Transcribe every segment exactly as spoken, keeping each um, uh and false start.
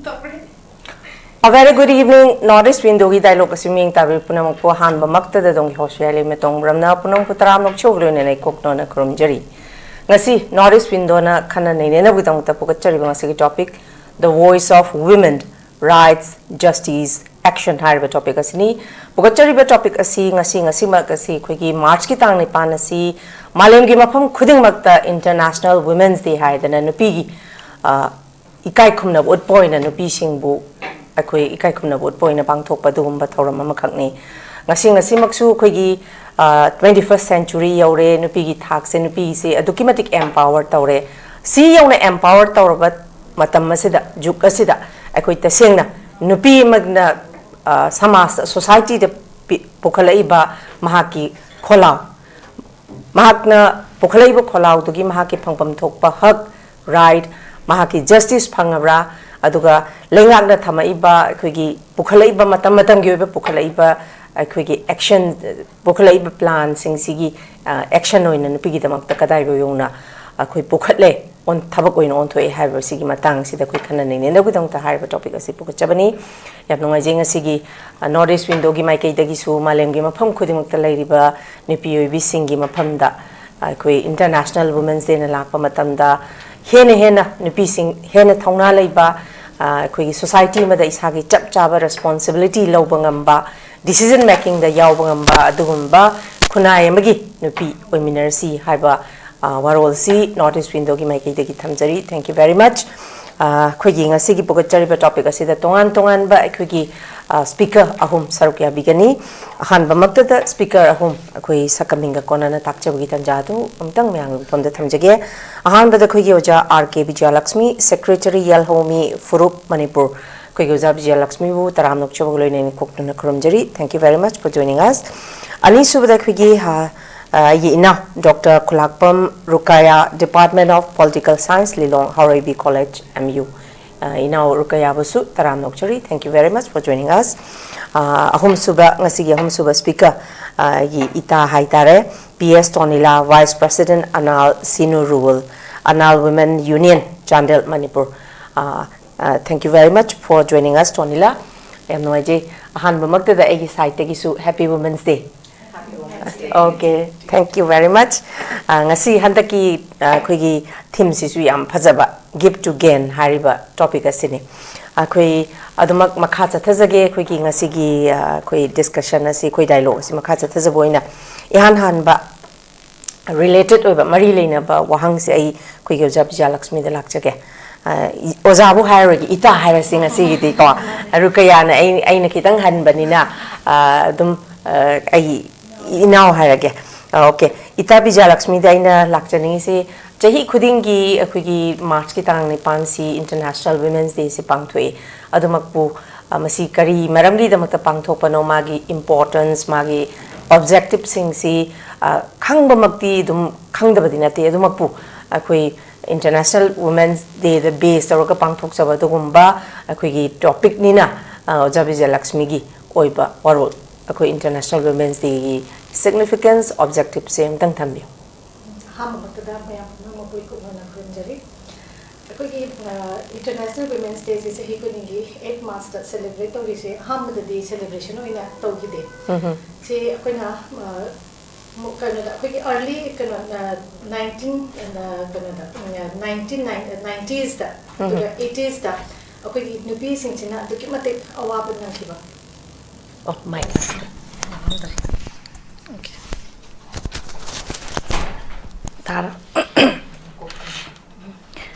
A very good evening, North East Windowꯒꯤ dialogue ꯑꯁꯤ ꯃꯤꯌꯦꯡ ꯇꯥꯕꯤꯔꯤꯕ ꯄꯨꯝꯅꯃꯛꯄꯨ ꯑꯍꯥꯟꯕꯃꯛꯇꯗ ꯑꯗꯣꯝꯒꯤ host ꯌꯥꯏꯂꯩꯃ ꯇꯣꯡꯕ꯭ꯔꯝꯅ ꯄꯨꯝꯅꯃꯛꯄꯨ ꯇꯔꯥꯝꯅ ꯑꯣꯛꯆꯧꯒ ꯂꯣꯏꯅꯅ ꯑꯩ ꯀꯣꯛꯅꯣꯅ ꯈꯨꯔꯨꯝꯖꯔꯤ꯫ ꯉꯁꯤ North East Windowꯅ ꯈꯟꯅ ꯅꯩꯅꯅꯕꯒꯤꯗꯃꯛꯇ ꯄꯨꯒꯠꯆꯔꯤꯕ ꯉꯁꯤꯒꯤ topic, The Voice of Women, Rights, Justice, Action ꯍꯥꯏꯔꯤꯕ topic ꯑꯁꯤꯅꯤ꯫ ꯄꯨꯒꯠꯆꯔꯤꯕ topic ꯑꯁꯤ ꯉꯁꯤ, ꯉꯁꯤꯃꯛ ꯑꯁꯤ ꯑꯩꯈꯣꯏꯒꯤ Marchꯀꯤ ꯇꯥꯡ ꯅꯤꯄꯥꯟ ꯑꯁꯤ ꯃꯥꯂꯦꯝꯒꯤ ꯃꯐꯝ ꯈꯨꯗꯤꯡꯃꯛꯇ International Women's Day ꯍꯥꯏꯗꯅ ꯅꯨꯄꯤꯒꯤ, ꯑ, ꯏꯀꯥꯏ ꯈꯨꯝꯅꯕ ꯎꯠꯄ ꯑꯣꯏꯅ ꯅꯨꯄꯤꯁꯤꯡꯕꯨ ꯑꯩꯈꯣꯏ ꯏꯀꯥꯏ ꯈꯨꯝꯅꯕ ꯎꯠꯄ ꯑꯣꯏꯅ ꯄꯥꯡꯊꯣꯛꯄ ꯑꯗꯨꯒꯨꯝꯕ ꯊꯧꯔꯝ ꯑꯃꯈꯛꯅꯤ꯫ ꯉꯁꯤ, ꯉꯁꯤꯃꯛꯁꯨ ꯑꯩꯈꯣꯏꯒꯤ, ꯑ, twenty first century ꯌꯧꯔꯦ, ꯅꯨꯄꯤꯒꯤ ꯊꯥꯛꯁꯦ, ꯅꯨꯄꯤꯁꯦ ꯑꯗꯨꯛꯀꯤ ꯃꯇꯤꯛ empower ꯇꯧꯔꯦ꯫ ꯁꯤ ꯌꯧꯅ empower ꯇꯧꯔꯕ ꯃꯇꯝ ꯑꯁꯤꯗ, ꯖꯨꯛ ꯑꯁꯤꯗ ꯑꯩꯈꯣꯏ ꯇꯁꯦꯡꯅ ꯅꯨꯄꯤ ꯑꯃꯅ, ꯑ, ꯁꯃꯥꯖꯇ, societyꯗ ꯄꯤ-, ꯄꯨꯈꯠꯂꯛꯏꯕ ꯃꯍꯥꯛꯀꯤ ꯈꯣꯜꯂꯥꯎ, ꯃꯍꯥꯛꯅ ꯄꯨꯈꯠꯂꯛꯏꯕ ꯈꯣꯜꯂꯥꯎꯗꯨꯒꯤ ꯃꯍꯥꯛꯀꯤ ꯐꯪꯐꯝ ꯊꯣꯛꯄ ꯍꯛ, right, ꯃꯍꯥꯛꯀꯤ justice ꯐꯪꯉꯕ꯭ꯔꯥ? ꯑꯗꯨꯒ ꯂꯩꯉꯥꯛꯅ ꯊꯝꯃꯛꯏꯕ, ꯑꯩꯈꯣꯏꯒꯤ ꯄꯨꯈꯠꯂꯛꯏꯕ, ꯃꯇꯝ ꯃꯇꯝꯒꯤ ꯑꯣꯏꯕ ꯄꯨꯈꯠꯂꯛꯏꯕ, ꯑꯩꯈꯣꯏꯒꯤ action, ꯄꯨꯈꯠꯂꯛꯏꯕ planꯁꯤꯡꯁꯤꯒꯤ, ꯑ, action ꯑꯣꯏꯅ ꯅꯨꯄꯤꯒꯤꯗꯃꯛꯇ ꯀꯗꯥꯏꯕ ꯌꯧꯅ ꯑꯩꯈꯣꯏ ꯄꯨꯈꯠꯂꯦ, ꯑꯣꯟ-, ꯊꯕꯛ ꯑꯣꯏꯅ ꯑꯣꯟꯊꯣꯛꯑꯦ ꯍꯥꯏꯕꯁꯤꯒꯤ ꯃꯇꯥꯡꯁꯤꯗ ꯑꯩꯈꯣꯏ ꯈꯟꯅ ꯅꯩꯅꯅꯕꯒꯤꯗꯃꯛꯇ ꯍꯥꯏꯔꯤꯕ topic ꯑꯁꯤ ꯄꯨꯈꯠꯆꯕꯅꯤ꯫ ꯌꯥꯝ ꯅꯨꯡꯉꯥꯏꯖꯩ, ꯉꯁꯤꯒꯤ, ꯑ, North East Windowꯒꯤ ꯃꯥꯏꯀꯩꯗꯒꯤꯁꯨ ꯃꯥꯂꯦꯝꯒꯤ ꯃꯐꯝ ꯈꯨꯗꯤꯡꯃꯛꯇ ꯂꯩꯔꯤꯕ ꯅꯨꯄꯤ ꯑꯣꯏꯕꯤꯁꯤꯡꯒꯤ ꯃꯐꯝꯗ, ꯑ, ꯑꯩꯈꯣꯏ International Women's Dayꯅ ꯂꯥꯛꯄ ꯃꯇꯝꯗ ꯍꯦꯟꯅ ꯍꯦꯟꯅ ꯅꯨꯄꯤꯁꯤꯡ ꯍꯦꯟꯅ ꯊꯧꯅꯥ ꯂꯩꯕ, ꯑ, ꯑꯩꯈꯣꯏꯒꯤ society ꯑꯃꯗ ꯏꯁꯥꯒꯤ ꯆꯞ ꯆꯥꯕ responsibility ꯂꯧꯕ ꯉꯝꯕ, decision makingꯗ ꯌꯥꯎꯕ ꯉꯝꯕ ꯑꯗꯨꯒꯨꯝꯕ ꯈꯨꯟꯅꯥꯏ ꯑꯃꯒꯤ ꯅꯨꯄꯤ ꯑꯣꯏꯃꯤꯟꯅꯔꯁꯤ ꯍꯥꯏꯕ, ꯑ, ꯋꯥꯔꯣꯜꯁꯤ North East Windowꯒꯤ ꯃꯥꯏꯀꯩꯗꯒꯤ ꯊꯝꯖꯔꯤ꯫ Thank you very much꯫ ꯑ, ꯑꯩꯈꯣꯏꯒꯤ ꯉꯁꯤꯒꯤ ꯄꯨꯒꯠꯆꯔꯤꯕ topic ꯑꯁꯤꯗ ꯇꯣꯉꯥꯟ ꯇꯣꯉꯥꯟꯕ ꯑꯩꯈꯣꯏꯒꯤ, ꯑ, speaker ꯑꯍꯨꯝ ꯁꯔꯨꯛ ꯌꯥꯕꯤꯒꯅꯤ꯫ ꯑꯍꯥꯟꯕꯃꯛꯇꯗ speaker ꯑꯍꯨꯝ ꯑꯩꯈꯣꯏ ꯁꯛꯀ ꯃꯤꯡꯒ ꯀꯣꯟꯅꯅ ꯇꯥꯛꯆꯕꯒꯤ ꯇꯟꯖꯥ ꯑꯗꯨ ꯑꯃꯨꯛꯇꯪ ꯃꯌꯥꯝꯒꯤ ꯃꯐꯝꯗ ꯊꯝꯖꯒꯦ꯫ ꯑꯍꯥꯟꯕꯗ ꯑꯩꯈꯣꯏꯒꯤ ꯑꯣꯖꯥ R K ꯕꯤꯖꯌꯂꯛꯁꯃꯤ, Secretary ꯌꯦꯜꯍꯧꯃꯤ ꯐꯨꯔꯨꯞ ꯃꯅꯤꯄꯨꯔ꯫ ꯑꯩꯈꯣꯏꯒꯤ ꯑꯣꯖꯥ ꯕꯤꯖꯌꯂꯛꯁꯃꯤꯕꯨ ꯇꯔꯥꯝꯅ ꯑꯣꯛꯆꯕꯒ ꯂꯣꯏꯅꯅ ꯀꯣꯛꯇꯨꯅ ꯈꯨꯔꯨꯝꯖꯔꯤ꯫ Thank you very much for joining us. ꯑꯅꯤꯁꯨꯕꯗ ꯑꯩꯈꯣꯏꯒꯤ, ꯑ, ꯑ, ꯑꯩꯒꯤ ꯏꯅꯥꯎ Doctor ꯈꯨꯂꯥꯛꯄꯝ ꯔꯨꯀꯥꯌꯥ, Department of Political Science, Lilong Haoreibi College, M U꯫ ꯑ, ꯏꯅꯥꯎ ꯔꯨꯀꯥꯌꯥꯕꯨꯁꯨ ꯇꯔꯥꯝꯅ ꯑꯣꯛꯆꯔꯤ꯫ Thank you very much for joining us. ꯑ, ꯑꯍꯨꯝꯁꯨꯕ, ꯉꯁꯤꯒꯤ ꯑꯍꯨꯝꯁꯨꯕ speaker, ꯑ, ꯑꯩꯒꯤ ꯏꯇꯥ ꯍꯥꯏꯇꯥꯔꯦ, P S ꯇꯣꯅꯤꯂꯥ, Vice President, Anal ꯁꯤꯅꯨ ꯔꯨꯋꯜ, Anal Women Union, Chandel, Manipur. ꯑ, Uh, thank you very much for joining us, Tonila. ꯌꯥꯝ ꯅꯨꯡꯉꯥꯏꯖꯩ꯫ ꯑꯍꯥꯟꯕꯃꯛꯇꯗ ꯑꯩꯒꯤ ꯁꯥꯏꯠꯇꯒꯤꯁꯨ Happy Women's Day꯫ Okay, thank you very much. Uh, ꯉꯁꯤ ꯍꯟꯗꯛꯀꯤ uh, ꯑꯩꯈꯣꯏꯒꯤ ꯊꯤꯝꯁꯤꯁꯨ ꯌꯥꯝ ꯐꯖꯕ, Give to Gain ꯍꯥꯏꯔꯤꯕ ꯇꯣꯄꯤꯛ ꯑꯁꯤꯅꯤ꯫ ꯑꯩꯈꯣꯏ ꯑꯗꯨꯃꯛ ꯃꯈꯥ ꯆꯠꯊꯖꯒꯦ꯫ ꯑꯩꯈꯣꯏꯒꯤ ꯉꯁꯤꯒꯤ uh, ꯑꯩꯈꯣꯏ ꯗꯤꯁꯀꯁꯟ ꯑꯁꯤ, ꯑꯩꯈꯣꯏ ꯗꯥꯏꯂꯣꯛ ꯑꯁꯤ ꯃꯈꯥ ꯆꯠꯊꯖꯕ ꯑꯣꯏꯅ ꯏꯍꯥꯟ ꯍꯥꯟꯕ ꯔꯤꯂꯦꯇꯦꯠ ꯑꯣꯏꯕ, ꯃꯔꯤ ꯂꯩꯅꯕ ꯋꯥꯍꯪꯁꯦ ꯑꯩ ꯑꯩꯈꯣꯏꯒꯤ ꯑꯣꯖꯥ ꯕꯤꯖꯌꯂꯛꯁꯃꯤꯗ ꯂꯥꯛꯆꯒꯦ꯫ ꯑ, ꯏ- ꯑꯣꯖꯥꯕꯨ ꯍꯥꯏꯔꯔꯣꯏꯒꯦ, ꯏꯇꯥ ꯍꯥꯏꯔꯁꯤ ꯉꯁꯤꯒꯤꯗꯤꯀꯣ꯫ ꯑꯔꯨꯀꯌꯥꯅ ꯑꯩ, ꯑꯩꯅ ꯈꯤꯇꯪ ꯍꯟꯕꯅꯤꯅ, ꯑ, ꯑꯗꯨꯝ ꯑ, ꯑꯩ ꯏꯅꯥꯎ ꯍꯥꯏꯔꯒꯦ꯫ ꯑ, ꯑꯣꯀꯦ, ꯏꯇꯥ ꯕꯤꯖꯌꯂꯛꯁꯃꯤꯗ ꯑꯩꯅ ꯂꯥꯛꯆꯅꯤꯡꯉꯤꯁꯤ, ꯆꯍꯤ ꯈꯨꯗꯤꯡꯒꯤ ꯑꯩꯈꯣꯏꯒꯤ ꯃꯥꯔꯆꯀꯤ ꯇꯥꯡ ꯅꯤꯄꯥꯟꯁꯤ International Women's Day ꯁꯤ ꯄꯥꯡꯊꯣꯛꯏ꯫ ꯑꯗꯨꯃꯛꯄꯨ ꯑ, ꯃꯁꯤ ꯀꯔꯤ ꯃꯔꯝꯒꯤꯗꯃꯛꯇ ꯄꯥꯡꯊꯣꯛꯄꯅꯣ, ꯃꯥꯒꯤ ꯏꯝꯄꯣꯔꯇꯦꯟꯁ, ꯃꯥꯒꯤ ꯑꯣꯕꯖꯦꯛꯇꯤꯞꯁꯤꯡꯁꯤ ꯑ, ꯈꯪꯕꯃꯛꯇꯤ ꯑꯗꯨꯝ ꯈꯪꯗꯕꯗꯤ ꯅꯠꯇꯦ꯫ ꯑꯗꯨꯃꯛꯄꯨ ꯑꯩꯈꯣꯏ International Women's Day ꯗ ꯕꯦꯖ ꯇꯧꯔꯒ ꯄꯥꯡꯊꯣꯛꯆꯕ ꯑꯗꯨꯒꯨꯝꯕ ꯑꯩꯈꯣꯏꯒꯤ ꯇꯣꯄꯤꯛꯅꯤꯅ, ꯑ, ꯑꯣꯖꯥ ꯕꯤꯖꯌꯂꯛꯁꯃꯤꯒꯤ ꯑꯣꯏꯕ ꯋꯥꯔꯣꯜ, ꯑꯩꯈꯣꯏ International Women's Day ꯒꯤ ꯁꯤꯒꯅꯤꯐꯤꯀꯦꯟꯁ, ꯑꯣꯕꯖꯦꯛꯇꯤꯞꯁꯦ ꯑꯃꯇꯪ ꯊꯝꯕꯤꯌꯨ꯫ ꯑꯍꯥꯟꯕꯃꯛꯇꯗ ꯃꯌꯥꯝ ꯄꯨꯝꯅꯃꯛꯄꯨ ꯏꯀꯨꯞꯅꯅ ꯈꯨꯔꯨꯝꯖꯔꯤ꯫ ꯑꯩꯈꯣꯏꯒꯤ, ꯑ, International Women's Day ꯁꯦ ꯆꯍꯤ ꯈꯨꯗꯤꯡꯒꯤ eight March ꯇ ꯁꯦꯂꯦꯕ꯭ꯔꯦꯠ ꯇꯧꯔꯤꯁꯦ ꯑꯍꯥꯟꯕꯗꯗꯤ ꯁꯦꯂꯦꯕ꯭ꯔꯦꯁꯟ ꯑꯣꯏꯅ ꯇꯧꯈꯤꯗꯦ꯫ ꯁꯤ ꯑꯩꯈꯣꯏꯅ, ꯑ, ꯃꯨ-, ꯀꯩꯅꯣꯗ, ꯑꯩꯈꯣꯏꯒꯤ ꯑꯥꯔꯂꯤ ꯀꯩꯅꯣ, ꯑ, ꯅꯥꯏꯟꯇꯤꯟ, ꯑ, ꯀꯩꯅꯣꯗ, ꯎꯝ, ꯅꯥꯏꯟꯇꯤꯟ ꯅꯥꯏꯟ-, ꯅꯥꯏꯟꯇꯤꯁꯇ, ꯑꯗꯨꯒ ꯑꯩꯠꯇꯤꯁꯇ ꯑꯩꯈꯣꯏꯒꯤ ꯅꯨꯄꯤꯁꯤꯡꯁꯤꯅ ꯑꯗꯨꯛꯀꯤ ꯃꯇꯤꯛ ꯑꯋꯥꯕ ꯅꯪꯈꯤꯕ꯫ ꯑꯣ, ꯃꯥꯏꯛ꯫ ꯑꯣꯀꯦ꯫ ꯇꯥꯔꯣ꯫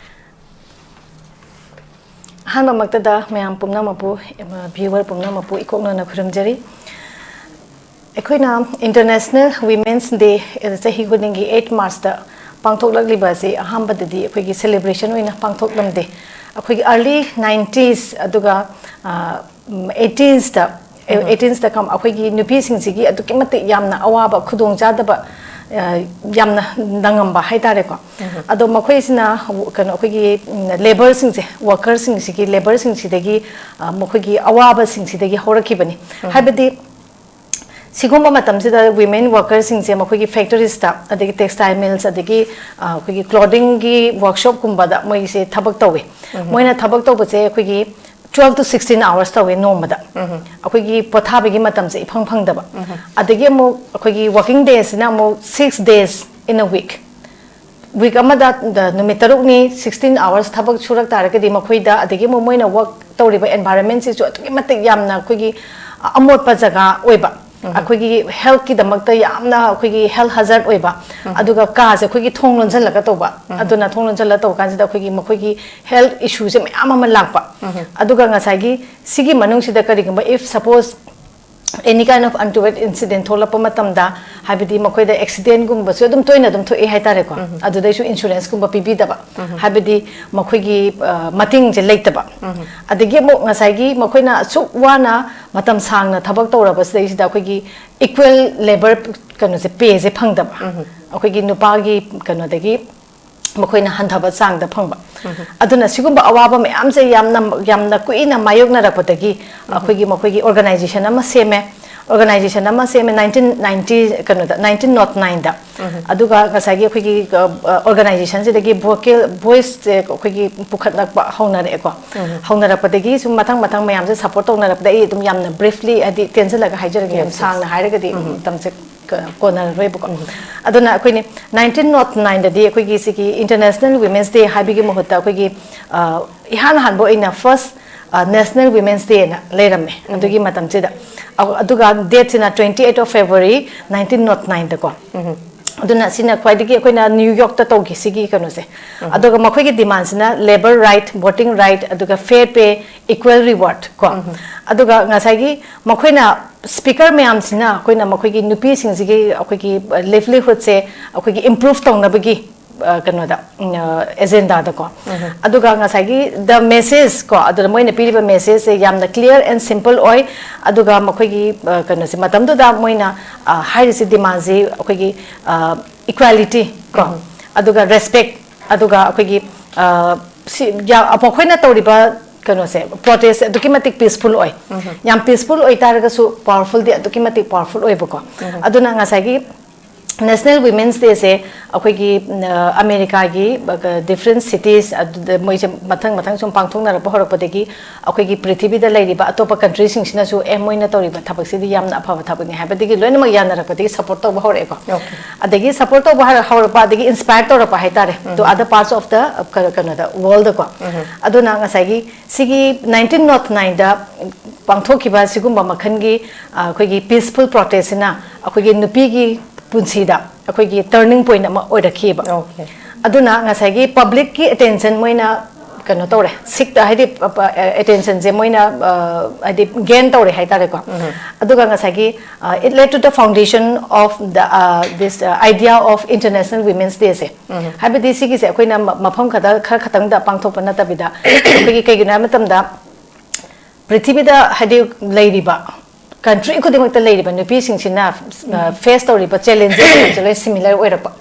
ꯑꯍꯥꯟꯕꯃꯛꯇꯗ ꯃꯌꯥꯝ ꯄꯨꯝꯅꯃꯛꯄꯨ, ꯚ꯭ꯌꯨꯋꯔ ꯄꯨꯝꯅꯃꯛꯄꯨ ꯏꯀꯣꯛꯅꯅ ꯈꯨꯔꯨꯝꯖꯔꯤ꯫ ꯑꯩꯈꯣꯏꯅ International Women's Day ꯆꯍꯤ ꯈꯨꯗꯤꯡꯒꯤ eight March ꯇ ꯄꯥꯡꯊꯣꯛꯂꯛꯂꯤꯕ ꯑꯁꯤ ꯑꯍꯥꯟꯕꯗꯗꯤ ꯑꯩꯈꯣꯏꯒꯤ ꯁꯦꯂꯦꯕ꯭ꯔꯦꯁꯟ ꯑꯣꯏꯅ ꯄꯥꯡꯊꯣꯛꯂꯝꯗꯦ꯫ ꯑꯩꯈꯣꯏꯒꯤ ꯑꯥꯔꯂꯤ ꯅꯥꯏꯟꯇꯤꯁ ꯑꯗꯨꯒ, ꯑ, ꯎꯝ, ꯑꯩꯠꯇꯤꯁꯇ, ꯑꯦ, ꯑꯩꯠꯇꯤꯁꯇ ꯀꯝ-, ꯑꯩꯈꯣꯏꯒꯤ ꯅꯨꯄꯤꯁꯤꯡꯁꯤꯒꯤ ꯑꯗꯨꯛꯀꯤ ꯃꯇꯤꯛ ꯌꯥꯝꯅ ꯑꯋꯥꯕ, ꯈꯨꯗꯣꯡꯆꯥꯗꯕ, ꯑ, ꯌꯥꯝꯅ ꯅꯪꯉꯝꯕ ꯍꯥꯏꯇꯥꯔꯦꯀꯣ꯫ ꯑꯗꯣ ꯃꯈꯣꯏꯁꯤꯅ ꯀꯩꯅꯣ, ꯑꯩꯈꯣꯏꯒꯤ, ꯎꯝ, ꯂꯦꯕꯔꯁꯤꯡꯁꯦ, ꯋꯥꯀꯔꯁꯤꯡꯁꯤꯒꯤ, ꯂꯦꯕꯔꯁꯤꯡꯁꯤꯗꯒꯤ, ꯑ, ꯃꯈꯣꯏꯒꯤ ꯑꯋꯥꯕꯁꯤꯡꯁꯤꯗꯒꯤ ꯍꯧꯔꯛꯈꯤꯕꯅꯤ꯫ ꯍꯥꯏꯕꯗꯤ ꯁꯤꯒꯨꯝꯕ ꯃꯇꯝꯁꯤꯗ women workerꯁꯤꯡꯁꯦ ꯃꯈꯣꯏꯒꯤ factoriesꯇ, ꯑꯗꯒꯤ textile mills, ꯑꯗꯒꯤ ꯑ, ꯑꯩꯈꯣꯏꯒꯤ clothingꯒꯤ workshopꯀꯨꯝꯕꯗ ꯃꯣꯏꯁꯦ ꯊꯕꯛ ꯇꯧꯋꯤ꯫ ꯃꯣꯏꯅ ꯊꯕꯛ ꯇꯧꯕꯁꯦ ꯑꯩꯈꯣꯏꯒꯤ twelve to sixteen hours ꯇꯧꯋꯤ ꯅꯣꯡꯃꯗ꯫ ꯑꯩꯈꯣꯏꯒꯤ ꯄꯣꯊꯥꯕꯒꯤ ꯃꯇꯝꯁꯦ ꯏꯐꯪ ꯐꯪꯗꯕ꯫ ꯑꯗꯒꯤ ꯑꯃꯨꯛ ꯑꯩꯈꯣꯏꯒꯤ working daysꯁꯤꯅ ꯑꯃꯨꯛ six days in a week꯫ Week ꯑꯃꯗ ꯅꯨꯃꯤꯠ ꯇꯔꯨꯛꯅꯤ, sixteen hours ꯊꯕꯛ ꯁꯨꯔꯛ ꯇꯥꯔꯒꯗꯤ ꯃꯈꯣꯏꯗ, ꯑꯗꯒꯤ ꯑꯃꯨꯛ ꯃꯣꯏꯅ work ꯇꯧꯔꯤꯕ environmentꯁꯤꯁꯨ ꯑꯗꯨꯛꯀꯤ ꯃꯇꯤꯛ ꯌꯥꯝꯅ ꯑꯩꯈꯣꯏꯒꯤ ꯑꯃꯣꯠꯄ ꯖꯒꯥ ꯑꯣꯏꯕ꯫ ꯑꯩꯈꯣꯏꯒꯤ healthꯀꯤꯗꯃꯛꯇ ꯌꯥꯝꯅ ꯑꯩꯈꯣꯏꯒꯤ health hazard ꯑꯣꯏꯕ꯫ ꯑꯗꯨꯒ ꯀꯥꯁꯦ ꯑꯩꯈꯣꯏꯒꯤ ꯊꯣꯡ ꯂꯣꯟꯁꯤꯜꯂꯒ ꯇꯧꯕ꯫ ꯑꯗꯨꯅ ꯊꯣꯡ ꯂꯣꯟꯁꯤꯜꯂꯒ ꯇꯧꯕ ꯀꯥꯟꯁꯤꯗ ꯑꯩꯈꯣꯏꯒꯤ ꯃꯈꯣꯏꯒꯤ health issueꯁꯦ ꯃꯌꯥꯝ ꯑꯃ ꯂꯥꯛꯄ꯫ ꯑꯗꯨꯒ ꯉꯁꯥꯏꯒꯤ ꯁꯤꯒꯤ ꯃꯅꯨꯡꯁꯤꯗ ꯀꯔꯤꯒꯨꯝꯕ, if suppose any kind of untoward incident ꯊꯣꯛꯂꯛꯄ ꯃꯇꯝꯗ, ꯍꯥꯏꯕꯗꯤ ꯃꯈꯣꯏꯗ accidentꯒꯨꯝꯕꯁꯨ ꯑꯗꯨꯝ ꯇꯣꯏꯅ ꯑꯗꯨꯝ ꯊꯣꯛꯑꯦ ꯍꯥꯏꯇꯥꯔꯦꯀꯣ꯫ ꯑꯗꯨꯗꯩꯁꯨ insuranceꯀꯨꯝꯕ ꯄꯤꯕꯤꯗꯕ, ꯍꯥꯏꯕꯗꯤ ꯃꯈꯣꯏꯒꯤ ꯑ, ꯃꯇꯦꯡꯁꯦ ꯂꯩꯇꯕ꯫ ꯑꯗꯒꯤ ꯑꯃꯨꯛ ꯉꯁꯥꯏꯒꯤ ꯃꯈꯣꯏꯅ ꯑꯁꯨꯛ ꯋꯥꯅ ꯃꯇꯝ ꯁꯥꯡꯅ ꯊꯕꯛ ꯇꯧꯔꯕꯁꯤꯗꯩꯁꯤꯗ ꯑꯩꯈꯣꯏꯒꯤ equal labour ꯀꯩꯅꯣꯁꯦ, payꯁꯦ ꯐꯪꯗꯕ꯫ ꯑꯩꯈꯣꯏꯒꯤ ꯅꯨꯄꯥꯒꯤ ꯀꯩꯅꯣꯗꯒꯤ ꯃꯈꯣꯏꯅ ꯍꯟꯊꯕ ꯆꯥꯡꯗ ꯐꯪꯕ꯫ ꯑꯗꯨꯅ ꯁꯤꯒꯨꯝꯕ ꯑꯋꯥꯕ ꯃꯌꯥꯝꯁꯦ ꯌꯥꯝꯅ, ꯌꯥꯝꯅ ꯀꯨꯏꯅ ꯃꯥꯌꯣꯛꯅꯔꯛꯄꯗꯒꯤ ꯑꯩꯈꯣꯏꯒꯤ, ꯃꯈꯣꯏꯒꯤ organization ꯑꯃ ꯁꯦꯝꯃꯦ꯫ Organization ꯑꯃ ꯁꯦꯝꯃꯦ nineteen ninety, ꯀꯩꯅꯣꯗ, nineteen nought nineꯗ꯫ ꯑꯗꯨꯒ ꯉꯁꯥꯏꯒꯤ ꯑꯩꯈꯣꯏꯒꯤ organizationꯁꯤꯗꯒꯤ vocal voiceꯁꯦ ꯑꯩꯈꯣꯏꯒꯤ ꯄꯨꯈꯠꯂꯛꯄ ꯍꯧꯅꯔꯛꯑꯦꯀꯣ꯫ ꯍꯧꯅꯔꯛꯄꯗꯒꯤ ꯁꯨꯝ ꯃꯊꯪ ꯃꯊꯪ ꯃꯌꯥꯝꯁꯦ support ꯇꯧꯅꯔꯛꯄꯗ, ꯑꯩ ꯑꯗꯨꯝ ꯌꯥꯝꯅ briefly, ꯍꯥꯏꯗꯤ ꯇꯦꯟꯁꯤꯜꯂꯒ ꯍꯥꯏꯖꯔꯒꯦ, ꯌꯥꯝ ꯁꯥꯡꯅ ꯍꯥꯏꯔꯒꯗꯤ ꯃꯇꯝꯁꯦ ꯀ-, ꯀꯣꯟꯅꯔꯔꯣꯏꯕꯀꯣ꯫ ꯑꯗꯨꯅ ꯑꯩꯈꯣꯏꯅ nineteen nought nineꯗꯗꯤ ꯑꯩꯈꯣꯏꯒꯤ ꯁꯤꯒꯤ International Women's Day ꯍꯥꯏꯕꯒꯤ ꯃꯍꯨꯠꯇ ꯑꯩꯈꯣꯏꯒꯤ, ꯑ, ꯏꯍꯥꯟ ꯍꯥꯟꯕ ꯑꯣꯏꯅ first, ꯑ, National Women's Dayꯅ ꯂꯩꯔꯝꯃꯦ ꯑꯗꯨꯒꯤ ꯃꯇꯝꯁꯤꯗ꯫ ꯑ-, ꯑꯗꯨꯒ dateꯁꯤꯅ twenty eight of February nineteen nought nineꯗꯀꯣ꯫ ꯑꯗꯨꯅ ꯁꯤꯅ ꯈ꯭ꯋꯥꯏꯗꯒꯤ ꯑꯩꯈꯣꯏꯅ New Yorkꯇ ꯇꯧꯈꯤ ꯁꯤꯒꯤ ꯀꯩꯅꯣꯁꯦ꯫ ꯑꯗꯨꯒ ꯃꯈꯣꯏꯒꯤ demandꯁꯤꯅ labour right, voting right, ꯑꯗꯨꯒ fair pay, equal reward ꯀꯣ꯫ ꯑꯗꯨꯒ ꯉꯁꯥꯏꯒꯤ ꯃꯈꯣꯏꯅ speaker ꯃꯌꯥꯝꯁꯤꯅ ꯑꯩꯈꯣꯏꯅ ꯃꯈꯣꯏꯒꯤ ꯅꯨꯄꯤꯁꯤꯡꯁꯤꯒꯤ ꯑꯩꯈꯣꯏꯒꯤ livelihoodꯁꯦ ꯑꯩꯈꯣꯏꯒꯤ improve ꯇꯧꯅꯕꯒꯤ, ꯑ, ꯀꯩꯅꯣꯗ, ꯎꯝ, ꯑ, agendaꯗꯀꯣ꯫ ꯑꯗꯨꯒ ꯉꯁꯥꯏꯒꯤ the message ꯀꯣ, ꯑꯗꯨꯗ ꯃꯣꯏꯅ ꯄꯤꯔꯤꯕ messageꯁꯦ ꯌꯥꯝꯅ clear and simple ꯑꯣꯏ꯫ ꯑꯗꯨꯒ ꯃꯈꯣꯏꯒꯤ, ꯑ, ꯀꯩꯅꯣꯁꯦ, ꯃꯇꯝꯗꯨꯗ ꯃꯣꯏꯅ, ꯑ, ꯍꯥꯏꯔꯤꯁꯤ demandꯁꯤ ꯑꯩꯈꯣꯏꯒꯤ, ꯑ, equality ꯀꯣ, ꯑꯗꯨꯒ respect, ꯑꯗꯨꯒ ꯑꯩꯈꯣꯏꯒꯤ, ꯑ, ꯁꯤ, ꯌꯥ-, ꯃꯈꯣꯏꯅ ꯇꯧꯔꯤꯕ ꯀꯩꯅꯣꯁꯦ, ꯄ꯭ꯔꯣꯇꯦꯁ ꯑꯗꯨꯛꯀꯤ ꯃꯇꯤꯛ ꯄꯤꯁꯐꯨꯜ ꯑꯣꯏ꯫ ꯌꯥꯝ ꯄꯤꯁꯐꯨꯜ ꯑꯣꯏꯇꯥꯔꯒꯁꯨ ꯄꯥꯋꯔꯐꯨꯜꯗꯤ ꯑꯗꯨꯛꯀꯤ ꯃꯇꯤꯛ ꯄꯥꯋꯔꯐꯨꯜ ꯑꯣꯏꯕꯀꯣ꯫ ꯑꯗꯨꯅ ꯉꯁꯥꯏꯒꯤ ꯅꯦꯁꯅꯦꯜ ꯋꯤꯃꯦꯟꯁ ꯗꯦꯁꯦ ꯑꯩꯈꯣꯏꯒꯤ, ꯑ, ꯑꯃꯦꯔꯤꯀꯥꯒꯤ, ꯑ, ꯗꯤꯐ꯭ꯔꯦꯟ ꯁꯤꯇꯤꯁ ꯑꯗꯨꯗ ꯃꯣꯏꯁꯦ ꯃꯊꯪ ꯃꯊꯪ ꯁꯨꯝ ꯄꯥꯡꯊꯣꯛꯅꯔꯛꯄ ꯍꯧꯔꯛꯄꯗꯒꯤ ꯑꯩꯈꯣꯏꯒꯤ ꯄ꯭ꯔꯤꯊꯤꯕꯤꯗ ꯂꯩꯔꯤꯕ ꯑꯇꯣꯞꯄ ꯀꯟꯇ꯭ꯔꯤꯁꯤꯡꯁꯤꯅꯁꯨ, "ꯑꯦ, ꯃꯣꯏꯅ ꯇꯧꯔꯤꯕ ꯊꯕꯛꯁꯤꯗꯤ ꯌꯥꯝꯅ ꯑꯐꯕ ꯊꯕꯛꯅꯤ" ꯍꯥꯏꯕꯗꯒꯤ ꯂꯣꯏꯅꯃꯛ ꯌꯥꯅꯔꯛꯄꯗꯒꯤ ꯁꯄꯣꯔꯠ ꯇꯧꯕ ꯍꯧꯔꯛꯑꯦꯀꯣ꯫ ꯑꯗꯒꯤ ꯁꯄꯣꯔꯠ ꯇꯧꯕ ꯍꯧꯔ-, ꯍꯧꯔꯛꯄ, ꯑꯗꯒꯤ ꯏꯟꯁꯄꯥꯌꯔ ꯇꯧꯔꯛꯄ ꯍꯥꯏꯇꯥꯔꯦ, to other parts of the, ꯑ, ꯀ-, ꯀꯩꯅꯣꯗ, ꯋꯥꯔꯜꯗꯀꯣ꯫ ꯑꯗꯨꯅ ꯉꯁꯥꯏꯒꯤ ꯁꯤꯒꯤ ꯅꯥꯏꯟꯇꯤꯟ ꯅꯣꯠ ꯅꯥꯏꯟꯗ ꯄꯥꯡꯊꯣꯛꯈꯤꯕ ꯁꯤꯒꯨꯝꯕ ꯃꯈꯜꯒꯤ, ꯑ, ꯑꯩꯈꯣꯏꯒꯤ ꯄꯤꯁꯐꯨꯜ ꯄ꯭ꯔꯣꯇꯦꯁꯁꯤꯅ ꯑꯩꯈꯣꯏꯒꯤ ꯅꯨꯄꯤꯒꯤ ꯄꯨꯟꯁꯤꯗ ꯑꯩꯈꯣꯏꯒꯤ ꯇꯔꯅꯤꯡ ꯄꯣꯏꯟꯠ ꯑꯃ ꯑꯣꯏꯔꯛꯈꯤꯕ꯫ ꯑꯗꯨꯅ ꯉꯁꯥꯏꯒꯤ ꯄꯕ꯭ꯂꯤꯛꯀꯤ ꯑꯦꯇꯦꯟꯁꯟ ꯃꯣꯏꯅ ꯀꯩꯅꯣ ꯇꯧꯔꯦ, ꯁꯤꯛꯇ, ꯍꯥꯏꯗꯤ, ꯑꯦꯇꯦꯟꯁꯟꯁꯦ ꯃꯣꯏꯅ, ꯑ, ꯍꯥꯏꯗꯤ, ꯒꯦꯟ ꯇꯧꯔꯦ ꯍꯥꯏꯇꯥꯔꯦꯀꯣ꯫ ꯑꯗꯨꯒ ꯉꯁꯥꯏꯒꯤ, uh, it led to the foundation of the, uh, this, uh, idea of International Women's Day ꯁꯦ꯫ ꯍꯥꯏꯕꯗꯤ ꯁꯤꯒꯤꯁꯦ ꯑꯩꯈꯣꯏꯅ ꯃ-, ꯃꯐꯝ ꯈꯛꯇ, ꯈꯔ ꯈꯛꯇꯪꯗ ꯄꯥꯡꯊꯣꯛꯄ ꯅꯠꯇꯕꯤꯗ, ꯑꯩꯈꯣꯏꯒꯤ ꯀꯩꯒꯤꯅꯣ ꯍꯥꯏꯕ ꯃꯇꯝꯗ, ꯄ꯭ꯔꯤꯊꯤꯕꯤꯗ ꯍꯥꯏꯗꯤ ꯂꯩꯔꯤꯕ ꯀꯟꯇ꯭ꯔꯤ ꯈꯨꯗꯤꯡꯃꯛꯇ ꯂꯩꯔꯤꯕ ꯅꯨꯄꯤꯁꯤꯡꯁꯤꯅ, ꯑ, ꯐꯦꯁ ꯇꯧꯔꯤꯕ ꯆꯦꯂꯦꯟꯖꯦꯁ ꯃꯌꯥꯝꯁꯦ ꯂꯣꯏ ꯁꯤꯃꯤꯂꯔ ꯑꯣꯏꯔꯛꯄ꯫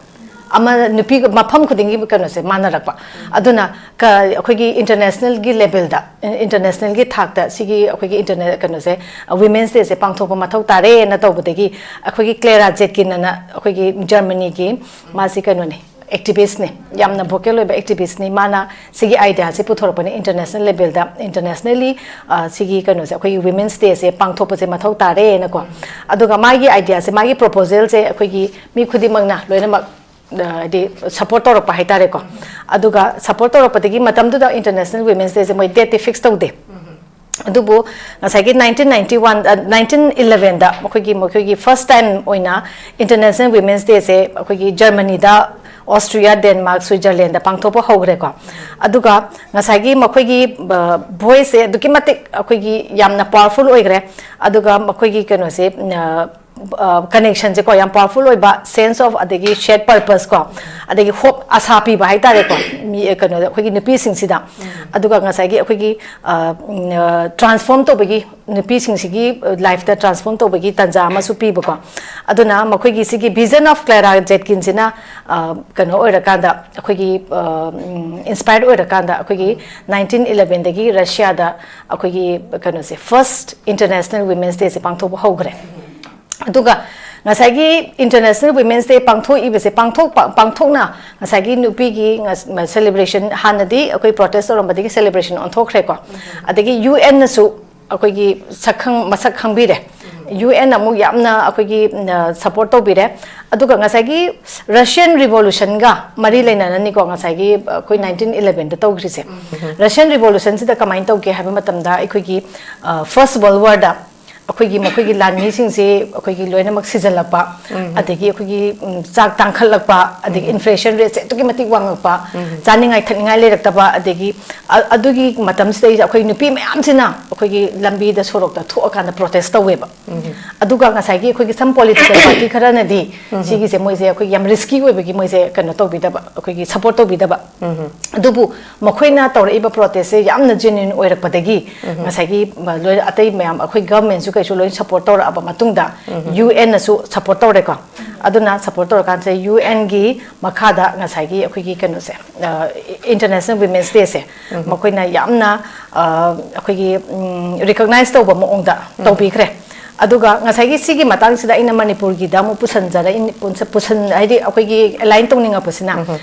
ꯑꯃ ꯅꯨꯄꯤ ꯃꯐꯝ ꯈꯨꯗꯤꯡꯒꯤ ꯀꯩꯅꯣꯁꯦ ꯃꯥꯟꯅꯔꯛꯄ꯫ ꯑꯗꯨꯅ ꯀ-, ꯑꯩꯈꯣꯏꯒꯤ ꯏꯟꯇꯔꯅꯦꯁꯅꯦꯜꯒꯤ ꯂꯦꯕꯦꯜꯗ, ꯏꯟꯇꯔꯅꯦꯁꯅꯦꯜꯒꯤ ꯊꯥꯛꯇ ꯁꯤꯒꯤ ꯑꯩꯈꯣꯏꯒꯤ ꯏꯟꯇꯔꯅꯦ-, ꯀꯩꯅꯣꯁꯦ, ꯋꯤꯃꯦꯟꯁ ꯗꯦꯁꯦ ꯄꯥꯡꯊꯣꯛꯄ ꯃꯊꯧ ꯇꯥꯔꯦꯅ ꯇꯧꯕꯗꯒꯤ, ꯑꯩꯈꯣꯏꯒꯤ ꯀ꯭ꯂꯦꯔꯥ ꯖꯦꯠꯀꯤꯟ ꯑꯅ ꯑꯩꯈꯣꯏꯒꯤ ꯖꯔꯃꯅꯤꯒꯤ, ꯃꯥꯁꯤ ꯀꯩꯅꯣꯅꯦ, ꯑꯦꯛꯇꯤꯚꯤꯁꯅꯦ, ꯌꯥꯝꯅ ꯚꯣꯀꯦꯜ ꯑꯣꯏꯕ ꯑꯦꯛꯇꯤꯚꯤꯁꯅꯤ꯫ ꯃꯥꯅ ꯁꯤꯒꯤ ꯑꯥꯏꯗꯤꯌꯥꯁꯤ ꯄꯨꯊꯣꯔꯛꯄꯅꯦ ꯏꯟꯇꯔꯅꯦꯁꯅꯦꯜ ꯂꯦꯕꯦꯜꯗ, ꯏꯟꯇꯔꯅꯦꯁꯅꯦꯜꯂꯤ, ꯑ, ꯁꯤꯒꯤ ꯀꯩꯅꯣꯁꯦ, ꯑꯩꯈꯣꯏꯒꯤ ꯋꯤꯃꯦꯟꯁ ꯗꯦꯁꯦ ꯄꯥꯡꯊꯣꯛꯄꯁꯦ ꯃꯊꯧ ꯇꯥꯔꯦꯅꯀꯣ꯫ ꯑꯗꯨꯒ ꯃꯥꯒꯤ ꯑꯥꯏꯗꯤꯌꯥꯁꯦ, ꯃꯥꯒꯤ ꯄ꯭ꯔꯣꯄꯣꯖꯦꯜꯁꯦ ꯑꯩꯈꯣꯏꯒꯤ ꯃꯤ ꯈꯨꯗꯤꯡꯃꯛꯅ ꯂꯣꯏꯅꯃꯛ, ꯑ, ꯍꯥꯏꯗꯤ ꯁꯄꯣꯔꯠ ꯇꯧꯔꯛꯄ ꯍꯥꯏꯇꯥꯔꯦꯀꯣ꯫ ꯑꯗꯨꯒ ꯁꯄꯣꯔꯠ ꯇꯧꯔꯛꯄꯗꯒꯤ ꯃꯇꯝꯗꯨꯗ ꯏꯟꯇꯔꯅꯦꯁꯅꯦꯜ ꯋꯤꯃꯦꯟꯁ ꯗꯦꯁꯦ ꯃꯣꯏ ꯗꯦꯠꯇꯤ ꯐꯤꯛꯁ ꯇꯧꯗꯦ꯫ ꯑꯗꯨꯕꯨ ꯉꯁꯥꯏꯒꯤ ꯅꯥꯏꯟꯇꯤꯟ ꯅꯥꯏꯟꯇꯤ ꯋꯥꯟ, ꯑ, ꯅꯥꯏꯟꯇꯤꯟ ꯏꯂꯚꯦꯟꯗ ꯃꯈꯣꯏꯒꯤ, ꯃꯈꯣꯏꯒꯤ ꯐꯥꯔꯁ ꯇꯥꯏꯝ ꯑꯣꯏꯅ ꯏꯟꯇꯔꯅꯦꯁꯅꯦꯜ ꯋꯤꯃꯦꯟꯁ ꯗꯦꯁꯦ ꯑꯩꯈꯣꯏꯒꯤ ꯖꯔꯃꯅꯤꯗ, ꯑꯣꯁꯇ꯭ꯔꯤꯌꯥ, ꯗꯦꯟꯃꯥꯔꯛ, ꯁ꯭ꯋꯤꯖꯔꯂꯦꯟꯗ ꯄꯥꯡꯊꯣꯛꯄ ꯍꯧꯈ꯭ꯔꯦꯀꯣ꯫ ꯑꯗꯨꯒ ꯉꯁꯥꯏꯒꯤ ꯃꯈꯣꯏꯒꯤ, ꯑ, ꯚꯣꯏꯁꯁꯦ ꯑꯗꯨꯛꯀꯤ ꯃꯇꯤꯛ ꯑꯩꯈꯣꯏꯒꯤ ꯌꯥꯝꯅ ꯄꯥꯋꯔꯐꯨꯜ ꯑꯣꯏꯈ꯭ꯔꯦ꯫ ꯑꯗꯨꯒ ꯃꯈꯣꯏꯒꯤ ꯀꯩꯅꯣꯁꯦ, ꯑ, ꯀꯅꯦꯛꯁꯟꯁꯦꯀꯣ, ꯌꯥꯝ ꯄꯋꯥꯔꯐꯨꯜ ꯑꯣꯏꯕ, ꯁꯦꯟꯁ ꯑꯣꯐ, ꯑꯗꯒꯤ ꯁꯦꯠ ꯄꯔꯄꯁ ꯀꯣ, ꯑꯗꯒꯤ ꯍꯣꯞ, ꯑꯁꯥ ꯄꯤꯕ ꯍꯥꯏꯇꯥꯔꯦꯀꯣ, ꯃꯤ ꯀꯩꯅꯣꯗ, ꯑꯩꯈꯣꯏꯒꯤ ꯅꯨꯄꯤꯁꯤꯡꯁꯤꯗ꯫ ꯑꯗꯨꯒ ꯉꯁꯥꯏꯒꯤ ꯑꯩꯈꯣꯏꯒꯤ ꯇ꯭ꯔꯥꯟꯁꯐꯣꯔꯝ ꯇꯧꯕꯒꯤ, ꯅꯨꯄꯤꯁꯤꯡꯁꯤꯒꯤ ꯂꯥꯏꯐꯇ ꯇ꯭ꯔꯥꯟꯁꯐꯣꯔꯝ ꯇꯧꯕꯒꯤ ꯇꯥꯟꯖꯥ ꯑꯃꯁꯨ ꯄꯤꯕꯀꯣ꯫ ꯑꯗꯨꯅ ꯃꯈꯣꯏꯒꯤ ꯁꯤꯒꯤ Vision of Clara Zetkinꯁꯤꯅ ꯀꯩꯅꯣ ꯑꯣꯏꯔꯀꯥꯟꯗ, ꯑꯩꯈꯣꯏꯒꯤ ꯏꯟꯁꯄꯥꯌꯔ ꯑꯣꯏꯔꯀꯥꯟꯗ, ꯑꯩꯈꯣꯏꯒꯤ ꯅꯥꯏꯟꯇꯤꯟ ꯏꯂꯚꯦꯟꯗꯒꯤ ꯔꯁꯤꯌꯥꯗ ꯑꯩꯈꯣꯏꯒꯤ ꯀꯩꯅꯣꯁꯦ, ꯐꯥꯔꯁ ꯏꯟꯇꯔꯅꯦꯁꯅꯦꯜ ꯋꯤꯃꯦꯟꯁ ꯗꯦꯁꯦ ꯄꯥꯡꯊꯣꯛꯄ ꯍꯧꯈ꯭ꯔꯦ꯫ ꯑꯗꯨꯒ ꯉꯁꯥꯏꯒꯤ ꯏꯟꯇꯔꯅꯦꯁꯅꯦꯜ ꯋꯤꯃꯦꯟꯁ ꯗꯦ ꯄꯥꯡꯊꯣꯛꯏꯕꯁꯦ, ꯄꯥꯡꯊꯣꯛꯄ, ꯄꯥꯡꯊꯣꯛꯅ ꯉꯁꯥꯏꯒꯤ ꯅꯨꯄꯤꯒꯤ ꯁꯦꯂꯦꯕ꯭ꯔꯦꯁꯟ, ꯍꯥꯟꯅꯗꯤ ꯑꯩꯈꯣꯏ ꯄ꯭ꯔꯣꯇꯦꯁ ꯇꯧꯔꯝꯕꯗꯒꯤ ꯁꯦꯂꯦꯕ꯭ꯔꯦꯁꯟ ꯑꯣꯟꯊꯣꯛꯈ꯭ꯔꯦꯀꯣ꯫ ꯑꯗꯒꯤ ꯌꯨ ꯑꯦꯟꯅꯁꯨ ꯑꯩꯈꯣꯏꯒꯤ ꯁꯛꯈꯪ, ꯃꯁꯛ ꯈꯪꯕꯤꯔꯦ꯫ ꯌꯨ ꯑꯦꯟ ꯑꯃꯨꯛ ꯌꯥꯝꯅ ꯑꯩꯈꯣꯏꯒꯤ ꯁꯄꯣꯔꯠ ꯇꯧꯕꯤꯔꯦ꯫ ꯑꯗꯨꯒ ꯉꯁꯥꯏꯒꯤ ꯔꯁꯤꯌꯟ ꯔꯤꯚꯣꯂꯨꯁꯟꯒ ꯃꯔꯤ ꯂꯩꯅꯅꯅꯤꯀꯣ, ꯉꯁꯥꯏꯒꯤ ꯑꯩꯈꯣꯏ ꯅꯥꯏꯟꯇꯤꯟ ꯏꯂꯚꯦꯟꯗ ꯇꯧꯈ꯭ꯔꯤꯁꯦ꯫ ꯔꯁꯤꯌꯟ ꯔꯤꯚꯣꯂꯨꯁꯟꯁꯤꯗ ꯀꯃꯥꯏꯅ ꯇꯧꯒꯦ ꯍꯥꯏꯕ ꯃꯇꯝꯗ, ꯑꯩꯈꯣꯏꯒꯤ ꯐꯥꯔꯁ ꯋꯥꯔꯜ ꯋꯥꯔꯗ ꯑꯩꯈꯣꯏꯒꯤ, ꯃꯈꯣꯏꯒꯤ ꯂꯥꯟꯃꯤꯁꯤꯡꯁꯦ ꯑꯩꯈꯣꯏꯒꯤ ꯂꯣꯏꯅꯃꯛ ꯁꯤꯖꯤꯜꯂꯛꯄ, ꯑꯗꯒꯤ ꯑꯩꯈꯣꯏꯒꯤ ꯆꯥꯛ ꯇꯥꯡꯈꯠꯂꯛꯄ, ꯑꯗꯒꯤ ꯏꯟꯐ꯭ꯂꯦꯁꯟ ꯔꯦꯠꯁꯦ ꯑꯗꯨꯛꯀꯤ ꯃꯇꯤꯛ ꯋꯥꯡꯉꯛꯄ, ꯆꯥꯅꯤꯡꯉꯥꯏ ꯊꯛꯅꯤꯡꯉꯥꯏ ꯂꯩꯔꯛꯇꯕ, ꯑꯗꯒꯤ ꯑꯗꯨꯒꯤ ꯃꯇꯝꯁꯤꯗꯩꯗ ꯑꯩꯈꯣꯏ ꯅꯨꯄꯤ ꯃꯌꯥꯝꯁꯤꯅ ꯑꯩꯈꯣꯏꯒꯤ ꯂꯝꯕꯤꯗ, ꯁꯣꯔꯣꯛꯇ ꯊꯣꯛꯑꯀꯥꯟꯗ ꯄ꯭ꯔꯣꯇꯦꯁ ꯇꯧꯋꯦꯕ꯫ ꯑꯗꯨꯒ ꯉꯁꯥꯏꯒꯤ ꯑꯩꯈꯣꯏꯒꯤ ꯁꯝ ꯄꯣꯂꯤꯇꯤꯀꯦꯜ ꯄꯥꯔꯇꯤ ꯈꯔꯅꯗꯤ ꯁꯤꯒꯤꯁꯦ, ꯃꯣꯏꯁꯦ ꯑꯩꯈꯣꯏ ꯌꯥꯝ ꯔꯤꯁꯀꯤ ꯑꯣꯏꯕꯒꯤ, ꯃꯣꯏꯁꯦ ꯀꯩꯅꯣ ꯇꯧꯕꯤꯗꯕ, ꯑꯩꯈꯣꯏꯒꯤ ꯁꯄꯣꯔꯠ ꯇꯧꯕꯤꯗꯕ꯫ ꯑꯗꯨꯕꯨ ꯃꯈꯣꯏꯅ ꯇꯧꯔꯛꯏꯕ ꯄ꯭ꯔꯣꯇꯦꯁꯁꯦ ꯌꯥꯝꯅ ꯖꯦꯅ꯭ꯌꯨꯟ ꯑꯣꯏꯔꯛꯄꯗꯒꯤ, ꯉꯁꯥꯏꯒꯤ ꯂꯣꯏ, ꯑꯇꯩ ꯃꯌꯥꯝ, ꯑꯩꯈꯣꯏ ꯒꯚꯔꯟꯃꯦꯟꯠꯁꯨ ꯀꯩꯁꯨ ꯂꯣꯏ ꯁꯄꯣꯔꯠ ꯇꯧꯔꯛꯑꯕ ꯃꯇꯨꯡꯗ, ꯌꯨ ꯑꯦꯟꯅꯁꯨ ꯁꯄꯣꯔꯠ ꯇꯧꯔꯦꯀꯣ꯫ ꯑꯗꯨꯅ ꯁꯄꯣꯔꯠ ꯇꯧꯔꯀꯥꯟꯁꯤꯗ ꯌꯨ ꯑꯦꯟꯒꯤ ꯃꯈꯥꯗ ꯉꯁꯥꯏꯒꯤ ꯑꯩꯈꯣꯏꯒꯤ ꯀꯩꯅꯣꯁꯦ, ꯏꯟꯇꯔꯅꯦꯁꯅꯦꯜ ꯋꯤꯃꯦꯟꯁ ꯗꯦꯁꯦ ꯃꯈꯣꯏꯅ ꯌꯥꯝꯅ ꯑꯩꯈꯣꯏꯒꯤ ꯔꯤꯀꯣꯛꯅꯥꯏꯁ ꯇꯧꯕ ꯃꯑꯣꯡꯗ ꯇꯧꯕꯤꯈ꯭ꯔꯦ꯫ ꯑꯗꯨꯒ ꯉꯁꯥꯏꯒꯤ ꯁꯤꯒꯤ ꯃꯇꯥꯡꯁꯤꯗ ꯑꯩꯅ ꯃꯅꯤꯄꯨꯔꯒꯤꯗ ꯑꯃꯨꯛ ꯄꯨꯁꯟꯖꯔꯛꯏ, ꯄꯨꯟꯁ-, ꯄꯨꯁꯟ-, ꯍꯥꯏꯗꯤ ꯑꯩꯈꯣꯏꯒꯤ ꯑꯦꯂꯥꯏꯟ ꯇꯧꯅꯤꯡꯉꯛꯄꯁꯤꯅ,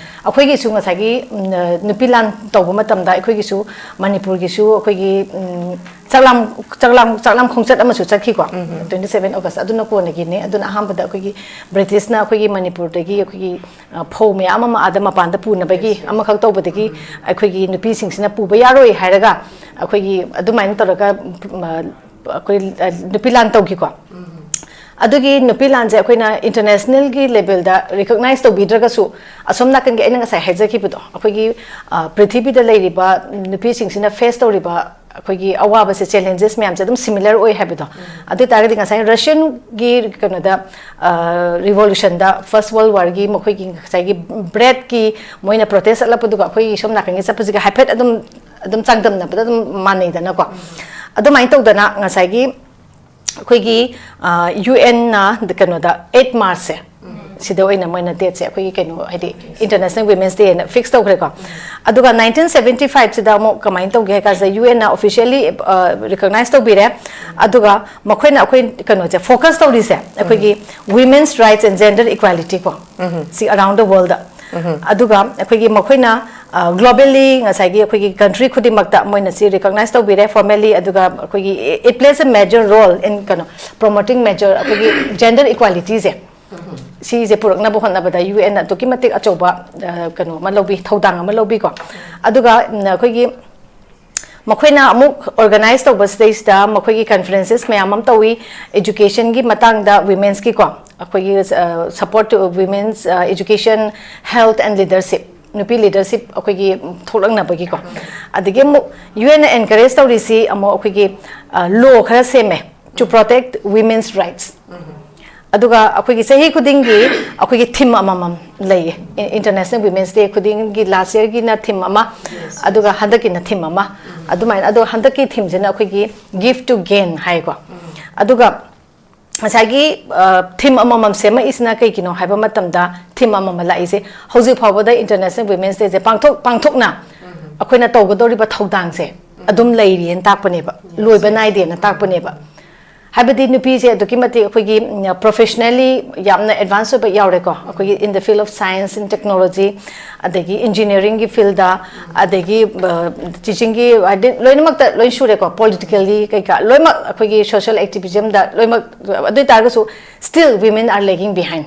ꯑꯩꯈꯣꯏꯒꯤꯁꯨ ꯉꯁꯥꯏꯒꯤ ꯅꯨꯄꯤ ꯂꯥꯟ ꯇꯧꯕ ꯃꯇꯝꯗ ꯑꯩꯈꯣꯏꯒꯤꯁꯨ, ꯃꯅꯤꯄꯨꯔꯒꯤꯁꯨ ꯑꯩꯈꯣꯏꯒꯤ ꯆꯥꯛꯂꯥꯝ, ꯆꯥꯛꯂꯥꯝ, ꯆꯥꯛꯂꯥꯝ ꯈꯣꯡꯆꯠ ꯑꯃꯁꯨ ꯆꯠꯈꯤꯀꯣ, ꯇ꯭ꯋꯦꯟꯇꯤ ꯁꯚꯦꯟ ꯑꯣꯒꯁ, ꯑꯗꯨꯅ ꯀꯣꯟꯅꯒꯤꯅꯦ꯫ ꯑꯗꯨꯅ ꯑꯍꯥꯟꯕꯗ ꯑꯩꯈꯣꯏꯒꯤ ꯕ꯭ꯔꯤꯇꯤꯁꯅ ꯑꯩꯈꯣꯏꯒꯤ ꯃꯅꯤꯄꯨꯔꯗꯒꯤ ꯑꯩꯈꯣꯏꯒꯤ ꯐꯧ ꯃꯌꯥꯝ ꯑꯃ ꯑꯥꯗ ꯃꯄꯥꯟꯗ ꯄꯨꯅꯕꯒꯤ ꯑꯃꯈꯛ ꯇꯧꯕꯗꯒꯤ ꯑꯩꯈꯣꯏꯒꯤ ꯅꯨꯄꯤꯁꯤꯡꯁꯤꯅ ꯄꯨꯕ ꯌꯥꯔꯣꯏ ꯍꯥꯏꯔꯒ, ꯑꯩꯈꯣꯏꯒꯤ ꯑꯗꯨꯃꯥꯏꯅ ꯇꯧꯔꯒ ꯑꯩꯈꯣꯏ ꯅꯨꯄꯤ ꯂꯥꯟ ꯇꯧꯈꯤꯀꯣ꯫ ꯑꯗꯨꯒꯤ ꯅꯨꯄꯤ ꯂꯥꯟꯁꯦ ꯑꯩꯈꯣꯏꯅ ꯏꯟꯇꯔꯅꯦꯁꯅꯦꯜꯒꯤ ꯂꯦꯚꯦꯜꯗ ꯔꯤꯀꯣꯛꯅꯥꯏꯁ ꯇꯧꯕꯤꯗ꯭ꯔꯒꯁꯨ, ꯑꯁꯣꯝ ꯅꯥꯀꯟꯒꯤ ꯑꯩꯅ ꯉꯁꯥꯏ ꯍꯥꯏꯖꯈꯤꯕꯗꯣ, ꯑꯩꯈꯣꯏꯒꯤ ꯄ꯭ꯔꯤꯊꯤꯕꯤꯗ ꯂꯩꯔꯤꯕ ꯅꯨꯄꯤꯁꯤꯡꯁꯤꯅ ꯐꯦꯁ ꯇꯧꯔꯤꯕ ꯑꯩꯈꯣꯏꯒꯤ ꯑꯋꯥꯕꯁꯦ, ꯆꯦꯂꯦꯟꯖꯦꯁ ꯃꯌꯥꯝꯁꯦ ꯑꯗꯨꯝ ꯁꯤꯃꯤꯂꯔ ꯑꯣꯏ ꯍꯥꯏꯕꯗꯣ꯫ ꯑꯗꯨ ꯑꯣꯏ ꯇꯥꯔꯒꯗꯤ ꯉꯁꯥꯏ ꯔꯁꯤꯌꯟꯒꯤ ꯀꯩꯅꯣꯗ, ꯔꯤꯚꯣꯂꯨꯁꯟꯗ, ꯐꯥꯔꯁ ꯋꯥꯔꯜ ꯋꯥꯔꯒꯤ ꯃꯈꯣꯏꯒꯤ ꯉꯁꯥꯏꯒꯤ ꯕ꯭ꯔꯦꯗꯀꯤ ꯃꯣꯏꯅ ꯄ꯭ꯔꯣꯇꯦꯁ ꯆꯠꯂꯛꯄꯗꯨꯒ ꯑꯩꯈꯣꯏꯒꯤ ꯁꯣꯝ ꯅꯥꯀꯟꯒꯤ ꯆꯠꯄꯁꯤꯒ ꯍꯥꯏꯐꯦꯠ ꯑꯗꯨꯝ, ꯑꯗꯨꯝ ꯆꯥꯡꯗꯝꯅꯕꯗ ꯑꯗꯨꯝ ꯃꯥꯟꯅꯩꯗꯅꯀꯣ꯫ ꯑꯗꯨꯃꯥꯏꯅ ꯇꯧꯗꯅ ꯉꯁꯥꯏꯒꯤ ꯑꯩꯈꯣꯏꯒꯤ ꯌꯨ ꯑꯦꯟꯅ ꯀꯩꯅꯣꯗ ꯑꯩꯠ ꯃꯥꯔꯆꯁꯦ, ꯁꯤꯗ ꯑꯣꯏꯅ ꯃꯣꯏꯅ ꯗꯦꯠꯁꯦ ꯑꯩꯈꯣꯏꯒꯤ ꯀꯩꯅꯣ, ꯍꯥꯏꯗꯤ ꯏꯟꯇꯔꯅꯦꯁꯅꯦꯜ ꯋꯤꯃꯦꯟꯁ ꯗꯦꯅ ꯐꯤꯛꯁ ꯇꯧꯈ꯭ꯔꯦꯀꯣ꯫ ꯑꯗꯨꯒ ꯅꯥꯏꯟꯇꯤꯟ ꯁꯕꯦꯟꯇꯤ ꯐꯥꯏꯚꯁꯤꯗ ꯑꯃꯨꯛ ꯀꯃꯥꯏꯅ ꯇꯧꯒꯦ ꯍꯥꯏ ꯀꯥꯟꯁꯤꯗ, ꯌꯨ ꯑꯦꯟꯅ ꯑꯣꯐꯤꯁꯤꯌꯦꯜꯂꯤ ꯔꯤꯀꯣꯛꯅꯥꯏꯁ ꯇꯧꯕꯤꯔꯦ꯫ ꯑꯗꯨꯒ ꯃꯈꯣꯏꯅ ꯑꯩꯈꯣꯏ ꯀꯩꯅꯣꯁꯦ ꯐꯣꯀꯁ ꯇꯧꯔꯤꯁꯦ ꯑꯩꯈꯣꯏꯒꯤ Women's Rights and Gender Equality ꯀꯣ, ꯁꯤ ꯑꯔꯥꯎꯟ ꯗ ꯋꯥꯔꯜꯗ꯫ ꯑꯗꯨꯒ ꯑꯩꯈꯣꯏꯒꯤ ꯃꯈꯣꯏꯅ ꯒ꯭ꯂꯣꯕꯦꯜꯂꯤ ꯉꯁꯥꯏꯒꯤ ꯑꯩꯈꯣꯏꯒꯤ ꯀꯟꯇ꯭ꯔꯤ ꯈꯨꯗꯤꯡꯃꯛꯇ ꯃꯣꯏꯅ ꯁꯤ ꯔꯤꯀꯣꯛꯅꯥꯏꯁ ꯇꯧꯕꯤꯔꯦ ꯐꯣꯔꯃꯦꯜꯂꯤ꯫ ꯑꯗꯨꯒ ꯑꯩꯈꯣꯏꯒꯤ, it plays a major role in ꯀꯩꯅꯣ, promoting major, ꯑꯩꯈꯣꯏꯒꯤ ꯖꯦꯟꯗꯔ ꯏꯀ꯭ꯋꯥꯂꯤꯇꯤꯁꯦ, ꯁꯤꯁꯦ ꯄꯨꯔꯛꯅꯕ ꯍꯣꯠꯅꯕꯗ ꯌꯨ ꯑꯦꯟꯅ ꯑꯗꯨꯛꯀꯤ ꯃꯇꯤꯛ ꯑꯆꯧꯕ, ꯑ, ꯀꯩꯅꯣ ꯑꯃ ꯂꯧꯕꯤ, ꯊꯧꯗꯥꯡ ꯑꯃ ꯂꯧꯕꯤꯀꯣ꯫ ꯑꯗꯨꯒ, ꯎꯝ, ꯑꯩꯈꯣꯏꯒꯤ ꯃꯈꯣꯏꯅ ꯑꯃꯨꯛ ꯑꯣꯔꯒꯅꯥꯏꯁ ꯇꯧꯕ ꯁꯤꯗꯩꯁꯤꯗ ꯃꯈꯣꯏꯒꯤ ꯀꯟꯐꯔꯦꯟꯁꯦꯁ ꯃꯌꯥꯝ ꯑꯃ ꯇꯧꯏ, ꯑꯦꯖꯨꯀꯦꯁꯟꯒꯤ ꯃꯇꯥꯡꯗ, ꯋꯤꯃꯦꯟꯁꯀꯤꯀꯣ, ꯑꯩꯈꯣꯏꯒꯤ, ꯑ, support to women's, ꯑ, education, health and leadership, ꯅꯨꯄꯤ ꯂꯤꯗꯔꯁꯤꯞ ꯑꯩꯈꯣꯏꯒꯤ ꯊꯣꯛꯂꯛꯅꯕꯒꯤꯀꯣ꯫ ꯑꯗꯒꯤ ꯑꯃꯨꯛ ꯌꯨ ꯑꯦꯟꯅ ꯑꯦꯟꯀꯔꯦꯖ ꯇꯧꯔꯤꯁꯤ ꯑꯃꯨꯛ ꯑꯩꯈꯣꯏꯒꯤ, ꯑ, ꯂꯣ ꯈꯔ ꯁꯦꯝꯃꯦ, to protect women's rights꯫ ꯑꯗꯨꯒ ꯑꯩꯈꯣꯏꯒꯤ ꯆꯍꯤ ꯈꯨꯗꯤꯡꯒꯤ ꯑꯩꯈꯣꯏꯒꯤ ꯊꯤꯝ ꯑꯃꯃꯝ ꯂꯩꯌꯦ꯫ ꯏꯟꯇꯔꯅꯦꯁꯅꯦꯜ ꯋꯤꯃꯦꯟꯁ ꯗꯦ ꯈꯨꯗꯤꯡꯒꯤ, ꯂꯥꯁ ꯌꯔꯒꯤꯅ ꯊꯤꯝ ꯑꯃ, ꯑꯗꯨꯒ ꯍꯟꯗꯛꯀꯤꯅ ꯊꯤꯝ ꯑꯃ, ꯑꯗꯨꯃꯥꯏꯅ꯫ ꯑꯗꯣ ꯍꯟꯗꯛꯀꯤ ꯊꯤꯝꯁꯤꯅ ꯑꯩꯈꯣꯏꯒꯤ Give to Gain ꯍꯥꯏꯀꯣ꯫ ꯑꯗꯨꯒ ꯉꯁꯥꯏꯒꯤ, ꯑ, ꯊꯤꯝ ꯑꯃꯃꯝ ꯁꯦꯝꯃꯛꯏꯁꯤꯅ ꯀꯩꯒꯤꯅꯣ ꯍꯥꯏꯕ ꯃꯇꯝꯗ, ꯊꯤꯝ ꯑꯃꯃꯝ ꯂꯥꯛꯏꯁꯦ ꯍꯧꯖꯤꯛ ꯐꯥꯎꯕꯗ ꯏꯟꯇꯔꯅꯦꯁꯅꯦꯜ ꯋꯤꯃꯦꯟꯁ ꯗꯦꯁꯦ ꯄꯥꯡꯊꯣꯛ, ꯄꯥꯡꯊꯣꯛꯅ ꯑꯩꯈꯣꯏꯅ ꯇꯧꯒꯗꯧꯔꯤꯕ ꯊꯧꯗꯥꯡꯁꯦ ꯑꯗꯨꯝ ꯂꯩꯔꯤꯑꯅ ꯇꯥꯛꯄꯅꯦꯕ, ꯂꯣꯏꯕ ꯅꯥꯏꯗꯦꯅ ꯇꯥꯛꯄꯅꯦꯕ꯫ ꯍꯥꯏꯕꯗꯤ ꯅꯨꯄꯤꯁꯦ ꯑꯗꯨꯛꯀꯤ ꯃꯇꯤꯛ ꯑꯩꯈꯣꯏꯒꯤ, ꯎꯝ, ꯄ꯭ꯔꯣꯐꯦꯁꯅꯦꯜꯂꯤ ꯌꯥꯝꯅ ꯑꯦꯗꯚꯥꯟꯁ ꯑꯣꯏꯕ ꯌꯥꯎꯔꯦꯀꯣ, ꯑꯩꯈꯣꯏꯒꯤ in the field of science and technology, ꯑꯗꯒꯤ ꯏꯟꯖꯤꯅꯤꯌꯥꯔꯤꯡꯒꯤ ꯐꯤꯜꯗ, ꯑꯗꯒꯤ, ꯑ, ꯇꯤꯆꯤꯡꯒꯤ, ꯍꯥꯏꯗꯤ ꯂꯣꯏꯅꯃꯛꯇ ꯂꯣꯏ ꯁꯨꯔꯦꯀꯣ, ꯄꯣꯂꯤꯇꯤꯀꯦꯜꯂꯤ ꯀꯩꯀꯥ ꯂꯣꯏꯅꯃꯛ ꯑꯩꯈꯣꯏꯒꯤ ꯁꯣꯁꯤꯌꯦꯜ ꯑꯦꯛꯇꯤꯚꯤꯖꯝꯗ ꯂꯣꯏꯅꯃꯛ꯫ ꯑꯗꯨ ꯑꯣꯏ ꯇꯥꯔꯒꯁꯨ still women are lagging behind꯫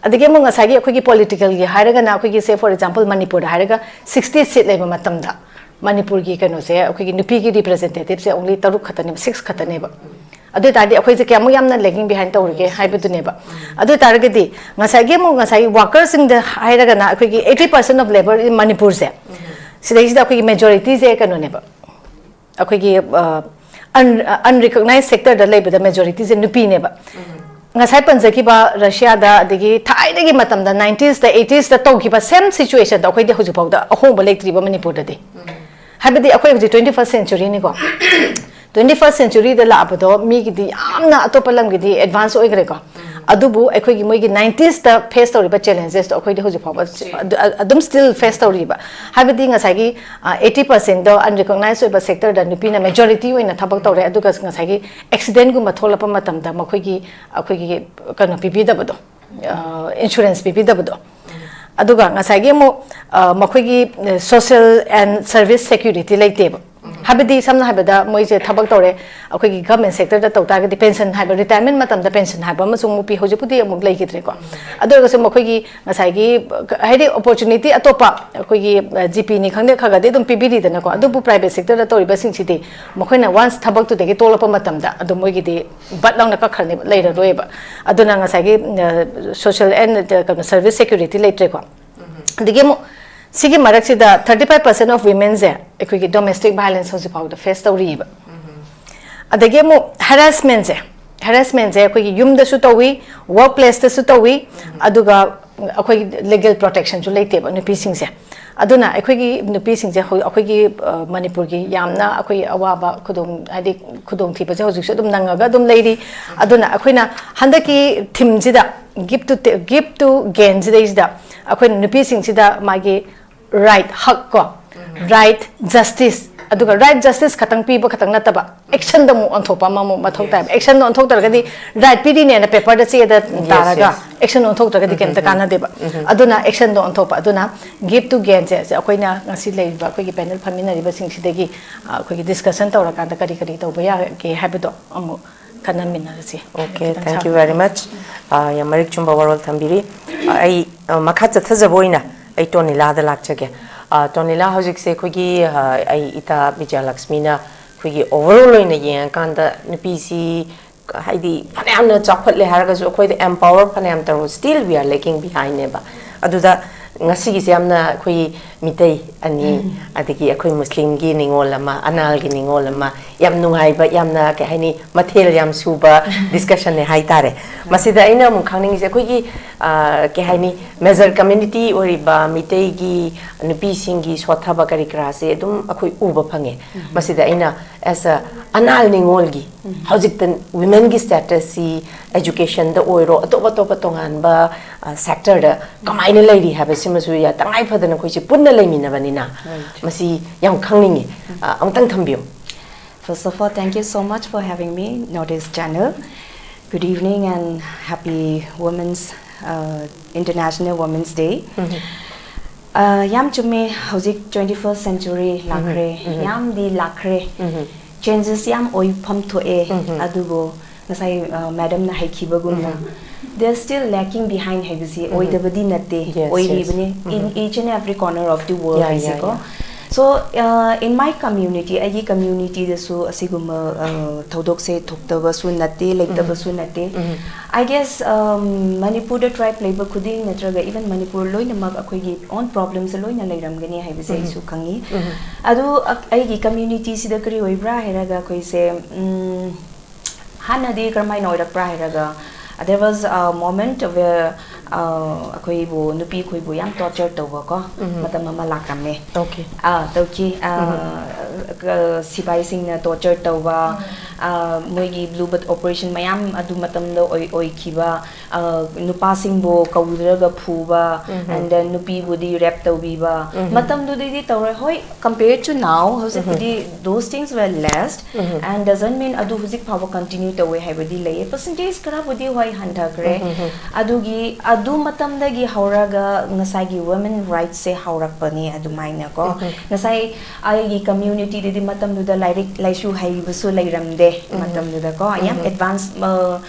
ꯑꯗꯒꯤ ꯑꯃꯨꯛ ꯉꯁꯥꯏꯒꯤ ꯑꯩꯈꯣꯏꯒꯤ ꯄꯣꯂꯤꯇꯤꯀꯦꯜꯒꯤ ꯍꯥꯏꯔꯒꯅ ꯑꯩꯈꯣꯏꯒꯤ, say for example, ꯃꯅꯤꯄꯨꯔꯗ ꯍꯥꯏꯔꯒ ꯁꯤꯛꯁꯇꯤ ꯁꯤꯠ ꯂꯩꯕ ꯃꯇꯝꯗ ꯃꯅꯤꯄꯨꯔꯒꯤ ꯀꯩꯅꯣꯁꯦ, ꯑꯩꯈꯣꯏꯒꯤ ꯅꯨꯄꯤꯒꯤ ꯔꯤꯄ꯭ꯔꯖꯦꯟꯇꯦꯇꯤꯞꯁꯦ only ꯇꯔꯨꯛ ꯈꯛꯇꯅꯦꯕ, ꯁꯤꯛꯁ ꯈꯛꯇꯅꯦꯕ꯫ ꯑꯗꯨ ꯑꯣꯏ ꯇꯥꯔꯗꯤ ꯑꯩꯈꯣꯏꯁꯦ ꯀꯌꯥꯃꯨꯛ ꯌꯥꯝꯅ ꯂꯦꯒꯤꯡ ꯕꯤꯍꯥꯏꯟ ꯇꯧꯔꯤꯒꯦ ꯍꯥꯏꯕꯗꯨꯅꯦꯕ꯫ ꯑꯗꯨ ꯑꯣꯏ ꯇꯥꯔꯒꯗꯤ ꯉꯁꯥꯏꯒꯤ ꯑꯃꯨꯛ ꯉꯁꯥꯏꯒꯤ ꯋꯥꯔꯀꯔꯁꯤꯡꯗ ꯍꯥꯏꯔꯒꯅ ꯑꯩꯈꯣꯏꯒꯤ eighty percent of labour in ꯃꯅꯤꯄꯨꯔꯁꯦ, ꯁꯤꯗꯩꯁꯤꯗ ꯑꯩꯈꯣꯏꯒꯤ ꯃꯦꯖꯣꯔꯤꯇꯤꯁꯦ ꯀꯩꯅꯣꯅꯦꯕ, ꯑꯩꯈꯣꯏꯒꯤ ꯑꯟꯔꯤꯀꯛꯅꯥꯏꯁ ꯁꯦꯛꯇꯔꯗ ꯂꯩꯕꯗ ꯃꯦꯖꯣꯔꯤꯇꯤꯁꯦ ꯅꯨꯄꯤꯅꯦꯕ꯫ ꯉꯁꯥꯏ ꯄꯟꯖꯈꯤꯕ ꯔꯁꯤꯌꯥꯗ, ꯑꯗꯒꯤ ꯊꯥꯏꯅꯒꯤ ꯃꯇꯝꯗ ꯅꯥꯏꯟꯇꯤꯁꯇ ꯑꯩꯇꯤꯁꯇ ꯇꯧꯈꯤꯕ ꯁꯦꯝ ꯁꯤꯆꯨꯋꯦꯁꯟꯗꯣ ꯑꯩꯈꯣꯏꯗꯤ ꯍꯧꯖꯤꯛꯐꯥꯎꯗ ꯑꯍꯣꯡꯕ ꯂꯩꯇ꯭ꯔꯤꯕ ꯃꯅꯤꯄꯨꯔꯗꯗꯤ꯫ ꯍꯥꯏꯕꯗꯤ ꯑꯩꯈꯣꯏ ꯍꯧꯖꯤꯛ ꯇ꯭ꯋꯦꯟꯇꯤ ꯐꯥꯔꯁ ꯁꯦꯟꯆꯨꯔꯤꯅꯤꯀꯣ꯫ ꯇ꯭ꯋꯦꯟꯇꯤ ꯐꯥꯔꯁ ꯁꯦꯟꯆꯨꯔꯤꯗ ꯂꯥꯛꯑꯕꯗꯣ ꯃꯤꯒꯤꯗꯤ ꯌꯥꯝꯅ ꯑꯇꯣꯞꯄ ꯂꯝꯒꯤꯗꯤ ꯑꯦꯗꯚꯥꯟꯁ ꯑꯣꯏꯈ꯭ꯔꯦꯀꯣ꯫ ꯑꯗꯨꯕꯨ ꯑꯩꯈꯣꯏꯒꯤ ꯃꯣꯏꯒꯤ ꯅꯥꯏꯟꯇꯤꯁꯇ ꯐꯦꯁ ꯇꯧꯔꯤꯕ ꯆꯦꯂꯦꯟꯖꯦꯁꯇꯣ ꯑꯩꯈꯣꯏꯗꯤ ꯍꯧꯖꯤꯛ ꯐꯥꯎꯕ ꯑꯗꯨ- ꯑꯗꯨꯝ ꯁ꯭ꯇꯤꯜ ꯐꯦꯁ ꯇꯧꯔꯤꯕ꯫ ꯍꯥꯏꯕꯗꯤ ꯉꯁꯥꯏꯒꯤ ꯑꯩꯠꯇꯤ ꯄꯥꯔꯁꯦꯟꯗꯣ ꯑꯟꯔꯤꯀꯣꯛꯅꯥꯏꯁ ꯑꯣꯏꯕ ꯁꯦꯛꯇꯔꯗ ꯅꯨꯄꯤꯅ ꯃꯦꯖꯣꯔꯤꯇꯤ ꯑꯣꯏꯅ ꯊꯕꯛ ꯇꯧꯔꯦ, ꯑꯗꯨꯒ ꯉꯁꯥꯏꯒꯤ ꯑꯦꯛꯁꯤꯗꯦꯟꯒꯨꯝꯕ ꯊꯣꯛꯂꯛꯄ ꯃꯇꯝꯗ ꯃꯈꯣꯏꯒꯤ ꯑꯩꯈꯣꯏꯒꯤ ꯀꯩꯅꯣ ꯄꯤꯕꯤꯗꯕꯗꯣ, ꯏꯟꯁꯨꯔꯦꯟꯁ ꯄꯤꯕꯤꯗꯕꯗꯣ꯫ ꯑꯗꯨꯒ ꯉꯁꯥꯏꯒꯤ ꯑꯃꯨꯛ ꯑ, ꯃꯈꯣꯏꯒꯤ ꯁꯣꯁꯦꯜ ꯑꯦꯟ ꯁꯔꯚꯤꯁ ꯁꯦꯀ꯭ꯌꯨꯔꯤꯇꯤ ꯂꯩꯇꯦꯕ꯫ ꯍꯥꯏꯕꯗꯤ ꯁꯝꯅ ꯍꯥꯏꯔꯕꯗ ꯃꯣꯏꯁꯦ ꯊꯕꯛ ꯇꯧꯔꯦ, ꯑꯩꯈꯣꯏꯒꯤ ꯒꯚꯔꯟꯃꯦꯟ ꯁꯦꯛꯇꯔꯗ ꯇꯧ ꯇꯥꯔꯒꯗꯤ ꯄꯦꯟꯁꯟ ꯍꯥꯏꯕ, ꯔꯤꯇꯥꯌꯔꯃꯦꯟ ꯃꯇꯝꯗ ꯄꯦꯟꯁꯟ ꯍꯥꯏꯕ ꯑꯃꯁꯨ ꯑꯃꯨꯛ ꯄꯤ, ꯍꯧꯖꯤꯛꯄꯨꯗꯤ ꯑꯃꯨꯛ ꯂꯩꯈꯤꯗ꯭ꯔꯦꯀꯣ꯫ ꯑꯗꯨ ꯑꯣꯏꯔꯒꯁꯨ ꯃꯈꯣꯏꯒꯤ ꯉꯁꯥꯏꯒꯤ ꯍꯥꯏꯗꯤ ꯑꯣꯄꯣꯔꯆꯨꯅꯤꯇꯤ ꯑꯇꯣꯞꯄ ꯑꯩꯈꯣꯏꯒꯤ ꯖꯤꯄꯤꯅꯤ ꯈꯪꯗꯦ, ꯈꯔ ꯈꯔꯗꯤ ꯑꯗꯨꯝ ꯄꯤꯕꯤꯔꯤꯗꯅꯀꯣ꯫ ꯑꯗꯨꯕꯨ ꯄ꯭ꯔꯥꯏꯚꯦꯠ ꯁꯦꯛꯇꯔꯗ ꯇꯧꯔꯤꯕꯁꯤꯡꯁꯤꯗꯤ ꯃꯈꯣꯏꯅ ꯋꯥꯟꯁ ꯊꯕꯛꯇꯨꯗꯒꯤ ꯇꯣꯛꯂꯛꯄ ꯃꯇꯝꯗ ꯑꯗꯨꯝ ꯃꯣꯏꯒꯤꯗꯤ ꯕꯠ ꯂꯥꯎꯅ ꯀꯛꯈ꯭ꯔꯅꯦꯕ, ꯂꯩꯔꯔꯣꯏꯕ꯫ ꯑꯗꯨꯅ ꯉꯁꯥꯏꯒꯤ ꯁꯣꯁꯦꯜ ꯑꯦꯟ ꯀꯩꯅꯣ ꯁꯔꯚꯤꯁ ꯁꯦꯀ꯭ꯌꯨꯔꯤꯇꯤ ꯂꯩꯇ꯭ꯔꯦꯀꯣ꯫ ꯑꯗꯒꯤ ꯑꯃꯨꯛ ꯁꯤꯒꯤ ꯃꯔꯛꯁꯤꯗ thirty five percent of womenꯁꯦ ꯑꯩꯈꯣꯏꯒꯤ ꯗꯣꯃꯦꯁꯇꯤꯛ ꯚꯥꯏꯂꯦꯟꯁ ꯍꯧꯖꯤꯛ ꯐꯥꯎꯗ ꯐꯦꯁ ꯇꯧꯔꯤꯕ꯫ ꯑꯗꯒꯤ ꯑꯃꯨꯛ ꯍꯦꯔꯥꯁꯃꯦꯟꯁꯦ, ꯍꯦꯔꯥꯁꯃꯦꯟꯁꯦ ꯑꯩꯈꯣꯏꯒꯤ ꯌꯨꯝꯗꯁꯨ ꯇꯧꯏ, ꯋꯔꯛ ꯄ꯭ꯂꯦꯁꯇꯁꯨ ꯇꯧꯏ, ꯑꯗꯨꯒ ꯑꯩꯈꯣꯏꯒꯤ ꯂꯤꯒꯦꯜ ꯄ꯭ꯔꯣꯇꯦꯛꯁꯟꯁꯨ ꯂꯩꯇꯦꯕ ꯅꯨꯄꯤꯁꯤꯡꯁꯦ꯫ ꯑꯗꯨꯅ ꯑꯩꯈꯣꯏꯒꯤ ꯅꯨꯄꯤꯁꯤꯡꯁꯦ ꯍꯧ- ꯑꯩꯈꯣꯏꯒꯤ ꯑ, ꯃꯅꯤꯄꯨꯔꯒꯤ ꯌꯥꯝꯅ ꯑꯩꯈꯣꯏ ꯑꯋꯥꯕ ꯈꯨꯗꯣꯡ ꯍꯥꯏꯗꯤ ꯈꯨꯗꯣꯡꯊꯤꯕꯁꯦ ꯍꯧꯖꯤꯛꯁꯨ ꯑꯗꯨꯝ ꯅꯪꯉꯒ ꯑꯗꯨꯝ ꯂꯩꯔꯤ꯫ ꯑꯗꯨꯅ ꯑꯩꯈꯣꯏꯅ ꯍꯟꯗꯛꯀꯤ ꯊꯤꯝꯁꯤꯗ, ꯒꯤꯞ ꯇꯨ ꯒꯤꯞ ꯇꯨ ꯒꯦꯟꯁꯤꯗꯩꯁꯤꯗ ꯑꯩꯈꯣꯏꯅ ꯅꯨꯄꯤꯁꯤꯡꯁꯤꯗ ꯃꯥꯒꯤ ꯔꯥꯏꯠ, ꯍꯛ ꯀꯣ, ꯔꯥꯏꯠ, ꯖꯁꯇꯤꯁ, ꯑꯗꯨꯒ ꯔꯥꯏꯠ ꯖꯁꯇꯤꯁ ꯈꯛꯇꯪ ꯄꯤꯕ ꯈꯛꯇꯪ ꯅꯠꯇꯕ, ꯑꯦꯛꯁꯟꯗ ꯑꯃꯨꯛ ꯑꯣꯟꯊꯣꯛꯄ ꯑꯃꯃꯨꯛ ꯃꯊꯧ ꯇꯥꯏꯕ꯫ ꯑꯦꯛꯁꯟꯗ ꯑꯣꯟꯊꯣꯛꯇ꯭ꯔꯒꯗꯤ ꯔꯥꯏꯠ ꯄꯤꯔꯤꯅꯦꯅ ꯄꯦꯄꯔꯗ ꯆꯦꯗ ꯇꯥꯔꯒ ꯑꯦꯛꯁꯟ ꯑꯣꯟꯊꯣꯛꯇ꯭ꯔꯒꯗꯤ ꯀꯩꯝꯇ ꯀꯥꯟꯅꯗꯦꯕ꯫ ꯑꯗꯨꯅ ꯑꯦꯛꯁꯟꯗꯣ ꯑꯣꯟꯊꯣꯛꯄ꯫ ꯑꯗꯨꯅ ꯒꯤꯞ ꯇꯨ ꯒꯦꯟꯁꯦ ꯑꯩꯈꯣꯏꯅ ꯉꯁꯤ ꯂꯩꯔꯤꯕ ꯑꯩꯈꯣꯏꯒꯤ ꯄꯦꯅꯦꯜ ꯐꯝꯃꯤꯟꯅꯔꯤꯕꯁꯤꯡꯁꯤꯗꯒꯤ ꯑ, ꯑꯩꯈꯣꯏꯒꯤ ꯗꯤꯁꯀꯁꯟ ꯇꯧꯔꯀꯥꯟꯗ ꯀꯔꯤ ꯀꯔꯤ ꯇꯧꯕ ꯌꯥꯒꯦ ꯍꯥꯏꯕꯗꯣ ꯑꯃꯨꯛ ꯈꯟꯅꯃꯤꯟꯅꯔꯁꯤ꯫ Okay, thank you very much. ꯑ, ꯌꯥꯝ ꯃꯔꯤꯛ ꯆꯨꯝꯕ ꯋꯥꯔꯣꯜ ꯊꯝꯕꯤꯔꯤ꯫ ꯑ, ꯑꯩ ꯑ, ꯃꯈꯥ ꯆꯠꯊꯖꯕ ꯑꯣꯏꯅ ꯑꯩ ꯇꯣꯅꯤꯂꯥꯗ ꯂꯥꯛꯆꯒꯦ꯫ ꯑ, ꯇꯣꯅꯤꯂꯥ, ꯍꯧꯖꯤꯛꯁꯦ ꯑꯩꯈꯣꯏꯒꯤ ꯑ, ꯑꯩ ꯏꯇꯥ ꯕꯤꯖꯌꯂꯛꯁꯃꯤꯅ ꯑꯩꯈꯣꯏꯒꯤ ꯑꯣꯚꯔꯑꯣꯜ ꯑꯣꯏꯅ ꯌꯦꯡꯉꯀꯥꯟꯗ ꯅꯨꯄꯤꯁꯤ ꯍꯥꯏꯗꯤ ꯐꯅꯌꯥꯝꯅ ꯆꯥꯎꯈꯠꯂꯦ ꯍꯥꯏꯔꯒꯁꯨ ꯑꯩꯈꯣꯏꯗ ꯑꯦꯝꯄꯥꯋꯔ ꯐꯅꯌꯥꯝ ꯇꯧꯔꯒ still we are lagging behind ꯅꯦꯕ꯫ ꯑꯗꯨꯗ ꯉꯁꯤꯒꯤꯁꯦ ꯌꯥꯝꯅ ꯑꯩꯈꯣꯏ ꯃꯤꯇꯩ ꯑꯅꯤ, ꯑꯗꯒꯤ ꯑꯩꯈꯣꯏ ꯃꯨꯁꯂꯤꯝꯒꯤ ꯅꯤꯉꯣꯜ ꯑꯃ, ꯑꯅꯥꯜꯒꯤ ꯅꯤꯉꯣꯜ ꯑꯃ, ꯌꯥꯝ ꯅꯨꯡꯉꯥꯏꯕ, ꯌꯥꯝꯅ ꯀꯩ ꯍꯥꯏꯅꯤ, ꯃꯊꯦꯜ ꯌꯥꯝ ꯁꯨꯕ ꯗꯤꯁꯀꯁꯟꯅꯦ ꯍꯥꯏꯇꯥꯔꯦ꯫ ꯃꯁꯤꯗ ꯑꯩꯅ ꯑꯃꯨꯛ ꯈꯪꯅꯤꯡꯉꯤꯁꯦ, ꯑꯩꯈꯣꯏꯒꯤ, ꯑ, ꯀꯩ ꯍꯥꯏꯅꯤ, ꯃꯦꯖꯔ ꯀꯝꯃ꯭ꯌꯨꯅꯤꯇꯤ ꯑꯣꯏꯔꯤꯕ ꯃꯤꯇꯩꯒꯤ ꯅꯨꯄꯤꯁꯤꯡꯒꯤ ꯁꯣꯠꯊꯕ ꯀꯔꯤ ꯀꯔꯥꯁꯦ ꯑꯗꯨꯝ ꯑꯩꯈꯣꯏ ꯎꯕ ꯐꯪꯉꯦ꯫ ꯃꯁꯤꯗ ꯑꯩꯅ as a ꯑꯅꯥꯜ ꯅꯤꯉꯣꯜꯒꯤ ꯍꯧꯖꯤꯛꯇ ꯋꯤꯃꯦꯟꯒꯤ ꯁ꯭ꯇꯦꯇꯁꯁꯤ, ꯑꯦꯖꯨꯀꯦꯁꯟꯗ ꯑꯣꯏꯔꯣ, ꯑꯇꯣꯞ ꯑꯇꯣꯞꯄ ꯇꯣꯉꯥꯟꯕ, ꯑ, ꯁꯦꯛꯇꯔꯗ ꯀꯃꯥꯏꯅ ꯂꯩꯔꯤ ꯍꯥꯏꯕꯁꯤꯃꯁꯨ ꯌꯥ-, ꯇꯉꯥꯏ ꯐꯗꯅ ꯑꯩꯈꯣꯏꯁꯦ ꯄꯨꯟꯅ ꯂꯩꯃꯤꯟꯅꯕꯅꯤꯅ, ꯃꯁꯤ ꯌꯥꯝ ꯈꯪꯅꯤꯡꯉꯤ꯫ ꯑ, ꯑꯃꯨꯛꯇꯪ ꯊꯝꯕꯤꯌꯨ꯫ First of all, thank you so much for having me, North East Channel. Good evening and happy Women's, uh, International Women's Day. Uh, ꯌꯥꯝ ꯆꯨꯝꯃꯦ, ꯍꯧꯖꯤꯛ twenty first century ꯂꯥꯛꯈ꯭ꯔꯦ, ꯌꯥꯝꯗꯤ ꯂꯥꯛꯈ꯭ꯔꯦ꯫ Changes ꯌꯥꯝ ꯑꯣꯏꯐꯝ ꯊꯣꯛꯑꯦ, ꯑꯗꯨꯕꯨ ꯉꯁꯥꯏ, uh, ꯃꯦꯗꯝꯅ ꯍꯥꯏꯈꯤꯕꯒꯨꯝꯅ, they are still lacking behind ꯍꯥꯏꯕꯁꯤ ꯑꯣꯏꯗꯕꯗꯤ ꯅꯠꯇꯦ, yes, ꯑꯣꯏꯔꯤꯕꯅꯤ, in each and every corner of the world ꯍꯥꯏꯁꯦꯀꯣ꯫ So, uh, in my community, ꯑꯩꯒꯤ ꯀꯝꯃ꯭ꯌꯨꯅꯤꯇꯤꯗꯁꯨ ꯑꯁꯤꯒꯨꯝꯕ, uh, ꯊꯧꯗꯣꯛꯁꯦ ꯊꯣꯛꯇꯕꯁꯨ ꯅꯠꯇꯦ, ꯂꯩꯇꯕꯁꯨ ꯅꯠꯇꯦ꯫ I guess, um, ꯃꯅꯤꯄꯨꯔꯗ ꯇ꯭ꯔꯥꯏꯕ ꯂꯩꯕ ꯈꯨꯗꯤꯡ ꯅꯠꯇ꯭ꯔꯒ even ꯃꯅꯤꯄꯨꯔ ꯂꯣꯏꯅꯃꯛ ꯑꯩꯈꯣꯏꯒꯤ own problemꯁꯦ ꯂꯣꯏꯅ ꯂꯩꯔꯝꯒꯅꯤ ꯍꯥꯏꯕꯁꯦ ꯑꯩꯁꯨ ꯈꯪꯉꯤ꯫ ꯑꯗꯨ ꯑ-, ꯑꯩꯒꯤ ꯀꯝꯃ꯭ꯌꯨꯅꯤꯇꯤꯁꯤꯗ ꯀꯔꯤ ꯑꯣꯏꯕ꯭ꯔꯥ ꯍꯥꯏꯔꯒ ꯑꯩꯈꯣꯏꯁꯦ, ꯎꯝ, ꯍꯥꯟꯅꯗꯤ ꯀꯔꯝꯍꯥꯏꯅ ꯑꯣꯏꯔꯛꯄ꯭ꯔꯥ ꯍꯥꯏꯔꯒ, there was a moment where, uh, ꯑꯩꯈꯣꯏꯕꯨ, ꯅꯨꯄꯤ ꯑꯩꯈꯣꯏꯕꯨ ꯌꯥꯝ torture ꯇꯧꯕꯀꯣ, ꯃꯇꯝ ꯑꯃ ꯂꯥꯛꯂꯝꯃꯦ꯫ Okay. ꯑꯥ, ꯇꯧꯈꯤ꯫ ꯑꯥ, ꯀ-, ꯁꯤꯕꯥꯏꯁꯤꯡꯅ torture ꯇꯧꯕ, ꯑꯥ, ꯃꯣꯏꯒꯤ blue blood operation ꯃꯌꯥꯝ ꯑꯗꯨ ꯃꯇꯝꯗ ꯑꯣꯏ-, ꯑꯣꯏꯈꯤꯕ, ꯑꯥ, ꯅꯨꯄꯥꯁꯤꯡꯕꯨ ꯀꯧꯗ꯭ꯔꯒ ꯐꯨꯕ, and then ꯅꯨꯄꯤꯕꯨꯗꯤ rape ꯇꯧꯕꯤꯕ, ꯃꯇꯝꯗꯨꯗꯗꯤ ꯇꯧꯔꯣꯏ꯫ ꯍꯣꯏ, compare to now, ꯍꯧꯖꯤꯛꯄꯨꯗꯤ those things were less, and doesn't mean ꯑꯗꯨ ꯍꯧꯖꯤꯛ ꯐꯥꯎꯕ continue ꯇꯧꯋꯦ ꯍꯥꯏꯕꯗꯤ ꯂꯩꯌꯦ꯫ Percentage ꯈꯔꯕꯨꯗꯤ ꯍꯣꯏ ꯍꯟꯊꯈ꯭ꯔꯦ꯫ ꯑꯗꯨꯒꯤ, ꯑꯗꯨ ꯃꯇꯝꯗꯒꯤ ꯍꯧꯔꯒ ꯉꯁꯥꯏꯒꯤ women rightsꯁꯦ ꯍꯧꯔꯛꯄꯅꯦ ꯑꯗꯨꯃꯥꯏꯅꯀꯣ꯫ ꯉꯁꯥꯏ ꯑꯩꯒꯤ ꯀꯝꯃ꯭ꯌꯨꯅꯤꯇꯤꯗꯗꯤ ꯃꯇꯝꯗꯨꯗ ꯂꯥꯏꯔꯤꯛ ꯂꯥꯏꯁꯨ ꯍꯩꯕꯁꯨ ꯂꯩꯔꯝꯗꯦ ꯃꯇꯝꯗꯨꯗꯀꯣ꯫ ꯌꯥꯝ advance, ꯑ,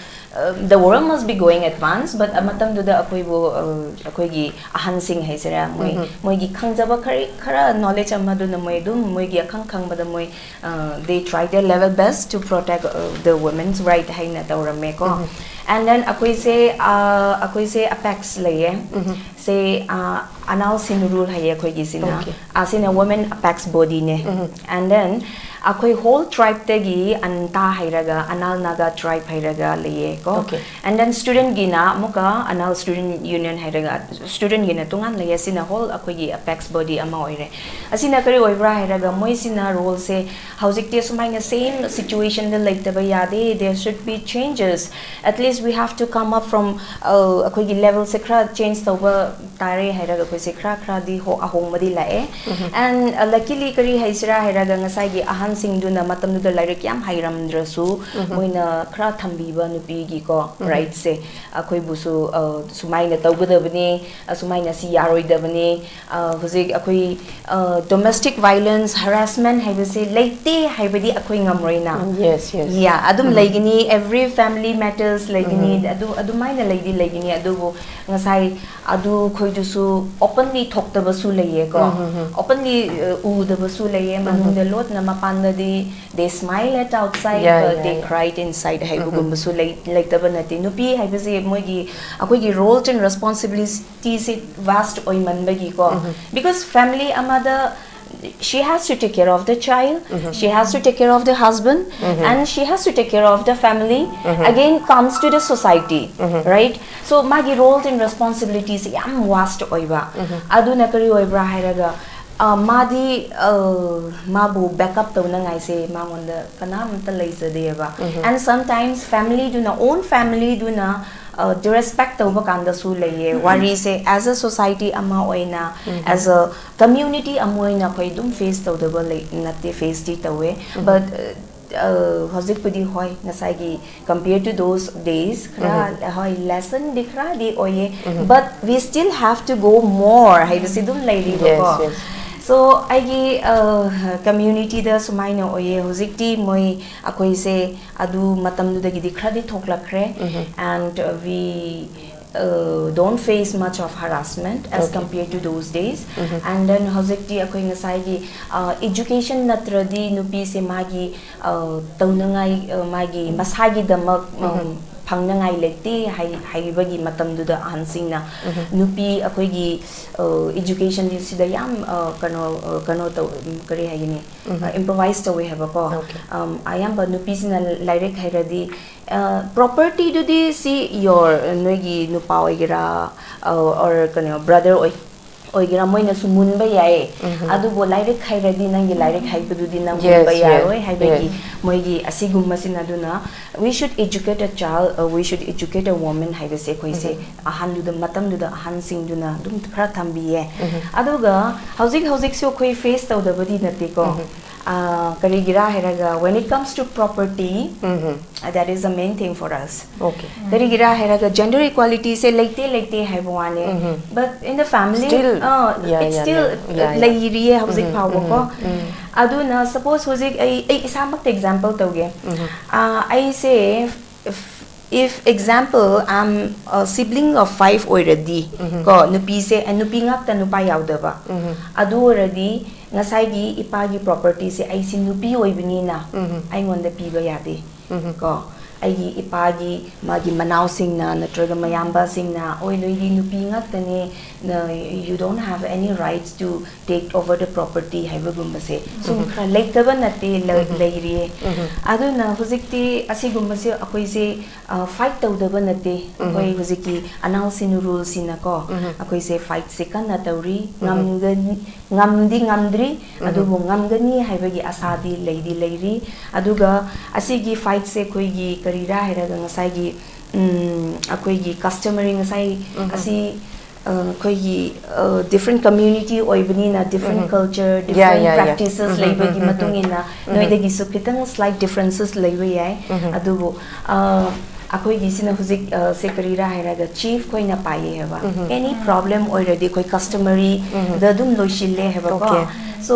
uh, the world must be going advance, but, uh, ꯃꯇꯝꯗꯨꯗ ꯑꯩꯈꯣꯏꯕꯨ, uh, ꯑꯩꯈꯣꯏꯒꯤ ꯑꯍꯟꯁꯤꯡ ꯍꯥꯏꯁꯤꯔꯥ, ꯃꯣꯏ, ꯃꯣꯏꯒꯤ ꯈꯪꯖꯕ ꯈꯔ, ꯈꯔ knowledge ꯑꯃꯗꯨꯅ ꯃꯣꯏ ꯑꯗꯨꯝ ꯃꯣꯏꯒꯤ ꯑꯈꯪ ꯈꯪꯕꯗ ꯃꯣꯏ, uh, they try their level best to protect, uh, the women's right ꯍꯥꯏꯅ ꯇꯧꯔꯝꯃꯦꯀꯣ꯫ And then ꯑꯩꯈꯣꯏꯁꯦ ꯑꯩꯈꯣꯏꯁꯦ ꯑꯄꯦꯛꯁ ꯂꯩꯌꯦ꯫ ꯁꯦ ꯑꯅꯥꯜ ꯁꯤꯅꯨꯔꯨꯜ ꯍꯥꯏꯌꯦ ꯑꯩꯈꯣꯏꯒꯤꯁꯤꯅ꯫ Okay. ꯑꯁꯤꯅ ꯋꯨꯃꯦꯟ ꯑꯄꯦꯛꯁ ꯕꯣꯗꯤꯅꯦ꯫ Mhm. And then ꯑꯩꯈꯣꯏ ꯍꯣꯜ ꯇ꯭ꯔꯥꯏꯕꯇꯒꯤ ꯑꯟꯇꯥ ꯍꯥꯏꯔꯒ ꯑꯅꯥꯜ ꯅꯥꯒꯥ ꯇ꯭ꯔꯥꯏꯕ ꯍꯥꯏꯔꯒ ꯂꯩꯌꯦ ꯀꯣ꯫ Okay. And then ꯁ꯭ꯇꯨꯗꯦꯟꯒꯤꯅ ꯑꯃꯨꯛꯀ ꯑꯅꯥꯜ ꯁ꯭ꯇꯨꯗꯦꯟ ꯌꯨꯅꯤꯌꯟ ꯍꯥꯏꯔꯒ ꯁ꯭ꯇꯨꯗꯦꯟꯒꯤꯅ ꯇꯣꯉꯥꯟ ꯂꯩꯌꯦ꯫ ꯁꯤꯅ ꯍꯣꯜ ꯑꯩꯈꯣꯏꯒꯤ ꯑꯄꯦꯛꯁ ꯕꯣꯗꯤ ꯑꯃ ꯑꯣꯏꯔꯦ꯫ ꯑꯁꯤꯅ ꯀꯔꯤ ꯑꯣꯏꯕ꯭ꯔꯥ ꯍꯥꯏꯔꯒ ꯃꯣꯏꯁꯤꯅ ꯔꯣꯜꯁꯦ ꯍꯧꯖꯤꯛꯇꯤ ꯁꯨꯃꯥꯏꯅ ꯁꯦꯝ ꯁꯤꯆꯨꯋꯦꯁꯟꯗ ꯂꯩꯇꯕ ꯌꯥꯗꯦ꯫ There should be changes. At least we have to come up from ꯑꯩꯈꯣꯏꯒꯤ ꯂꯦꯕꯦꯜꯁꯦ ꯈꯔ ꯆꯦꯟꯖ ꯇꯧꯕ ꯇꯥꯔꯦ ꯍꯥꯏꯔꯒ ꯑꯩꯈꯣꯏꯁꯦ ꯈꯔ ꯈꯔꯗꯤ ꯑꯍꯣꯡꯕꯗꯤ ꯂꯥꯛꯑꯦ꯫ ꯑꯦꯟ ꯂꯛꯀꯤꯂꯤ ꯀꯔꯤ ꯍꯥꯏꯁꯤꯔꯥ ꯍꯥꯏꯔꯒ ꯉꯁꯥꯏꯒꯤ ꯑꯍꯟꯁꯤꯡꯗꯨꯅ ꯃꯇꯝꯗꯨꯗ ꯂꯥꯏꯔꯤꯛ ꯌꯥꯝ ꯍꯩꯔꯝꯗ꯭ꯔꯁꯨ ꯃꯣꯏꯅ ꯈꯔ ꯊꯝꯕꯤꯕ ꯅꯨꯄꯤꯒꯤꯀꯣ ꯔꯥꯏꯠꯁꯦ ꯑꯩꯈꯣꯏꯕꯨꯁꯨ ꯁꯨꯃꯥꯏꯅ ꯇꯧꯒꯗꯕꯅꯤ, ꯑꯁꯨꯃꯥꯏꯅ ꯁꯤ ꯌꯥꯔꯣꯏꯗꯕꯅꯤ꯫ ꯍꯧꯖꯤꯛ ꯑꯩꯈꯣꯏ ꯗꯣꯃꯦꯁꯇꯤꯛ ꯚꯥꯏꯂꯦꯟꯁ ꯍꯔꯥꯁꯃꯦꯟ ꯍꯥꯏꯕꯁꯦ ꯂꯩꯇꯦ ꯍꯥꯏꯕꯗꯤ ꯑꯩꯈꯣꯏ ꯉꯝꯔꯣꯏꯅ꯫ Yes, yes. Yeah, ꯑꯗꯨꯝ ꯂꯩꯒꯅꯤ, every family matters ꯂꯩꯒꯅꯤ꯫ ꯑꯗꯨ ꯑꯗꯨꯃꯥꯏꯅ ꯂꯩꯗꯤ ꯂꯩꯒꯅꯤ, ꯑꯗꯨꯕꯨ ꯉꯁꯥꯏ ꯑꯗꯨ ꯈꯣꯏꯗꯨꯁꯨ ꯑꯣꯄꯟꯂꯤ ꯊꯣꯛꯇꯕꯁꯨ ꯂꯩꯌꯦꯀꯣ꯫ ꯑꯣꯄꯟꯂꯤ ꯎꯗꯕꯁꯨ ꯂꯩꯌꯦ꯫ ꯃꯅꯨꯡꯗ ꯂꯣꯠꯅ ꯃꯄꯥꯟꯗꯗꯤ they smile at outside, Yeah, but yeah, they yeah. Cried inside ꯍꯥꯏꯕꯒꯨꯝꯕꯁꯨ ꯂꯩ ꯂꯩꯇꯕ ꯅꯠꯇꯦ꯫ ꯅꯨꯄꯤ ꯍꯥꯏꯕꯁꯦ ꯃꯣꯏꯒꯤ ꯑꯩꯈꯣꯏꯒꯤ ꯔꯣꯜꯁ ꯑꯦꯟ ꯔꯦꯁꯄꯣꯟꯁꯤꯕꯤꯂꯤꯇꯤꯁꯦ ꯚꯥꯁ꯭ꯠ ꯑꯣꯏꯃꯟꯕꯒꯤꯀꯣ꯫ Because family ꯑꯃꯗ she has to take care of the child, she has to take care of the husband, and she has to take care of the family. Again comes to the society, right? So ꯃꯥꯒꯤ rules and ꯔꯦꯁꯄꯣꯟꯁꯤꯕꯤꯂꯤꯇꯤꯁꯦ ꯌꯥꯝ ꯚꯥꯁ꯭ꯠ ꯑꯣꯏꯕ꯫ ꯑꯗꯨꯅ ꯀꯔꯤ ꯑꯣꯏꯕ꯭ꯔꯥ ꯍꯥꯏꯔꯒ ꯃꯥꯗꯤ ꯃꯥꯕꯨ backup ꯇꯧꯅꯉꯥꯏꯁꯦ ꯃꯉꯣꯟꯗ ꯀꯅꯥꯝꯇ ꯂꯩꯖꯗꯦꯕ꯫ And sometimes family ꯗꯨꯅ, own family ꯗꯨꯅ ꯗꯤꯁꯔꯦꯁꯄꯦꯛ ꯇꯧꯕ ꯀꯥꯟꯗꯁꯨ ꯂꯩꯌꯦ꯫ ꯋꯥꯔꯤꯁꯦ as a society ꯑꯃ ꯑꯣꯏꯅ, as a community ꯑꯃ ꯑꯣꯏꯅ ꯑꯩꯈꯣꯏ ꯑꯗꯨꯝ ꯐꯦꯁ ꯇꯧꯗꯕ ꯂꯩ ꯅꯠꯇꯦ, ꯐꯦꯁꯇꯤ ꯇꯧꯋꯦ꯫ But ꯍꯧꯖꯤꯛꯄꯨꯗꯤ ꯍꯣꯏ, ꯉꯁꯥꯏꯒꯤ compare to those days ꯈꯔ ꯍꯣꯏ ꯂꯦꯁꯟꯗꯤ ꯈꯔꯗꯤ ꯑꯣꯏꯌꯦ꯫ But we still have to go more ꯍꯥꯏꯕꯁꯤ ꯑꯗꯨꯝ ꯂꯩꯔꯤꯕꯀꯣ꯫ Yes, yes. So ꯑꯩꯒꯤ ꯀꯝꯃ꯭ꯌꯨꯅꯤꯇꯤꯗ ꯁꯨꯃꯥꯏꯅ ꯑꯣꯏꯌꯦ꯫ ꯍꯧꯖꯤꯛꯇꯤ ꯃꯣꯏ ꯑꯩꯈꯣꯏꯁꯦ ꯑꯗꯨ ꯃꯇꯝꯗꯨꯗꯒꯤꯗꯤ ꯈꯔꯗꯤ ꯊꯣꯛꯂꯛꯈ꯭ꯔꯦ꯫ And we don't face much of harassment as compared to those days. And then ꯍꯧꯖꯤꯛꯇꯤ ꯑꯩꯈꯣꯏ ꯉꯁꯥꯏꯒꯤ ꯏꯖꯨꯀꯦꯁꯟ ꯅꯠꯇ꯭ꯔꯗꯤ ꯅꯨꯄꯤꯁꯦ ꯃꯥꯒꯤ ꯇꯧꯅꯉꯥꯏ ꯃꯥꯒꯤ ꯃꯁꯥꯒꯤꯗꯃꯛ ꯐꯪꯅꯉꯥꯏ ꯂꯩꯇꯦ ꯍꯥꯏ ꯍꯥꯏꯕꯒꯤ ꯃꯇꯝꯗꯨꯗ ꯑꯍꯟꯁꯤꯡꯅ ꯅꯨꯄꯤ ꯑꯩꯈꯣꯏꯒꯤ ꯑꯦꯖꯨꯀꯦꯁꯟꯗꯤ ꯁꯤꯗ ꯌꯥꯝ ꯑ, ꯀꯩꯅꯣ ꯑ, ꯀꯩꯅꯣ ꯇꯧ ꯎꯝ, ꯀꯔꯤ ꯍꯥꯏꯒꯅꯤ ꯏꯝꯄ꯭ꯔꯣꯚꯥꯏꯁ ꯇꯧꯋꯦ ꯍꯥꯏꯕꯀꯣ꯫ Okay. ꯑꯝ, ꯑꯌꯥꯝꯕ ꯅꯨꯄꯤꯁꯤꯅ ꯂꯥꯏꯔꯤꯛ ꯍꯩꯔꯗꯤ ꯄ꯭ꯔꯣꯄꯔꯇꯤꯗꯨꯗꯤ ꯁꯤ ꯌꯣꯔ ꯅꯣꯏꯒꯤ ꯅꯨꯄꯥ ꯑꯣꯏꯒꯦꯔꯥ ꯑꯣꯔ ꯀꯩꯅꯣ ꯕ꯭ꯔꯗꯔ ꯑꯣꯏ ꯑꯣꯏꯒꯦꯔꯥ ꯃꯣꯏꯅꯁꯨ ꯃꯨꯟꯕ ꯌꯥꯏꯌꯦ꯫ ꯑꯗꯨꯕꯨ ꯂꯥꯏꯔꯤꯛ ꯍꯩꯔꯗꯤ ꯅꯪꯒꯤ ꯂꯥꯏꯔꯤꯛ ꯍꯩꯕꯗꯨꯗꯤ ꯅꯪ Yes, ꯃꯨꯟꯕ yes, ꯌꯥꯔꯣꯏ ꯍꯥꯏꯕꯒꯤ yes. ꯃꯣꯏꯒꯤ ꯑꯁꯤꯒꯨꯝꯕꯁꯤꯅ ꯑꯗꯨꯅ we should educate a child, uh, we should educate a woman ꯍꯥꯏꯕꯁꯦ ꯑꯩꯈꯣꯏꯁꯦ ꯑꯍꯥꯟꯗꯨꯗ ꯃꯇꯝꯗꯨꯗ ꯑꯍꯟꯁꯤꯡꯗꯨꯅ ꯑꯗꯨꯝ ꯈꯔ ꯊꯝꯕꯤꯌꯦ꯫ ꯑꯗꯨꯒ ꯍꯧꯖꯤꯛ ꯍꯧꯖꯤꯛꯁꯨ ꯑꯩꯈꯣꯏ ꯐꯦꯁ ꯇꯧꯗꯕꯗꯤ ꯅꯠꯇꯦꯀꯣ꯫ ꯑ, ꯀꯔꯤꯒꯤꯔꯥ ꯍꯥꯏꯔꯒ when it comes to property, that is the main thing for us. Okay. ꯀꯔꯤꯒꯤꯔꯥ ꯍꯥꯏꯔꯒ ꯖꯦꯟꯗꯔ ꯏꯀ꯭ꯋꯥꯂꯤꯇꯤꯁꯦ ꯂꯩꯇꯦ ꯂꯩꯇꯦ ꯍꯥꯏꯕ ꯋꯥꯅꯦ꯫ But in the family, Still, uh, yeah, it's yeah, still yeah, yeah, yeah. ꯂꯩꯔꯤꯌꯦ ꯍꯧꯖꯤꯛ ꯐꯥꯎꯕꯀꯣ꯫ ꯑꯗꯨꯅ ꯁꯄꯣꯁ ꯍꯧꯖꯤꯛ ꯑꯩ ꯑꯩ ꯏꯁꯥꯃꯛꯇ ꯑꯦꯛꯖꯥꯝꯄꯜ ꯇꯧꯒꯦ꯫ ꯑ, ꯑꯩꯁꯦ if example I'm a sibling of five ꯑꯣꯏꯔꯗꯤ ꯀꯣ ꯅꯨꯄꯤꯁꯦ ꯑ, ꯅꯨꯄꯤ ꯉꯥꯛꯇ ꯅꯨꯄꯥ ꯌꯥꯎꯗꯕ ꯑꯗꯨ ꯑꯣꯏꯔꯗꯤ ꯉꯁꯥꯏꯒꯤ ꯏꯄꯥꯒꯤ ꯄ꯭ꯔꯣꯄꯔꯇꯤꯁꯦ ꯑꯩꯁꯤ ꯅꯨꯄꯤ ꯑꯣꯏꯕꯅꯤꯅ ꯑꯩꯉꯣꯟꯗ ꯄꯤꯕ ꯌꯥꯗꯦ ꯀꯣ꯫ ꯑꯩꯒꯤ ꯏꯄꯥꯒꯤ ꯃꯥꯒꯤ ꯃꯅꯥꯎꯁꯤꯡꯅ ꯅꯠꯇ꯭ꯔꯒ ꯃꯌꯥꯝꯕꯁꯤꯡꯅ ꯑꯣꯏ ꯅꯣꯏꯗꯤ ꯅꯨꯄꯤ ꯉꯥꯛꯇꯅꯦ, you don't have any rights to take over the property ꯍꯥꯏꯕꯒꯨꯝꯕꯁꯦ ꯁꯨꯝ ꯈꯔ ꯂꯩꯇꯕ ꯅꯠꯇꯦ, ꯂꯩꯔꯤꯌꯦ꯫ ꯑꯗꯨꯅ ꯍꯧꯖꯤꯛꯇꯤ ꯑꯁꯤꯒꯨꯝꯕꯁꯦ ꯑꯩꯈꯣꯏꯁꯦ ꯐꯥꯏꯠ ꯇꯧꯗꯕ ꯅꯠꯇꯦ꯫ ꯑꯩꯈꯣꯏ ꯍꯧꯖꯤꯛꯀꯤ ꯑꯅꯥꯜ ꯁꯤꯅꯨ ꯔꯨꯜꯁꯤꯅꯀꯣ ꯑꯩꯈꯣꯏꯁꯦ ꯐꯥꯏꯠꯁꯦ ꯀꯟꯅ ꯇꯧꯔꯤ꯫ ꯉꯝꯒꯅꯤ, ꯉꯝꯗꯤ ꯉꯝꯗ꯭ꯔꯤ, ꯑꯗꯨꯕꯨ ꯉꯝꯒꯅꯤ ꯍꯥꯏꯕꯒꯤ ꯑꯁꯥꯗꯤ ꯂꯩꯗꯤ ꯂꯩꯔꯤ꯫ ꯑꯗꯨꯒ ꯑꯁꯤꯒꯤ ꯐꯥꯏꯠꯁꯦ ꯑꯩꯈꯣꯏꯒꯤ ꯀꯔꯤꯔꯥ ꯍꯥꯏꯔꯒ ꯉꯁꯥꯏꯒꯤ ꯎꯝ, ꯑꯩꯈꯣꯏꯒꯤ ꯀꯁꯇꯃꯔꯤ ꯉꯁꯥꯏ ꯑꯁꯤ ꯑ, ꯑꯩꯈꯣꯏꯒꯤ different community ꯑꯣꯏꯕꯅꯤꯅ different culture, Yeah, different yeah, yeah. practices ꯂꯩꯕꯒꯤ ꯃꯇꯨꯡ ꯏꯟꯅ ꯅꯣꯏꯗꯒꯤꯁꯨ ꯈꯤꯇꯪ slight differences ꯂꯩꯕ ꯌꯥꯏ꯫ ꯑꯗꯨꯕꯨ ꯑ, ꯑꯩꯈꯣꯏꯒꯤꯁꯤꯅ ꯍꯧꯖꯤꯛ ꯑ, ꯁꯦ ꯀꯔꯤꯔꯥ ꯍꯥꯏꯔꯒ ꯆꯤꯐ ꯈꯣꯏꯅ ꯄꯥꯏꯌꯦ ꯍꯥꯏꯕ꯫ ꯑꯦꯅꯤ ꯄ꯭ꯔꯣꯕ꯭ꯂꯦꯝ ꯑꯣꯏꯔꯗꯤ ꯑꯩꯈꯣꯏ ꯀꯁꯇꯃꯔꯤꯗ ꯑꯗꯨꯝ ꯂꯣꯏꯁꯤꯜꯂꯦ ꯍꯥꯏꯕꯀꯣ꯫ Okay. ꯁꯣ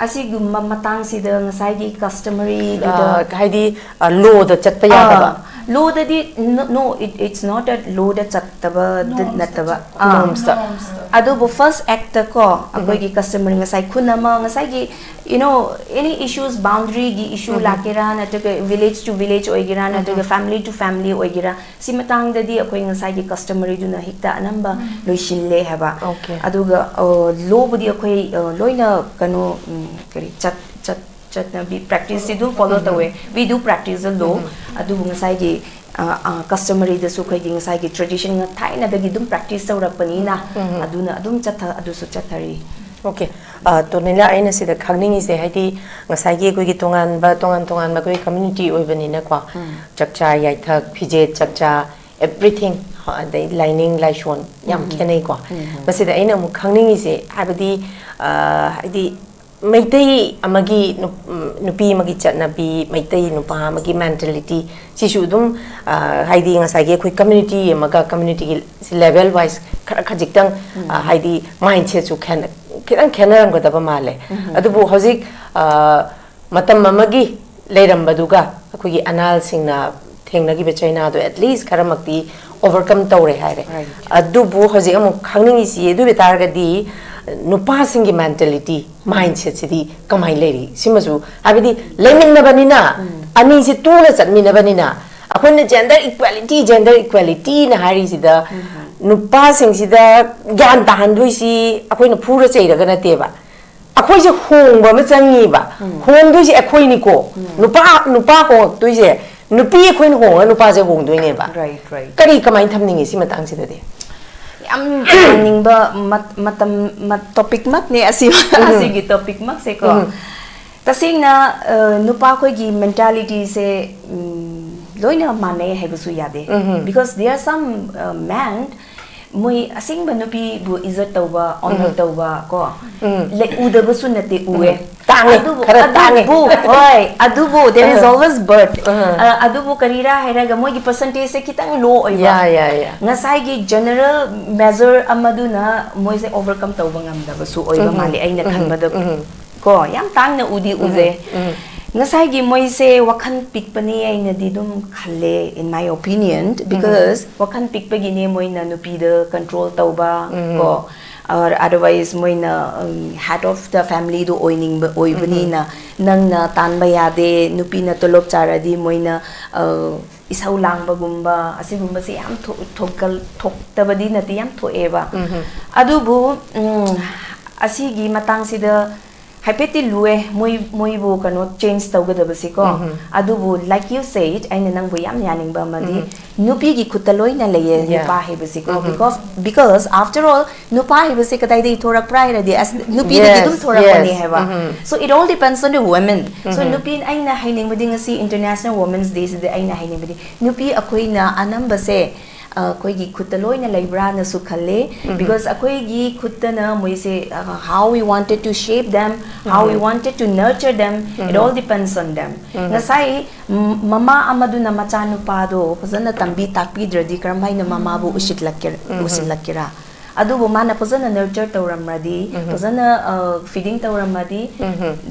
ꯑꯁꯤꯒꯨꯝꯕ ꯃꯇꯥꯡꯁꯤꯗ ꯉꯁꯥꯏꯒꯤ ꯀꯁꯇꯃꯔꯤꯗꯨꯗ ꯑ, ꯍꯥꯏꯗꯤ ꯂꯣꯗ ꯆꯠꯄ ꯌꯥꯗꯕ꯫ ꯂꯣꯗꯗꯤ, no, no, it, it's not that load ꯆꯠꯇꯕ ꯅꯠꯇꯕ, Normsꯇ꯫ ꯑꯗꯨꯕꯨ ꯐꯥꯔꯁ ꯑꯦꯛꯇ ꯀꯣ ꯑꯩꯈꯣꯏꯒꯤ ꯀꯁꯇꯃꯔ ꯉꯁꯥꯏ ꯈꯨꯟ ꯑꯃ ꯉꯁꯥꯏꯒꯤ you know any issues, ꯕꯥꯎꯟꯗꯔꯤꯒꯤ ꯏꯁꯨ ꯂꯥꯛꯀꯦꯔꯥ, ꯅꯠꯇ꯭ꯔꯒ village to village ꯑꯣꯏꯒꯦꯔꯥ, ꯅꯠꯇ꯭ꯔꯒ family to family ꯑꯣꯏꯒꯦꯔꯥ, ꯁꯤ ꯃꯇꯥꯡꯗꯗꯤ ꯑꯩꯈꯣꯏ ꯉꯁꯥꯏꯒꯤ ꯀꯁꯇꯃꯔꯤꯗꯨꯅ ꯍꯦꯛꯇ ꯑꯅꯝꯕ ꯂꯣꯏꯁꯤꯜꯂꯦ ꯍꯥꯏꯕ꯫ Okay. ꯑꯗꯨꯒ ꯂꯣꯕꯨꯗꯤ ꯑꯩꯈꯣꯏ ꯂꯣꯏꯅ ꯀꯩꯅꯣ ꯀꯔꯤ ꯆꯠ ꯆꯠ ꯆꯠꯅꯕꯤ ꯄ꯭ꯔꯦꯛꯇꯤꯁꯇꯤ ꯑꯗꯨꯝ ꯐꯣꯂꯣ ꯇꯧꯋꯦ꯫ We do practice the law. ꯑꯗꯨꯕꯨ ꯉꯁꯥꯏꯒꯤ ꯀꯁꯇꯃꯔꯤꯗꯁꯨ ꯑꯩꯈꯣꯏꯒꯤ ꯉꯁꯥꯏꯒꯤ ꯇ꯭ꯔꯦꯗꯤꯁꯟ ꯊꯥꯏꯅꯗꯒꯤ ꯑꯗꯨꯝ ꯄ꯭ꯔꯦꯛꯇꯤꯁ ꯇꯧꯔꯛꯄꯅꯤꯅ ꯑꯗꯨꯅ ꯑꯗꯨꯝ ꯆꯠꯊ ꯑꯗꯨꯁꯨ ꯆꯠꯊꯔꯤ꯫ Okay. ꯇꯣꯅꯤꯂꯥ, ꯑꯩꯅ ꯁꯤꯗ ꯈꯪꯅꯤꯡꯉꯤꯁꯦ, ꯍꯥꯏꯗꯤ ꯉꯁꯥꯏꯒꯤ ꯑꯩꯈꯣꯏꯒꯤ ꯇꯣꯉꯥꯟꯕ ꯇꯣꯉꯥꯟ ꯇꯣꯉꯥꯟꯕ ꯑꯩꯈꯣꯏ ꯀꯝꯃ꯭ꯌꯨꯅꯤꯇꯤ ꯑꯣꯏꯕꯅꯤꯅꯀꯣ, ꯆꯥꯛꯆꯥ ꯌꯥꯏꯊꯛ, ꯐꯤꯖꯦꯠ ꯆꯥꯛꯆꯥ, everything, ꯑꯗꯩ ꯂꯥꯏꯅꯤꯡ ꯂꯥꯏꯁꯣꯟ ꯌꯥꯝ ꯈꯦꯠꯅꯩꯀꯣ꯫ ꯃꯁꯤꯗ ꯑꯩꯅ ꯑꯃꯨꯛ ꯈꯪꯅꯤꯡꯉꯤꯁꯦ, ꯍꯥꯏꯕꯗꯤ ꯍꯥꯏꯗꯤ ꯃꯩꯇꯩ ꯑꯃꯒꯤ ꯅꯨꯄꯤ ꯑꯃꯒꯤ ꯆꯠꯅꯕꯤ, ꯃꯩꯇꯩ ꯅꯨꯄꯥ ꯑꯃꯒꯤ ꯃꯦꯟꯇꯦꯂꯤꯇꯤ, ꯁꯤꯁꯨ ꯑꯗꯨꯝ ꯍꯥꯏꯗꯤ ꯉꯁꯥꯏꯒꯤ ꯑꯩꯈꯣꯏ ꯀꯝꯃ꯭ꯌꯨꯅꯤꯇꯤ ꯑꯃꯒ ꯀꯝꯃ꯭ꯌꯨꯅꯤꯇꯤꯒꯤ ꯂꯦꯚꯦꯜ ꯋꯥꯏꯁ ꯈꯔ ꯈꯖꯤꯛꯇꯪ ꯍꯥꯏꯗꯤ ꯃꯥꯏꯟꯁꯦꯠꯁꯨ ꯈꯤꯇꯪ ꯈꯦꯠꯅꯔꯝꯒꯗꯕ ꯃꯥꯜꯂꯦ꯫ ꯑꯗꯨꯕꯨ ꯍꯧꯖꯤꯛ ꯃꯇꯝ ꯑꯃꯒꯤ ꯂꯩꯔꯝꯕꯗꯨꯒ ꯑꯩꯈꯣꯏꯒꯤ ꯑꯅꯥꯜꯁꯤꯡꯅ ꯊꯦꯡꯅꯈꯤꯕ ꯆꯩꯅꯥꯗꯣ ꯑꯦꯠꯂꯤꯁ ꯈꯔꯃꯛꯇꯤ ꯑꯣꯚꯔꯀꯝ ꯇꯧꯔꯦ ꯍꯥꯏꯔꯦ꯫ ꯑꯗꯨꯕꯨ ꯍꯧꯖꯤꯛ ꯑꯃꯨꯛ ꯈꯪꯅꯤꯡꯉꯤꯁꯤ, ꯑꯗꯨ ꯑꯣꯏ ꯇꯥꯔꯒꯗꯤ ꯅꯨꯄꯥꯁꯤꯡꯒꯤ ꯃꯦꯟꯇꯦꯂꯤꯇꯤ, ꯃꯥꯏꯟꯁꯦꯠꯁꯤꯗꯤ ꯀꯃꯥꯏꯅ ꯂꯩꯔꯤ? ꯁꯤꯃꯁꯨ, ꯍꯥꯏꯕꯗꯤ ꯂꯩꯃꯤꯟꯅꯕꯅꯤꯅ, ꯑꯅꯤꯁꯤ ꯇꯨꯅ ꯆꯠꯃꯤꯟꯅꯕꯅꯤꯅ, ꯑꯩꯈꯣꯏꯅ ꯖꯦꯟꯗꯔ ꯏꯀ꯭ꯋꯦꯂꯤꯇꯤ, ꯖꯦꯟꯗꯔ ꯏꯀ꯭ꯋꯦꯂꯤꯇꯤꯅ ꯍꯥꯏꯔꯤꯁꯤꯗ ꯅꯨꯄꯥꯁꯤꯡꯁꯤꯗ ꯒ꯭ꯌꯥꯟ ꯇꯥꯍꯟꯗꯣꯏꯁꯤ ꯑꯩꯈꯣꯏꯅ ꯐꯨꯔ ꯆꯩꯔꯒ ꯅꯠꯇꯦꯕ꯫ ꯑꯩꯈꯣꯏꯁꯦ ꯍꯣꯡꯕ ꯑꯃ ꯆꯪꯉꯤꯕ꯫ ꯍꯣꯡꯗꯣꯏꯁꯦ ꯑꯩꯈꯣꯏꯅꯤꯀꯣ꯫ ꯅꯨꯄꯥ ꯅꯨꯄꯥ ꯍꯣꯡꯉꯛꯇꯣꯏꯁꯦ, ꯅꯨꯄꯤ ꯑꯩꯈꯣꯏꯅ ꯍꯣꯡꯉꯒ ꯅꯨꯄꯥꯁꯦ ꯍꯣꯡꯗꯣꯏꯅꯦꯕ꯫ Right, right. ꯀꯔꯤ, ꯀꯃꯥꯏꯅ ꯊꯝꯅꯤꯡꯉꯤ ꯁꯤ ꯃꯇꯥꯡꯁꯤꯗꯗꯤ? ꯌꯥꯝ ꯌꯥꯝꯅꯤꯡꯕ ꯃꯠ- ꯃꯇꯝ ꯃꯠ- ꯇꯣꯄꯤꯛꯃꯛꯅꯦ ꯑꯁꯤ꯫ ꯑꯁꯤꯒꯤ ꯇꯣꯄꯤꯛꯃꯛꯁꯦꯀꯣ꯫ ꯇꯁꯦꯡꯅ, ꯑ, ꯅꯨꯄꯥꯈꯣꯏꯒꯤ ꯃꯦꯟꯇꯥꯂꯤꯇꯤꯁꯦ, ꯎꯝ, ꯂꯣꯏꯅ ꯃꯥꯟꯅꯩ ꯍꯥꯏꯕꯁꯨ ꯌꯥꯗꯦ꯫ Because there are some, uh, men, ꯃꯣꯏ ꯑꯁꯦꯡꯕ ꯅꯨꯄꯤꯕꯨ ꯏꯖꯠ ꯇꯧꯕ, ꯑꯣꯅꯔ ꯇꯧꯕ ꯀꯣ, ꯂꯩ- ꯎꯗꯕꯁꯨ ꯅꯠꯇꯦ, ꯎꯑꯦ꯫ ꯇꯥꯡꯉꯦ, ꯈꯔ ꯇꯥꯡꯉꯦ꯫ ꯑꯗꯨꯕꯨ, ꯍꯣꯏ, ꯑꯗꯨꯕꯨ there is always but. ꯑ, ꯑꯗꯨꯕꯨ ꯀꯔꯤꯔꯥ ꯍꯥꯏꯔꯒ ꯃꯣꯏꯒꯤ ꯄꯔꯁꯦꯟꯇꯦꯖꯁꯦ ꯈꯤꯇꯪ ꯂꯣ ꯑꯣꯏꯕ꯫ ꯌꯥ, ꯌꯥ, ꯌꯥ꯫ ꯉꯁꯥꯏꯒꯤ ꯖꯦꯅꯔꯦꯜ ꯃꯦꯖꯔ ꯑꯃꯗꯨꯅ ꯃꯣꯏꯁꯦ ꯑꯣꯚꯔꯀꯝ ꯇꯧꯕ ꯉꯝꯗꯕꯁꯨ ꯑꯣꯏꯕ ꯃꯥꯜꯂꯤ ꯑꯩꯅ ꯈꯟꯕꯗ꯫ ꯀꯣ, ꯌꯥꯝ ꯇꯥꯡꯅ ꯎꯗꯤ ꯎꯖꯩ꯫ ꯉꯁꯥꯏꯒꯤ ꯃꯣꯏꯁꯦ ꯋꯥꯈꯜ ꯄꯤꯛꯄꯅꯦ ꯑꯩꯅꯗꯤ ꯑꯗꯨꯝ ꯈꯜꯂꯦ, in my opinion, because ꯋꯥꯈꯜ ꯄꯤꯛꯄꯒꯤꯅꯦ ꯃꯣꯏꯅ ꯅꯨꯄꯤꯗ control ꯇꯧꯕ ꯀꯣ, or otherwise ꯃꯣꯏꯅ head of the family ꯗꯣ ꯑꯣꯏꯅꯤꯡꯕ ꯑꯣꯏꯕꯅꯤꯅ ꯅꯪꯅ ꯇꯥꯟꯕ ꯌꯥꯗꯦ, ꯅꯨꯄꯤꯅ ꯇꯣꯂꯣꯞ ꯆꯥꯔꯗꯤ ꯃꯣꯏꯅ ꯏꯁꯧ ꯂꯥꯡꯕꯒꯨꯝꯕ ꯑꯁꯤꯒꯨꯝꯕꯁꯦ ꯌꯥꯝ ꯊꯣꯛꯇꯕꯗꯤ ꯅꯠꯇꯦ, ꯌꯥꯝ ꯊꯣꯛꯑꯦꯕ꯫ ꯑꯗꯨꯕꯨ ꯑꯁꯤꯒꯤ ꯃꯇꯥꯡꯁꯤꯗ ꯍꯥꯏꯐꯦꯠꯇꯤ ꯂꯨꯑꯦ ꯃꯣꯏ ꯃꯣꯏꯕꯨ ꯀꯩꯅꯣ change ꯇꯧꯒꯗꯕꯁꯤꯀꯣ꯫ ꯑꯗꯨꯕꯨ like you said, ꯑꯩꯅ ꯅꯪꯕꯨ ꯌꯥꯝ ꯌꯥꯅꯤꯡꯕ ꯑꯃꯗꯤ ꯅꯨꯄꯤꯒꯤ ꯈꯨꯠꯇ ꯂꯣꯏꯅ ꯂꯩꯌꯦ ꯅꯨꯄꯥ ꯍꯥꯏꯕꯁꯤꯀꯣ, because because after all ꯅꯨꯄꯥ ꯍꯥꯏꯕꯁꯦ ꯀꯗꯥꯏꯗꯒꯤ ꯊꯣꯔꯛꯄ꯭ꯔꯥ ꯍꯥꯏꯔꯗꯤ ꯑꯁ ꯅꯨꯄꯤꯗꯒꯤ ꯑꯗꯨꯝ ꯊꯣꯔꯛꯄꯅꯦ ꯍꯥꯏꯕ꯫ So it all depends on the women. So ꯅꯨꯄꯤ ꯑꯩꯅ ꯍꯥꯏꯅꯤꯡꯕꯗꯤ ꯉꯁꯤ International Women's Day ꯁꯤꯗ ꯑꯩꯅ ꯍꯥꯏꯅꯤꯡꯕꯗꯤ ꯅꯨꯄꯤ ꯑꯩꯈꯣꯏꯅ ꯑꯅꯝꯕꯁꯦ ꯑꯩꯈꯣꯏꯒꯤ ꯈꯨꯠꯇ ꯂꯣꯏꯅ ꯂꯩꯕ꯭ꯔꯥꯅꯁꯨ ꯈꯜꯂꯦ꯫ Because ꯑꯩꯈꯣꯏꯒꯤ ꯈꯨꯠꯇꯅ ꯃꯣꯏꯁꯦ how we wanted to shape them, how we wanted to nurture them, it all depends on them. ꯉꯁꯥꯏ ꯃꯃꯥ ꯑꯃꯗꯨꯅ ꯃꯆꯥꯅꯨꯄꯥꯗꯣ ꯐꯖꯅ ꯇꯝꯕꯤ ꯇꯥꯛꯄꯤꯗ꯭ꯔꯗꯤ ꯀꯔꯝ ꯍꯥꯏꯅ ꯃꯃꯥꯕꯨ ꯎꯁꯤꯠꯂꯛꯀꯦ ꯎꯁꯤꯜꯂꯛꯀꯦꯔꯥ? ꯑꯗꯨꯕꯨ ꯃꯥꯅ ꯐꯖꯅ nurture ꯇꯧꯔꯝꯃꯗꯤ, ꯐꯖꯅ feeding ꯇꯧꯔꯝꯃꯗꯤ,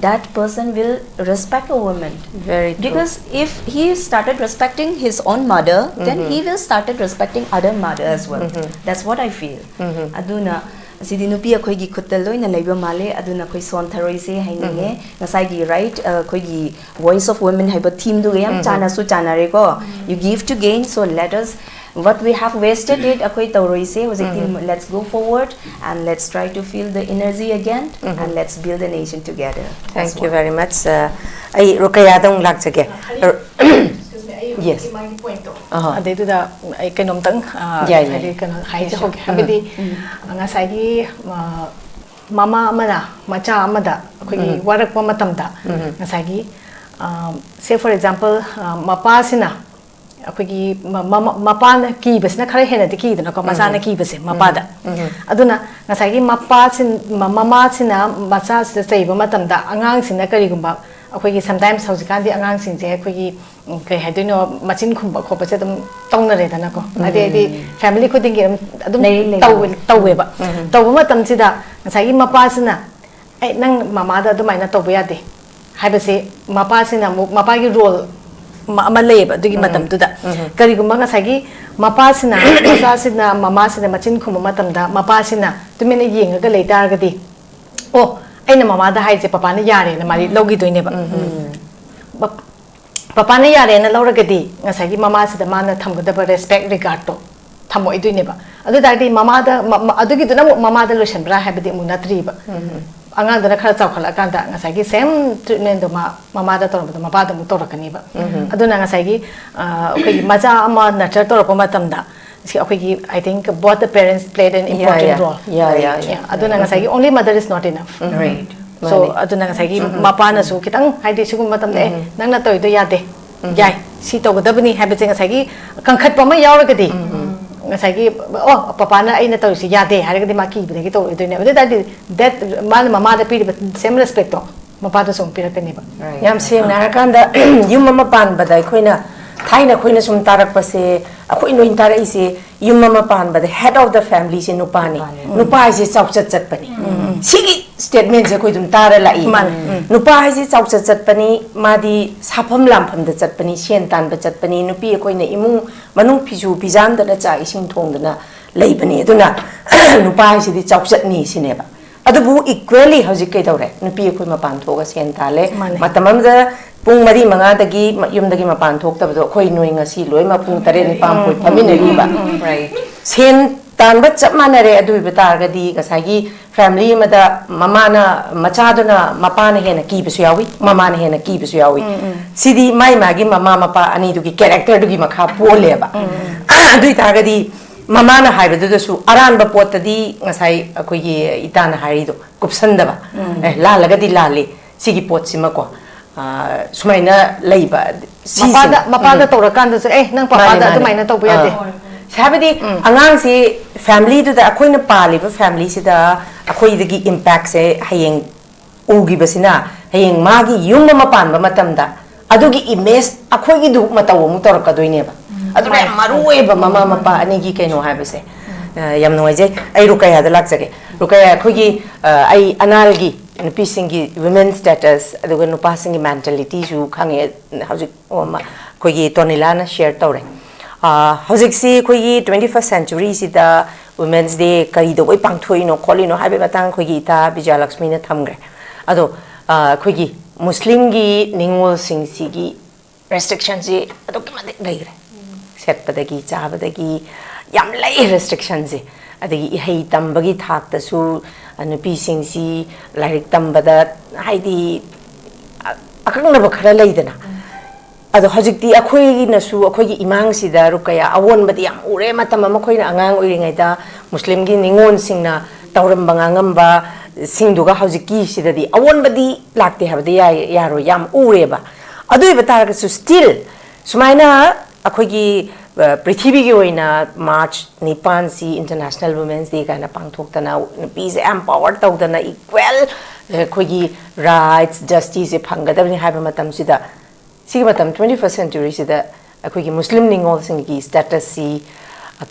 that person will respect a woman. Very true. Because if he started respecting his own mother, then he will started respecting other mother as well. That's what I feel. ꯑꯗꯨꯅ ꯑꯁꯤꯗꯤ ꯅꯨꯄꯤ ꯑꯩꯈꯣꯏꯒꯤ ꯈꯨꯠꯇ ꯂꯣꯏꯅ ꯂꯩꯕ ꯃꯥꯜꯂꯦ꯫ ꯑꯗꯨꯅ ꯑꯩꯈꯣꯏ ꯁꯣꯟꯊꯔꯣꯏꯁꯦ ꯍꯥꯏꯅꯤꯡꯉꯦ꯫ ꯉꯁꯥꯏꯒꯤ right, ꯑꯩꯈꯣꯏꯒꯤ Voice of Women ꯍꯥꯏꯕ theme ꯗꯨꯒ ꯌꯥꯝ ꯆꯥꯟꯅꯁꯨ ꯆꯥꯟꯅꯔꯦꯀꯣ꯫ You give to gain, so let us, what we have wasted it ꯑꯩꯈꯣꯏ ꯇꯧꯔꯣꯏꯁꯦ ꯍꯧꯖꯤꯛꯇꯤ꯫ Let's go forward and let's try to feel the energy again and let's build a nation together. Thank you very much. ꯑꯩ ꯔꯨꯀꯌꯥꯗ ꯑꯃꯨꯛ ꯂꯥꯛꯆꯒꯦ꯫ Excuse me, ꯑꯩ ꯍꯧꯖꯤꯛꯀꯤ ꯃꯥꯒꯤ point ꯇꯣ꯫ ꯑꯍꯣꯏ꯫ ꯑꯗꯩꯗꯨꯗ ꯑꯩ ꯀꯩꯅꯣꯝꯇꯪ ꯑ, ꯌꯥꯏ, ꯌꯥꯏ. ꯍꯥꯏꯗꯤ ꯀꯩꯅꯣ ꯍꯥꯏꯖꯍꯧꯒꯦ꯫ ꯍꯥꯏꯕꯗꯤ ꯑ, ꯉꯁꯥꯏꯒꯤ ꯑ, ꯃꯃꯥ ꯑꯃꯅ ꯃꯆꯥ ꯑꯃꯗ ꯑꯩꯈꯣꯏꯒꯤ ꯋꯥꯔꯛꯄ ꯃꯇꯝꯗ ꯉꯁꯥꯏꯒꯤ ꯑ, say for example, ꯑ, ꯃꯄꯥꯁꯤꯅ ꯑꯩꯈꯣꯏꯒꯤ ꯃ- ꯃꯃ- ꯃꯄꯥꯅ ꯀꯤꯕꯁꯤꯅ ꯈꯔ ꯍꯦꯟꯅꯗꯤ ꯀꯤꯗꯅꯀꯣ, ꯃꯆꯥꯅ ꯀꯤꯕꯁꯦ ꯃꯄꯥꯗ꯫ ꯑꯗꯨꯅ ꯉꯁꯥꯏꯒꯤ ꯃꯄꯥꯁꯤꯟ ꯃ- ꯃꯃꯥꯁꯤꯅ ꯃꯆꯥꯁꯤꯗ ꯆꯩꯕ ꯃꯇꯝꯗ ꯑꯉꯥꯡꯁꯤꯅ ꯀꯔꯤꯒꯨꯝꯕ ꯑꯩꯈꯣꯏꯒꯤ sometimes ꯍꯧꯖꯤꯛꯀꯥꯟꯗꯤ ꯑꯉꯥꯡꯁꯤꯡꯁꯦ ꯑꯩꯈꯣꯏꯒꯤ ꯎꯝ, ꯀꯩ ꯍꯥꯏꯗꯣꯏꯅꯣ, ꯃꯆꯤꯟ ꯈꯨꯝꯕ ꯈꯣꯠꯄꯁꯦ ꯑꯗꯨꯝ ꯇꯧꯅꯔꯦꯗꯅꯀꯣ꯫ ꯍꯥꯏꯗꯤ ꯍꯥꯏꯗꯤ family ꯈꯨꯗꯤꯡꯒꯤ ꯑꯗꯨꯝ ꯑꯗꯨꯝ ꯂꯩ, ꯂꯩ. ꯇꯧꯋꯦ- ꯇꯧꯋꯦꯕ꯫ ꯇꯧꯕ ꯃꯇꯝꯁꯤꯗ ꯉꯁꯥꯏꯒꯤ ꯃꯄꯥꯁꯤꯅ ꯑꯦ ꯅꯪ ꯃꯃꯥꯗ ꯑꯗꯨꯃꯥꯏꯅ ꯇꯧꯕ ꯌꯥꯗꯦ ꯍꯥꯏꯕꯁꯤ ꯃꯄꯥꯁꯤꯅ ꯑꯃꯨꯛ ꯃꯄꯥꯒꯤ ꯔꯣꯜ ꯑꯃ ꯂꯩꯌꯦꯕ ꯑꯗꯨꯒꯤ ꯃꯇꯝꯗꯨꯗ꯫ ꯀꯔꯤꯒꯨꯝꯕ ꯉꯁꯥꯏꯒꯤ ꯃꯄꯥꯁꯤꯅ, ꯃꯆꯥꯁꯤꯅ ꯃꯃꯥꯁꯤꯗ ꯃꯆꯤꯟ ꯈꯨꯝꯕ ꯃꯇꯝꯗ ꯃꯄꯥꯁꯤꯅ ꯇꯨꯃꯤꯟꯅ ꯌꯦꯡꯉꯒ ꯂꯩ ꯇꯥꯔꯒꯗꯤ, "ꯑꯣ, ꯑꯩꯅ ꯃꯃꯥꯗ ꯍꯥꯏꯁꯦ ꯄꯄꯥꯅ ꯌꯥꯔꯦꯅ" ꯃꯥꯗꯤ ꯂꯧꯈꯤꯗꯣꯏꯅꯦꯕ꯫ ꯄ-, ꯄꯄꯥꯅ ꯌꯥꯔꯦꯅ ꯂꯧꯔꯒꯗꯤ ꯉꯁꯥꯏꯒꯤ ꯃꯃꯥꯁꯤꯗ ꯃꯥꯅ ꯊꯝꯒꯗꯕ ꯔꯦꯁꯄꯦꯛ, ꯔꯤꯒꯥꯔꯗꯇꯣ ꯊꯝꯃꯛꯑꯣꯏꯗꯣꯏꯅꯦꯕ꯫ ꯑꯗꯨ ꯇꯥꯔꯗꯤ ꯃꯃꯥꯗ, ꯃ-, ꯃ-, ꯑꯗꯨꯒꯤꯗꯨꯅ ꯑꯃꯨꯛ ꯃꯃꯥꯗ ꯂꯣꯏꯁꯟꯕ꯭ꯔꯥ ꯍꯥꯏꯕꯗꯤ ꯑꯃꯨꯛ ꯅꯠꯇ꯭ꯔꯤꯕ꯫ ꯑꯉꯥꯡꯗꯨꯅ ꯈꯔ ꯆꯥꯎꯈꯠꯂꯛꯑꯀꯥꯟꯗ ꯉꯁꯥꯏꯒꯤ ꯁꯦꯝ ꯇ꯭ꯔꯤꯠꯃꯦꯟꯗꯣ ꯃꯥ ꯃꯃꯥꯗ ꯇꯧꯔꯝꯕꯗꯣ ꯃꯄꯥꯗ ꯑꯃꯨꯛ ꯇꯧꯔꯛꯀꯅꯤꯕ꯫ ꯑꯗꯨꯅ ꯉꯁꯥꯏꯒꯤ, ꯑ, ꯑꯩꯈꯣꯏꯒꯤ ꯃꯆꯥ ꯑꯃ ꯅꯔꯆꯔ ꯇꯧꯔꯛꯄ ꯃꯇꯝꯗ ꯁꯤ ꯑꯩꯈꯣꯏꯒꯤ, I think, both the parents played an important role. Yeah, yeah, yeah. Yeah, ꯑꯗꯨꯅ ꯉꯁꯥꯏꯒꯤ only mother is not enough. Right. So ꯑꯗꯨꯅ ꯉꯁꯥꯏꯒꯤ ꯃꯄꯥꯅꯁꯨ ꯈꯤꯇꯪ ꯍꯥꯏꯗꯤ ꯁꯤꯒꯨꯝꯕ ꯃꯇꯝꯗ, "ꯑꯦ, ꯅꯪꯅ ꯇꯧꯔꯤꯗꯣ ꯌꯥꯗꯦ, ꯌꯥꯏ, ꯁꯤ ꯇꯧꯒꯗꯕꯅꯤ" ꯍꯥꯏꯕꯁꯦ ꯉꯁꯥꯏꯒꯤ ꯀꯟꯈꯠꯄ ꯑꯃ ꯌꯥꯎꯔꯒꯗꯤ, ꯉꯁꯥꯏꯒꯤ, "ꯑꯣ, ꯄꯄꯥꯅ ꯑꯩꯅ ꯇꯧꯔꯤꯁꯤ ꯌꯥꯗꯦ" ꯍꯥꯏꯔꯒꯗꯤ ꯃꯥ ꯀꯤꯕꯗꯒꯤ ꯇꯧꯔꯣꯏꯗꯣꯏꯅꯦꯕ꯫ ꯑꯗꯨ ꯑꯣꯏ ꯇꯥꯔꯗꯤ that ꯃꯥꯅ ꯃꯃꯥꯗ ꯄꯤꯔꯤꯕ same respectꯇꯣ ꯃꯄꯥꯗꯁꯨ ꯑꯃꯨꯛ ꯄꯤꯔꯛꯀꯅꯦꯕ꯫ ꯌꯥꯝ ꯁꯦꯡꯅ ꯍꯥꯏꯔꯀꯥꯟꯗ, ꯌꯨꯝ ꯑꯃ ꯄꯥꯟꯕꯗ ꯑꯩꯈꯣꯏꯅ, ꯊꯥꯏꯅ ꯑꯩꯈꯣꯏꯅ ꯁꯨꯝ ꯇꯥꯔꯛꯄꯁꯦ, ꯑꯩꯈꯣꯏ ꯂꯣꯏꯅ ꯇꯥꯔꯛꯏꯁꯦ, ꯌꯨꯝ ꯑꯃ ꯄꯥꯟꯕꯗ head of the familyꯁꯦ ꯅꯨꯄꯥꯅꯤ꯫ ꯅꯨꯄꯥ ꯍꯥꯏꯁꯦ ꯆꯥꯎꯆꯠ ꯆꯠꯄꯅꯤ꯫ ꯁꯤꯒꯤ statementꯁꯦ ꯑꯩꯈꯣꯏ ꯑꯗꯨꯝ ꯇꯥꯔ ꯂꯥꯛꯏ꯫ ꯅꯨꯄꯥ ꯍꯥꯏꯁꯦ ꯆꯥꯎꯆꯠ ꯆꯠꯄꯅꯤ, ꯃꯥꯗꯤ ꯁꯥꯐꯝ ꯂꯥꯝꯐꯝꯗ ꯆꯠꯄꯅꯤ, ꯁꯦꯟ ꯇꯥꯟꯕ ꯆꯠꯄꯅꯤ꯫ ꯅꯨꯄꯤ ꯑꯩꯈꯣꯏꯅ ꯏꯃꯨꯡ ꯃꯅꯨꯡ ꯐꯤꯁꯨ ꯐꯤꯖꯥꯝꯗꯅ ꯆꯥꯛ ꯏꯁꯤꯡ ꯊꯣꯡꯗꯅ ꯂꯩꯕꯅꯤ꯫ ꯑꯗꯨꯅ ꯅꯨꯄꯥ ꯍꯥꯏꯁꯤꯗꯤ ꯆꯥꯎꯆꯠꯅꯤ ꯁꯤꯅꯦꯕ꯫ ꯑꯗꯨꯕꯨ equally ꯍꯧꯖꯤꯛ ꯀꯩꯗꯧꯔꯦ? ꯅꯨꯄꯤ ꯑꯩꯈꯣꯏ ꯃꯄꯥꯟ ꯊꯣꯛꯑꯒ ꯁꯦꯟ ꯇꯥꯜꯂꯦ꯫ ꯃꯥꯅꯦ꯫ ꯃꯇꯝ ꯑꯃꯗ ꯄꯨꯡ ꯃꯔꯤ ꯃꯉꯥꯗꯒꯤ ꯃ-, ꯌꯨꯝꯗꯒꯤ ꯃꯄꯥꯟ ꯊꯣꯛꯇꯕꯗꯣ ꯑꯩꯈꯣꯏ ꯅꯣꯏ ꯉꯁꯤ ꯂꯣꯏꯅꯃꯛ ꯄꯨꯡ ꯇꯔꯦꯠ ꯅꯤꯄꯥꯟ ꯐꯥꯎ ꯐꯝꯃꯤꯟꯅꯔꯤꯕ꯫ Right. ꯁꯦꯟ ꯇꯥꯟꯕ ꯆꯞ ꯃꯥꯟꯅꯔꯦ꯫ ꯑꯗꯨ ꯑꯣꯏꯕ ꯇꯥꯔꯒꯗꯤ ꯉꯁꯥꯏꯒꯤ family ꯑꯃꯗ ꯃꯃꯥꯅ, ꯃꯆꯥꯗꯨꯅ ꯃꯄꯥꯅ ꯍꯦꯟꯅ ꯀꯤꯕꯁꯨ ꯌꯥꯎꯏ, ꯃꯃꯥꯅ ꯍꯦꯟꯅ ꯀꯤꯕꯁꯨ ꯌꯥꯎꯏ꯫ ꯁꯤꯗꯤ ꯃꯥꯏ ꯃꯥꯒꯤ ꯃꯃꯥ ꯃꯄꯥ ꯑꯅꯤꯗꯨꯒꯤ characterꯗꯨꯒꯤ ꯃꯈꯥ ꯄꯣꯜꯂꯦꯕ꯫ ꯑꯗꯨ ꯑꯣꯏ ꯇꯥꯔꯒꯗꯤ ꯃꯃꯥꯅ ꯍꯥꯏꯕꯗꯨꯗꯁꯨ ꯑꯔꯥꯟꯕ ꯄꯣꯠꯇꯗꯤ ꯉꯁꯥꯏ ꯑꯩꯈꯣꯏꯒꯤ ꯏꯇꯥꯅ ꯍꯥꯏꯔꯤꯗꯣ ꯀꯨꯞꯁꯟꯗꯕ꯫ ꯑꯦ, ꯂꯥꯜꯂꯒꯗꯤ ꯂꯥꯜꯂꯤ, ꯁꯤꯒꯤ ꯄꯣꯠꯁꯤꯃꯀꯣ, ꯑ, ꯁꯨꯃꯥꯏꯅ ꯂꯩꯕ, ꯁꯤꯁꯤꯅ꯫ ꯃꯄꯥꯗ, ꯃꯄꯥꯗ ꯇꯧꯔꯀꯥꯟꯗꯁꯨ, "ꯑꯦ, ꯅꯪ ꯃꯥꯅꯦ, ꯄꯄꯥꯗ ꯃꯥꯅꯦ꯫ ꯑꯗꯨꯃꯥꯏꯅ ꯇꯧꯕ ꯌꯥꯗꯦ"꯫ ꯑꯥ꯫ ꯍꯥꯏꯕꯗꯤ ꯑꯉꯥꯡꯁꯤ familyꯗꯨꯗ, ꯑꯩꯈꯣꯏꯅ ꯄꯥꯜꯂꯤꯕ familyꯁꯤꯗ ꯑꯩꯈꯣꯏꯗꯒꯤ impactꯁꯦ ꯍꯌꯦꯡ ꯎꯈꯤꯕꯁꯤꯅ, ꯍꯌꯦꯡ ꯃꯥꯒꯤ ꯌꯨꯝ ꯑꯃ ꯄꯥꯟꯕ ꯃꯇꯝꯗ ꯑꯗꯨꯒꯤ image ꯑꯩꯈꯣꯏꯒꯤꯗꯨ ꯃꯇꯧ ꯑꯃꯨꯛ ꯇꯧꯔꯛꯀꯗꯣꯏꯅꯦꯕ꯫ ꯑꯗꯨꯅ ꯌꯥꯝ ꯃꯔꯨ ꯑꯣꯏꯌꯦꯕ ꯃꯃꯥ ꯃꯄꯥ ꯑꯅꯤꯒꯤ ꯀꯩꯅꯣ ꯍꯥꯏꯕꯁꯦ꯫ ꯑ, ꯌꯥꯝ ꯅꯨꯡꯉꯥꯏꯖꯩ꯫ ꯑꯩ ꯔꯨꯀꯩꯌꯥꯗ ꯂꯥꯛꯆꯒꯦ꯫ ꯔꯨꯀꯩꯌꯥ, ꯑꯩꯈꯣꯏꯒꯤ, ꯑ, ꯑꯩ ꯑꯅꯥꯜꯒꯤ ꯅꯨꯄꯤꯁꯤꯡꯒꯤ women status ꯑꯗꯨꯒ ꯅꯨꯄꯥꯁꯤꯡꯒꯤ mentalityꯁꯨ ꯈꯪꯉꯦ꯫ ꯍꯧꯖꯤꯛ ꯑꯩꯈꯣꯏꯒꯤ ꯇꯣꯅꯤꯂꯥꯅ share ꯇꯧꯔꯦ꯫ ꯍꯧꯖꯤꯛꯁꯤ ꯑꯩꯈꯣꯏꯒꯤ twenty first centuryꯁꯤꯗ Women's Day ꯀꯔꯤꯗꯧꯕꯩ ꯄꯥꯡꯊꯣꯛꯏꯅꯣ ꯈꯣꯠꯂꯤꯅꯣ ꯍꯥꯏꯕꯒꯤ ꯃꯇꯥꯡ ꯑꯩꯈꯣꯏꯒꯤ ꯏꯇꯥ ꯕꯤꯖꯌꯂꯛꯁꯃꯤꯅ ꯊꯝꯈ꯭ꯔꯦ꯫ ꯑꯗꯣ ꯑꯩꯈꯣꯏꯒꯤ ꯃꯨꯁꯂꯤꯝꯒꯤ ꯅꯤꯉꯣꯜꯁꯤꯡꯁꯤꯒꯤ restrictionꯁꯤ ꯑꯗꯨꯛꯀꯤ ꯃꯇꯤꯛ ꯂꯩꯈ꯭ꯔꯦ꯫ ꯁꯦꯠꯄꯗꯒꯤ ꯆꯥꯕꯗꯒꯤ ꯌꯥꯝ ꯂꯩ restrictionꯁꯦ꯫ ꯑꯗꯒꯤ ꯏꯍꯩ ꯇꯝꯕꯒꯤ ꯊꯥꯛꯇꯁꯨ ꯅꯨꯄꯤꯁꯤꯡꯁꯤ ꯂꯥꯏꯔꯤꯛ ꯇꯝꯕꯗ ꯍꯥꯏꯗꯤ ꯑꯀꯛꯅꯕ ꯈꯔ ꯂꯩꯗꯅ꯫ ꯑꯗꯣ ꯍꯧꯖꯤꯛꯇꯤ ꯑꯩꯈꯣꯏꯅꯁꯨ ꯑꯩꯈꯣꯏꯒꯤ ꯏꯃꯥꯡꯁꯤꯗ ꯔꯨꯀꯌꯥ ꯑꯑꯣꯟꯕꯗꯤ ꯌꯥꯝ ꯎꯔꯦ꯫ ꯃꯇꯝ ꯑꯃ ꯑꯩꯈꯣꯏꯅ ꯑꯉꯥꯡ ꯑꯣꯏꯔꯤꯉꯩꯗ ꯃꯨꯁꯂꯤꯝꯒꯤ ꯅꯤꯉꯣꯜꯁꯤꯡꯅ ꯇꯧꯔꯝꯕ ꯉꯥꯡꯉꯝꯕ ꯁꯤꯡꯗꯨꯒ ꯍꯧꯖꯤꯛꯀꯤ ꯁꯤꯗꯗꯤ ꯑꯑꯣꯟꯕꯗꯤ ꯂꯥꯛꯇꯦ ꯍꯥꯏꯕꯗꯤ ꯌꯥꯏ ꯌꯥꯔꯣꯏ, ꯌꯥꯝ ꯎꯔꯦꯕ꯫ ꯑꯗꯨ ꯑꯣꯏꯕ ꯇꯥꯔꯒꯁꯨ still ꯁꯨꯃꯥꯏꯅ ꯑꯩꯈꯣꯏꯒꯤ ꯄ꯭ꯔꯤꯊꯤꯕꯤꯒꯤ ꯑꯣꯏꯅ March ꯅꯤꯄꯥꯟꯁꯤ International Women's Day ꯀꯥꯏꯅ ꯄꯥꯡꯊꯣꯛꯇꯅ ꯅꯨꯄꯤꯁꯦ empower ꯇꯧꯗꯅ equal ꯑꯩꯈꯣꯏꯒꯤ rights justiceꯁꯦ ꯐꯪꯒꯗꯕꯅꯤ ꯍꯥꯏꯕ ꯃꯇꯝꯁꯤꯗ ꯁꯤꯒꯤ ꯃꯇꯝ twenty first centuryꯁꯤꯗ ꯑꯩꯈꯣꯏꯒꯤ ꯃꯨꯁꯂꯤꯝ ꯅꯤꯉꯣꯜꯁꯤꯡꯒꯤ statusꯁꯤ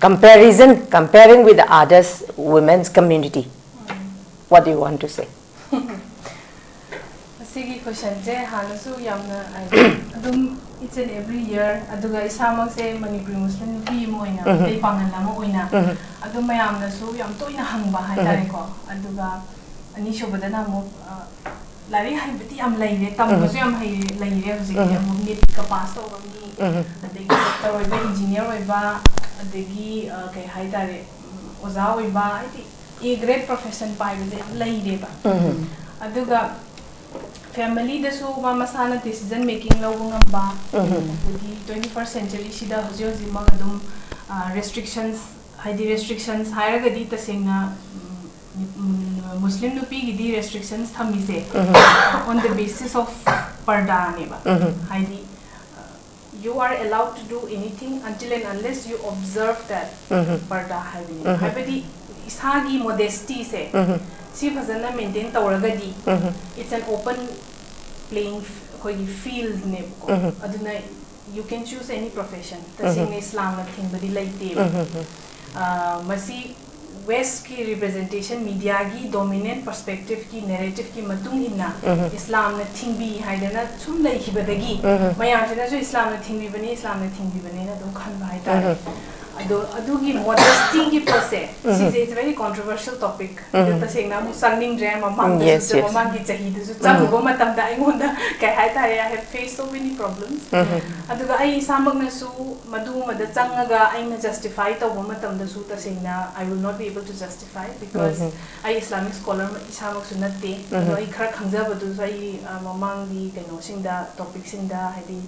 comparison, comparing with the others women's community, what do you want to say? ꯑꯁꯤꯒꯤ questionꯁꯦ ꯍꯥꯟꯅꯁꯨ ꯌꯥꯝꯅ ꯍꯥꯏꯗꯤ ꯑꯗꯨꯝ each and every year ꯑꯗꯨꯒ ꯏꯁꯥꯃꯛꯁꯦ ꯃꯅꯤꯄꯨꯔꯤ ꯃꯨꯁꯂꯤꯝ ꯅꯨꯄꯤ ꯑꯃ ꯑꯣꯏꯅ ꯃꯩꯇꯩ ꯄꯥꯉꯜ ꯑꯃ ꯑꯣꯏꯅ ꯑꯗꯨꯝ ꯃꯌꯥꯝꯅꯁꯨ ꯌꯥꯝ ꯇꯣꯏꯅ ꯍꯪꯕ ꯍꯥꯏꯇꯥꯔꯦꯀꯣ꯫ ꯑꯗꯨꯒ ꯑꯅꯤꯁꯨꯕꯗꯅ ꯑꯃꯨꯛ ꯂꯥꯏꯔꯤꯛ ꯍꯩꯕꯗꯤ ꯌꯥꯝ ꯂꯩꯔꯦ, ꯇꯝꯕꯁꯨ ꯌꯥꯝ ꯍꯩꯔꯦ ꯂꯩꯔꯦ ꯍꯧꯖꯤꯛꯇꯤ꯫ ꯑꯃꯨꯛ NEET pass ꯇꯧꯕ ꯃꯤ, ꯑꯗꯒꯤ doctor ꯑꯣꯏꯕ, engineer ꯑꯣꯏꯕ, ꯑꯗꯒꯤ ꯀꯩ ꯍꯥꯏꯇꯥꯔꯦ, ꯑꯣꯖꯥ ꯑꯣꯏꯕ, ꯍꯥꯏꯗꯤ A grade profession ꯄꯥꯏꯕꯁꯦ ꯌꯥꯝ ꯂꯩꯔꯦꯕ꯫ ꯑꯗꯨꯒ familyꯗꯁꯨ ꯃꯥ ꯃꯁꯥꯅ decision making ꯂꯧꯕ ꯉꯝꯕ, ꯑꯗꯒꯤ twenty first centuryꯁꯤꯗ ꯍꯧꯖꯤꯛ ꯍꯧꯖꯤꯛꯃꯛ ꯑꯗꯨꯝ restrictions, ꯍꯥꯏꯗꯤ restrictions ꯍꯥꯏꯔꯒꯗꯤ ꯇꯁꯦꯡꯅ ꯃꯨꯁꯂꯤꯝ ꯅꯨꯄꯤꯒꯤꯗꯤ restrictions ꯊꯝꯃꯤꯁꯦ on the basis of ꯄꯔꯗꯥꯅꯦꯕ꯫ ꯍꯥꯏꯗꯤ you are allowed to do anything until and unless you observe that ꯄꯔꯗꯥ ꯍꯥꯏꯕꯅꯦ꯫ ꯍꯥꯏꯕꯗꯤ ꯏꯁꯥꯒꯤ modestyꯁꯦ ꯁꯤ ꯐꯖꯅ maintain ꯇꯧꯔꯒꯗꯤ it's an open playing ꯑꯩꯈꯣꯏꯒꯤ fieldꯅꯦꯕꯀꯣ꯫ ꯑꯗꯨꯅ you can choose any profession꯫ ꯇꯁꯦꯡꯅ ꯏꯁꯂꯥꯝꯅ ꯊꯤꯡꯕꯗꯤ ꯂꯩꯇꯦꯕ꯫ ꯃꯁꯤ West ꯀꯤ representation, media ꯒꯤ dominant perspective ꯀꯤ narrative ꯀꯤ ꯃꯇꯨꯡ ꯏꯟꯅ ꯏꯁꯂꯥꯝꯅ ꯊꯤꯡꯕꯤ ꯍꯥꯏꯗꯅ ꯁꯨꯝ ꯂꯩꯈꯤꯕꯗꯒꯤ ꯃꯌꯥꯝꯁꯤꯅꯁꯨ ꯏꯁꯂꯥꯝꯅ ꯊꯤꯡꯕꯤꯕꯅꯤ, ꯏꯁꯂꯥꯝꯅ ꯊꯤꯡꯕꯤꯕꯅꯤꯅ ꯑꯗꯨꯝ ꯈꯟꯕ ꯍꯥꯏꯇꯥꯔꯦ꯫ ꯑꯗꯣ ꯑꯗꯨꯒꯤ modesty ꯒꯤ ꯄꯣꯠꯁꯦ, ꯁꯤꯁꯦ it's very controversial topic꯫ ꯑꯗꯣ ꯇꯁꯦꯡꯅ ꯑꯃꯨꯛ ꯆꯪꯅꯤꯡꯗ꯭ꯔꯦ, ꯃꯃꯥꯡꯗꯁꯨ, Yes, yes. ꯃꯃꯥꯡꯒꯤ ꯆꯍꯤꯗꯁꯨ ꯆꯪꯉꯨꯕ ꯃꯇꯝꯗ ꯑꯩꯉꯣꯟꯗ ꯀꯩ ꯍꯥꯏꯇꯥꯔꯦ, I have faced so many problems꯫ ꯑꯗꯨꯒ ꯑꯩ ꯏꯁꯥꯃꯛꯅꯁꯨ ꯃꯗꯨꯃꯗ ꯆꯪꯉꯒ ꯑꯩꯅ justify ꯇꯧꯕ ꯃꯇꯝꯗꯁꯨ ꯇꯁꯦꯡꯅ I will not be able to justify, because ꯑꯩ Islamic scholar ꯏꯁꯥꯃꯛꯁꯨ ꯅꯠꯇꯦ꯫ ꯑꯗꯣ ꯑꯩ ꯈꯔ ꯈꯪꯖꯕꯗꯨꯁꯨ ꯑꯩ ꯑ, ꯃꯃꯥꯡꯒꯤ ꯀꯩꯅꯣꯁꯤꯡꯗ, topic ꯁꯤꯡꯗ, ꯍꯥꯏꯗꯤ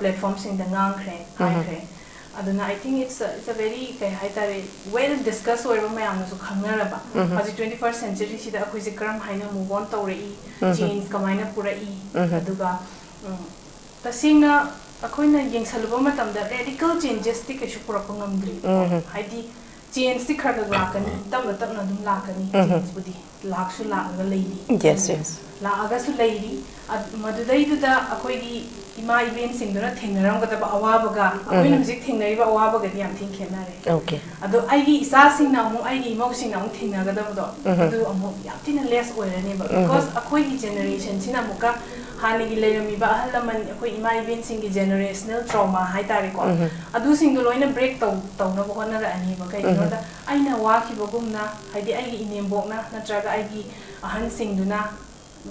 platform ꯁꯤꯡꯗ ꯉꯥꯡꯈ꯭ꯔꯦ, ꯍꯥꯏꯈ꯭ꯔꯦ꯫ ꯑꯗꯨꯅ I think it's a, it's a very, ꯀꯩ ꯍꯥꯏꯇꯥꯔꯦ, well discuss ꯑꯣꯏꯔꯕ, ꯃꯌꯥꯝꯅꯁꯨ ꯈꯪꯅꯔꯕ꯫ ꯍꯧꯖꯤꯛ twenty first century ꯁꯤꯗ ꯑꯩꯈꯣꯏꯁꯦ ꯀꯔꯝ ꯍꯥꯏꯅ move on ꯇꯧꯔꯛꯏ, change ꯀꯃꯥꯏꯅ ꯄꯨꯔꯛꯏ, ꯑꯗꯨꯒ ꯎꯝ, ꯇꯁꯦꯡꯅ ꯑꯩꯈꯣꯏꯅ ꯌꯦꯡꯁꯜꯂꯨꯕ ꯃꯇꯝꯗ radical changes ꯇꯤ ꯀꯩꯁꯨ ꯄꯨꯔꯛꯄ ꯉꯝꯗ꯭ꯔꯤ꯫ ꯍꯥꯏꯗꯤ change ꯇꯤ ꯈꯔ ꯈꯔ ꯂꯥꯛꯀꯅꯤ, ꯇꯞꯅ ꯇꯞꯅ ꯑꯗꯨꯝ ꯂꯥꯛꯀꯅꯤ꯫ Change ꯄꯨꯗꯤ ꯂꯥꯛꯁꯨ ꯂꯥꯛꯂꯒ ꯂꯩꯔꯤ꯫ Yes, yes. ꯂꯥꯛꯑꯒꯁꯨ ꯂꯩꯔꯤ꯫ ꯑ-, ꯃꯗꯨꯗꯩꯗꯨꯗ ꯑꯩꯈꯣꯏꯒꯤ ꯏꯃꯥ ꯏꯕꯦꯟꯁꯤꯡꯗꯨꯅ ꯊꯦꯡꯅꯔꯝꯒꯗꯕ ꯑꯋꯥꯕꯒ ꯑꯩꯈꯣꯏꯅ ꯍꯧꯖꯤꯛ ꯊꯦꯡꯅꯔꯤꯕ ꯑꯋꯥꯕꯒꯗꯤ ꯌꯥꯝ ꯊꯤꯅ ꯈꯦꯠꯅꯔꯦ꯫ Okay. ꯑꯗꯣ ꯑꯩꯒꯤ ꯏꯆꯥꯁꯤꯡꯅ ꯑꯃꯨꯛ, ꯑꯩꯒꯤ ꯏꯃꯧꯁꯤꯡꯅ ꯑꯃꯨꯛ ꯊꯦꯡꯅꯒꯗꯕꯗꯣ, ꯑꯗꯨ ꯑꯃꯨꯛ ꯌꯥꯝ ꯊꯤꯅ less ꯑꯣꯏꯔꯅꯦꯕ꯫ Because ꯑꯩꯈꯣꯏꯒꯤ generation ꯁꯤꯅ ꯑꯃꯨꯛꯀ ꯍꯥꯟꯅꯒꯤ ꯂꯩꯔꯝꯃꯤꯕ ꯑꯍꯜ ꯂꯃꯟ, ꯑꯩꯈꯣꯏ ꯏꯃꯥ ꯏꯕꯦꯟꯁꯤꯡꯒꯤ generational trauma ꯍꯥꯏꯇꯥꯔꯦꯀꯣ, ꯑꯗꯨꯁꯤꯡꯗꯣ ꯂꯣꯏꯅ break ꯇꯧ-, ꯇꯧꯅꯕ ꯍꯣꯠꯅꯔꯛꯑꯅꯦꯕ꯫ ꯀꯩꯒꯤꯅꯣꯗ, ꯑꯩꯅ ꯋꯥꯈꯤꯕꯒꯨꯝꯅ, ꯍꯥꯏꯗꯤ ꯑꯩꯒꯤ ꯏꯅꯦꯝꯕꯣꯛꯅ ꯅꯠꯇ꯭ꯔꯒ ꯑꯩꯒꯤ ꯑꯍꯟꯁꯤꯡꯗꯨꯅ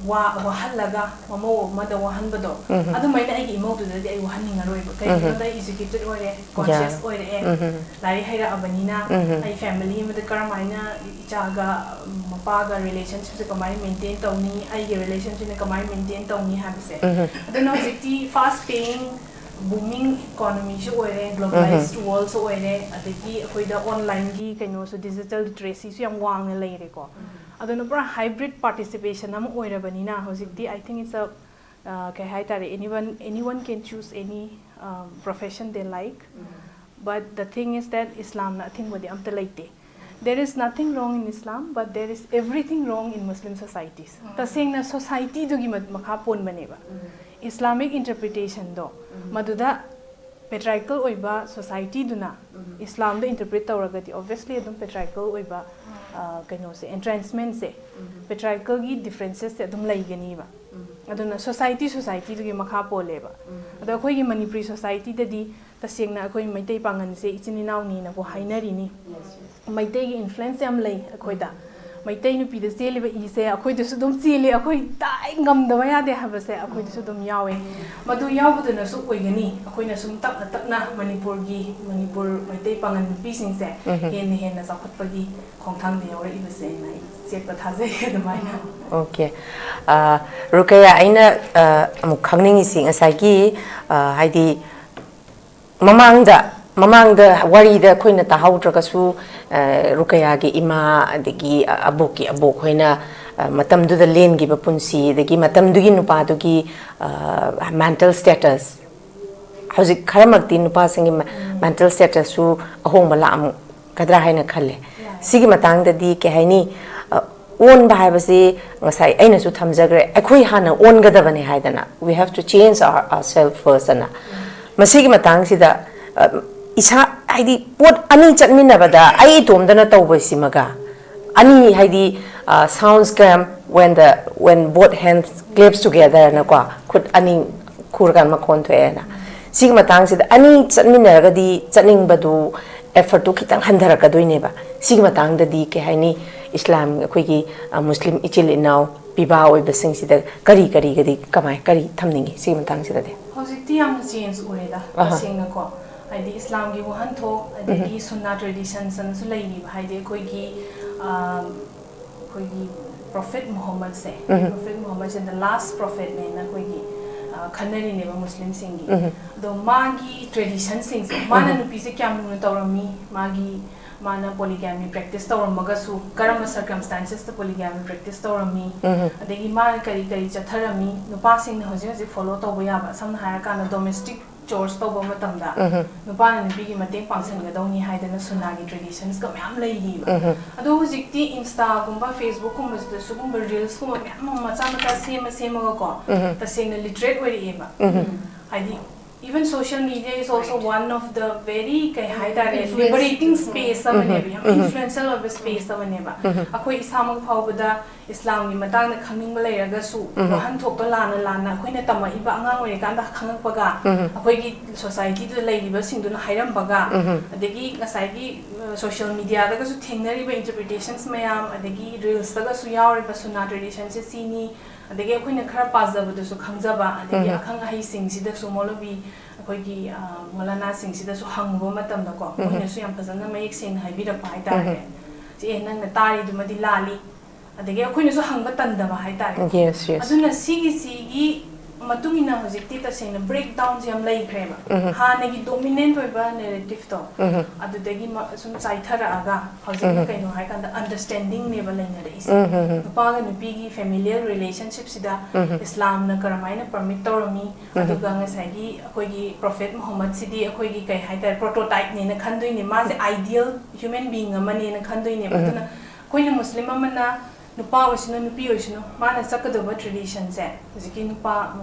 ꯋꯥ-, ꯋꯥꯍꯜꯂꯒ ꯃꯃꯧ ꯑꯃꯗ ꯋꯥꯍꯟꯕꯗꯣ, ꯑꯗꯨꯃꯥꯏꯅ ꯑꯩꯒꯤ ꯏꯃꯧꯗꯨꯗꯗꯤ ꯑꯩ ꯋꯥꯍꯟꯅꯤꯡꯉꯔꯣꯏꯕ꯫ ꯀꯩꯒꯤꯅꯣꯗ, ꯑꯩ educated ꯑꯣꯏꯔꯦ, conscious ꯑꯣꯏꯔꯛꯑꯦ, ꯂꯥꯏꯔꯤꯛ ꯍꯩꯔꯛꯑꯕꯅꯤꯅ꯫ ꯑꯩ family ꯑꯃꯗ ꯀꯔꯝꯍꯥꯏꯅ ꯏꯆꯥꯒ, ꯎꯝ, ꯃꯄꯥꯒ relationship ꯁꯦ ꯀꯃꯥꯏꯅ maintain ꯇꯧꯅꯤ, ꯑꯩꯒꯤ relationship ꯅ ꯀꯃꯥꯏꯅ maintain ꯇꯧꯅꯤ ꯍꯥꯏꯕꯁꯦ꯫ ꯑꯗꯨꯅ ꯍꯧꯖꯤꯛꯇꯤ fast paying, booming economy ꯁꯨ ꯑꯣꯏꯔꯦ, globalized world ꯁꯨ ꯑꯣꯏꯔꯦ, ꯑꯗꯒꯤ ꯑꯩꯈꯣꯏꯗ online ꯒꯤ ꯀꯩꯅꯣꯁꯨ, digital literacy ꯁꯨ ꯌꯥꯝ ꯋꯥꯡꯅ ꯂꯩꯔꯦꯀꯣ꯫ ꯑꯗꯨꯅ ꯄꯨꯔꯥ hybrid participation ꯑꯃ ꯑꯣꯏꯔꯕꯅꯤꯅ ꯍꯧꯖꯤꯛꯇꯤ, I think it's a, uh, ꯀꯩ ꯍꯥꯏꯇꯥꯔꯦ, anyone, anyone can choose any, um, profession they like. But the thing is that ꯏꯁꯂꯥꯝꯅ ꯑꯊꯤꯡꯕꯗꯤ ꯑꯝꯇ ꯂꯩꯇꯦ꯫ There is nothing wrong in Islam, but there is everything wrong in Muslim societies. ꯇꯁꯦꯡꯅ society ꯗꯨꯒꯤ ꯃ-, ꯃꯈꯥ ꯄꯣꯟꯕꯅꯦꯕ꯫ Islamic interpretation ꯗꯣ, ꯃꯗꯨꯗ Patriarchal ꯑꯣꯏꯕ ꯁꯣꯁꯥꯏꯇꯤꯗꯨꯅ ꯏꯁꯂꯥꯝꯗ interpret ꯇꯧꯔꯒꯗꯤ, obviously, ꯑꯗꯨꯝ patriarchal ꯑꯣꯏꯕ, ꯑ, ꯀꯩꯅꯣꯁꯦ, entrenchmentꯁꯦ, patriarchalꯒꯤ differences ꯁꯦ ꯑꯗꯨꯝ ꯂꯩꯒꯅꯤꯕ꯫ ꯑꯗꯨꯅ ꯁꯣꯁꯥꯏꯇꯤ ꯁꯣꯁꯥꯏꯇꯤꯗꯨꯒꯤ ꯃꯈꯥ ꯄꯣꯜꯂꯦꯕ꯫ ꯑꯗꯣ ꯑꯩꯈꯣꯏꯒꯤ ꯃꯅꯤꯄꯨꯔꯤ ꯁꯣꯁꯥꯏꯇꯤꯗꯗꯤ ꯇꯁꯦꯡꯅ ꯑꯩꯈꯣꯏ ꯃꯩꯇꯩ ꯄꯥꯉꯜꯁꯦ ꯏꯆꯤꯟ ꯏꯅꯥꯎꯅꯤꯅꯕꯨ ꯍꯥꯏꯅꯔꯤꯅꯤ꯫ ꯃꯩꯇꯩꯒꯤ influence ꯌꯥꯝ ꯂꯩ ꯑꯩꯈꯣꯏꯗ꯫ ꯃꯩꯇꯩ ꯅꯨꯄꯤꯗ ꯆꯦꯜꯂꯤꯕ ꯏꯁꯦ ꯑꯩꯈꯣꯏꯗꯁꯨ ꯑꯗꯨꯝ ꯆꯦꯜꯂꯤ, ꯑꯩꯈꯣꯏ ꯇꯥꯏ ꯉꯝꯗꯕ ꯌꯥꯗꯦ ꯍꯥꯏꯕꯁꯦ ꯑꯩꯈꯣꯏꯗꯁꯨ ꯑꯗꯨꯝ ꯌꯥꯎꯋꯦ꯫ ꯃꯗꯨ ꯌꯥꯎꯕꯗꯨꯅꯁꯨ ꯑꯣꯏꯒꯅꯤ, ꯑꯩꯈꯣꯏꯅ ꯁꯨꯝ ꯇꯞꯅ ꯇꯞꯅ ꯃꯅꯤꯄꯨꯔꯒꯤ, ꯃꯅꯤꯄꯨꯔ ꯃꯩꯇꯩ ꯄꯥꯉꯜ ꯅꯨꯄꯤꯁꯤꯡꯁꯦ ꯍꯦꯟꯅ ꯍꯦꯟꯅ ꯆꯥꯎꯈꯠꯄꯒꯤ ꯈꯣꯡꯊꯥꯡꯗ ꯌꯧꯔꯛꯏꯕꯁꯦ ꯑꯩꯅ ꯑꯩ ꯆꯦꯠꯄ ꯊꯥꯖꯩ ꯑꯗꯨꯃꯥꯏꯅ꯫ ꯑꯣꯀꯦ꯫ ꯑ, ꯔꯨꯀꯌꯥ, ꯑꯩꯅ, ꯑ, ꯑꯃꯨꯛ ꯈꯪꯅꯤꯡꯉꯤꯁꯤ ꯉꯁꯥꯏꯒꯤ, ꯑ, ꯍꯥꯏꯗꯤ ꯃꯃꯥꯡꯗ, ꯃꯃꯥꯡꯗ ꯋꯥꯔꯤꯗ ꯑꯩꯈꯣꯏꯅ ꯇꯥꯍꯧꯗ꯭ꯔꯒꯁꯨ, ꯑ, ꯔꯨꯀꯌꯥꯒꯤ ꯏꯃꯥ, ꯑꯗꯒꯤ ꯑꯕꯣꯛꯀꯤ ꯑꯕꯣꯛ ꯍꯣꯏꯅ, ꯑ, ꯃꯇꯝꯗꯨꯗ ꯂꯦꯟꯈꯤꯕ ꯄꯨꯟꯁꯤ, ꯑꯗꯒꯤ ꯃꯇꯝꯗꯨꯒꯤ ꯅꯨꯄꯥꯗꯨꯒꯤ, ꯑ, mental status, ꯍꯧꯖꯤꯛ ꯈꯔꯃꯛꯇꯤ ꯅꯨꯄꯥꯁꯤꯡꯒꯤ mental status ꯁꯨ ꯑꯍꯣꯡꯕ ꯂꯥꯛꯑꯝꯒꯗ꯭ꯔꯥ ꯍꯥꯏꯅ ꯈꯜꯂꯦ꯫ ꯁꯤꯒꯤ ꯃꯇꯥꯡꯗꯗꯤ ꯀꯩ ꯍꯥꯏꯅꯤ? ꯑ, ꯑꯣꯟꯕ ꯍꯥꯏꯕꯁꯤ ꯉꯁꯥꯏ ꯑꯩꯅꯁꯨ ꯊꯝꯖꯈ꯭ꯔꯦ, ꯑꯩꯈꯣꯏ ꯍꯥꯟꯅ ꯑꯣꯟꯒꯗꯕꯅꯦ ꯍꯥꯏꯗꯅ, we have to change our, ourselves first ꯑꯅ꯫ ꯃꯁꯤꯒꯤ ꯃꯇꯥꯡꯁꯤꯗ, ꯑ, ꯏꯁꯥ, ꯍꯥꯏꯗꯤ ꯄꯣꯠ ꯑꯅꯤ ꯆꯠꯃꯤꯟꯅꯕꯗ ꯑꯩ ꯏꯇꯣꯝꯗꯅ ꯇꯧꯕꯁꯤꯃꯒ, ꯑꯅꯤ ꯍꯥꯏꯗꯤ, ꯑ, sounds come when the, when both hands claps together ꯅꯀꯣ, ꯈꯨꯠ ꯑꯅꯤ ꯈꯨꯔꯀꯥꯟ ꯃꯈꯣꯟ ꯊꯣꯛꯑꯦꯅ꯫ ꯁꯤꯒꯤ ꯃꯇꯥꯡꯁꯤꯗ ꯑꯅꯤ ꯆꯠꯃꯤꯟꯅꯔꯒꯗꯤ ꯆꯠꯅꯤꯡꯕꯗꯨ, effort ꯇꯨ ꯈꯤꯇꯪ ꯍꯟꯊꯔꯛꯀꯗꯣꯏꯅꯦꯕ꯫ ꯁꯤꯒꯤ ꯃꯇꯥꯡꯗꯗꯤ ꯀꯩ ꯍꯥꯏꯅꯤ, ꯏꯁꯂꯥꯝ, ꯑꯩꯈꯣꯏꯒꯤ, ꯑ, ꯃꯨꯁꯂꯤꯝ ꯏꯆꯤꯜ ꯏꯅꯥꯎ ꯄꯤꯕꯥ ꯑꯣꯏꯕꯁꯤꯡꯁꯤꯗ ꯀꯔꯤ ꯀꯔꯤꯒꯗꯤ ꯀꯃꯥꯏ, ꯀꯔꯤ ꯊꯝꯅꯤꯡꯉꯤ ꯁꯤꯒꯤ ꯃꯇꯥꯡꯁꯤꯗꯗꯤ? ꯍꯧꯖꯤꯛꯇꯤ ꯌꯥꯝꯅ change ꯎꯔꯦꯗ, ꯑꯍ꯫ ꯇꯁꯦꯡꯅꯀꯣ꯫ ꯍꯥꯏꯗꯤ ꯏꯁꯂꯥꯝꯒꯤ ꯋꯥꯍꯟꯊꯣꯛ, ꯑꯗꯒꯤ ꯁꯨꯟꯅꯥ traditions ꯑꯅꯁꯨ ꯂꯩꯔꯤꯕ, ꯍꯥꯏꯗꯤ ꯑꯩꯈꯣꯏꯒꯤ, ꯑ, ꯑꯩꯈꯣꯏꯒꯤ prophet ꯃꯨꯍꯝꯃꯗꯁꯦ, prophet ꯃꯨꯍꯝꯃꯗꯁꯦ the last prophet ꯅꯦꯅ ꯑꯩꯈꯣꯏꯒꯤ, ꯑ, ꯈꯟꯅꯔꯤꯅꯦꯕ ꯃꯨꯁꯂꯤꯝꯁꯤꯡꯒꯤ꯫ ꯑꯗꯣ ꯃꯥꯒꯤ tradition ꯁꯤꯡꯁꯦ, ꯃꯥꯅ ꯅꯨꯄꯤꯁꯦ ꯀꯌꯥꯝ ꯂꯨꯅ ꯇꯧꯔꯝꯃꯤ, ꯃꯥꯒꯤ, ꯃꯥꯅ polygamy practice ꯇꯧꯔꯝꯃꯒꯁꯨ ꯀꯔꯝꯕ circumstances ꯇ polygamy practice ꯇꯧꯔꯝꯃꯤ, ꯑꯗꯒꯤ ꯃꯥꯅ ꯀꯔꯤ ꯀꯔꯤ ꯆꯠꯊꯔꯝꯃꯤ, ꯅꯨꯄꯥꯁꯤꯡꯅ ꯍꯧꯖꯤꯛ ꯍꯧꯖꯤꯛ follow ꯇꯧꯕ ꯌꯥꯕ, ꯁꯝꯅ ꯍꯥꯏꯔꯀꯥꯟꯗ domestic chores ꯇꯧꯕ ꯃꯇꯝꯗ ꯅꯨꯄꯥꯅ ꯅꯨꯄꯤꯒꯤ ꯃꯇꯦꯡ ꯄꯥꯡꯁꯤꯟꯒꯗꯧꯅꯤ ꯍꯥꯏꯗꯅ ꯁꯨꯟꯅꯥꯒꯤ traditions ꯀ ꯃꯌꯥꯝ ꯂꯩꯔꯤꯕ꯫ ꯑꯗꯣ ꯍꯧꯖꯤꯛꯇꯤ Insta ꯒꯨꯝꯕ, Facebook ꯀꯨꯝꯕꯁꯤꯗ ꯁꯤꯒꯨꯝꯕ reels ꯀꯨꯝꯕ ꯃꯌꯥꯝ ꯑꯃ ꯃꯆꯥ ꯃꯆꯥ ꯁꯦꯝꯃ ꯁꯦꯝꯃꯒꯀꯣ, ꯇꯁꯦꯡꯅ literate ꯑꯣꯏꯔꯛꯑꯦꯕ꯫ ꯍꯥꯏꯗꯤ Even social media is also one of the very, ꯀꯩ ꯍꯥꯏꯇꯥꯔꯦ, liberating space ꯑꯃꯅꯦꯕ, ꯌꯥꯝ influential ꯑꯣꯏꯕ space ꯑꯃꯅꯦꯕ꯫ ꯑꯩꯈꯣꯏ ꯏꯁꯥꯃꯛ ꯐꯥꯎꯕꯗ ꯏꯁꯂꯥꯝꯒꯤ ꯃꯇꯥꯡꯗ ꯈꯪꯅꯤꯡꯕ ꯂꯩꯔꯒꯁꯨ, ꯋꯥꯍꯟꯊꯣꯛꯇꯣ ꯂꯥꯟꯅ ꯂꯥꯟꯅ ꯑꯩꯈꯣꯏꯅ ꯇꯝꯃꯛꯏꯕ ꯑꯉꯥꯡ ꯑꯣꯏꯔꯤꯀꯥꯟꯗ ꯈꯪꯉꯛꯄꯒ, ꯑꯩꯈꯣꯏꯒꯤ societyꯗꯨꯗ ꯂꯩꯔꯤꯕꯁꯤꯡꯗꯨꯅ ꯍꯥꯏꯔꯝꯕꯒ, ꯑꯗꯒꯤ ꯉꯁꯥꯏꯒꯤ social mediaꯗꯒꯁꯨ ꯊꯦꯡꯅꯔꯤꯕ interpretations ꯃꯌꯥꯝ, ꯑꯗꯒꯤ reelsꯇꯒꯁꯨ ꯌꯥꯎꯔꯤꯕ ꯁꯨꯟꯅꯥ traditionꯁꯦ ꯁꯤꯅꯤ, ꯑꯗꯒꯤ ꯑꯩꯈꯣꯏꯅ ꯈꯔ ꯄꯥꯖꯕꯗꯁꯨ ꯈꯪꯖꯕ, ꯑꯗꯒꯤ ꯑꯈꯪ ꯑꯍꯩꯁꯤꯡꯁꯤꯗꯁꯨ, ꯃꯧꯂꯕꯤ ꯑꯩꯈꯣꯏꯒꯤ ꯃꯧꯂꯥꯅꯥꯁꯤꯡꯁꯤꯗꯁꯨ ꯍꯪꯉꯨꯕ ꯃꯇꯝꯗꯀꯣ, ꯃꯣꯏꯅꯁꯨ ꯌꯥꯝ ꯐꯖꯅ ꯃꯌꯦꯛ ꯁꯦꯡꯅ ꯍꯥꯏꯕꯤꯔꯛꯄ ꯍꯥꯏꯇꯥꯔꯦ꯫ ꯁꯤ, "ꯑꯦ, ꯅꯪꯅ ꯇꯥꯔꯤꯗꯨꯃꯗꯤ ꯂꯥꯜꯂꯤ", ꯑꯗꯒꯤ ꯑꯩꯈꯣꯏꯅꯁꯨ ꯍꯪꯕ ꯇꯟꯗꯕ ꯍꯥꯏꯇꯥꯔꯦ꯫ Yes, yes. ꯑꯗꯨꯅ ꯁꯤꯒꯤꯁꯤꯒꯤ ꯃꯇꯨꯡ ꯏꯟꯅ ꯍꯧꯖꯤꯛꯇꯤ ꯇꯁꯦꯡꯅ breakdownꯁꯦ ꯌꯥꯝ ꯂꯩꯈ꯭ꯔꯦꯕ꯫ ꯍꯥꯟꯅꯒꯤ dominant ꯑꯣꯏꯕ narrativeꯇꯣ ꯑꯗꯨꯗꯒꯤ ꯃ- ꯁꯨꯝ ꯆꯥꯏꯊꯔꯛꯑꯒ ꯍꯧꯖꯤꯛꯅ ꯀꯩꯅꯣ ꯍꯥꯏꯀꯥꯟꯗ understandingꯅꯦꯕ ꯂꯩꯅꯔꯛꯏꯁꯦ꯫ ꯅꯨꯄꯥꯒ ꯅꯨꯄꯤꯒꯤ familial relationshipꯁꯤꯗ ꯏꯁꯂꯥꯝꯅ ꯀꯔꯝꯍꯥꯏꯅ permit ꯇꯧꯔꯝꯃꯤ, ꯑꯗꯨꯒ ꯉꯁꯥꯏꯒꯤ ꯑꯩꯈꯣꯏꯒꯤ Prophet Muhammadꯁꯤꯗꯤ ꯑꯩꯈꯣꯏꯒꯤ ꯀꯩ ꯍꯥꯏꯇꯥꯔꯦ, prototypeꯅꯦꯅ ꯈꯟꯗꯣꯏꯅꯦ, ꯃꯥꯁꯦ ideal human being ꯑꯃꯅꯦꯅ ꯈꯟꯗꯣꯏꯅꯦꯕ꯫ ꯑꯗꯨꯅ ꯑꯩꯈꯣꯏꯅ Muslim ꯑꯃꯅ ꯅꯨꯄꯥ ꯑꯣꯏꯁꯅꯨ, ꯅꯨꯄꯤ ꯑꯣꯏꯁꯅꯨ, ꯃꯥꯅ ꯆꯠꯀꯗꯧꯕ traditionꯁꯦ, ꯍꯧꯖꯤꯛꯀꯤ ꯅꯨꯄꯥ,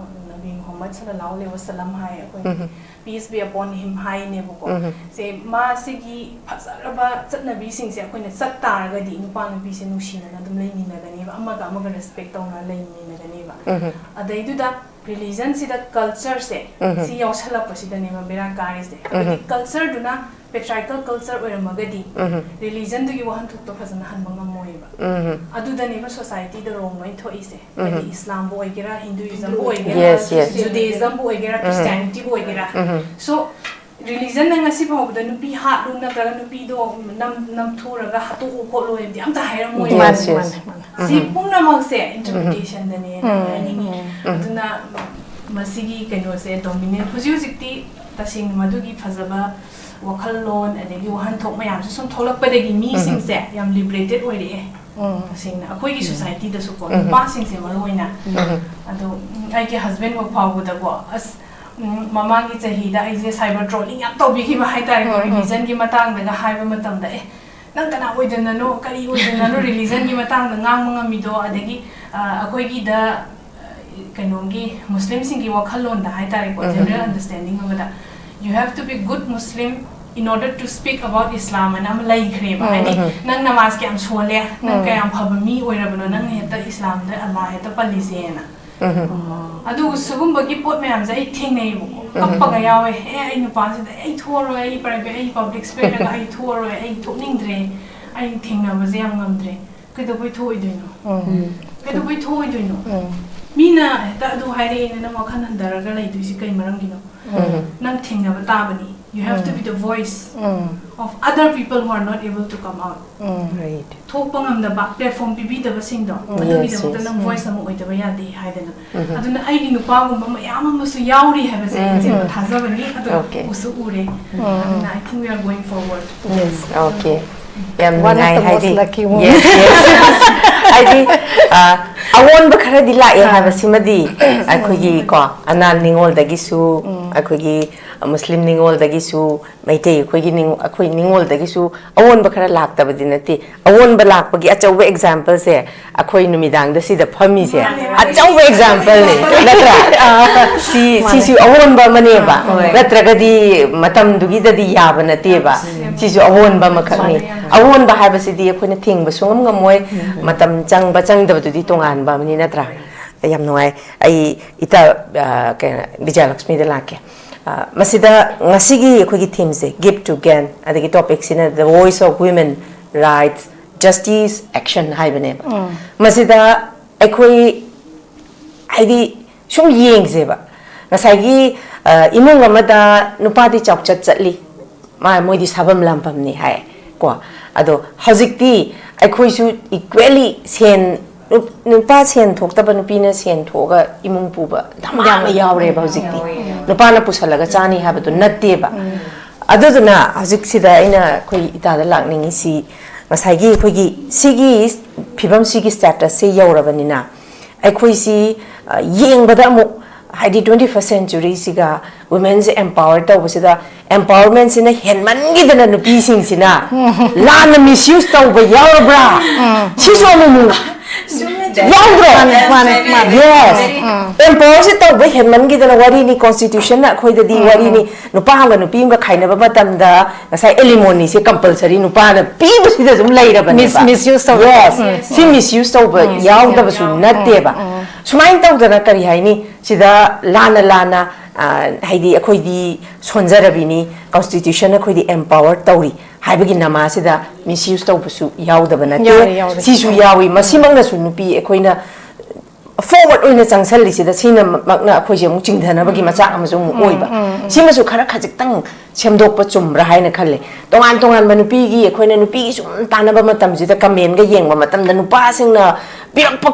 ꯅꯕꯤ ꯃꯨꯍꯝꯃꯗ ꯁꯜꯂꯜꯂꯥꯍꯨ ꯑꯂꯩꯍꯤ ꯋꯥꯁꯜꯂꯝ ꯍꯥꯏ, ꯑꯩꯈꯣꯏꯒꯤ peace be upon him ꯍꯥꯏꯅꯦꯕꯀꯣ꯫ ꯁꯦ, ꯃꯥꯁꯤꯒꯤ ꯐꯖꯔꯕ ꯆꯠꯅꯕꯤꯁꯤꯡꯁꯦ ꯑꯩꯈꯣꯏꯅ ꯆꯠ ꯇꯥꯔꯒꯗꯤ ꯅꯨꯄꯥ ꯅꯨꯄꯤꯁꯦ ꯅꯨꯡꯁꯤꯅꯅ ꯑꯗꯨꯝ ꯂꯩꯃꯤꯟꯅꯒꯅꯦꯕ, ꯑꯃꯒ ꯑꯃꯒ respect ꯇꯧꯅ ꯂꯩꯃꯤꯟꯅꯒꯅꯦꯕ꯫ ꯑꯗꯩꯗꯨꯗ religionꯁꯤꯗ cultureꯁꯦ ꯁꯤ ꯌꯥꯎꯁꯜꯂꯛꯄꯁꯤꯗꯅꯦꯕ ꯕꯦꯔꯥ ꯀꯥꯔꯤꯁꯦ꯫ ꯍꯥꯏꯕꯗꯤ cultureꯗꯨꯅ patriarchal culture ꯑꯣꯏꯔꯝꯃꯒꯗꯤ religionꯗꯨꯒꯤ ꯋꯥꯍꯟꯊꯣꯛꯇꯣ ꯐꯖꯅ ꯍꯟꯕ ꯉꯝꯃꯣꯏꯕ꯫ ꯑꯗꯨꯗꯅꯦꯕ societyꯗ wrong ꯂꯣꯏ ꯊꯣꯛꯏꯁꯦ꯫ ꯍꯥꯏꯗꯤ ꯏꯁꯂꯥꯝꯕꯨ ꯑꯣꯏꯒꯦꯔꯥ, ꯍꯤꯟꯗꯨꯏꯖꯝꯕꯨ ꯑꯣꯏꯒꯦꯔꯥ, Yes, yes. Judaismꯕꯨ ꯑꯣꯏꯒꯦꯔꯥ, Christianityꯕꯨ ꯑꯣꯏꯒꯦꯔꯥ꯫ So religionꯅ ꯉꯁꯤ ꯐꯥꯎꯕꯗ ꯅꯨꯄꯤ ꯍꯥꯠꯂꯨ ꯅꯠꯇ꯭ꯔꯒ ꯅꯨꯄꯤꯗꯣ ꯅꯝ ꯅꯝꯊꯨꯔꯒ ꯍꯥꯠꯇꯣꯛꯎ ꯈꯣꯠꯂꯨ ꯍꯥꯏꯕꯗꯤ ꯑꯝꯇ ꯍꯥꯏꯔꯝꯃꯣꯏ꯫ Yes, yes. ꯁꯤ ꯄꯨꯝꯅꯃꯛꯁꯦ interpretationꯗꯅꯦꯅ ꯍꯥꯏꯅꯤꯡꯉꯤ꯫ ꯑꯗꯨꯅ ꯃꯁꯤꯒꯤ ꯀꯩꯅꯣꯁꯦ dominant, ꯍꯧꯖꯤꯛ ꯍꯧꯖꯤꯛꯇꯤ ꯇꯁꯦꯡꯅ ꯃꯗꯨꯒꯤ ꯐꯖꯕ ꯋꯥꯈꯜꯂꯣꯟ ꯑꯗꯒꯤ ꯋꯥꯍꯟꯊꯣꯛ ꯃꯌꯥꯝꯁꯦ ꯁꯨꯝ ꯊꯣꯛꯂꯛꯄꯗꯒꯤ ꯃꯤꯁꯤꯡꯁꯦ ꯌꯥꯝ liberated ꯑꯣꯏꯔꯛꯑꯦ꯫ ꯇꯁꯦꯡꯅ ꯑꯩꯈꯣꯏꯒꯤ societyꯗꯁꯨꯀꯣ ꯅꯨꯄꯥꯁꯤꯡꯁꯦ ꯃꯔꯨ ꯑꯣꯏꯅ꯫ ꯑꯗꯣ ꯎꯝ, ꯑꯩꯒꯤ husbandꯕꯨ ꯐꯥꯎꯕꯗꯀꯣ, ꯑꯁ, ꯎꯝ, ꯃꯃꯥꯡꯒꯤ ꯆꯍꯤꯗ ꯑꯩꯁꯦ cyber trolling ꯌꯥꯝ ꯇꯧꯕꯤꯈꯤꯕ ꯍꯥꯏꯇꯥꯔꯦꯀꯣ, religionꯒꯤ ꯃꯇꯥꯡꯗꯒ ꯍꯥꯏꯕ ꯃꯇꯝꯗ, "ꯑꯦ, ꯅꯪ ꯀꯅꯥ ꯑꯣꯏꯗꯅꯅꯣ, ꯀꯔꯤ ꯑꯣꯏꯗꯅꯅꯣ religionꯒꯤ ꯃꯇꯥꯡꯗ ꯉꯥꯡꯕ ꯉꯝꯃꯤꯗꯣ?" ꯑꯗꯒꯤ ꯑ, ꯑꯩꯈꯣꯏꯒꯤꯗ, ꯑ, ꯀꯩꯅꯣꯒꯤ ꯃꯨꯁꯂꯤꯝꯁꯤꯡꯒꯤ ꯋꯥꯈꯜꯂꯣꯟꯗ ꯍꯥꯏꯇꯥꯔꯦꯀꯣ, ꯖꯦꯅꯔꯦꯜ ꯑꯟꯗꯔꯁꯇꯦꯟꯗꯤꯡ ꯑꯃꯗ, you have to be good Muslim in order to speak about Islam ꯍꯥꯏꯅ ꯑꯃ ꯂꯩꯈ꯭ꯔꯦꯕ. ꯍꯥꯏꯗꯤ, ꯅꯪ ꯅꯃꯥꯖ ꯀꯌꯥꯝ ꯁꯣꯜꯂꯦ, ꯅꯪ ꯀꯌꯥꯝ ꯐꯕ ꯃꯤ ꯑꯣꯏꯔꯕꯅꯣ, ꯅꯪꯅ ꯍꯦꯛꯇ ꯏꯁꯂꯥꯝꯗ ꯑꯜꯂꯥ ꯍꯦꯛꯇ ꯄꯜꯂꯤꯁꯦꯅ. ꯑꯗꯨ ꯁꯤꯒꯨꯝꯕꯒꯤ ꯄꯣꯠ ꯃꯌꯥꯝꯁꯦ ꯑꯩ ꯊꯦꯡꯅꯩꯌꯦꯕꯀꯣ, ꯀꯞꯄꯒ ꯌꯥꯎꯋꯦ꯫ "ꯑꯦ, ꯑꯩ ꯅꯨꯄꯥꯁꯤꯗ ꯑꯩ ꯊꯣꯛꯑꯔꯣꯏ, ꯑꯩ ꯄ꯭ꯔꯥꯏꯚꯦꯠ, ꯑꯩ ꯄꯕ꯭ꯂꯤꯛ ꯁ꯭ꯄꯦꯁꯇꯒ ꯑꯩ ꯊꯣꯛꯑꯔꯣꯏ, ꯑꯩ ꯊꯣꯛꯅꯤꯡꯗ꯭ꯔꯦ, ꯑꯩ ꯊꯦꯡꯅꯕꯁꯦ ꯌꯥꯝ ꯉꯝꯗ꯭ꯔꯦ"꯫ ꯀꯩꯗꯧꯕꯩ ꯊꯣꯛꯑꯣꯏꯗꯣꯏꯅꯣ? ꯀꯩꯗꯧꯕꯩ ꯊꯣꯛꯑꯣꯏꯗꯣꯏꯅꯣ? ꯃꯤꯅ ꯍꯦꯛꯇ ꯑꯗꯨ ꯍꯥꯏꯔꯛꯑꯦꯅ ꯅꯪ ꯋꯥꯈꯜ ꯍꯟꯊꯔꯒ ꯂꯩꯗꯣꯏꯁꯦ ꯀꯩ ꯃꯔꯝꯒꯤꯅꯣ? ꯅꯪ ꯊꯦꯡꯅꯕ ꯇꯥꯕꯅꯤ꯫ You have to be the voice of other people who are not able to come out. Right. ꯊꯣꯛꯄ ꯉꯝꯗꯕ, ꯄ꯭ꯂꯦꯠꯐꯣꯔꯝ ꯄꯤꯕꯤꯗꯕꯁꯤꯡꯗꯣ, Yes, ꯑꯗꯨꯒꯤꯗꯃꯛꯇ yes. ꯅꯪ ꯚꯣꯏꯁ ꯑꯃ ꯑꯣꯏꯗꯕ ꯌꯥꯗꯦ ꯍꯥꯏꯗꯅ꯫ ꯑꯗꯨꯅ ꯑꯩꯒꯤ ꯅꯨꯄꯥꯒꯨꯝꯕ ꯃꯌꯥꯝ ꯑꯃꯁꯨ ꯌꯥꯎꯔꯤ ꯍꯥꯏꯕꯁꯦ ꯑꯩ ꯏꯆꯦꯅ ꯊꯥꯖꯕꯅꯤ꯫ ꯑꯗꯣ Okay. ꯎꯁꯨ ꯎꯔꯦ꯫ ꯑꯗꯨꯅ I think we are going forward. Okay. ꯌꯥꯝ One of ꯅꯨꯡꯉꯥꯏ꯫ the most ꯍꯥꯏꯗꯤ, lucky ones. Yes, yes. ꯍꯥꯏꯗꯤ, ꯑ, ꯑꯑꯣꯟꯕ ꯈꯔꯗꯤ ꯂꯥꯛꯑꯦ ꯍꯥꯏꯕꯁꯤꯃꯗꯤ ꯑꯩꯈꯣꯏꯒꯤ ꯀꯣ, ꯑꯅꯥꯜ ꯅꯤꯉꯣꯜꯗꯒꯤꯁꯨ, ꯑꯩꯈꯣꯏꯒꯤ ꯃꯨꯁꯂꯤꯝ ꯅꯤꯉꯣꯜꯗꯒꯤꯁꯨ, ꯃꯩꯇꯩ ꯑꯩꯈꯣꯏꯒꯤ ꯅꯤꯉꯣ-, ꯑꯩꯈꯣꯏ ꯅꯤꯉꯣꯜꯗꯒꯤꯁꯨ ꯑꯑꯣꯟꯕ ꯈꯔ ꯂꯥꯛꯇꯕꯗꯤ ꯅꯠꯇꯦ꯫ ꯑꯑꯣꯟꯕ ꯂꯥꯛꯄꯒꯤ ꯑꯆꯧꯕ ꯑꯦꯛꯖꯥꯝꯄꯜꯁꯦ ꯑꯩꯈꯣꯏ ꯅꯨꯃꯤꯗꯥꯡꯗ ꯁꯤꯗ ꯐꯝꯃꯤꯁꯦ ꯑꯆꯧꯕ ꯑꯦꯛꯖꯥꯝꯄꯜꯅꯦ, ꯅꯠꯇ꯭ꯔꯥ? ꯁꯤ, ꯁꯤꯁꯨ ꯑꯑꯣꯟꯕ ꯑꯃꯅꯦꯕ꯫ ꯅꯠꯇ꯭ꯔꯒꯗꯤ ꯃꯇꯝꯗꯨꯒꯤꯗꯗꯤ ꯌꯥꯕ ꯅꯠꯇꯦꯕ꯫ ꯁꯤꯁꯨ ꯑꯑꯣꯟꯕ ꯑꯃꯈꯛꯅꯤ꯫ ꯑꯑꯣꯟꯕ ꯍꯥꯏꯕꯁꯤꯗꯤ ꯑꯩꯈꯣꯏꯅ ꯊꯤꯡꯕ ꯁꯨꯡꯉꯝ ꯉꯝꯃꯣꯏ꯫ ꯃꯇꯝ ꯆꯪꯕ ꯆꯪꯗꯕꯗꯨꯗꯤ ꯇꯣꯉꯥꯟꯕ ꯑꯃꯅꯤ, ꯅꯠꯇ꯭ꯔꯥ? ꯌꯥꯝ ꯅꯨꯡꯉꯥꯏ꯫ ꯑꯩ ꯏꯇꯥ, ꯑ, ꯀꯩꯅꯣ, ꯕꯤꯖꯌꯂꯛꯁꯃꯤꯗ ꯂꯥꯛꯀꯦ꯫ ꯑ, ꯃꯁꯤꯗ ꯉꯁꯤꯒꯤ ꯑꯩꯈꯣꯏꯒꯤ ꯊꯤꯝꯁꯦ, Give to Gain, ꯑꯗꯒꯤ ꯇꯣꯄꯤꯛꯁꯤꯅ The Voice of Women, Rights, Justice, Action ꯍꯥꯏꯕꯅꯦꯕ꯫ ꯃꯁꯤꯗ ꯑꯩꯈꯣꯏ, ꯍꯥꯏꯗꯤ, ꯁꯨꯝ ꯌꯦꯡꯁꯦꯕ, ꯉꯁꯥꯏꯒꯤ, ꯑ, ꯏꯃꯨꯡ ꯑꯃꯗ ꯅꯨꯄꯥꯗꯤ ꯆꯥꯎꯆꯠ ꯆꯠꯂꯤ, ꯃꯥ, ꯃꯣꯏꯗꯤ ꯁꯥꯐꯝ ꯂꯥꯝꯐꯝꯅꯤ ꯍꯥꯏ ꯀꯣ꯫ ꯑꯗꯣ ꯍꯧꯖꯤꯛꯇꯤ ꯑꯩꯈꯣꯏꯁꯨ ꯏꯀ꯭ꯋꯦꯂꯤ ꯁꯦꯟ, ꯅꯨ-, ꯅꯨꯄꯥ ꯁꯦꯟ ꯊꯣꯛꯇꯕ ꯅꯨꯄꯤꯅ ꯁꯦꯟ ꯊꯣꯛꯑꯒ ꯏꯃꯨꯡ ꯄꯨꯕ ꯙꯃꯥ ꯑꯃ ꯌꯥꯎꯔꯦꯕ ꯍꯧꯖꯤꯛꯇꯤ꯫ ꯅꯨꯄꯥꯅ ꯄꯨꯁꯜꯂꯒ ꯆꯥꯅꯤ ꯍꯥꯏꯕꯗꯨ ꯅꯠꯇꯦꯕ꯫ ꯑꯗꯨꯗꯨꯅ ꯍꯧꯖꯤꯛꯁꯤꯗ ꯑꯩꯅ ꯑꯩꯈꯣꯏ ꯏꯇꯥꯗ ꯂꯥꯛꯅꯤꯡꯉꯤꯁꯤ, ꯉꯁꯥꯏꯒꯤ ꯑꯩꯈꯣꯏꯒꯤ ꯁꯤꯒꯤ ꯐꯤꯕꯝꯁꯤꯒꯤ ꯁ꯭ꯇꯦꯇꯁꯁꯦ ꯌꯧꯔꯕꯅꯤꯅ, ꯑꯩꯈꯣꯏꯁꯤ, ꯑ, ꯌꯦꯡꯕꯗ ꯑꯃꯨꯛ, ꯍꯥꯏꯗꯤ, twenty first centuryꯁꯤꯒ womenꯁꯦ empower ꯇꯧꯕꯁꯤꯗ, empowermentꯁꯤꯅ ꯍꯦꯟꯃꯟꯈꯤꯗꯅ ꯅꯨꯄꯤꯁꯤꯡꯁꯤꯅ ꯂꯥꯟꯅ misuse ꯇꯧꯕ ꯌꯥꯎꯔꯕ꯭ꯔꯥ? ꯁꯤꯁꯨ ꯑꯃꯨꯛ ꯑꯃꯨꯛ ꯌꯥꯎꯗ꯭ꯔꯣ? ꯃꯥꯅꯦ, ꯃꯥꯅꯦ, ꯃꯥꯅꯦ꯫ Yes. Empower ꯁꯤ ꯇꯧꯕ ꯍꯦꯟꯃꯟꯈꯤꯗꯅ ꯋꯥꯔꯤꯅꯤ, constitution ꯅ ꯑꯩꯈꯣꯏꯗꯗꯤ ꯋꯥꯔꯤꯅꯤ, ꯅꯨꯄꯥ ꯑꯃꯒ ꯅꯨꯄꯤ ꯑꯃꯒ ꯈꯥꯏꯅꯕ ꯃꯇꯝꯗ ꯉꯁꯥꯏ alimony ꯁꯦ compulsory ꯅꯨꯄꯥꯅ ꯄꯤꯕꯁꯤꯗ ꯑꯗꯨꯝ ꯂꯩꯔꯕꯅꯦꯕ꯫ Mis- misuse ꯇꯧꯕ꯫ Yes. ꯎꯝ. ꯁꯤ misuse ꯇꯧꯕ ꯌꯥꯎꯗꯕꯁꯨ ꯅꯠꯇꯦꯕ꯫ ꯁꯨꯃꯥꯏꯅ ꯇꯧꯗꯅ ꯀꯔꯤ ꯍꯥꯏꯅꯤ, ꯁꯤꯗ ꯂꯥꯟꯅ ꯂꯥꯟꯅ, ꯑ, ꯍꯥꯏꯗꯤ ꯑꯩꯈꯣꯏꯗꯤ ꯁꯣꯟꯖꯔꯕꯤꯅꯤ, constitution ꯅ ꯑꯩꯈꯣꯏꯗꯤ empower ꯇꯧꯔꯤ ꯍꯥꯏꯕꯒꯤ ꯅꯃꯥꯁꯤꯗ misuse ꯇꯧꯕꯁꯨ ꯌꯥꯎꯗꯕ ꯅꯠꯇꯦ꯫ ꯌꯥꯎꯔꯤ, ꯌꯥꯎꯔꯤ꯫ ꯁꯤꯁꯨ ꯌꯥꯎꯏ, ꯃꯁꯤꯃꯛꯅꯁꯨ ꯅꯨꯄꯤ ꯑꯩꯈꯣꯏꯅ forward ꯑꯣꯏꯅ ꯆꯪꯁꯜꯂꯤꯁꯤꯗ ꯁꯤꯅꯃꯛꯅ ꯑꯩꯈꯣꯏꯁꯦ ꯑꯃꯨꯛ ꯆꯤꯡꯊꯅꯕꯒꯤ ꯃꯆꯥꯛ ꯑꯃꯁꯨ ꯑꯃꯨꯛ ꯑꯣꯏꯕ꯫ ꯁꯤꯃꯁꯨ ꯈꯔ ꯈꯖꯤꯛꯇꯪ ꯁꯦꯝꯗꯣꯛꯄ ꯆꯨꯝꯕ꯭ꯔꯥ ꯍꯥꯏꯅ ꯈꯜꯂꯦ꯫ ꯇꯣꯉꯥꯟ ꯇꯣꯉꯥꯟꯕ ꯅꯨꯄꯤꯒꯤ, ꯑꯩꯈꯣꯏꯅ ꯅꯨꯄꯤꯒꯤ ꯁꯨꯝ ꯇꯥꯟꯅꯕ ꯃꯇꯝꯁꯤꯗ comment ꯒ ꯌꯦꯡꯕ ꯃꯇꯝꯗ ꯅꯨꯄꯥꯁꯤꯡꯅ ꯄꯤꯔꯛꯄ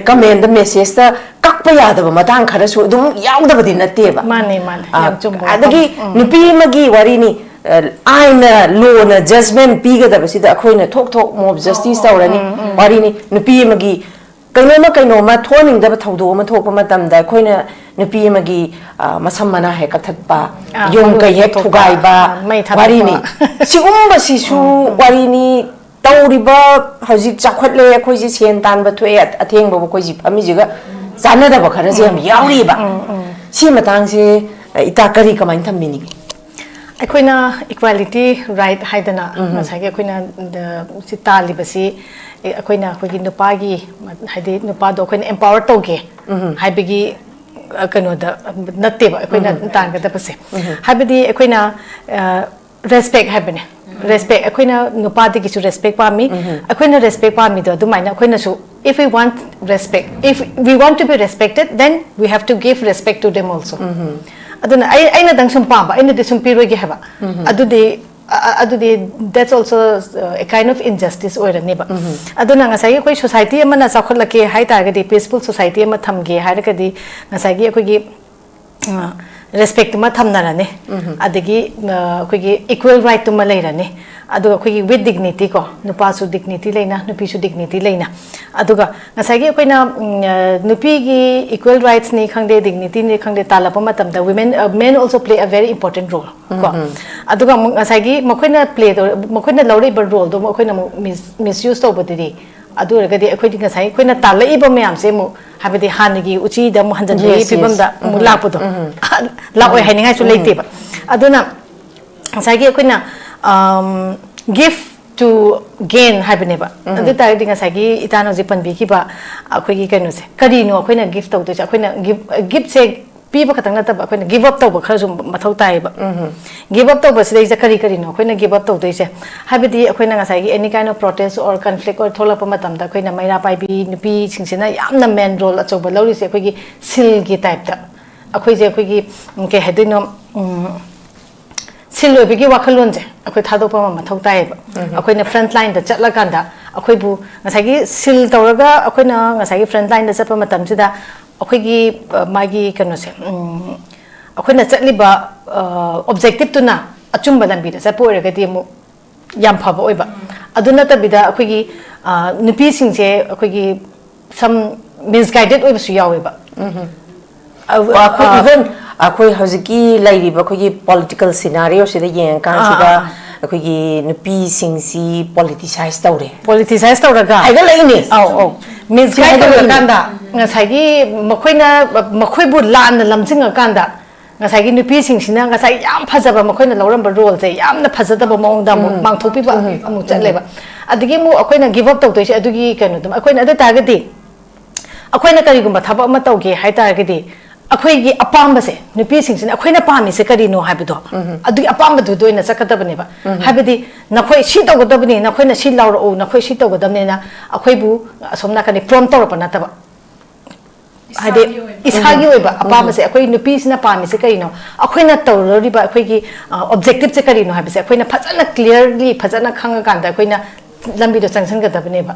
comment ꯗ, message ꯇ ꯀꯛꯄ ꯌꯥꯗꯕ ꯃꯇꯥꯡ ꯈꯔꯁꯨ ꯑꯗꯨꯝ ꯌꯥꯎꯗꯕꯗꯤ ꯅꯠꯇꯦꯕ꯫ ꯃꯥꯅꯦ, ꯃꯥꯅꯦ꯫ ꯑ, ꯌꯥꯝ ꯆꯨꯝꯕ ꯋꯥꯐꯝ꯫ ꯑꯗꯒꯤ ꯅꯨꯄꯤ ꯑꯃꯒꯤ ꯋꯥꯔꯤꯅꯤ, ꯑ, ꯑꯥꯏꯟꯅ, law ꯅ judgment ꯄꯤꯒꯗꯕꯁꯤꯗ ꯑꯩꯈꯣꯏꯅ ꯊꯣꯛ ꯊꯣꯛ mob justice ꯇꯧꯔꯅꯤ꯫ ꯋꯥꯔꯤꯅꯤ, ꯅꯨꯄꯤ ꯑꯃꯒꯤ ꯀꯩꯅꯣꯝꯃ ꯀꯩꯅꯣꯝꯃ ꯊꯣꯛꯍꯟꯅꯤꯡꯗꯕ ꯊꯧꯗꯣꯛ ꯑꯃ ꯊꯣꯛꯄ ꯃꯇꯝꯗ ꯑꯩꯈꯣꯏꯅ ꯅꯨꯄꯤ ꯑꯃꯒꯤ, ꯑ, ꯃꯁꯝ ꯃꯅꯥ ꯍꯦꯛ ꯀꯛꯊꯠꯄ, ꯑ, ꯌꯨꯝ ꯃꯔꯨ ꯀꯩ ꯍꯦꯛ ꯊꯣꯛꯄ, ꯊꯨꯒꯥꯏꯕ ꯑ, ꯃꯩ ꯊꯥꯗꯣꯛꯄ꯫ ꯋꯥꯔꯤꯅꯤ꯫ ꯁꯤꯒꯨꯝꯕꯁꯤꯁꯨ ꯋꯥꯔꯤꯅꯤ꯫ ꯇꯧꯔꯤꯕ, ꯍꯧꯖꯤꯛ ꯆꯥꯎꯈꯠꯂꯦ, ꯑꯩꯈꯣꯏꯁꯦ ꯁꯦꯟ ꯇꯥꯟꯕ ꯊꯣꯛꯑꯦ, ꯑꯊꯦꯡꯕꯕꯨ ꯑꯩꯈꯣꯏꯁꯤ ꯐꯝꯃꯤꯁꯤꯒ ꯆꯥꯟꯅꯗꯕ ꯈꯔꯁꯦ ꯌꯥꯝ ꯌꯥꯎꯔꯤꯕ꯫ ꯁꯤ ꯃꯇꯥꯡꯁꯦ, ꯑ, ꯏꯇꯥ ꯀꯔꯤ, ꯀꯃꯥꯏꯅ ꯊꯝꯕꯤꯅꯤꯡꯉꯤ? ꯑꯩꯈꯣꯏꯅ equality right ꯍꯥꯏꯗꯅ ꯉꯁꯥꯏꯒꯤ ꯑꯩꯈꯣꯏꯅ, ꯗ, ꯁꯤ ꯇꯥꯜꯂꯤꯕꯁꯤ, ꯑꯦ, ꯑꯩꯈꯣꯏꯅ ꯑꯩꯈꯣꯏꯒꯤ ꯅꯨꯄꯥꯒꯤ, ꯍꯥꯏꯗꯤ ꯅꯨꯄꯥꯗꯣ ꯑꯩꯈꯣꯏꯅ empower ꯇꯧꯒꯦ ꯍꯥꯏꯕꯒꯤ, ꯑ, ꯀꯩꯅꯣꯗ ꯅꯠꯇꯦꯕ ꯑꯩꯈꯣꯏꯅ ꯇꯥꯟꯒꯗꯕꯁꯦ꯫ ꯍꯥꯏꯕꯗꯤ ꯑꯩꯈꯣꯏꯅ, ꯑ, respect ꯍꯥꯏꯕꯅꯦ꯫ Respect, ꯑꯩꯈꯣꯏꯅ ꯅꯨꯄꯥꯗꯒꯤꯁꯨ respect ꯄꯥꯝꯃꯤ꯫ ꯑꯩꯈꯣꯏꯅ respect ꯄꯥꯝꯃꯤꯗꯣ ꯑꯗꯨꯃꯥꯏꯅ ꯑꯩꯈꯣꯏꯅꯁꯨ, if we want respect, if we want to be respected, then we have to give respect to them also. ꯑꯗꯨꯅ ꯑꯩ, ꯑꯩꯅꯗꯪ ꯁꯨꯝ ꯄꯥꯝꯕ, ꯑꯩꯅꯗꯤ ꯁꯨꯝ ꯄꯤꯔꯣꯏꯒꯦ ꯍꯥꯏꯕ, ꯑꯗꯨꯗꯤ, ꯑ-, ꯑ-, ꯑꯗꯨꯗꯤ that's also, uh, a kind of injustice ꯑꯣꯏꯔꯅꯦꯕ꯫ ꯑꯗꯨꯅ ꯉꯁꯥꯏꯒꯤ ꯑꯩꯈꯣꯏ society ꯑꯃꯅ ꯆꯥꯎꯈꯠꯂꯛꯀꯦ ꯍꯥꯏ ꯇꯥꯔꯒꯗꯤ, peaceful society ꯑꯃ ꯊꯝꯒꯦ ꯍꯥꯏꯔꯒꯗꯤ, ꯉꯁꯥꯏꯒꯤ ꯑꯩꯈꯣꯏꯒꯤ, ꯑ, respect ꯑꯃ ꯊꯝꯅꯔꯅꯤ꯫ ꯑꯗꯒꯤ, ꯑ, ꯑꯩꯈꯣꯏꯒꯤ equal right ꯇꯨꯃ ꯂꯩꯔꯅꯤ꯫ ꯑꯗꯨꯒ ꯑꯩꯈꯣꯏꯒꯤ with dignity ꯀꯣ, ꯅꯨꯄꯥꯁꯨ dignity ꯂꯩꯅ, ꯅꯨꯄꯤꯁꯨ dignity ꯂꯩꯅ꯫ ꯑꯗꯨꯒ ꯉꯁꯥꯏꯒꯤ ꯑꯩꯈꯣꯏꯅ, ꯎꯝ, ꯑ, ꯅꯨꯄꯤꯒꯤ equal rights ꯅꯤ ꯈꯪꯗꯦ, dignity ꯅꯤ ꯈꯪꯗꯦ, ꯇꯥꯜꯂꯛꯄ ꯃꯇꯝꯗ women, ꯑ, men also play a very important role ꯀꯣ꯫ ꯑꯗꯨꯒ ꯑꯃꯨꯛ ꯉꯁꯥꯏꯒꯤ ꯃꯈꯣꯏꯅ play ꯇꯧ-, ꯃꯈꯣꯏꯅ ꯂꯧꯔꯛꯏꯕ role ꯗꯣ ꯑꯃꯨꯛ ꯑꯩꯈꯣꯏꯅ ꯑꯃꯨꯛ mis-, misuse ꯇꯧꯕꯗꯨꯗꯤ ꯑꯗꯨ ꯑꯣꯏꯔꯒꯗꯤ ꯑꯩꯈꯣꯏꯗꯤ ꯉꯁꯥꯏ ꯑꯩꯈꯣꯏꯅ ꯇꯥꯜꯂꯛꯏꯕ ꯃꯌꯥꯝꯁꯦ ꯑꯃꯨꯛ, ꯍꯥꯏꯕꯗꯤ ꯍꯥꯟꯅꯒꯤ ꯎꯆꯤꯗ ꯑꯃꯨꯛ ꯍꯟꯖꯤꯟꯕꯒꯤ Yes, yes. ꯐꯤꯕꯝꯗ ꯑꯃꯨꯛ ꯂꯥꯛꯄꯗꯣ, ꯂꯥꯛꯑꯣꯏ ꯍꯥꯏꯅꯤꯡꯉꯥꯏꯁꯨ ꯂꯩꯇꯦꯕ꯫ ꯑꯗꯨꯅ ꯉꯁꯥꯏꯒꯤ ꯑꯩꯈꯣꯏꯅ, ꯒꯤꯐ ꯇꯨ ꯒꯦꯟ ꯍꯥꯏꯕꯅꯦꯕ꯫ ꯑꯗꯨ ꯇꯥꯔꯒꯗꯤ ꯉꯁꯥꯏꯒꯤ ꯏꯇꯥꯅ ꯍꯧꯖꯤꯛ ꯄꯟꯕꯤꯈꯤꯕ ꯑꯩꯈꯣꯏꯒꯤ ꯀꯩꯅꯣꯁꯦ, ꯀꯔꯤꯅꯣ ꯑꯩꯈꯣꯏꯅ ꯒꯤꯐ ꯇꯧꯗꯣꯏꯁꯦ? ꯑꯩꯈꯣꯏꯅ ꯒꯤꯐ ꯒꯤꯐꯁꯦ ꯄꯤꯕ ꯈꯛꯇꯪ ꯅꯠꯇꯕ, ꯑꯩꯈꯣꯏꯅ ꯒꯤꯐ ꯑꯞ ꯇꯧꯕ ꯈꯔꯁꯨ ꯃꯊꯧ ꯇꯥꯏꯌꯦꯕ꯫ ꯒꯤꯐ ꯑꯞ ꯇꯧꯕꯁꯤꯗꯩꯁꯤꯗ ꯀꯔꯤ ꯀꯔꯤꯅꯣ ꯑꯩꯈꯣꯏꯅ ꯒꯤꯐ ꯑꯞ ꯇꯧꯗꯣꯏꯁꯦ? ꯍꯥꯏꯕꯗꯤ ꯑꯩꯈꯣꯏꯅ ꯉꯁꯥꯏꯒꯤ any kind of protest or conflict ꯑꯣꯏ ꯊꯣꯛꯂꯛꯄ ꯃꯇꯝꯗ ꯑꯩꯈꯣꯏꯅ ꯃꯩꯔꯥ ꯄꯥꯏꯕꯤ ꯅꯨꯄꯤꯁꯤꯡꯁꯤꯅ ꯌꯥꯝꯅ ꯃꯦꯟ ꯔꯣꯜ ꯑꯆꯧꯕ ꯂꯧꯔꯤꯁꯦ ꯑꯩꯈꯣꯏꯒꯤ ꯁꯤꯜꯒꯤ ꯇꯥꯏꯞꯇ꯫ ꯑꯩꯈꯣꯏꯁꯦ ꯑꯩꯈꯣꯏꯒꯤ, ꯎꯝ, ꯀꯩ ꯍꯥꯏꯗꯣꯏꯅꯣ, ꯎꯝ, ꯁꯤꯜ ꯑꯣꯏꯕꯒꯤ ꯋꯥꯈꯜꯂꯣꯟꯁꯦ ꯑꯩꯈꯣꯏ ꯊꯥꯗꯣꯛꯄ ꯑꯃ ꯃꯊꯧ ꯇꯥꯏꯌꯦꯕ꯫ ꯑꯩꯈꯣꯏꯅ ꯐ꯭ꯔꯟꯠ ꯂꯥꯏꯟꯗ ꯆꯠꯂꯀꯥꯟꯗ ꯑꯩꯈꯣꯏꯕꯨ ꯉꯁꯥꯏꯒꯤ ꯁꯤꯜ ꯇꯧꯔꯒ ꯑꯩꯈꯣꯏꯅ ꯉꯁꯥꯏꯒꯤ ꯐ꯭ꯔꯟꯠ ꯂꯥꯏꯟꯗ ꯆꯠꯄ ꯃꯇꯝꯁꯤꯗ ꯑꯩꯈꯣꯏꯒꯤ, ꯑ, ꯃꯥꯒꯤ ꯀꯩꯅꯣꯁꯦ, ꯎꯝ, ꯑꯩꯈꯣꯏꯅ ꯆꯠꯂꯤꯕ, ꯑ, ꯑꯣꯕꯖꯦꯛꯇꯤꯞꯇꯨꯅ ꯑꯆꯨꯝꯕ ꯂꯝꯕꯤꯗ ꯆꯠꯄ ꯑꯣꯏꯔꯒꯗꯤ ꯑꯃꯨꯛ ꯌꯥꯝ ꯐꯕ ꯑꯣꯏꯕ꯫ ꯑꯗꯨ ꯅꯠꯇꯕꯤꯗ ꯑꯩꯈꯣꯏꯒꯤ, ꯑ, ꯅꯨꯄꯤꯁꯤꯡꯁꯦ ꯑꯩꯈꯣꯏꯒꯤ some ꯃꯤꯁꯒꯥꯏꯗꯦꯠ ꯑꯣꯏꯕꯁꯨ ꯌꯥꯎꯋꯦꯕ꯫ ꯑ, ꯑꯩꯈꯣꯏ ꯑ, ꯏꯚꯟ ꯑꯩꯈꯣꯏ ꯍꯧꯖꯤꯛꯀꯤ ꯂꯩꯔꯤꯕ ꯑꯩꯈꯣꯏꯒꯤ ꯄꯣꯂꯤꯇꯤꯀꯦꯜ ꯁꯤꯅꯥꯔꯤꯑꯣꯁꯤꯗ ꯌꯦꯡꯉꯀꯥꯟꯁꯤꯗ ꯑꯥ, ꯑꯥ, ꯑꯥ꯫ ꯑꯩꯈꯣꯏꯒꯤ ꯅꯨꯄꯤꯁꯤꯡꯁꯤ ꯄꯣꯂꯤꯇꯤꯁꯥꯏꯁ ꯇꯧꯔꯦ ꯄꯣꯂꯤꯇꯤꯁꯥꯏꯁ ꯇꯧꯔꯒ ꯍꯥꯏꯒꯠꯂꯛꯏꯅꯦ꯫ ꯑꯧ, ꯑꯧ, ꯃꯤꯁꯒꯥꯏꯗ ꯍꯥꯏꯒꯠꯂꯛꯏꯅꯦ꯫ ꯇꯧꯔꯀꯥꯟꯗ ꯉꯁꯥꯏꯒꯤ ꯃꯈꯣꯏꯅ ꯃꯈꯣꯏꯕꯨ ꯂꯥꯟꯅ ꯂꯝꯖꯤꯡꯉꯀꯥꯟꯗ ꯉꯁꯥꯏꯒꯤ ꯅꯨꯄꯤꯁꯤꯡꯁꯤꯅ ꯉꯁꯥꯏ ꯌꯥꯝ ꯐꯖꯕ ꯃꯈꯣꯏꯅ ꯂꯧꯔꯝꯕ ꯔꯣꯜꯁꯦ ꯌꯥꯝꯅ ꯐꯖꯗꯕ ꯃꯑꯣꯡꯗ ꯑꯃꯨꯛ ꯃꯥꯡꯊꯣꯛꯄꯤꯕ ꯑꯃꯨꯛ ꯆꯠꯂꯦꯕ꯫ ꯑꯗꯒꯤ ꯑꯃꯨꯛ ꯑꯩꯈꯣꯏꯅ ꯒꯤꯞ ꯑꯞ ꯇꯧꯗꯣꯏꯁꯦ ꯑꯗꯨꯒꯤ ꯀꯩꯅꯣꯗꯨ ꯑꯩꯈꯣꯏꯅ ꯑꯗꯨ ꯇꯥꯔꯒꯗꯤ ꯑꯩꯈꯣꯏꯅ ꯀꯔꯤꯒꯨꯝꯕ ꯊꯕꯛ ꯑꯃ ꯇꯧꯒꯦ ꯍꯥꯏ ꯇꯥꯔꯒꯗꯤ ꯑꯩꯈꯣꯏꯒꯤ ꯑꯄꯥꯝꯕꯁꯦ, ꯅꯨꯄꯤꯁꯤꯡꯁꯤꯅ ꯑꯩꯈꯣꯏꯅ ꯄꯥꯝꯃꯤꯁꯦ ꯀꯔꯤꯅꯣ ꯍꯥꯏꯕꯗꯣ ꯑꯗꯨꯒꯤ ꯑꯄꯥꯝꯕꯗꯨꯗ ꯑꯣꯏꯅ ꯆꯠꯀꯗꯕꯅꯦꯕ꯫ ꯍꯥꯏꯕꯗꯤ ꯅꯈꯣꯏ ꯁꯤ ꯇꯧꯒꯗꯕꯅꯤ, ꯅꯈꯣꯏꯅ ꯁꯤ ꯂꯧꯔꯛꯎ, ꯅꯈꯣꯏ ꯁꯤ ꯇꯧꯒꯗꯕꯅꯤꯅ ꯑꯩꯈꯣꯏꯕꯨ ꯑꯁꯣꯝ ꯅꯥꯀꯟꯗ ꯄ꯭ꯔꯣꯝ ꯇꯧꯔꯛꯄ ꯅꯠꯇꯕ꯫ ꯍꯥꯏꯗꯤ ꯏꯁꯥꯒꯤ ꯑꯣꯏꯕ, ꯏꯁꯥꯒꯤ ꯑꯣꯏꯕ ꯑꯄꯥꯝꯕꯁꯦ, ꯑꯩꯈꯣꯏ ꯅꯨꯄꯤꯁꯤꯅ ꯄꯥꯝꯃꯤꯁꯦ ꯀꯔꯤꯅꯣ, ꯑꯩꯈꯣꯏꯅ ꯇꯧꯔꯨꯔꯤꯕ ꯑꯩꯈꯣꯏꯒꯤ ꯑꯣꯕꯖꯦꯛꯇꯤꯞꯁꯦ ꯀꯔꯤꯅꯣ ꯍꯥꯏꯕꯁꯦ ꯑꯩꯈꯣꯏꯅ ꯐꯖꯅ ꯀ꯭ꯂꯤꯌꯥꯔꯂꯤ ꯐꯖꯅ ꯈꯪꯉꯀꯥꯟꯗ ꯑꯩꯈꯣꯏꯅ ꯂꯝꯕꯤꯗꯣ ꯆꯪꯁꯤꯟꯒꯗꯕꯅꯦꯕ꯫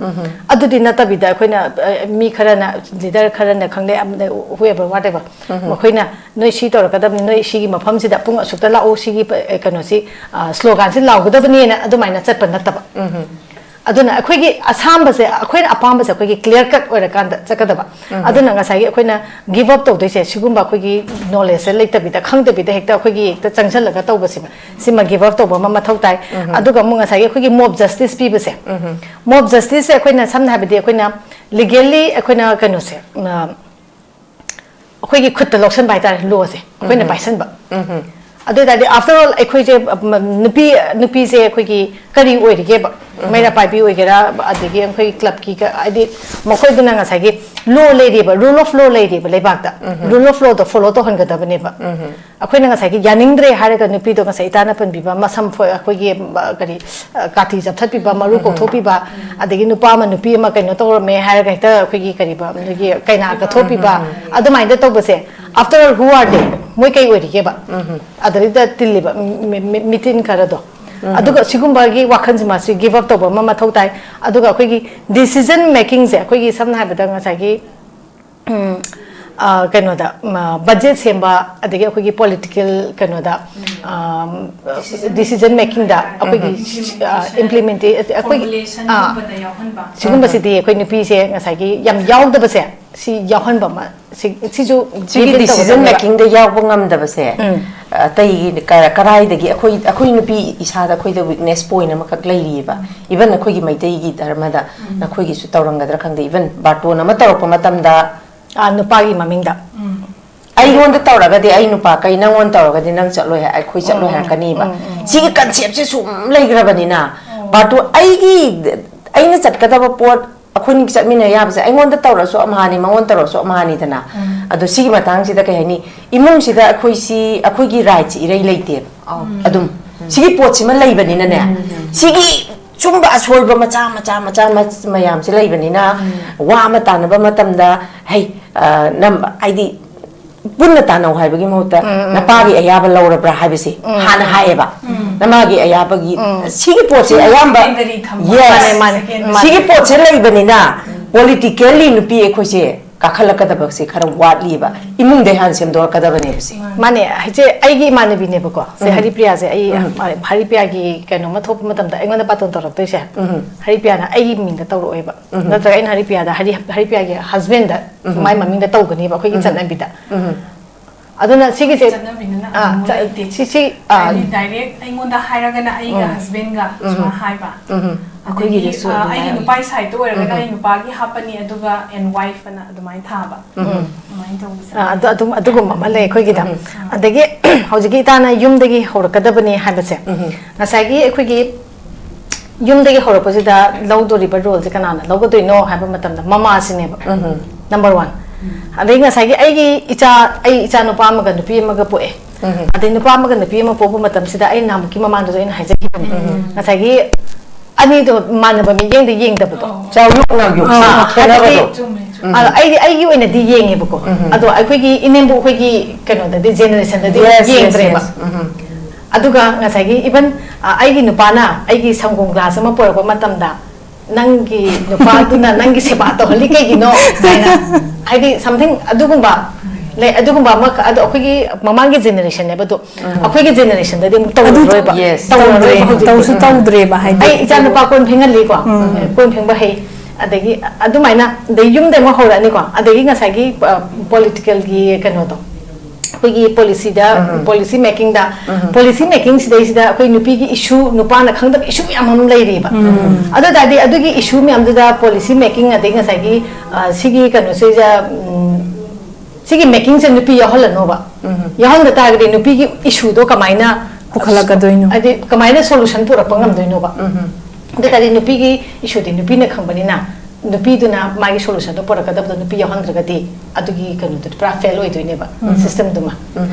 ꯑꯗꯨꯗꯤ ꯅꯠꯇꯕꯤꯗ ꯑꯩꯈꯣꯏꯅ, ꯑ, ꯃꯤ ꯈꯔꯅ, ꯂꯤꯗꯔ ꯈꯔꯅ ꯈꯪꯗꯦ, ꯑꯃꯅ, whoever, whatever, ꯃꯈꯣꯏꯅ ꯅꯣꯏ ꯁꯤ ꯇꯧꯔꯛꯀꯗꯕꯅꯤ, ꯅꯣꯏ ꯁꯤꯒꯤ ꯃꯐꯝꯁꯤꯗ ꯄꯨꯡ ꯑꯁꯨꯛꯇ ꯂꯥꯛꯎ, ꯁꯤꯒꯤ ꯄ-, ꯑ, ꯀꯩꯅꯣꯁꯤ, ꯑ, ꯁ꯭ꯂꯣꯒꯥꯟꯁꯤ ꯂꯥꯎꯒꯗꯕꯅꯦꯅ ꯑꯗꯨꯃꯥꯏꯅ ꯆꯠꯄ ꯅꯠꯇꯕ꯫ ꯑꯗꯨꯅ ꯑꯩꯈꯣꯏꯒꯤ ꯑꯁꯥꯝꯕꯁꯦ, ꯑꯩꯈꯣꯏꯅ ꯑꯄꯥꯝꯕꯁꯦ ꯑꯩꯈꯣꯏꯒꯤ clear cut ꯑꯣꯏꯔꯀꯥꯟꯗ ꯆꯠꯀꯗꯕ꯫ ꯑꯗꯨꯅ ꯉꯁꯥꯏꯒꯤ ꯑꯩꯈꯣꯏꯅ give up ꯇꯧꯗꯣꯏꯁꯦ ꯁꯤꯒꯨꯝꯕ ꯑꯩꯈꯣꯏꯒꯤ knowledgeꯁꯦ ꯂꯩꯇꯕꯤꯗ, ꯈꯪꯗꯕꯤꯗ ꯍꯦꯛꯇ ꯑꯩꯈꯣꯏꯒꯤ ꯍꯦꯛꯇ ꯆꯪꯁꯤꯜꯂꯒ ꯇꯧꯕꯁꯤꯃ, ꯁꯤꯃ give up ꯇꯧꯕ ꯑꯃ ꯃꯊꯧ ꯇꯥꯏ꯫ ꯑꯗꯨꯒ ꯑꯃꯨꯛ ꯉꯁꯥꯏꯒꯤ ꯑꯩꯈꯣꯏꯒꯤ mob justice ꯄꯤꯕꯁꯦ, mob justiceꯁꯦ ꯑꯩꯈꯣꯏꯅ ꯁꯝꯅ ꯍꯥꯏꯕꯗꯤ ꯑꯩꯈꯣꯏꯅ legally ꯑꯩꯈꯣꯏꯅ ꯀꯩꯅꯣꯁꯦ, ꯑ, ꯑꯩꯈꯣꯏꯒꯤ ꯈꯨꯠꯇ ꯂꯧꯁꯟꯕ ꯍꯥꯏꯇꯥꯔꯦ, lawꯁꯦ ꯑꯩꯈꯣꯏꯅ ꯄꯥꯏꯁꯟꯕ꯫ ꯑꯗꯨ ꯑꯣꯏ ꯇꯥꯔꯗꯤ after all ꯑꯩꯈꯣꯏꯁꯦ, ꯅꯨꯄꯤ, ꯅꯨꯄꯤꯁꯦ ꯑꯩꯈꯣꯏꯒꯤ ꯀꯔꯤ ꯑꯣꯏꯔꯤꯒꯦꯕ? ꯃꯩꯔꯥ ꯄꯥꯏꯕꯤ ꯑꯣꯏꯒꯦꯔꯥ, ꯑꯗꯒꯤ ꯑꯩꯈꯣꯏ clubꯀꯤ ꯀ-, ꯍꯥꯏꯗꯤ ꯃꯈꯣꯏꯗꯨꯅ ꯉꯁꯥꯏꯒꯤ law ꯂꯩꯔꯤꯕ, rule of law ꯂꯩꯔꯤꯕ ꯂꯩꯕꯥꯛꯇ, rule of lawꯗꯣ follow ꯇꯧꯍꯟꯒꯗꯕꯅꯦꯕ꯫ ꯑꯩꯈꯣꯏꯅ ꯉꯁꯥꯏꯒꯤ ꯌꯥꯅꯤꯡꯗ꯭ꯔꯦ ꯍꯥꯏꯔꯒ ꯅꯨꯄꯤꯗꯣ ꯉꯁꯥꯏ ꯏꯇꯥꯅ ꯄꯟꯕꯤꯕ ꯃꯁꯝ ꯐꯣꯏ-, ꯑꯩꯈꯣꯏꯒꯤ, ꯑ, ꯀꯔꯤ, ꯑ, ꯀꯥꯇꯤ ꯆꯞꯊꯠꯄꯤꯕ, ꯃꯔꯨ ꯀꯣꯛꯊꯣꯛꯄꯤꯕ, ꯑꯗꯒꯤ ꯅꯨꯄꯥ ꯑꯃ ꯅꯨꯄꯤ ꯑꯃ ꯀꯩꯅꯣ ꯇꯧꯔꯝꯃꯦ ꯍꯥꯏꯔꯒ ꯍꯦꯛꯇ ꯑꯩꯈꯣꯏꯒꯤ ꯀꯔꯤꯕ, ꯅꯣꯏꯒꯤ ꯀꯩꯅꯥ ꯀꯠꯊꯣꯛꯄꯤꯕ, ꯑꯗꯨꯃꯥꯏꯅ ꯇꯧꯕꯁꯦ, after all who are they? ꯃꯣꯏ ꯀꯩ ꯑꯣꯏꯔꯤꯒꯦꯕ? ꯑꯗꯩꯗ ꯇꯤꯜꯂꯤꯕ ꯃꯤ-, ꯃꯤ-, ꯃꯤꯇꯤꯟ ꯈꯔꯗꯣ꯫ ꯑꯗꯨꯒ ꯁꯤꯒꯨꯝꯕꯒꯤ ꯋꯥꯈꯜꯁꯤꯃꯁꯨ give up ꯇꯧꯕ ꯑꯃ ꯃꯊꯧ ꯇꯥꯏ꯫ ꯑꯗꯨꯒ ꯑꯩꯈꯣꯏꯒꯤ decision makingꯁꯦ, ꯑꯩꯈꯣꯏꯒꯤ ꯁꯝꯅ ꯍꯥꯏꯔꯕꯗ ꯉꯁꯥꯏꯒꯤ ꯎꯝ, ꯑ, ꯀꯩꯅꯣꯗ, ꯎꯝ, ꯑ, budget ꯁꯦꯝꯕ, ꯑꯗꯒꯤ ꯑꯩꯈꯣꯏꯒꯤ political ꯀꯩꯅꯣꯗ, ꯎꯝ, decision makingꯗ ꯑꯩꯈꯣꯏꯒꯤ, ꯎꯝ, ꯑ, implementation, ꯑꯩꯈꯣꯏꯒꯤ, ꯑ, formulationꯒꯨꯝꯕꯗ ꯌꯥꯎꯍꯟꯕ꯫ ꯁꯤꯒꯨꯝꯕꯁꯤꯗꯤ ꯑꯩꯈꯣꯏ ꯅꯨꯄꯤꯁꯦ ꯉꯁꯥꯏꯒꯤ ꯌꯥꯝ ꯌꯥꯎꯗꯕꯁꯦ, ꯁꯤ ꯌꯥꯎꯍꯟꯕ ꯑꯃ, ꯁꯤ, ꯁꯤꯁꯨ ꯁꯤꯒꯤ give in decision ꯇꯧꯒꯗꯕꯅꯦꯕ꯫ Makingꯗ ꯌꯥꯎꯕ ꯉꯝꯗꯕꯁꯦ, ꯎꯝ꯫ ꯑꯇꯩ ꯀ-, ꯀꯔꯥꯏꯗꯒꯤ ꯑꯩꯈꯣꯏ, ꯑꯩꯈꯣꯏ ꯅꯨꯄꯤ ꯏꯁꯥꯗ ꯑꯩꯈꯣꯏꯗ weakness point ꯑꯃꯈꯛ ꯂꯩꯔꯤꯑꯕ꯫ Even ꯑꯩꯈꯣꯏꯒꯤ ꯃꯩꯇꯩꯒꯤ ꯙꯔꯃꯗ ꯅꯈꯣꯏꯒꯤꯁꯨ ꯇꯧꯔꯝꯒꯗ꯭ꯔꯥ ꯈꯪꯗꯦ, even ꯕꯥꯔꯇꯣꯟ ꯑꯃ ꯇꯧꯔꯛꯄ ꯃꯇꯝꯗ, ꯑꯥ, ꯅꯨꯄꯥꯒꯤ ꯃꯃꯤꯡꯗ꯫ ꯑꯩꯉꯣꯟꯗ ꯇꯧꯔꯒꯗꯤ ꯑꯩ ꯅꯨꯄꯥ ꯀꯩ, ꯅꯪꯉꯣꯟꯗ ꯇꯧꯔꯒꯗꯤ ꯅꯪ ꯆꯠꯂꯣꯏ ꯍꯥꯏ, ꯑꯩꯈꯣꯏ ꯆꯠꯂꯣꯏ ꯍꯥꯏꯔꯛꯀꯅꯤꯕ꯫ ꯁꯤꯒꯤ conceptꯁꯦ ꯁꯨꯝ ꯂꯩꯈ꯭ꯔꯕꯅꯤꯅ, ꯕꯥꯔꯇꯣꯟ, ꯑꯩꯒꯤ, ꯑꯩꯅ ꯆꯠꯀꯗꯕ ꯄꯣꯠ ꯑꯩꯈꯣꯏꯅꯤ ꯆꯠꯃꯤꯟꯅ ꯌꯥꯕꯁꯦ, ꯑꯩꯉꯣꯟꯗ ꯇꯧꯔꯁꯨ ꯑꯝꯍꯥꯅꯤ, ꯃꯉꯣꯟꯗ ꯇꯧꯔꯁꯨ ꯑꯝꯍꯥꯅꯤꯗꯅ꯫ ꯑꯗꯣ ꯁꯤꯒꯤ ꯃꯇꯥꯡꯁꯤꯗ ꯀꯩ ꯍꯥꯏꯅꯤ, ꯏꯃꯨꯡꯁꯤꯗ ꯑꯩꯈꯣꯏꯁꯤ, ꯑꯩꯈꯣꯏꯒꯤ rightꯁꯤ ꯏꯔꯩ ꯂꯩꯇꯦꯕ꯫ ꯑꯗꯨꯝ ꯁꯤꯒꯤ ꯄꯣꯠꯁꯤꯃ ꯂꯩꯕꯅꯤꯅꯅꯦ, ꯁꯤꯒꯤ ꯁꯨꯝꯕ ꯑꯁꯣꯏꯕ ꯃꯆꯥ ꯃꯆꯥ ꯃꯆꯥ ꯃꯆ-, ꯃꯌꯥꯝꯁꯦ ꯂꯩꯕꯅꯤꯅ, ꯋꯥ ꯑꯃ ꯇꯥꯟꯅꯕ ꯃꯇꯝꯗ, ꯍꯩ, ꯑ, ꯅꯝ-, ꯍꯥꯏꯗꯤ ꯄꯨꯟꯅ ꯇꯥꯟꯅꯧ ꯍꯥꯏꯕꯒꯤ ꯃꯍꯨꯠꯇ ꯅꯄꯥꯒꯤ ꯑꯌꯥꯕ ꯂꯧꯔꯕ꯭ꯔꯥ ꯍꯥꯏꯕꯁꯦ ꯍꯥꯟꯅ ꯍꯥꯏꯌꯦꯕ꯫ ꯅꯃꯥꯒꯤ ꯑꯌꯥꯕꯒꯤ, ꯁꯤꯒꯤ ꯄꯣꯠꯁꯦ ꯑꯌꯥꯝꯕ, secondary ꯊꯝꯕ꯫ Yes꯫ ꯃꯥꯅꯦ, ꯃꯥꯅꯦ, ꯃꯥꯅꯦ꯫ ꯁꯤꯒꯤ ꯄꯣꯠꯁꯦ ꯂꯩꯕꯅꯤꯅ, politically ꯅꯨꯄꯤ ꯑꯩꯈꯣꯏꯁꯦ ꯀꯥꯈꯠꯂꯛꯀꯗꯕꯁꯤ ꯈꯔ ꯋꯥꯠꯂꯤꯕ, ꯏꯃꯨꯡꯗꯩ ꯍꯥꯟꯅ ꯁꯦꯝꯗꯣꯔꯛꯀꯗꯕꯅꯦꯕ ꯁꯤ꯫ ꯃꯥꯅꯦ, ꯍꯥꯏꯁꯦ ꯑꯩꯒꯤ ꯏꯃꯥꯟꯅꯕꯤꯅꯦꯕꯀꯣ ꯁꯦ, ꯎꯝ꯫ ꯍꯔꯤꯄ꯭ꯔꯤꯌꯥꯁꯦ꯫ ꯑꯩ ꯎꯝ꯫ ꯍꯔꯤꯄ꯭ꯔꯤꯌꯥꯒꯤ ꯀꯩꯅꯣꯝꯃ ꯊꯣꯛꯄ ꯃꯇꯝꯗ ꯑꯩꯉꯣꯟꯗ ꯕꯥꯇꯣꯟ ꯇꯧꯔꯛꯇꯣꯏꯁꯦ꯫ ꯎꯝ꯫ ꯍꯔꯤꯄ꯭ꯔꯤꯌꯥꯅ ꯑꯩꯒꯤ ꯃꯤꯡꯗ ꯇꯧꯔꯛꯑꯣꯏꯕ꯫ ꯎꯝ꯫ ꯅꯠꯇ꯭ꯔꯒ ꯑꯩꯅ ꯍꯔꯤꯄ꯭ꯔꯤꯌꯥꯗ ꯍꯔꯤ ꯍꯔꯤꯄ꯭ꯔꯤꯌꯥꯒꯤ ꯍꯁꯕꯦꯟꯗ ꯎꯝ꯫ ꯃꯥꯏ ꯃꯃꯤꯡꯗ ꯇꯧꯒꯅꯦꯕ ꯑꯩꯈꯣꯏꯒꯤ ꯎꯝ꯫ ꯆꯠꯅꯕꯤꯗ꯫ ꯎꯝ꯫ ꯑꯗꯨꯅ ꯁꯤꯒꯤꯁꯦ ꯆꯠꯅꯕꯤꯅꯤꯅ ꯑꯥ, ꯑꯃꯨꯛ ꯆ- ꯂꯩꯇꯦ꯫ ꯁꯤ ꯁꯤ ꯑꯥ, ꯍꯥꯏꯗꯤ ꯗꯥꯏꯔꯦꯛ ꯑꯩꯉꯣꯟꯗ ꯍꯥꯏꯔꯒꯅ ꯑꯩꯒ ꯎꯝ꯫ ꯍꯁꯕꯦꯟꯒ ꯎꯝ꯫ ꯁꯨꯃꯥꯏꯅ ꯍꯥꯏꯕ꯫ ꯎꯝ꯫ ꯑꯗꯒꯤ ꯑꯩꯈꯣꯏꯒꯤꯗꯁꯨ ꯑ, ꯑꯩꯒꯤ ꯑꯗꯨꯃꯥꯏꯅ ꯅꯨꯄꯥꯒꯤ ꯁꯥꯏꯠꯇ ꯑꯣꯏꯔꯒꯅ ꯎꯝ꯫ ꯑꯩ ꯅꯨꯄꯥꯒꯤ ꯍꯥꯞꯄꯅꯤ ꯑꯗꯨꯒ and wife ꯑꯅ ꯑꯗꯨꯃꯥꯏꯅ ꯊꯥꯕ꯫ ꯎꯝ꯫ ꯑꯗꯨꯃꯥꯏꯅ ꯇꯧꯕꯁꯦ꯫ ꯑꯥ, ꯑꯗꯨ ꯑꯗꯨꯝ ꯑꯗꯨꯒꯨꯝꯕ ꯑꯃ ꯂꯩ ꯑꯩꯈꯣꯏꯒꯤꯗ꯫ ꯎꯝ꯫ ꯑꯗꯒꯤ ꯍꯧꯖꯤꯛꯀꯤ ꯏꯇꯥꯅ ꯌꯨꯝꯗꯒꯤ ꯍꯧꯔꯛꯀꯗꯕꯅꯤ ꯍꯥꯏꯕꯁꯦ, ꯎꯝ꯫ ꯉꯁꯥꯏꯒꯤ ꯑꯩꯈꯣꯏꯒꯤ ꯌꯨꯝꯗꯒꯤ ꯍꯧꯔꯛꯄꯁꯤꯗ ꯂꯧꯗꯣꯔꯤꯕ ꯔꯣꯜꯁꯦ ꯀꯅꯥꯅ ꯂꯧꯒꯗꯣꯏꯅꯣ ꯍꯥꯏꯕ ꯃꯇꯝꯗ ꯃꯃꯥꯁꯤꯅꯦꯕ꯫ ꯎꯝ꯫ Number one. ꯑꯗꯩ ꯉꯁꯥꯏꯒꯤ ꯑꯩꯒꯤ ꯏꯆꯥ ꯑꯩ ꯏꯆꯥ ꯅꯨꯄꯥ ꯑꯃꯒ ꯅꯨꯄꯤ ꯑꯃꯒ ꯄꯣꯛꯑꯦ꯫ ꯎꯝ꯫ ꯑꯗꯩ ꯅꯨꯄꯥ ꯑꯃꯒ ꯅꯨꯄꯤ ꯑꯃ ꯄꯣꯛꯄ ꯃꯇꯝꯁꯤꯗ ꯑꯩ ꯅꯍꯥꯟꯃꯨꯛꯀꯤ ꯃꯃꯥꯡꯗꯁꯨ ꯑꯩꯅ ꯍꯥꯏꯖꯈꯤꯕꯅꯤ꯫ ꯉꯁꯥꯏꯒꯤ ꯑꯅꯤꯗꯣ ꯃꯥꯟꯅꯕ ꯃꯤꯠꯌꯦꯡꯗ ꯌꯦꯡꯗꯕꯗꯣ꯫ ꯆꯥꯎꯌꯣꯛ ꯉꯥꯡꯌꯣꯛꯁꯤ ꯑꯥ, ꯈꯦꯠꯅꯕꯗꯣ꯫ ꯍꯥꯏꯕꯗꯤ, ꯆꯨꯝꯃꯦ, ꯆꯨꯝꯃꯦ꯫ ꯑ, ꯑꯩꯗꯤ ꯑꯩꯒꯤ ꯑꯣꯏꯅꯗꯤ ꯌꯦꯡꯉꯦꯕꯀꯣ꯫ ꯎꯝ꯫ ꯑꯗꯣ ꯑꯩꯈꯣꯏꯒꯤ ꯏꯅꯦꯝꯕꯣꯛ ꯑꯩꯈꯣꯏꯒꯤ ꯀꯩꯅꯣꯗꯗꯤ, ꯖꯦꯅꯦꯔꯦꯁꯟꯗꯗꯤ Yes, yes, ꯌꯦꯡꯗ꯭ꯔꯦꯕ꯫ yes. ꯎꯝ꯫ ꯑꯗꯨꯒ ꯉꯁꯥꯏꯒꯤ ꯏꯚꯟ ꯑꯩꯒꯤ ꯅꯨꯄꯥꯅ ꯑꯩꯒꯤ ꯁꯪꯒꯣꯝ ꯒ꯭ꯂꯥꯁ ꯑꯃ ꯄꯨꯔꯛꯄ ꯃꯇꯝꯗ, "ꯅꯪꯒꯤ ꯅꯨꯄꯥꯗꯨꯅ ꯅꯪꯒꯤ ꯁꯦꯕꯥ ꯇꯧꯍꯜꯂꯤ ꯀꯩꯒꯤꯅꯣ?" ꯍꯥꯏꯅ, ꯍꯥꯏꯗꯤ ꯁꯝꯊꯤꯡ ꯑꯗꯨꯒꯨꯝꯕ ꯂꯩ꯫ ꯑꯗꯨꯒꯨꯝꯕ ꯑꯃꯈꯛ, ꯑꯗꯣ ꯑꯩꯈꯣꯏꯒꯤ ꯃꯃꯥꯡꯒꯤ ꯖꯦꯅꯦꯔꯦꯁꯟꯅꯦꯕ ꯑꯗꯣ꯫ ꯑꯩꯈꯣꯏꯒꯤ ꯖꯦꯅꯦꯔꯦꯁꯟꯗꯗꯤ ꯑꯃꯨꯛ ꯇꯧꯔꯔꯣꯏꯕ꯫ Yes. ꯇꯧꯔꯔꯣꯏꯕ ꯇꯧꯗ꯭ꯔꯦ, ꯍꯧꯖꯤꯛꯇꯤ꯫ ꯇꯧꯁꯨ ꯇꯧꯗ꯭ꯔꯦꯕ ꯍꯥꯏꯗꯤ꯫ ꯑꯩ ꯏꯆꯥ ꯅꯨꯄꯥ ꯀꯣꯟ ꯐꯦꯡꯍꯜꯂꯤꯀꯣ꯫ ꯀꯣꯟ ꯐꯦꯡꯕ ꯍꯩ꯫ ꯑꯗꯒꯤ ꯑꯗꯨꯃꯥꯏꯅ, ꯑꯗꯩ ꯌꯨꯝꯗꯩ ꯑꯃꯨꯛ ꯍꯧꯔꯛꯑꯅꯤꯀꯣ꯫ ꯑꯗꯒꯤ ꯉꯁꯥꯏꯒꯤ, ꯑ, ꯄꯣꯂꯤꯇꯤꯀꯦꯜꯒꯤ ꯀꯩꯅꯣꯗꯣ, ꯑꯩꯈꯣꯏꯒꯤ ꯄꯣꯂꯤꯁꯤꯗ, ꯄꯣꯂꯤꯁꯤ ꯃꯦꯀꯤꯡꯗ, ꯄꯣꯂꯤꯁꯤ ꯃꯦꯀꯤꯡ ꯁꯤꯗꯩꯁꯤꯗ ꯑꯩꯈꯣꯏ ꯅꯨꯄꯤꯒꯤ ꯏꯁꯨ, ꯅꯨꯄꯥꯅ ꯈꯪꯗꯕ ꯏꯁꯨ ꯃꯌꯥꯝ ꯑꯃ ꯂꯩꯔꯤꯕ꯫ ꯑꯗꯨ ꯇꯥꯔꯗꯤ ꯑꯗꯨꯒꯤ ꯏꯁꯨ ꯃꯌꯥꯝꯗꯨꯗ ꯄꯣꯂꯤꯁꯤ ꯃꯦꯀꯤꯡ, ꯑꯗꯩ ꯉꯁꯥꯏꯒꯤ, ꯑ, ꯁꯤꯒꯤ ꯀꯩꯅꯣꯁꯤꯗ, ꯎꯝ, ꯁꯤꯒꯤ ꯃꯦꯀꯤꯡꯁꯦ ꯅꯨꯄꯤ ꯌꯥꯎꯍꯜꯂꯅꯣꯕ꯫ ꯌꯥꯎꯍꯟꯕ ꯇꯥꯔꯒꯗꯤ ꯅꯨꯄꯤꯒꯤ ꯏꯁꯨꯗꯣ ꯀꯃꯥꯏꯅ ꯄꯨꯈꯠꯂꯛꯀꯗꯣꯏꯅꯣ? ꯍꯥꯏꯗꯤ ꯀꯃꯥꯏꯅ ꯁꯣꯂꯨꯁꯟ ꯄꯨꯔꯛꯄ ꯉꯝꯗꯣꯏꯅꯣꯕ? ꯑꯗꯨ ꯇꯥꯔꯗꯤ ꯅꯨꯄꯤꯒꯤ ꯏꯁꯨꯗꯤ ꯅꯨꯄꯤꯅ ꯈꯪꯕꯅꯤꯅ, ꯅꯨꯄꯤꯗꯨꯅ ꯃꯥꯒꯤ ꯁꯣꯂꯨꯁꯟꯗꯣ ꯄꯨꯔꯛꯀꯗꯕꯗꯣ ꯅꯨꯄꯤ ꯌꯥꯎꯍꯟꯗ꯭ꯔꯒꯗꯤ ꯑꯗꯨꯒꯤ ꯀꯩꯅꯣꯗꯨꯗꯤ ꯄꯨꯔꯥ ꯐꯦꯜ ꯑꯣꯏꯗꯣꯏꯅꯦꯕ, ꯁꯤꯁꯇꯦꯝꯗꯨꯃ꯫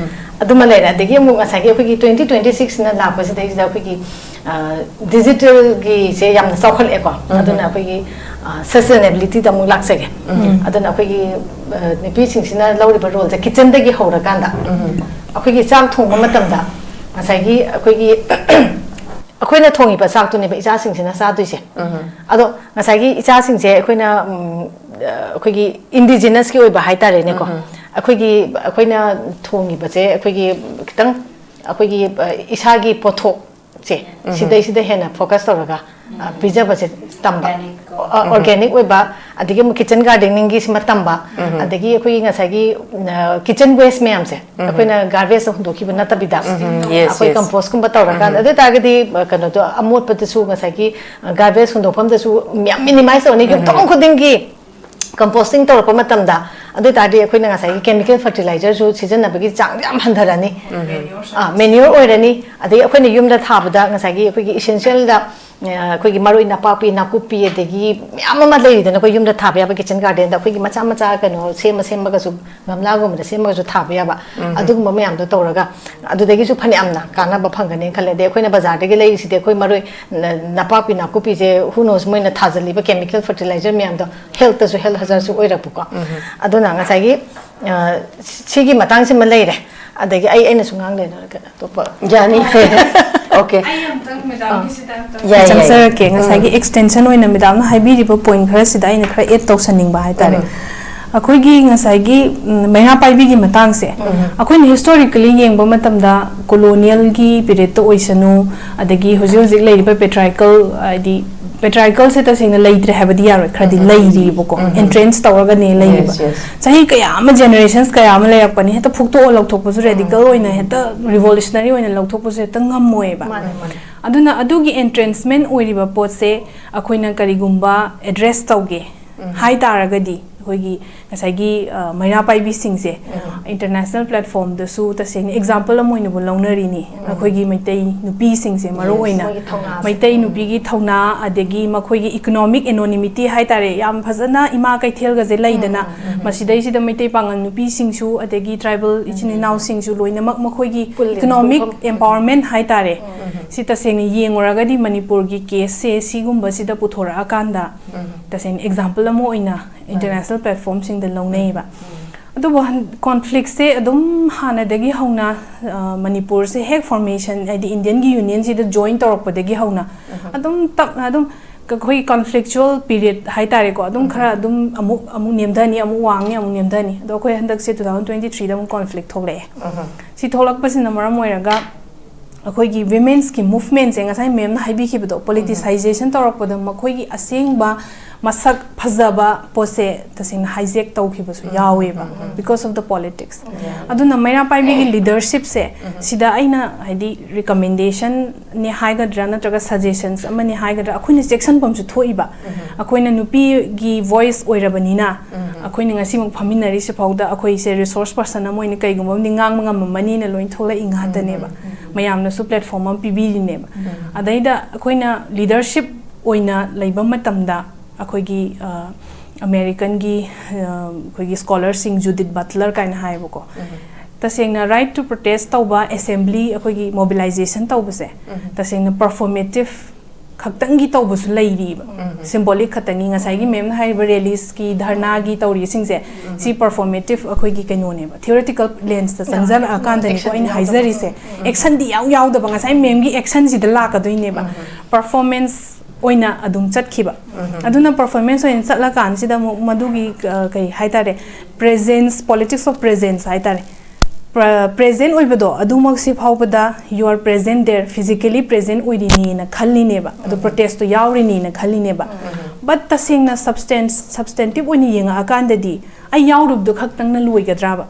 ꯑꯗꯨꯃ ꯂꯩꯔꯦ꯫ ꯑꯗꯒꯤ ꯑꯃꯨꯛ ꯉꯁꯥꯏꯒꯤ ꯑꯩꯈꯣꯏꯒꯤ twenty twenty six ꯅ ꯂꯥꯛꯄꯁꯤꯗꯩꯁꯤꯗ ꯑꯩꯈꯣꯏꯒꯤ, ꯑ, ꯗꯤꯖꯤꯇꯦꯜꯒꯤꯁꯦ ꯌꯥꯝꯅ ꯆꯥꯎꯈꯠꯂꯛꯑꯦꯀꯣ꯫ ꯑꯗꯨꯅ ꯑꯩꯈꯣꯏꯒꯤ, ꯑ, ꯁꯁꯇꯦꯅꯦꯕꯤꯂꯤꯇꯤꯗ ꯑꯃꯨꯛ ꯂꯥꯛꯆꯒꯦ꯫ ꯑꯗꯨꯅ ꯑꯩꯈꯣꯏꯒꯤ, ꯑ, ꯅꯨꯄꯤꯁꯤꯡꯁꯤꯅ ꯂꯧꯔꯤꯕ ꯔꯣꯜꯁꯦ ꯀꯤꯠꯆꯟꯗꯒꯤ ꯍꯧꯔꯀꯥꯟꯗ ꯑꯩꯈꯣꯏꯒꯤ ꯆꯥꯛ ꯊꯣꯡꯕ ꯃꯇꯝꯗ ꯉꯁꯥꯏꯒꯤ ꯑꯩꯈꯣꯏꯒꯤ ꯑꯩꯈꯣꯏꯅ ꯊꯣꯡꯉꯤꯕ ꯆꯥꯛꯇꯨꯅꯦꯕ ꯏꯆꯥꯁꯤꯡꯁꯤꯅ ꯆꯥꯗꯣꯏꯁꯦ꯫ ꯑꯗꯣ ꯉꯁꯥꯏꯒꯤ ꯏꯆꯥꯁꯤꯡꯁꯦ ꯑꯩꯈꯣꯏꯅ, ꯎꯝ, ꯑꯩꯈꯣꯏꯒꯤ ꯏꯟꯗꯤꯖꯤꯅꯁꯀꯤ ꯑꯣꯏꯕ ꯍꯥꯏꯇꯥꯔꯦꯅꯦꯀꯣ, ꯑꯩꯈꯣꯏꯒꯤ, ꯑꯩꯈꯣꯏꯅ ꯊꯣꯡꯉꯤꯕꯁꯦ ꯑꯩꯈꯣꯏꯒꯤ ꯈꯤꯇꯪ ꯑꯩꯈꯣꯏꯒꯤ ꯏꯁꯥꯒꯤ ꯄꯣꯠꯊꯣꯛꯁꯦ, ꯁꯤꯗꯩꯁꯤꯗ ꯍꯦꯟꯅ ꯐꯣꯀꯁ ꯇꯧꯔꯒ ꯄꯤꯖꯕꯁꯦ ꯇꯝꯕ꯫ ꯑꯣꯔꯒꯥꯅꯤꯛ ꯑꯣꯏꯕ, ꯑꯗꯒꯤ ꯑꯃꯨꯛ ꯀꯤꯠꯆꯟ ꯒꯥꯔꯗꯦꯅꯤꯡꯒꯤ ꯁꯤꯃ ꯇꯝꯕ, ꯑꯗꯒꯤ ꯑꯩꯈꯣꯏꯒꯤ ꯉꯁꯥꯏꯒꯤ ꯀꯤꯠꯆꯟ ꯋꯦꯁ ꯃꯌꯥꯝꯁꯦ ꯑꯩꯈꯣꯏꯅ ꯒꯥꯔꯕꯦꯖꯇ ꯍꯨꯟꯗꯣꯛꯈꯤꯕ ꯅꯠꯇꯕꯤꯗ, Yes, ꯑꯩꯈꯣꯏ yes. ꯀꯝꯄꯣꯁꯀꯨꯝꯕ ꯇꯧꯔꯀꯥꯟꯗ, ꯑꯗꯨ ꯑꯣꯏꯇꯥꯔꯒꯗꯤ ꯀꯩꯅꯣꯗꯣ, ꯑꯃꯣꯠꯄꯗꯨꯁꯨ ꯉꯁꯥꯏꯒꯤ ꯒꯥꯔꯕꯦꯖ ꯍꯨꯟꯗꯣꯛꯐꯝꯗꯁꯨ ꯃꯌꯥꯝ ꯃꯤꯅꯤꯃꯥꯏꯁ ꯇꯧꯔꯅꯤ꯫ ꯌꯨꯝꯊꯣꯡ ꯈꯨꯗꯤꯡꯒꯤ ꯀꯝꯄꯣꯁꯇꯤꯡ ꯇꯧꯔꯛꯄ ꯃꯇꯝꯗ, ꯑꯗꯨ ꯑꯣꯏꯇꯥꯔꯗꯤ ꯑꯩꯈꯣꯏꯅ ꯉꯁꯥꯏꯒꯤ ꯀꯦꯃꯤꯀꯦꯜ ꯐꯔꯇꯤꯂꯥꯏꯖꯔꯁꯨ ꯁꯤꯖꯤꯟꯅꯕꯒꯤ ꯆꯥꯡ ꯌꯥꯝ ꯍꯟꯊꯔꯅꯤ꯫ ꯃꯦꯅ꯭ꯌꯣꯔ ꯑꯣꯏꯔꯅꯤ꯫ ꯑꯗꯒꯤ ꯑꯩꯈꯣꯏꯅ ꯌꯨꯝꯗ ꯊꯥꯕꯗ ꯉꯁꯥꯏꯒꯤ ꯑꯩꯈꯣꯏꯒꯤ ꯏꯁꯦꯟꯁꯤꯌꯦꯜꯗ ꯑꯩꯈꯣꯏꯒꯤ ꯃꯔꯣꯏ ꯅꯄꯥꯛꯄꯤ, ꯅꯥꯀꯨꯞꯄꯤ, ꯑꯗꯒꯤ ꯃꯌꯥꯝ ꯑꯃ ꯂꯩꯔꯤꯗꯅ, ꯑꯩꯈꯣꯏ ꯌꯨꯝꯗ ꯊꯥꯕ ꯌꯥꯕ ꯀꯤꯠꯆꯟ ꯒꯥꯔꯗꯦꯟꯗ ꯑꯩꯈꯣꯏꯒꯤ ꯃꯆꯥ ꯃꯆꯥ ꯀꯩꯅꯣ ꯁꯦꯝꯃ ꯁꯦꯝꯃꯒꯁꯨ, ꯒꯝꯂꯥꯒꯨꯝꯕꯗ ꯁꯦꯝꯃꯒꯁꯨ ꯊꯥꯕ ꯌꯥꯕ, ꯑꯗꯨꯒꯨꯝꯕ ꯃꯌꯥꯝꯗꯣ ꯇꯧꯔꯒ ꯑꯗꯨꯗꯒꯤꯁꯨ ꯐꯅꯌꯥꯝꯅ ꯀꯥꯟꯅꯕ ꯐꯪꯒꯅꯤꯅ ꯈꯜꯂꯦ꯫ ꯑꯗꯩ ꯑꯩꯈꯣꯏꯅ ꯕꯖꯥꯔꯗꯒꯤ ꯂꯩꯔꯤꯁꯤꯗꯤ ꯑꯩꯈꯣꯏ ꯃꯔꯣꯏ ꯅ-, ꯅꯄꯥꯛꯄꯤ, ꯅꯥꯀꯨꯞꯄꯤꯁꯦ, who knows, ꯃꯣꯏꯅ ꯊꯥꯖꯜꯂꯤꯕ ꯀꯦꯃꯤꯀꯦꯜ ꯐꯔꯇꯤꯂꯥꯏꯖꯔ ꯃꯌꯥꯝꯗꯣ ꯍꯦꯜꯠꯇꯁꯨ ꯍꯦꯜꯠ ꯍꯖꯥꯔꯁꯨ ꯑꯣꯏꯔꯛꯄꯀꯣ꯫ ꯑꯗꯨꯅ ꯉꯁꯥꯏꯒꯤ ꯑ, ꯁꯤꯒꯤ ꯃꯇꯥꯡꯁꯤꯃ ꯂꯩꯔꯦ꯫ ꯑꯗꯒꯤ ꯑꯩ, ꯑꯩꯅꯁꯨ ꯉꯥꯡ ꯂꯩꯅꯔꯒ ꯑꯇꯣꯞꯄ꯫ ꯌꯥꯅꯤ꯫ Okay. ꯑꯩ ꯑꯝꯇꯪ ꯃꯦꯗꯥꯝꯒꯤꯁꯤꯗ ꯑꯝꯇꯪ ꯌꯥꯏ, ꯌꯥꯏ. ꯆꯪꯖꯔꯛꯀꯦ꯫ ꯉꯁꯥꯏꯒꯤ ꯑꯦꯛꯁꯇꯦꯟꯁꯟ ꯑꯣꯏꯅ ꯃꯦꯗꯥꯝꯅ ꯍꯥꯏꯕꯤꯔꯤꯕ ꯄꯣꯏꯟ ꯈꯔꯁꯤꯗ ꯑꯩꯅ ꯈꯔ ꯑꯦꯗ ꯇꯧꯁꯟꯅꯤꯡꯕ ꯍꯥꯏꯇꯥꯔꯦ꯫ ꯑꯩꯈꯣꯏꯒꯤ ꯉꯁꯥꯏꯒꯤ ꯎꯝ, ꯃꯩꯔꯥ ꯄꯥꯏꯕꯤꯒꯤ ꯃꯇꯥꯡꯁꯦ ꯑꯩꯈꯣꯏꯅ ꯍꯤꯁꯇꯣꯔꯤꯀꯦꯜꯂꯤ ꯌꯦꯡꯕ ꯃꯇꯝꯗ ꯀꯣꯂꯣꯅꯤꯌꯦꯜꯒꯤ ꯄꯤꯔꯤꯌꯗꯇ ꯑꯣꯏꯁꯅꯨ, ꯑꯗꯒꯤ ꯍꯧꯖꯤꯛ ꯍꯧꯖꯤꯛ ꯂꯩꯔꯤꯕ ꯄꯦꯇ꯭ꯔꯥꯏꯀꯜ, ꯍꯥꯏꯗꯤ ꯄꯦꯇ꯭ꯔꯥꯏꯀꯜꯁꯦ ꯇꯁꯦꯡꯅ ꯂꯩꯇ꯭ꯔꯦ ꯍꯥꯏꯕꯗꯤ ꯌꯥꯔꯣꯏ, ꯈꯔꯗꯤ ꯂꯩꯔꯤꯕꯀꯣ, ꯎꯝ. ꯑꯦꯟꯇ꯭ꯔꯦꯟꯁ ꯇꯧꯔꯒꯅꯦ ꯂꯩꯔꯤꯕ꯫ Yes, yes. ꯆꯍꯤ ꯀꯌꯥ ꯑꯃ, ꯖꯦꯅꯦꯔꯦꯁꯟꯁ ꯀꯌꯥ ꯑꯃ ꯂꯩꯔꯛꯄꯅꯤ, ꯍꯦꯛꯇ ꯐꯨꯛꯇꯣꯛꯑ ꯂꯧꯊꯣꯛꯄꯁꯨ, ꯔꯦꯗꯤꯀꯦꯜ ꯑꯣꯏꯅ ꯍꯦꯛꯇ ꯔꯤꯚꯣꯂꯨꯁꯅꯔꯤ ꯑꯣꯏꯅ ꯂꯧꯊꯣꯛꯄꯁꯨ ꯍꯦꯛꯇ ꯉꯝꯃꯣꯏꯕ꯫ ꯃꯥꯅꯦ, ꯃꯥꯅꯦ꯫ ꯑꯗꯨꯅ ꯑꯗꯨꯒꯤ ꯑꯦꯟꯇ꯭ꯔꯦꯟꯁꯃꯦꯟ ꯑꯣꯏꯔꯤꯕ ꯄꯣꯠꯁꯦ ꯑꯩꯈꯣꯏꯅ ꯀꯔꯤꯒꯨꯝꯕ ꯑꯦꯗ꯭ꯔꯦꯁ ꯇꯧꯒꯦ ꯍꯥꯏ ꯇꯥꯔꯒꯗꯤ, ꯑꯩꯈꯣꯏꯒꯤ ꯉꯁꯥꯏꯒꯤ ꯑ, ꯃꯩꯔꯥ ꯄꯥꯏꯕꯤꯁꯤꯡꯁꯦ ꯏꯟꯇꯔꯅꯦꯁꯅꯦꯜ ꯄ꯭ꯂꯦꯠꯐꯣꯝꯗꯁꯨ ꯇꯁꯦꯡꯅ ꯑꯦꯛꯖꯥꯝꯄꯜ ꯑꯃ ꯑꯣꯏꯅꯕꯨ ꯂꯧꯅꯔꯤꯅꯤ꯫ ꯑꯩꯈꯣꯏꯒꯤ ꯃꯩꯇꯩ ꯅꯨꯄꯤꯁꯤꯡꯁꯦ ꯃꯔꯨ ꯑꯣꯏꯅ ꯃꯣꯏꯒꯤ ꯊꯧꯅꯥꯁꯦ꯫ ꯃꯩꯇꯩ ꯅꯨꯄꯤꯒꯤ ꯊꯧꯅꯥ, ꯑꯗꯒꯤ ꯃꯈꯣꯏꯒꯤ ꯏꯀꯣꯅꯣꯃꯤꯛ ꯑꯦꯅꯣꯅꯤꯃꯤꯇꯤ ꯍꯥꯏꯇꯥꯔꯦ, ꯌꯥꯝ ꯐꯖꯅ ꯏꯃꯥ ꯀꯩꯊꯦꯜꯒꯁꯦ ꯂꯩꯗꯅ, ꯃꯁꯤꯗꯩꯁꯤꯗ ꯃꯩꯇꯩ ꯄꯥꯉꯜ ꯅꯨꯄꯤꯁꯤꯡꯁꯨ ꯑꯗꯒꯤ ꯇ꯭ꯔꯥꯏꯕꯜ ꯏꯆꯤꯟ ꯏꯅꯥꯎꯁꯤꯡꯁꯨ ꯂꯣꯏꯅꯃꯛ ꯃꯈꯣꯏꯒꯤ ꯄꯨꯜꯂꯤꯕ ꯏꯀꯣꯅꯣꯃꯤꯛ ꯄꯨꯟꯐꯝ꯫ ꯑꯦꯝꯄꯥꯋꯔꯃꯦꯟ ꯍꯥꯏꯇꯥꯔꯦ, ꯁꯤ ꯇꯁꯦꯡꯅ ꯌꯦꯡꯉꯨꯔꯒꯗꯤ ꯃꯅꯤꯄꯨꯔꯒꯤ ꯀꯦꯁꯁꯦ ꯁꯤꯒꯨꯝꯕꯁꯤꯗ ꯄꯨꯊꯣꯔꯛꯑꯀꯥꯟꯗ ꯇꯁꯦꯡꯅ ꯑꯦꯛꯖꯥꯝꯄꯜ ꯑꯃ ꯑꯣꯏꯅ ꯏꯟꯇꯔꯅꯦꯁꯅꯦꯜ ꯄ꯭ꯂꯦꯠꯐꯣꯔꯝꯁꯤꯡꯗ ꯂꯧꯅꯩꯌꯦꯕ꯫ ꯑꯗꯨꯕꯨ ꯀꯣꯟꯐ꯭ꯂꯤꯛꯁꯦ ꯑꯗꯨꯝ ꯍꯥꯟꯅꯗꯒꯤ ꯍꯧꯅ, ꯑ, ꯃꯅꯤꯄꯨꯔꯁꯦ ꯍꯦꯛ ꯐꯣꯔꯃꯦꯁꯟ, ꯍꯥꯏꯗꯤ ꯏꯟꯗꯤꯌꯟꯒꯤ ꯌꯨꯅꯤꯌꯟꯁꯤꯗ ꯖꯣꯏꯟ ꯇꯧꯔꯛꯄꯗꯒꯤ ꯍꯧꯅ ꯑꯗꯨꯝ ꯇꯞꯅ ꯑꯗꯨꯝ ꯑꯩꯈꯣꯏꯒꯤ ꯀꯟꯐ꯭ꯂꯤꯛꯆꯨꯋꯦꯜ ꯄꯤꯔꯤꯌꯗ ꯍꯥꯏꯇꯥꯔꯦꯀꯣ, ꯑꯗꯨꯝ ꯈꯔ ꯑꯗꯨꯝ ꯑꯃꯨꯛ ꯑꯃꯨꯛ ꯅꯦꯝꯊꯅꯤ, ꯑꯃꯨꯛ ꯋꯥꯡꯅꯤ, ꯑꯃꯨꯛ ꯅꯦꯝꯊꯅꯤ꯫ ꯑꯗꯣ ꯑꯩꯈꯣꯏ ꯍꯟꯗꯛꯁꯦ ꯇꯨ ꯊꯥꯎꯖꯟ ꯇ꯭ꯋꯦꯟꯇꯤ ꯊ꯭ꯔꯤꯗ ꯑꯃꯨꯛ ꯀꯣꯟꯐ꯭ꯂꯤꯛ ꯊꯣꯛꯂꯛꯑꯦ꯫ ꯁꯤ ꯊꯣꯛꯂꯛꯄꯁꯤꯅ ꯃꯔꯝ ꯑꯣꯏꯔꯒ ꯑꯩꯈꯣꯏꯒꯤ ꯋꯤꯃꯦꯟꯁꯀꯤ ꯃꯨꯚꯃꯦꯟꯁꯦ, ꯉꯁꯥꯏ ꯃꯦꯝꯅ ꯍꯥꯏꯕꯤꯈꯤꯕꯗꯣ, ꯄꯣꯂꯤꯇꯤꯁꯥꯏꯖꯦꯁꯟ ꯇꯧꯔꯛꯄꯗ ꯃꯈꯣꯏꯒꯤ ꯑꯁꯦꯡꯕ ꯃꯁꯛ ꯐꯖꯕ ꯄꯣꯠꯁꯦ ꯇꯁꯦꯡꯅ ꯍꯥꯏꯖꯦꯛ ꯇꯧꯈꯤꯕꯁꯨ ꯌꯥꯎꯋꯦꯕ, because of the politics꯫ ꯑꯗꯨꯅ ꯃꯩꯔꯥ ꯄꯥꯏꯕꯤꯒꯤ ꯂꯤꯗꯔꯁꯤꯞꯁꯦ, ꯁꯤꯗ ꯑꯩꯅ ꯍꯥꯏꯗꯤ ꯔꯤꯀꯃꯦꯟꯗꯦꯁꯟꯅꯦ ꯍꯥꯏꯒꯗ꯭ꯔꯥ ꯅꯠꯇ꯭ꯔꯒ ꯁꯖꯦꯁꯟꯁ ꯑꯃꯅꯦ ꯍꯥꯏꯒꯗ꯭ꯔꯥ, ꯑꯩꯈꯣꯏꯅ ꯆꯦꯛꯁꯤꯟꯐꯝꯁꯨ ꯊꯣꯛꯏꯕ꯫ ꯑꯩꯈꯣꯏꯅ ꯅꯨꯄꯤꯒꯤ ꯚꯣꯏꯁ ꯑꯣꯏꯔꯕꯅꯤꯅ, ꯑꯩꯈꯣꯏꯅ ꯉꯁꯤꯃꯛ ꯐꯝꯃꯤꯟꯅꯔꯤꯁꯤ ꯐꯥꯎꯗ ꯑꯩꯈꯣꯏꯁꯦ ꯔꯤꯁꯣꯔꯁ ꯄꯔꯁꯟ ꯑꯃ ꯑꯣꯏꯅ ꯀꯩꯒꯨꯝꯕ ꯑꯃꯗꯤ ꯉꯥꯡꯕ ꯉꯝꯃꯝꯃꯅꯤꯅ ꯂꯣꯏ ꯊꯣꯛꯂꯛꯏ ꯉꯥꯛꯇꯅꯦꯕ꯫ ꯃꯌꯥꯝꯅꯁꯨ ꯄ꯭ꯂꯦꯠꯐꯣꯝ ꯑꯃ ꯄꯤꯕꯤꯔꯤꯅꯦꯕ꯫ ꯑꯗꯩꯗ ꯑꯩꯈꯣꯏꯅ ꯂꯤꯗꯔꯁꯤꯞ ꯑꯣꯏꯅ ꯂꯩꯕ ꯃꯇꯝꯗ ꯑꯩꯈꯣꯏꯒꯤ, ꯑ, ꯑꯃꯦꯔꯤꯀꯟꯒꯤ, ꯑ, ꯑꯩꯈꯣꯏꯒꯤ ꯁ꯭ꯀꯣꯂꯔꯁꯤꯡ, ꯖꯨꯗꯤꯠ ꯕꯠꯂꯔ ꯀꯥꯏꯅ ꯍꯥꯏꯌꯦꯕꯀꯣ, ꯇꯁꯦꯡꯅ ꯔꯥꯏꯠ ꯇꯨ ꯄ꯭ꯔꯣꯇꯦꯁ ꯇꯧꯕ, ꯑꯦꯁꯦꯝꯕ꯭ꯂꯤ, ꯑꯩꯈꯣꯏꯒꯤ ꯃꯣꯕꯤꯂꯥꯏꯖꯦꯁꯟ ꯇꯧꯕꯁꯦ ꯇꯁꯦꯡꯅ ꯄꯔꯐꯣꯔꯃꯦꯇꯤꯞ ꯈꯛꯇꯪꯒꯤ ꯇꯧꯕꯁꯨ ꯂꯩꯔꯤꯕ꯫ ꯁꯤꯝꯕꯣꯂꯤꯛ ꯈꯛꯇꯪꯒꯤ, ꯉꯁꯥꯏꯒꯤ ꯃꯦꯝꯅ ꯍꯥꯏꯔꯤꯕ ꯔꯦꯂꯤꯁꯀꯤ, ꯙꯔꯅꯥꯒꯤ ꯇꯧꯔꯤꯁꯤꯡꯁꯦ, ꯁꯤ ꯄꯔꯐꯣꯔꯃꯦꯇꯤꯞ, ꯑꯩꯈꯣꯏꯒꯤ ꯀꯩꯅꯣꯅꯦꯕ, ꯊꯤꯑꯣꯔꯤꯇꯤꯀꯦꯜ ꯂꯦꯟꯁꯇ ꯆꯪꯁꯤꯜꯂꯛꯑꯀꯥꯟꯗꯅꯤꯀꯣ ꯑꯩꯅ ꯍꯥꯏꯖꯔꯤꯁꯦ꯫ ꯑꯦꯛꯁꯟꯗꯤ ꯌꯥꯎ ꯌꯥꯎꯗꯕ, ꯉꯁꯥꯏ ꯃꯦꯝꯒꯤ ꯑꯦꯛꯁꯟꯁꯤꯗ ꯂꯥꯛꯀꯗꯣꯏꯅꯦꯕ꯫ ꯄꯔꯐꯣꯔꯃꯦꯟꯁ ꯑꯣꯏꯅ ꯑꯗꯨꯝ ꯆꯠꯈꯤꯕ꯫ ꯑꯗꯨꯅ ꯄꯔꯐꯣꯔꯃꯦꯟꯁ ꯑꯣꯏꯅ ꯆꯠꯂꯀꯥꯟꯁꯤꯗ ꯑꯃꯨꯛ ꯃꯗꯨꯒꯤ, ꯑ, ꯀꯩ ꯍꯥꯏꯇꯥꯔꯦ, ꯄ꯭ꯔꯦꯖꯦꯟꯁ, ꯄꯣꯂꯤꯇꯤꯛꯁ ꯑꯣꯐ ꯄ꯭ꯔꯦꯖꯦꯟꯁ ꯍꯥꯏꯇꯥꯔꯦ꯫ ꯄ꯭ꯔ-, ꯄ꯭ꯔꯦꯖꯦꯟ ꯑꯣꯏꯕꯗꯣ ꯑꯗꯨꯃꯛꯁꯤ ꯐꯥꯎꯕꯗ you are present there, physically present ꯑꯣꯏꯔꯤꯅꯦꯅ ꯈꯜꯂꯤꯅꯦꯕ, ꯑꯗꯣ ꯄ꯭ꯔꯣꯇꯦꯁꯇꯣ ꯌꯥꯎꯔꯤꯅꯦꯅ ꯈꯜꯂꯤꯅꯦꯕ꯫ ꯕꯠ ꯇꯁꯦꯡꯅ ꯁꯕꯁꯇꯦꯟꯁ, ꯁꯕꯁꯇꯦꯟꯇꯤꯞ ꯑꯣꯏꯅ ꯌꯦꯡꯉꯛꯑꯀꯥꯟꯗꯗꯤ ꯑꯩ ꯌꯥꯎꯔꯨꯕꯗꯣ ꯈꯛꯇꯪꯅ ꯂꯣꯏꯒꯗ꯭ꯔꯥꯕ?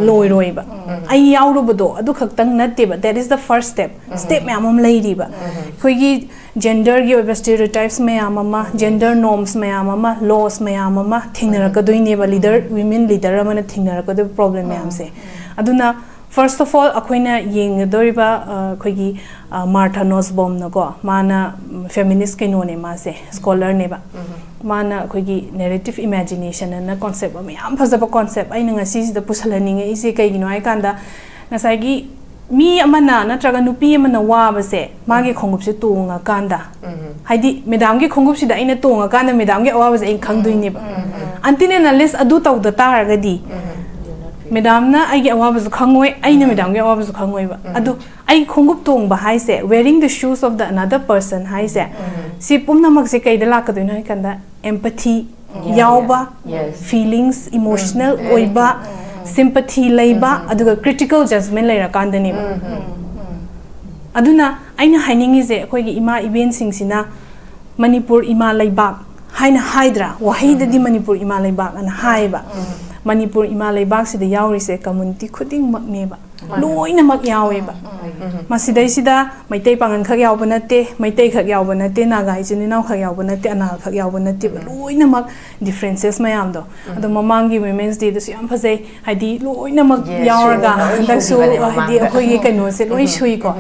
ꯂꯣꯏꯔꯣꯏꯕ꯫ ꯑꯩ ꯌꯥꯎꯔꯨꯕꯗꯣ ꯑꯗꯨ ꯈꯛꯇꯪ ꯅꯠꯇꯦꯕ, that is the first step꯫ Step ꯃꯌꯥꯝ ꯑꯃ ꯂꯩꯔꯤꯕ꯫ ꯑꯩꯈꯣꯏꯒꯤ ꯖꯦꯟꯗꯔꯒꯤ ꯑꯣꯏꯕ ꯁ꯭ꯇꯦꯔꯤꯑꯣꯇꯥꯏꯞꯁ ꯃꯌꯥꯝ ꯑꯃ, ꯖꯦꯟꯗꯔ ꯅꯣꯔꯝꯁ ꯃꯌꯥꯝ ꯑꯃ, ꯂꯣꯁ ꯃꯌꯥꯝ ꯑꯃ ꯊꯦꯡꯅꯔꯛꯀꯗꯣꯏꯅꯦꯕ ꯂꯤꯗꯔ, ꯋꯤꯃꯦꯟ ꯂꯤꯗꯔ ꯑꯃꯅ ꯊꯦꯡꯅꯔꯛꯀꯗꯣꯏꯕ ꯄ꯭ꯔꯣꯕ꯭ꯂꯦꯝ ꯃꯌꯥꯝꯁꯦ꯫ ꯑꯗꯨꯅ ꯐꯥꯔꯁ ꯑꯣꯐ ꯑꯣꯜ ꯑꯩꯈꯣꯏꯅ ꯌꯦꯡꯒꯗꯧꯔꯤꯕ, ꯑ, ꯑꯩꯈꯣꯏꯒꯤ, ꯑ, ꯃꯥꯔꯊꯥ ꯅꯣꯁꯕꯣꯝꯅꯀꯣ, ꯃꯥꯅ, ꯎꯝ, ꯐꯦꯃꯤꯅꯤꯁ ꯀꯩꯅꯣꯅꯦ ꯃꯥꯁꯦ, ꯁ꯭ꯀꯣꯂꯔꯅꯦꯕ꯫ ꯃꯥꯅ ꯑꯩꯈꯣꯏꯒꯤ ꯅꯦꯔꯦꯇꯤꯞ ꯏꯃꯦꯖꯤꯅꯦꯁꯟ ꯑꯅ ꯀꯣꯟꯁꯦꯞ ꯑꯃ, ꯌꯥꯝ ꯐꯖꯕ ꯀꯣꯟꯁꯦꯞ ꯑꯩꯅ ꯉꯁꯤꯁꯤꯗ ꯄꯨꯁꯜꯍꯟꯅꯤꯡꯉꯛꯏꯁꯦ ꯀꯩꯒꯤꯅꯣ ꯍꯥꯏꯀꯥꯟꯗ, ꯉꯁꯥꯏꯒꯤ ꯃꯤ ꯑꯃꯅ ꯅꯠꯇ꯭ꯔꯒ ꯅꯨꯄꯤ ꯑꯃꯅ ꯋꯥꯕꯁꯦ ꯃꯥꯒꯤ ꯈꯣꯡꯎꯞꯁꯦ ꯇꯣꯡꯉꯀꯥꯟꯗ, ꯍꯥꯏꯗꯤ ꯃꯦꯗꯥꯝꯒꯤ ꯈꯣꯡꯎꯞꯁꯤꯗ ꯑꯩꯅ ꯇꯣꯡꯉꯀꯥꯟꯗ ꯃꯦꯗꯥꯝꯒꯤ ꯑꯋꯥꯕꯁꯦ ꯑꯩꯅ ꯈꯪꯗꯣꯏꯅꯦꯕ꯫ Until and unless ꯑꯗꯨ ꯇꯧꯗ ꯇꯥꯔꯒꯗꯤ ꯃꯦꯗꯥꯝꯅ ꯑꯩꯒꯤ ꯑꯋꯥꯕꯁꯨ ꯈꯪꯉꯣꯏ, ꯑꯩꯅ ꯃꯦꯗꯥꯝꯒꯤ ꯑꯋꯥꯕꯁꯨ ꯈꯪꯉꯣꯏꯕ꯫ ꯑꯗꯨ ꯑꯩ ꯈꯣꯡꯎꯞ ꯇꯣꯡꯕ ꯍꯥꯏꯁꯦ, wearing the shoes of the another person ꯍꯥꯏꯁꯦ, ꯁꯤ ꯄꯨꯝꯅꯃꯛꯁꯦ ꯀꯩꯗ ꯂꯥꯛꯀꯗꯣꯏꯅꯣ ꯍꯥꯏ ꯀꯥꯟꯗ, empathy ꯌꯥꯎꯕ, Yes. feelings, emotional ꯑꯣꯏꯕ, sympathy ꯂꯩꯕ, ꯑꯗꯨꯒ critical judgment ꯂꯩꯔꯀꯥꯟꯗꯅꯦꯕ꯫ ꯑꯗꯨꯅ ꯑꯩꯅ ꯍꯥꯏꯅꯤꯡꯉꯤꯁꯦ, ꯑꯩꯈꯣꯏꯒꯤ ꯏꯃꯥ ꯏꯕꯦꯟꯁꯤꯡꯁꯤꯅ ꯃꯅꯤꯄꯨꯔ ꯏꯃꯥ ꯂꯩꯕꯥꯛ ꯍꯥꯏꯅ ꯍꯥꯏꯗ꯭ꯔꯥ? ꯋꯥꯍꯩꯗꯗꯤ ꯃꯅꯤꯄꯨꯔ ꯏꯃꯥ ꯂꯩꯕꯥꯛ ꯑꯅ ꯍꯥꯏꯌꯦꯕ꯫ ꯃꯅꯤꯄꯨꯔ ꯏꯃꯥ ꯂꯩꯕꯥꯛꯁꯤꯗ ꯌꯥꯎꯔꯤꯁꯦ community ꯈꯨꯗꯤꯡꯃꯛꯅꯦꯕ꯫ ꯂꯣꯏꯅꯃꯛ ꯌꯥꯎꯋꯦꯕ꯫ ꯃꯁꯤꯗꯩꯁꯤꯗ ꯃꯩꯇꯩ ꯄꯥꯉꯜꯈꯛ ꯌꯥꯎꯕ ꯅꯠꯇꯦ, ꯃꯩꯇꯩꯈꯛ ꯌꯥꯎꯕ ꯅꯠꯇꯦ, ꯅꯥꯒꯥ ꯏꯆꯤꯟ ꯏꯅꯥꯎꯈꯛ ꯌꯥꯎꯕ ꯅꯠꯇꯦ, ꯑꯅꯥꯜꯈꯛ ꯌꯥꯎꯕ ꯅꯠꯇꯦꯕ꯫ ꯂꯣꯏꯅꯃꯛ differences ꯃꯌꯥꯝꯗꯣ꯫ ꯑꯗꯣ ꯃꯃꯥꯡꯒꯤ Women's Day ꯗꯁꯨ ꯌꯥꯝ ꯐꯖꯩ, ꯍꯥꯏꯗꯤ ꯂꯣꯏꯅꯃꯛ Yes, ꯌꯥꯎꯔꯒ ꯂꯣꯏꯅꯃꯛ ꯍꯟꯗꯛꯁꯨ ꯎꯈꯤꯕꯅꯦ ꯍꯥꯏꯗꯤ ꯃꯃꯥꯡꯗ꯫ ꯑꯩꯈꯣꯏꯒꯤ ꯀꯩꯅꯣꯁꯦ ꯂꯣꯏ ꯁꯨꯏꯀꯣ꯫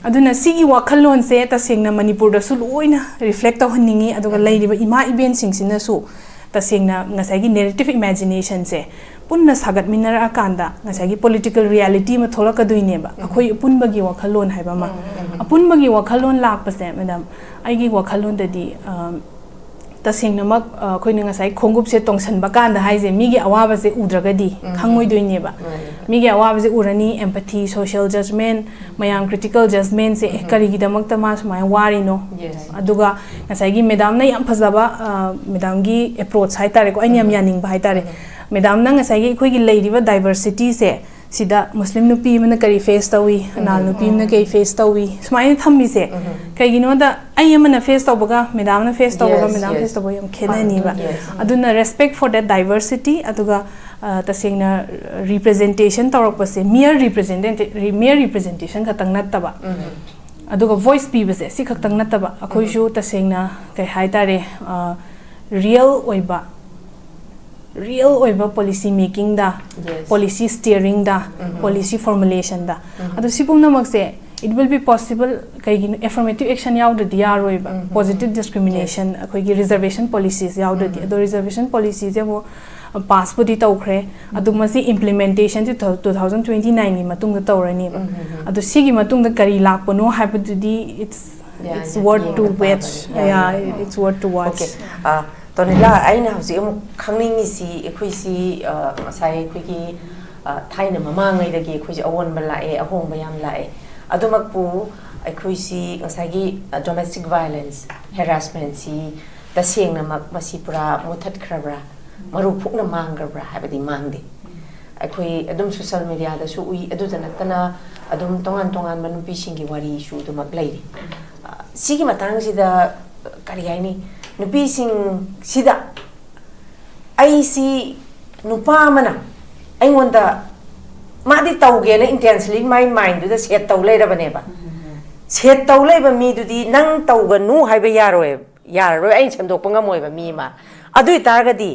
ꯑꯗꯨꯅ ꯁꯤꯒꯤ ꯋꯥꯈꯜꯂꯣꯟꯁꯦ ꯇꯁꯦꯡꯅ ꯃꯅꯤꯄꯨꯔꯗꯁꯨ ꯂꯣꯏꯅ reflect ꯇꯧꯍꯟꯅꯤꯡꯉꯤ, ꯑꯗꯨꯒ ꯂꯩꯔꯤꯕ ꯏꯃꯥ ꯏꯕꯦꯟꯁꯤꯡꯁꯤꯅꯁꯨ ꯇꯁꯦꯡꯅ ꯉꯁꯥꯏꯒꯤ narrative imagination ꯁꯦ ꯄꯨꯟꯅ ꯁꯥꯒꯠꯃꯤꯟꯅꯔꯛꯑꯀꯥꯟꯗ ꯉꯁꯥꯏꯒꯤ political reality ꯑꯃ ꯊꯣꯛꯂꯛꯀꯗꯣꯏꯅꯦꯕ꯫ ꯑꯩꯈꯣꯏ ꯑꯄꯨꯟꯕꯒꯤ ꯋꯥꯈꯜꯂꯣꯟ ꯍꯥꯏꯕ ꯑꯃ꯫ ꯑꯄꯨꯟꯕꯒꯤ ꯋꯥꯈꯜꯂꯣꯟ ꯂꯥꯛꯄꯁꯦ, madam, ꯑꯩꯒꯤ ꯋꯥꯈꯜꯂꯣꯟꯗꯗꯤ, ꯑ, ꯇꯁꯦꯡꯅꯃꯛ, ꯑ, ꯑꯩꯈꯣꯏꯅ ꯉꯁꯥꯏ ꯈꯣꯡꯎꯞꯁꯦ ꯇꯣꯡꯁꯟꯕ ꯀꯥꯟꯗ ꯍꯥꯏꯁꯦ, ꯃꯤꯒꯤ ꯑꯋꯥꯕꯁꯦ ꯎꯗ꯭ꯔꯒꯗꯤ ꯈꯪꯉꯣꯏꯗꯣꯏꯅꯦꯕ꯫ ꯃꯤꯒꯤ ꯑꯋꯥꯕꯁꯦ ꯎꯔꯅꯤ, empathy, social judgment, ꯃꯌꯥꯝ critical judgment ꯁꯦ, "ꯑꯦ, ꯀꯔꯤꯒꯤꯗꯃꯛꯇ ꯃꯥ ꯁꯨꯃꯥꯏꯅ ꯋꯥꯔꯤꯅꯣ?" Yes. ꯑꯗꯨꯒ ꯉꯁꯥꯏꯒꯤ madam ꯅ ꯌꯥꯝ ꯐꯖꯕ, ꯑ, madam ꯒꯤ approach ꯍꯥꯏꯇꯥꯔꯦꯀꯣ, ꯑꯩꯅ ꯌꯥꯝ ꯌꯥꯅꯤꯡꯕ ꯍꯥꯏꯇꯥꯔꯦ꯫ Madam ꯅ ꯉꯁꯥꯏꯒꯤ ꯑꯩꯈꯣꯏꯒꯤ ꯂꯩꯔꯤꯕ diversity ꯁꯦ, ꯁꯤꯗ ꯃꯨꯁꯂꯤꯝ ꯅꯨꯄꯤ ꯑꯃꯅ ꯀꯔꯤ face ꯇꯧꯏ, ꯑꯅꯥꯜ ꯅꯨꯄꯤ ꯑꯃꯅ ꯀꯔꯤ face ꯇꯧꯏ, ꯁꯨꯃꯥꯏꯅ ꯊꯝꯃꯤꯁꯦ꯫ ꯀꯩꯒꯤꯅꯣꯗ, ꯑꯩ ꯑꯃꯅ face ꯇꯧꯕꯒ madam ꯅ face ꯇꯧꯕꯒ, Yes, madam yes. face ꯇꯧꯕꯒ ꯌꯥꯝ ꯈꯦꯠꯅꯅꯤꯕ꯫ Yes. ꯑꯗꯨꯅ respect for that diversity, ꯑꯗꯨꯒ, ꯑ, ꯇꯁꯦꯡꯅ representation ꯇꯧꯔꯛꯄꯁꯦ, mere represent-, mere representation ꯈꯛꯇꯪ ꯅꯠꯇꯕ, ꯑꯗꯨꯒ voice ꯄꯤꯕꯁꯦ, ꯁꯤ ꯈꯛꯇꯪ ꯅꯠꯇꯕ, ꯑꯩꯈꯣꯏꯁꯨ ꯇꯁꯦꯡꯅ, ꯀꯩ ꯍꯥꯏꯇꯥꯔꯦ, ꯑ, real ꯑꯣꯏꯕ, real ꯑꯣꯏꯕ policy making ꯗ, Yes. policy steering ꯗ, policy formulation ꯗ, ꯑꯗꯣ ꯁꯤ ꯄꯨꯝꯅꯃꯛꯁꯦ, it will be possible, ꯀꯩꯒꯤꯅꯣ, affirmative action ꯌꯥꯎꯗ꯭ꯔꯗꯤ ꯌꯥꯔꯣꯏꯕ, positive discrimination, ꯑꯩꯈꯣꯏꯒꯤ reservation policies ꯌꯥꯎꯗ꯭ꯔꯗꯤ꯫ ꯑꯗꯣ reservation policy ꯁꯦ ꯑꯃꯨꯛ pass ꯄꯨꯗꯤ ꯇꯧꯈ꯭ꯔꯦ, ꯑꯗꯨ ꯃꯁꯤ implementation ꯁꯦ two thousand twenty nine ꯒꯤ ꯃꯇꯨꯡꯗ ꯇꯧꯔꯅꯦꯕ꯫ ꯑꯗꯣ ꯁꯤꯒꯤ ꯃꯇꯨꯡꯗ ꯀꯔꯤ ꯂꯥꯛꯄꯅꯣ ꯍꯥꯏꯕꯗꯨꯗꯤ, it's, Yeah, it's yeah, worth yeah, to yeah, watch. yeah, Yeah, yeah, yeah. It's worth to watch. Okay. ꯑ, ꯇꯣꯅꯤꯂꯥ, ꯑꯩꯅ ꯍꯧꯖꯤꯛ ꯑꯃꯨꯛ ꯈꯪꯅꯤꯡꯉꯤꯁꯤ, ꯑꯩꯈꯣꯏꯁꯤ, ꯑ, ꯉꯁꯥꯏ ꯑꯩꯈꯣꯏꯒꯤ, ꯑ, ꯊꯥꯏꯅ ꯃꯃꯥꯡꯉꯩꯗꯒꯤ ꯑꯩꯈꯣꯏꯁꯤ ꯑꯑꯣꯟꯕ ꯂꯥꯛꯑꯦ, ꯑꯍꯣꯡꯕ ꯌꯥꯝ ꯂꯥꯛꯑꯦ꯫ ꯑꯗꯨꯃꯛꯄꯨ ꯑꯩꯈꯣꯏꯁꯤ ꯉꯁꯥꯏꯒꯤ, ꯑ, domestic violence ꯍꯦꯔꯥꯁꯃꯦꯟꯁꯤ ꯇꯁꯦꯡꯅꯃꯛ ꯃꯁꯤ ꯄꯨꯔꯥ ꯃꯨꯊꯠꯈ꯭ꯔꯕ꯭ꯔꯥ, ꯃꯔꯨ ꯐꯨꯛꯅ ꯃꯥꯡꯈ꯭ꯔꯕ꯭ꯔꯥ ꯍꯥꯏꯕꯗꯤ ꯃꯥꯡꯗꯦ꯫ ꯑꯩꯈꯣꯏ ꯑꯗꯨꯝ ꯁꯣꯁꯦꯜ ꯃꯦꯗꯤꯌꯥꯗꯁꯨ ꯎꯏ, ꯑꯗꯨꯗ ꯅꯠꯇꯅ ꯑꯗꯨꯝ ꯇꯣꯉꯥꯟ ꯇꯣꯉꯥꯟꯕ ꯅꯨꯄꯤꯁꯤꯡꯒꯤ ꯋꯥꯔꯤꯁꯨ ꯑꯗꯨꯃꯛ ꯂꯩꯔꯤ꯫ ꯁꯤꯒꯤ ꯃꯇꯥꯡꯁꯤꯗ ꯀꯔꯤ ꯍꯥꯏꯅꯤ, ꯅꯨꯄꯤꯁꯤꯡꯁꯤꯗ ꯑꯩꯁꯤ ꯅꯨꯄꯥ ꯑꯃꯅ ꯑꯩꯉꯣꯟꯗ ꯃꯥꯗꯤ ꯇꯧꯒꯦꯅ ꯏꯟꯇꯦꯟꯁꯂꯤ ꯃꯥꯏ ꯃꯥꯏꯟꯗꯨꯗ ꯁꯦꯠ ꯇꯧ ꯂꯩꯔꯕꯅꯦꯕ꯫ ꯁꯦꯠ ꯇꯧ ꯂꯩꯕ ꯃꯤꯗꯨꯗꯤ ꯅꯪ ꯇꯧꯒꯅꯨ ꯍꯥꯏꯕ ꯌꯥꯔꯣꯏ, ꯌꯥꯔꯔꯣꯏ, ꯑꯩꯅ ꯁꯦꯝꯗꯣꯛꯄ ꯉꯝꯃꯣꯏꯕ ꯃꯤ ꯑꯃ꯫ ꯑꯗꯨ ꯑꯣꯏꯇꯥꯔꯒꯗꯤ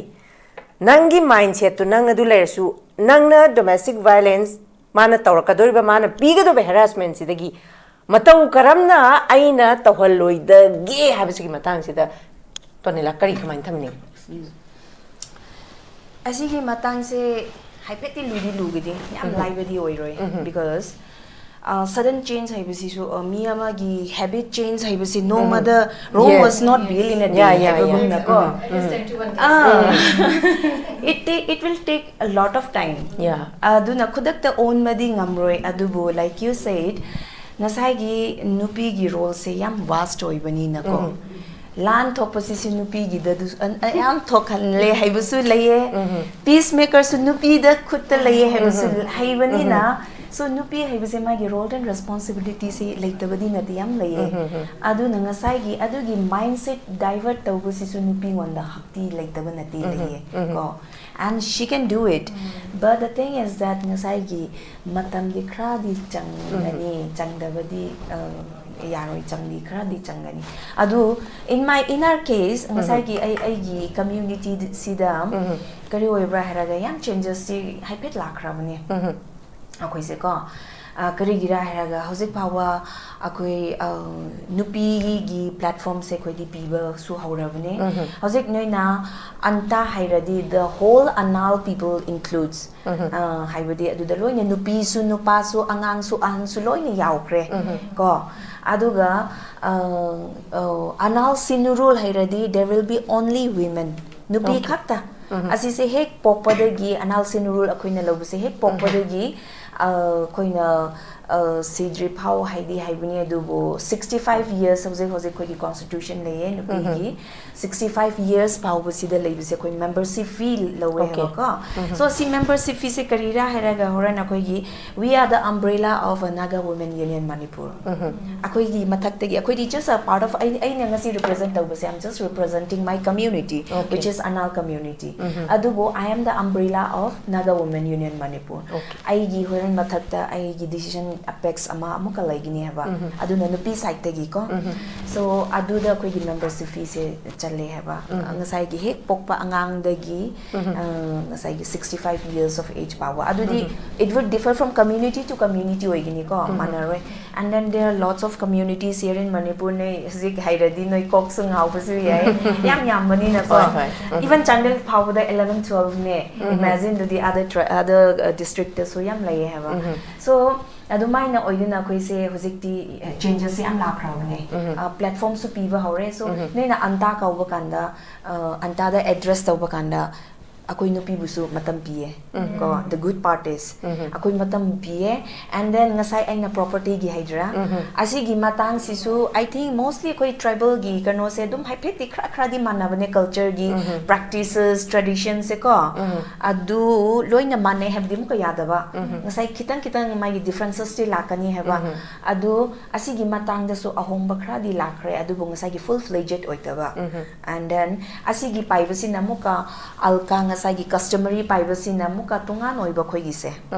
ꯅꯪꯒꯤ ꯃꯥꯏꯟ ꯁꯦꯠꯇꯨ ꯅꯪ ꯑꯗꯨ ꯂꯩꯔꯁꯨ, ꯅꯪꯅ ꯗꯣꯃꯦꯁꯇꯤꯛ ꯚꯥꯏꯂꯦꯟꯁ ꯃꯥꯅ ꯇꯧꯔꯛꯀꯗꯣꯔꯤꯕ, ꯃꯥꯅ ꯄꯤꯒꯗꯧꯔꯤꯕ ꯍꯦꯔꯥꯁꯃꯦꯟꯁꯤꯗꯒꯤ ꯃꯇꯧ ꯀꯔꯝꯅ ꯑꯩꯅ ꯇꯧꯍꯜꯂꯣꯏꯗꯒꯦ ꯍꯥꯏꯕꯁꯤꯒꯤ ꯃꯇꯥꯡꯁꯤꯗ ꯇꯣꯅꯤꯂꯥ ꯀꯔꯤ ꯀꯃꯥꯏꯅ ꯊꯝꯅꯤꯡꯉꯤ? ꯑꯁꯤꯒꯤ ꯃꯇꯥꯡꯁꯦ ꯍꯥꯏꯐꯦꯠꯇꯤ ꯂꯨꯗꯤ ꯂꯨꯒꯗꯤ, ꯌꯥꯝ ꯂꯥꯏꯕꯗꯤ ꯑꯣꯏꯔꯣꯏ꯫ Because ꯁꯗꯟ ꯆꯦꯟꯖ ꯍꯥꯏꯕꯁꯤꯁꯨ, ꯑ, ꯃꯤ ꯑꯃꯒꯤ ꯍꯦꯕꯤꯠ ꯆꯦꯟꯖ ꯍꯥꯏꯕꯁꯤ ꯅꯣꯡꯃꯗ Rome Yes. was not built in a day Yeah, yeah, yeah. ꯍꯥꯏꯕꯒꯨꯝꯅꯀꯣ꯫ It is ten to one. Ah, it, ta- it will take a lot of time. Yeah. ꯑꯗꯨꯅ ꯈꯨꯗꯛꯇ ꯑꯣꯟꯕꯗꯤ ꯉꯝꯔꯣꯏ, ꯑꯗꯨꯕꯨ like you said, ꯉꯁꯥꯏꯒꯤ ꯅꯨꯄꯤꯒꯤ ꯔꯣꯜꯁꯦ ꯌꯥꯝ vast ꯑꯣꯏꯕꯅꯤꯅꯀꯣ꯫ ꯂꯥꯟ ꯊꯣꯛꯄꯁꯤꯁꯨ ꯅꯨꯄꯤꯒꯤꯗ ꯑꯗꯨ- ꯑ- ꯑ- ꯌꯥꯝ ꯊꯣꯛꯍꯜꯂꯦ ꯍꯥꯏꯕꯁꯨ ꯂꯩꯌꯦ꯫ ꯄꯤꯁ ꯃꯦꯀꯔꯁꯨ ꯅꯨꯄꯤꯗ ꯈꯨꯠꯇ ꯂꯩꯌꯦ ꯍꯥꯏꯕꯁꯨ ꯍꯩꯕꯅꯤꯅ꯫ So ꯅꯨꯄꯤ ꯍꯥꯏꯕꯁꯦ ꯃꯥꯒꯤ ꯔꯣꯜ ꯑꯦꯟ ꯔꯦꯁꯄꯣꯟꯁꯤꯕꯤꯂꯤꯇꯤꯁꯦ ꯂꯩꯇꯕꯗꯤ ꯅꯠꯇꯦ, ꯌꯥꯝ ꯂꯩꯌꯦ꯫ ꯑꯗꯨꯅ ꯉꯁꯥꯏꯒꯤ ꯑꯗꯨꯒꯤ ꯃꯥꯏꯟꯁꯦꯠ ꯗꯥꯏꯚꯔꯠ ꯇꯧꯕꯁꯤꯁꯨ ꯅꯨꯄꯤꯉꯣꯟꯗ ꯍꯛꯇꯤ ꯂꯩꯇꯕ ꯅꯠꯇꯦ, ꯂꯩꯌꯦ ꯀꯣ꯫ And she can do it. But the thing is that ꯉꯁꯥꯏꯒꯤ ꯃꯇꯝꯗꯤ ꯈꯔꯗꯤ ꯆꯪꯒꯅꯤ, ꯆꯪꯗꯕꯗꯤ ꯑ, ꯌꯥꯔꯣꯏ, ꯆꯪꯗꯤ ꯈꯔꯗꯤ ꯆꯪꯒꯅꯤ꯫ ꯑꯗꯨ in my, in our case, ꯉꯁꯥꯏꯒꯤ ꯑꯩ ꯑꯩꯒꯤ ꯀꯝꯃ꯭ꯌꯨꯅꯤꯇꯤꯁꯤꯗ ꯀꯔꯤ ꯑꯣꯏꯕ꯭ꯔꯥ ꯍꯥꯏꯔꯒ ꯌꯥꯝ ꯆꯦꯟꯖꯦꯁꯁꯤ ꯍꯥꯏꯐꯦꯠ ꯂꯥꯛꯈ꯭ꯔꯕꯅꯦ ꯑꯩꯈꯣꯏꯁꯦꯀꯣ꯫ ꯑ, ꯀꯔꯤꯒꯤꯔꯥ ꯍꯥꯏꯔꯒ ꯍꯧꯖꯤꯛ ꯐꯥꯎꯕ ꯑꯩꯈꯣꯏ, ꯑ, ꯅꯨꯄꯤꯒꯤ ꯄ꯭ꯂꯦꯠꯐꯣꯝꯁꯦ ꯑꯩꯈꯣꯏꯗꯤ ꯄꯤꯕꯁꯨ ꯍꯧꯔꯕꯅꯦ꯫ ꯍꯧꯖꯤꯛ ꯅꯣꯏꯅ ꯑꯟꯇꯥ ꯍꯥꯏꯔꯗꯤ the whole Anal people includes, ꯑ, ꯍꯥꯏꯕꯗꯤ ꯑꯗꯨꯗ ꯂꯣꯏꯅ ꯅꯨꯄꯤꯁꯨ ꯅꯨꯄꯥꯁꯨ ꯑꯉꯥꯡꯁꯨ ꯑꯍꯟꯁꯨ ꯂꯣꯏꯅ ꯌꯥꯎꯈ꯭ꯔꯦ ꯀꯣ꯫ ꯑꯗꯨꯒ, ꯑ, ꯑ, ꯑꯅꯥꯜ ꯁꯤꯅꯨꯔꯨꯜ ꯍꯥꯏꯔꯗꯤ there will be only women, ꯅꯨꯄꯤ Okay. ꯈꯛꯇ꯫ ꯑꯁꯤꯁꯦ ꯍꯦꯛ ꯄꯣꯛꯄꯗꯒꯤ, ꯑꯅꯥꯜ ꯁꯤꯅꯨꯔꯨꯜ ꯑꯩꯈꯣꯏꯅ ꯂꯧꯕꯁꯦ ꯍꯦꯛ ꯄꯣꯛꯄꯗꯒꯤ, ꯑ, ꯑꯩꯈꯣꯏꯅ, ꯁꯤꯗ꯭ꯔꯤ ꯐꯥꯎ ꯍꯥꯏꯗꯤ ꯍꯥꯏꯕꯅꯤ, ꯑꯗꯨꯕꯨ sixty five years ꯍꯧꯖꯤꯛ ꯍꯧꯖꯤꯛ ꯑꯩꯈꯣꯏꯒꯤ constitution ꯂꯩꯌꯦ ꯅꯨꯄꯤꯒꯤ, sixty five years ꯐꯥꯎꯕꯁꯤꯗ ꯂꯩꯕꯁꯦ ꯑꯩꯈꯣꯏ membership fee ꯂꯧꯋꯦ ꯍꯥꯏꯕꯀꯣ. So ꯁꯤ membership feeꯁꯦ ꯀꯔꯤꯔꯥ ꯍꯥꯏꯔꯒ ꯍꯣꯔꯦꯟ ꯑꯩꯈꯣꯏꯒꯤ We are the umbrella of a Naga Women Union Manipur. ꯑꯩꯈꯣꯏꯒꯤ ꯃꯊꯛꯇꯒꯤ, ꯑꯩꯈꯣꯏꯗꯤ just a part of, ꯑꯩ ꯑꯩꯅ ꯉꯁꯤ represent ꯇꯧꯕꯁꯦ, I'm just representing my community, which is Anal community. ꯑꯗꯨꯕꯨ I am the umbrella of Naga Women Union Manipur. ꯑꯩꯒꯤ ꯍꯣꯔꯦꯟ ꯃꯊꯛꯇ ꯑꯩꯒꯤ decision apex ꯑꯃ ꯑꯃꯨꯛꯀ ꯂꯩꯒꯅꯤ ꯍꯥꯏꯕ, ꯑꯗꯨꯅ ꯅꯨꯄꯤ sideꯇꯒꯤꯀꯣ. So ꯑꯗꯨꯗ ꯑꯩꯈꯣꯏꯒꯤ membership feeꯁꯦ ꯆꯠꯂꯦ ꯍꯥꯏꯕ. ꯉꯁꯥꯏꯒꯤ ꯍꯦꯛ ꯄꯣꯛꯄ ꯑꯉꯥꯡꯗꯒꯤ ꯉꯁꯥꯏꯒꯤ sixty five years of age ꯐꯥꯎꯕ, ꯑꯗꯨꯗꯤ it would differ from community to community ꯑꯣꯏꯒꯅꯤꯀꯣ, ꯃꯥꯟꯅꯔꯣꯏ. And then there are lots of communities here in Manipur. ꯅꯣꯏ ꯍꯧꯖꯤꯛ ꯍꯥꯏꯔꯗꯤ ꯅꯣꯏ ꯀꯣꯛꯁꯨ ꯉꯥꯎꯕꯁꯨ ꯌꯥꯏ, ꯌꯥꯝ ꯌꯥꯝꯕꯅꯤꯅꯀꯣ. Even Chandel ꯐꯥꯎꯕꯗ eleven twelveꯅꯦ. Imagine ꯑꯗꯨꯗꯤ other tri- other districtꯇꯁꯨ ꯌꯥꯝ ꯂꯩꯌꯦ ꯍꯥꯏꯕ. So ꯑꯗꯨꯃꯥꯏꯅ ꯑꯣꯏꯗꯅ ꯑꯩꯈꯣꯏꯁꯦ ꯍꯧꯖꯤꯛꯇꯤ changesꯁꯦ ꯌꯥꯝ ꯂꯥꯛꯈ꯭ꯔꯕꯅꯦ. Platformꯁꯨ ꯄꯤꯕ ꯍꯧꯔꯦ. So ꯅꯣꯏꯅ ꯑꯟꯇꯥ ꯀꯧꯕ ꯀꯥꯟꯗ, ꯑꯟꯇꯥꯗ address ꯇꯧꯕ ꯀꯥꯟꯗ ꯑꯩꯈꯣꯏ ꯅꯨꯄꯤꯕꯨꯁꯨ ꯃꯇꯝ ꯄꯤꯌꯦ ꯀꯣ. The good part is ꯑꯩꯈꯣꯏ ꯃꯇꯝ ꯄꯤꯌꯦ. And then ꯉꯁꯥꯏ ꯑꯩꯅ propertyꯒꯤ ꯍꯥꯏꯗ꯭ꯔꯥ, ꯑꯁꯤꯒꯤ ꯃꯇꯥꯡꯁꯤꯁꯨ I think mostly ꯑꯩꯈꯣꯏ tribalꯒꯤ ꯀꯩꯅꯣꯁꯦ ꯑꯗꯨꯝ ꯍꯥꯏꯐꯦꯠꯇꯤ ꯈꯔ ꯈꯔꯗꯤ ꯃꯥꯟꯅꯕꯅꯦ, cultureꯒꯤ practices, traditionsꯁꯦ ꯀꯣ. ꯑꯗꯨ ꯂꯣꯏꯅ ꯃꯥꯟꯅꯩ ꯍꯥꯏꯕꯗꯤ ꯑꯃꯨꯛꯀ ꯌꯥꯗꯕ. ꯉꯁꯥꯏ ꯈꯤꯇꯪ ꯈꯤꯇꯪ ꯃꯥꯒꯤ differences ꯂꯥꯛꯀꯅꯤ ꯍꯥꯏꯕ. ꯑꯗꯨ ꯑꯁꯤꯒꯤ ꯃꯇꯥꯡꯗꯁꯨ ꯑꯍꯣꯡꯕ ꯈꯔꯗꯤ ꯂꯥꯛꯈ꯭ꯔꯦ, ꯑꯗꯨꯕꯨ ꯉꯁꯥꯏꯒꯤ full fledged ꯑꯣꯏꯗꯕ. And then ꯑꯁꯤꯒꯤ ꯄꯥꯏꯕꯁꯤꯅ ꯑꯃꯨꯛꯀ ꯑꯜꯀꯥ ꯉꯁꯥꯏꯒꯤ customary ꯄꯥꯏꯕꯁꯤꯅ ꯑꯃꯨꯛꯀ ꯇꯣꯉꯥꯟ ꯑꯣꯏꯕ ꯑꯩꯈꯣꯏꯒꯤꯁꯦ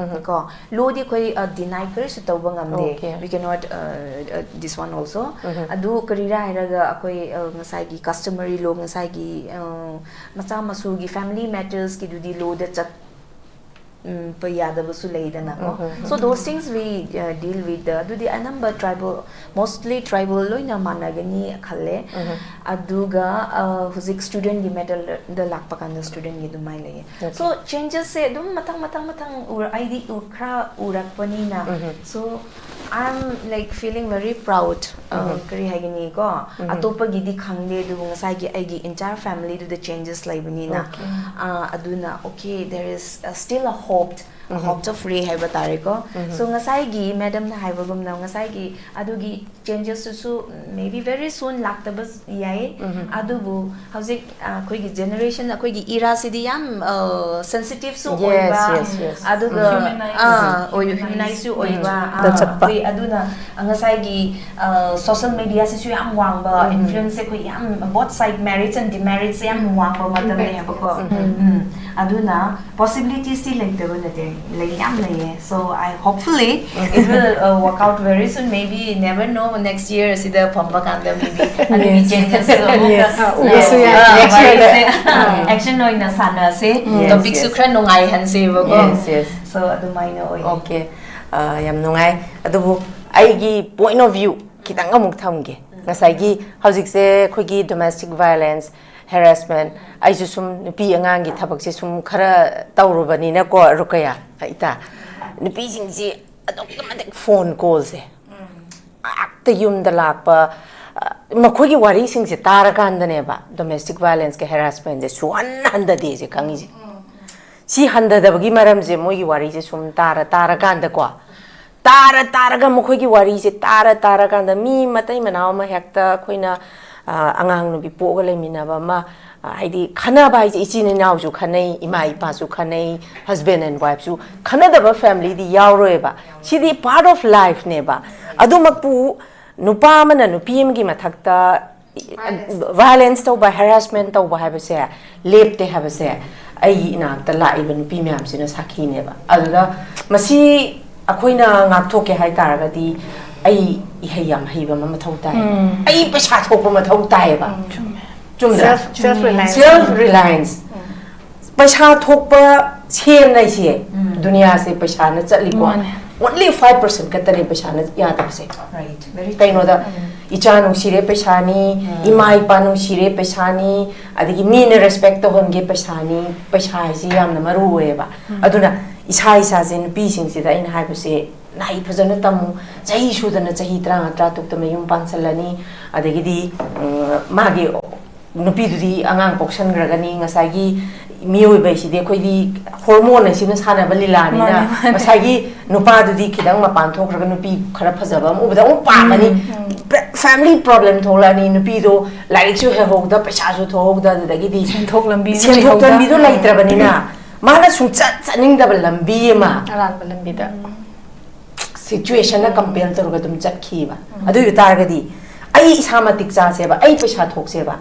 ꯀꯣ. Lawꯗꯤ ꯑꯩꯈꯣꯏ deny ꯀꯔꯤꯁꯨ ꯇꯧꯕ ꯉꯝꯗꯦ. We cannot, uh, uh, this one also. ꯑꯗꯨ ꯀꯔꯤꯔꯥ ꯍꯥꯏꯔꯒ ꯑꯩꯈꯣꯏ ꯉꯁꯥꯏꯒꯤ customary law, ꯉꯁꯥꯏꯒꯤ ꯃꯆꯥ ꯃꯁꯨꯒꯤ family mattersꯀꯤꯗꯨꯗꯤ lawꯗ ꯆꯠ ꯎꯝ, ꯄ ꯌꯥꯗꯕꯁꯨ ꯂꯩꯗꯅꯀꯣ. So those things we, uh, deal with the, ꯑꯗꯨꯗꯤ ꯑꯅꯝꯕ tribal, mostly tribal ꯂꯣꯏꯅ ꯃꯥꯟꯅꯒꯅꯤ ꯈꯜꯂꯦ. ꯑꯗꯨꯒ ꯍꯧꯖꯤꯛ studentꯀꯤ matterꯗ ꯂꯥꯛꯄ ꯀꯥꯟꯗ studentꯀꯤ ꯑꯗꯨꯃꯥꯏꯅ ꯂꯩꯌꯦ. So changesꯁꯦ ꯑꯗꯨꯝ ꯃꯊꯪ ꯃꯊꯪ ꯃꯊꯪ ꯎꯔ ꯑꯩꯗꯤ ꯎ- ꯈꯔ ꯎꯔꯛꯄꯅꯤꯅ. So I'm like feeling very proud. ꯀꯔꯤ ꯍꯥꯏꯒꯅꯤ ꯀꯣ, ꯑꯇꯣꯞꯄꯒꯤꯗꯤ ꯈꯪꯗꯦ, ꯑꯗꯨꯕꯨ ꯉꯁꯥꯏꯒꯤ ꯑꯩꯒꯤ entire familyꯗꯨꯗ changes ꯂꯩꯕꯅꯤꯅ. ꯑꯗꯨꯅ okay, there is, uh, still a hope. ꯍꯣꯞꯇꯣ ꯐ꯭ꯔꯤ ꯍꯥꯏꯕ ꯇꯥꯔꯦꯀꯣ꯫ So ꯉꯁꯥꯏꯒꯤ ꯃꯦꯗꯝꯅ ꯍꯥꯏꯕꯒꯨꯝꯅ ꯉꯁꯥꯏꯒꯤ ꯑꯗꯨꯒꯤ changes ꯇꯨꯁꯨ maybe very soon ꯂꯥꯛꯇꯕ ꯌꯥꯏ꯫ ꯑꯗꯨꯕꯨ ꯍꯧꯖꯤꯛ ꯑꯩꯈꯣꯏꯒꯤ ꯖꯦꯅꯦꯔꯦꯁꯟ, ꯑꯩꯈꯣꯏꯒꯤ ꯏꯔꯥꯁꯤꯗꯤ ꯌꯥꯝ ꯁꯦꯟꯁꯤꯇꯤꯞꯁꯨ ꯑꯣꯏꯕ, Yes, yes, yes. ꯑꯗꯨꯒ ꯍ꯭ꯌꯨꯃꯦꯅꯥꯏꯖꯁꯨ ꯑꯣꯏꯕ, ꯗ ꯆꯠꯄ꯫ ꯑꯗꯨꯅ ꯉꯁꯥꯏꯒꯤ ꯁꯣꯁꯤꯌꯦꯜ ꯃꯦꯗꯤꯌꯥꯁꯤꯁꯨ ꯌꯥꯝ ꯋꯥꯡꯕ, ꯏꯟꯐ꯭ꯂꯨꯌꯦꯟꯁꯁꯦ ꯑꯩꯈꯣꯏ ꯌꯥꯝ both side, marriage and demerits ꯁꯦ ꯌꯥꯝ ꯋꯥꯡꯕ ꯃꯇꯝꯅꯦ ꯍꯥꯏꯕꯀꯣ꯫ ꯎꯝ, ꯑꯗꯨꯅ possibilities ꯇꯤ ꯂꯩꯇꯕ ꯅꯠꯇꯦ, ꯂꯩ, ꯌꯥꯝ ꯂꯩꯌꯦ꯫ So I hopefully it will work out very soon, maybe never know, next year ꯑꯁꯤꯗ ꯐꯝꯕ ꯀꯥꯟꯗ maybe ꯑꯗꯨꯒꯤ changes ꯁꯨ ꯑꯃꯨꯛꯀ ꯎꯕꯁꯨ ꯌꯥꯏ꯫ ꯑ, Next year ꯗ꯫ ꯋꯥꯔꯤꯁꯦ, action ꯑꯣꯏꯅ ꯁꯥꯟꯅꯁꯦ, Yes, topic ꯁꯨ yes. ꯈꯔ ꯅꯨꯡꯉꯥꯏꯍꯟꯁꯦꯕꯀꯣ꯫ Yes, yes. So ꯑꯗꯨꯃꯥꯏꯅ ꯑꯣꯏꯌꯦ꯫ Okay. ꯑ, ꯌꯥꯝ ꯅꯨꯡꯉꯥꯏ꯫ ꯑꯗꯨꯕꯨ ꯑꯩꯒꯤ point of view ꯈꯤꯇꯪ ꯑꯃꯨꯛ ꯊꯝꯒꯦ꯫ ꯉꯁꯥꯏꯒꯤ ꯍꯧꯖꯤꯛꯁꯦ ꯑꯩꯈꯣꯏꯒꯤ domestic violence, harassment, ꯑꯩꯁꯨ ꯁꯨꯝ ꯅꯨꯄꯤ ꯑꯉꯥꯡꯒꯤ ꯊꯕꯛꯁꯦ ꯁꯨꯝ ꯈꯔ ꯇꯧꯔꯨꯕꯅꯤꯅꯀꯣ, ꯔꯨꯀꯌꯥ, ꯏꯇꯥ, ꯅꯨꯄꯤꯁꯤꯡꯁꯤ ꯑꯗꯨꯛꯀꯤ ꯃꯇꯤꯛ phone call ꯁꯦ ꯉꯥꯛꯇ ꯌꯨꯝꯗ ꯂꯥꯛꯄ, ꯑ, ꯃꯈꯣꯏꯒꯤ ꯋꯥꯔꯤꯁꯤꯡꯁꯦ ꯇꯥꯔꯀꯥꯟꯗꯅꯦꯕ domestic violence ꯀ harassment ꯁꯦ ꯁꯨꯍꯟ ꯍꯟꯊꯗꯦꯁꯦ ꯈꯪꯉꯤꯁꯦ꯫ ꯁꯤ ꯍꯟꯊꯗꯕꯒꯤ ꯃꯔꯝꯁꯦ ꯃꯣꯏꯒꯤ ꯋꯥꯔꯤꯁꯦ ꯁꯨꯝ ꯇꯥꯔ ꯇꯥꯔꯀꯥꯟꯗꯀꯣ, ꯇꯥꯔ ꯇꯥꯔꯒ ꯃꯈꯣꯏꯒꯤ ꯋꯥꯔꯤꯁꯦ ꯇꯥꯔ ꯇꯥꯔꯀꯥꯟꯗ ꯃꯤ ꯃꯇꯩ ꯃꯅꯥꯎ ꯑꯃ ꯍꯦꯛꯇ ꯑꯩꯈꯣꯏꯅ, ꯑ, ꯑꯉꯥꯡ ꯅꯨꯄꯤ ꯄꯣꯛꯑꯒ ꯂꯩꯃꯤꯟꯅꯕ ꯑꯃ, ꯑ, ꯍꯥꯏꯗꯤ ꯈꯟꯅꯕ ꯍꯥꯏꯁꯦ ꯏꯆꯤꯟ ꯏꯅꯥꯎꯁꯨ ꯈꯟꯅꯩ, ꯏꯃꯥ ꯏꯄꯥꯁꯨ ꯈꯟꯅꯩ, husband and wife ꯁꯨ ꯈꯟꯅꯗꯕ family D ꯌꯥꯎꯔꯣꯏꯕ꯫ CD part of life ꯅꯦꯕ꯫ ꯑꯗꯨꯃꯛꯄꯨ ꯅꯨꯄꯥ ꯑꯃꯅ ꯅꯨꯄꯤ ꯑꯃꯒꯤ ꯃꯊꯛꯇ violence ꯇꯧꯕ, harassment ꯇꯧꯕ ꯍꯥꯏꯕꯁꯦ ꯂꯦꯞꯇꯦ ꯍꯥꯏꯕꯁꯦ ꯑꯩꯒꯤ ꯏꯅꯥꯛꯇ ꯂꯥꯛꯏꯕ ꯅꯨꯄꯤ ꯃꯌꯥꯝꯁꯤꯅ ꯁꯥꯈꯤꯅꯦꯕ꯫ ꯑꯗꯨꯗ ꯃꯁꯤ ꯑꯩꯈꯣꯏꯅ ꯉꯥꯛꯊꯣꯛꯀꯦ ꯍꯥꯏ ꯇꯥꯔꯒꯗꯤ ꯑꯩ ꯏꯍꯩ ꯌꯥꯝ ꯍꯩꯕ ꯑꯃ ꯃꯊꯧ ꯇꯥꯏ꯫ ꯑꯩ ꯄꯩꯁꯥ ꯊꯣꯛꯄ ꯃꯊꯧ ꯇꯥꯏꯌꯦꯕ꯫ ꯆꯨꯝꯗ꯭ꯔꯥ? Self- self reliance. Self reliance꯫ ꯄꯩꯁꯥ ꯊꯣꯛꯄ ꯁꯦꯟ ꯍꯥꯏꯁꯦ ꯗꯨꯅꯤꯌꯥꯁꯦ ꯄꯩꯁꯥꯅ ꯆꯠꯂꯤꯀꯣ꯫ ꯃꯥꯅꯦ꯫ Only five percent ꯈꯛꯇꯅꯦ ꯄꯩꯁꯥꯅ ꯌꯥꯗꯕꯁꯦ꯫ Right, very true. ꯀꯩꯅꯣꯗ ꯏꯆꯥ ꯅꯨꯡꯁꯤꯔꯦ ꯄꯩꯁꯥꯅꯤ, ꯏꯃꯥ ꯏꯄꯥ ꯅꯨꯡꯁꯤꯔꯦ ꯄꯩꯁꯥꯅꯤ, ꯑꯗꯒꯤ ꯃꯤꯅ respect ꯇꯧꯍꯟꯒꯦ ꯄꯩꯁꯥꯅꯤ꯫ ꯄꯩꯁꯥ ꯍꯥꯏꯁꯤ ꯌꯥꯝꯅ ꯃꯔꯨ ꯑꯣꯏꯌꯦꯕ꯫ ꯑꯗꯨꯅ ꯏꯁꯥ ꯏꯁꯥꯁꯦ ꯅꯨꯄꯤꯁꯤꯡꯁꯤꯗ ꯑꯩꯅ ꯍꯥꯏꯕꯁꯦ, ꯂꯥꯏꯔꯤꯛ ꯐꯖꯅ ꯇꯝꯃꯨ, ꯆꯍꯤ ꯁꯨꯗꯅ ꯆꯍꯤ ꯇꯔꯥꯃꯉꯥ ꯇꯔꯥꯇꯔꯨꯛꯇ ꯃꯌꯨꯝ ꯄꯥꯟꯁꯜꯂꯅꯤ, ꯑꯗꯒꯤꯗꯤ ꯎꯝ, ꯃꯥꯒꯤ ꯅꯨꯄꯤꯗꯨꯗꯤ ꯑꯉꯥꯡ ꯄꯣꯛꯁꯟꯈ꯭ꯔꯒꯅꯤ꯫ ꯉꯁꯥꯏꯒꯤ ꯃꯤꯑꯣꯏꯕ ꯍꯥꯏꯁꯤꯗꯤ ꯑꯩꯈꯣꯏꯗꯤ ꯍꯣꯔꯃꯣꯟ ꯍꯥꯏꯁꯤꯅ ꯁꯥꯟꯅꯕ ꯂꯤꯂꯥꯅꯤꯅ, ꯃꯥꯅꯦ, ꯃꯥꯅꯦ꯫ ꯉꯁꯥꯏꯒꯤ ꯅꯨꯄꯥꯗꯨꯗꯤ ꯈꯤꯇꯪ ꯃꯄꯥꯟ ꯊꯣꯛꯈ꯭ꯔꯒ ꯅꯨꯄꯤ ꯈꯔ ꯐꯖꯕ ꯑꯃ ꯎꯕꯗ ꯑꯃꯨꯛ ꯄꯥꯝꯃꯅꯤ꯫ ꯎꯝ, ꯎꯝ꯫ ꯐꯦꯃꯤꯂꯤ ꯄ꯭ꯔꯣꯕ꯭ꯂꯦꯝ ꯊꯣꯛꯂꯛꯑꯅꯤ, ꯅꯨꯄꯤꯗꯣ ꯂꯥꯏꯔꯤꯛꯁꯨ ꯍꯩꯍꯧꯗ, ꯄꯩꯁꯥꯁꯨ ꯊꯣꯛꯍꯧꯗ, ꯑꯗꯨꯗꯒꯤꯗꯤ ꯁꯦꯟꯊꯣꯛ ꯂꯝꯕꯤꯁꯨ ꯁꯦꯟꯊꯣꯛ ꯂꯩꯍꯧꯗ꯫ ꯂꯝꯕꯤꯗꯣ ꯎꯝ꯫ ꯂꯩꯇ꯭ꯔꯕꯅꯤꯅ ꯃꯥꯅ ꯁꯨꯡꯆꯠ ꯆꯠꯅꯤꯡꯗꯕ ꯂꯝꯕꯤ ꯑꯃ, ꯑꯔꯥꯟꯕ ꯂꯝꯕꯤꯗ꯫ ꯁꯤꯆꯨꯋꯦꯁꯟꯅ ꯀꯝꯄꯦꯜ ꯇꯧꯔꯒ ꯑꯗꯨꯝ ꯆꯠꯈꯤꯕ꯫ ꯎꯝ꯫ ꯑꯗꯨ ꯑꯣꯏꯕ ꯇꯥꯔꯒꯗꯤ ꯑꯩ ꯏꯁꯥ ꯃꯇꯤꯛ ꯆꯥꯁꯦꯕ, ꯑꯩ ꯄꯩꯁꯥ ꯊꯣꯛꯁꯦꯕ,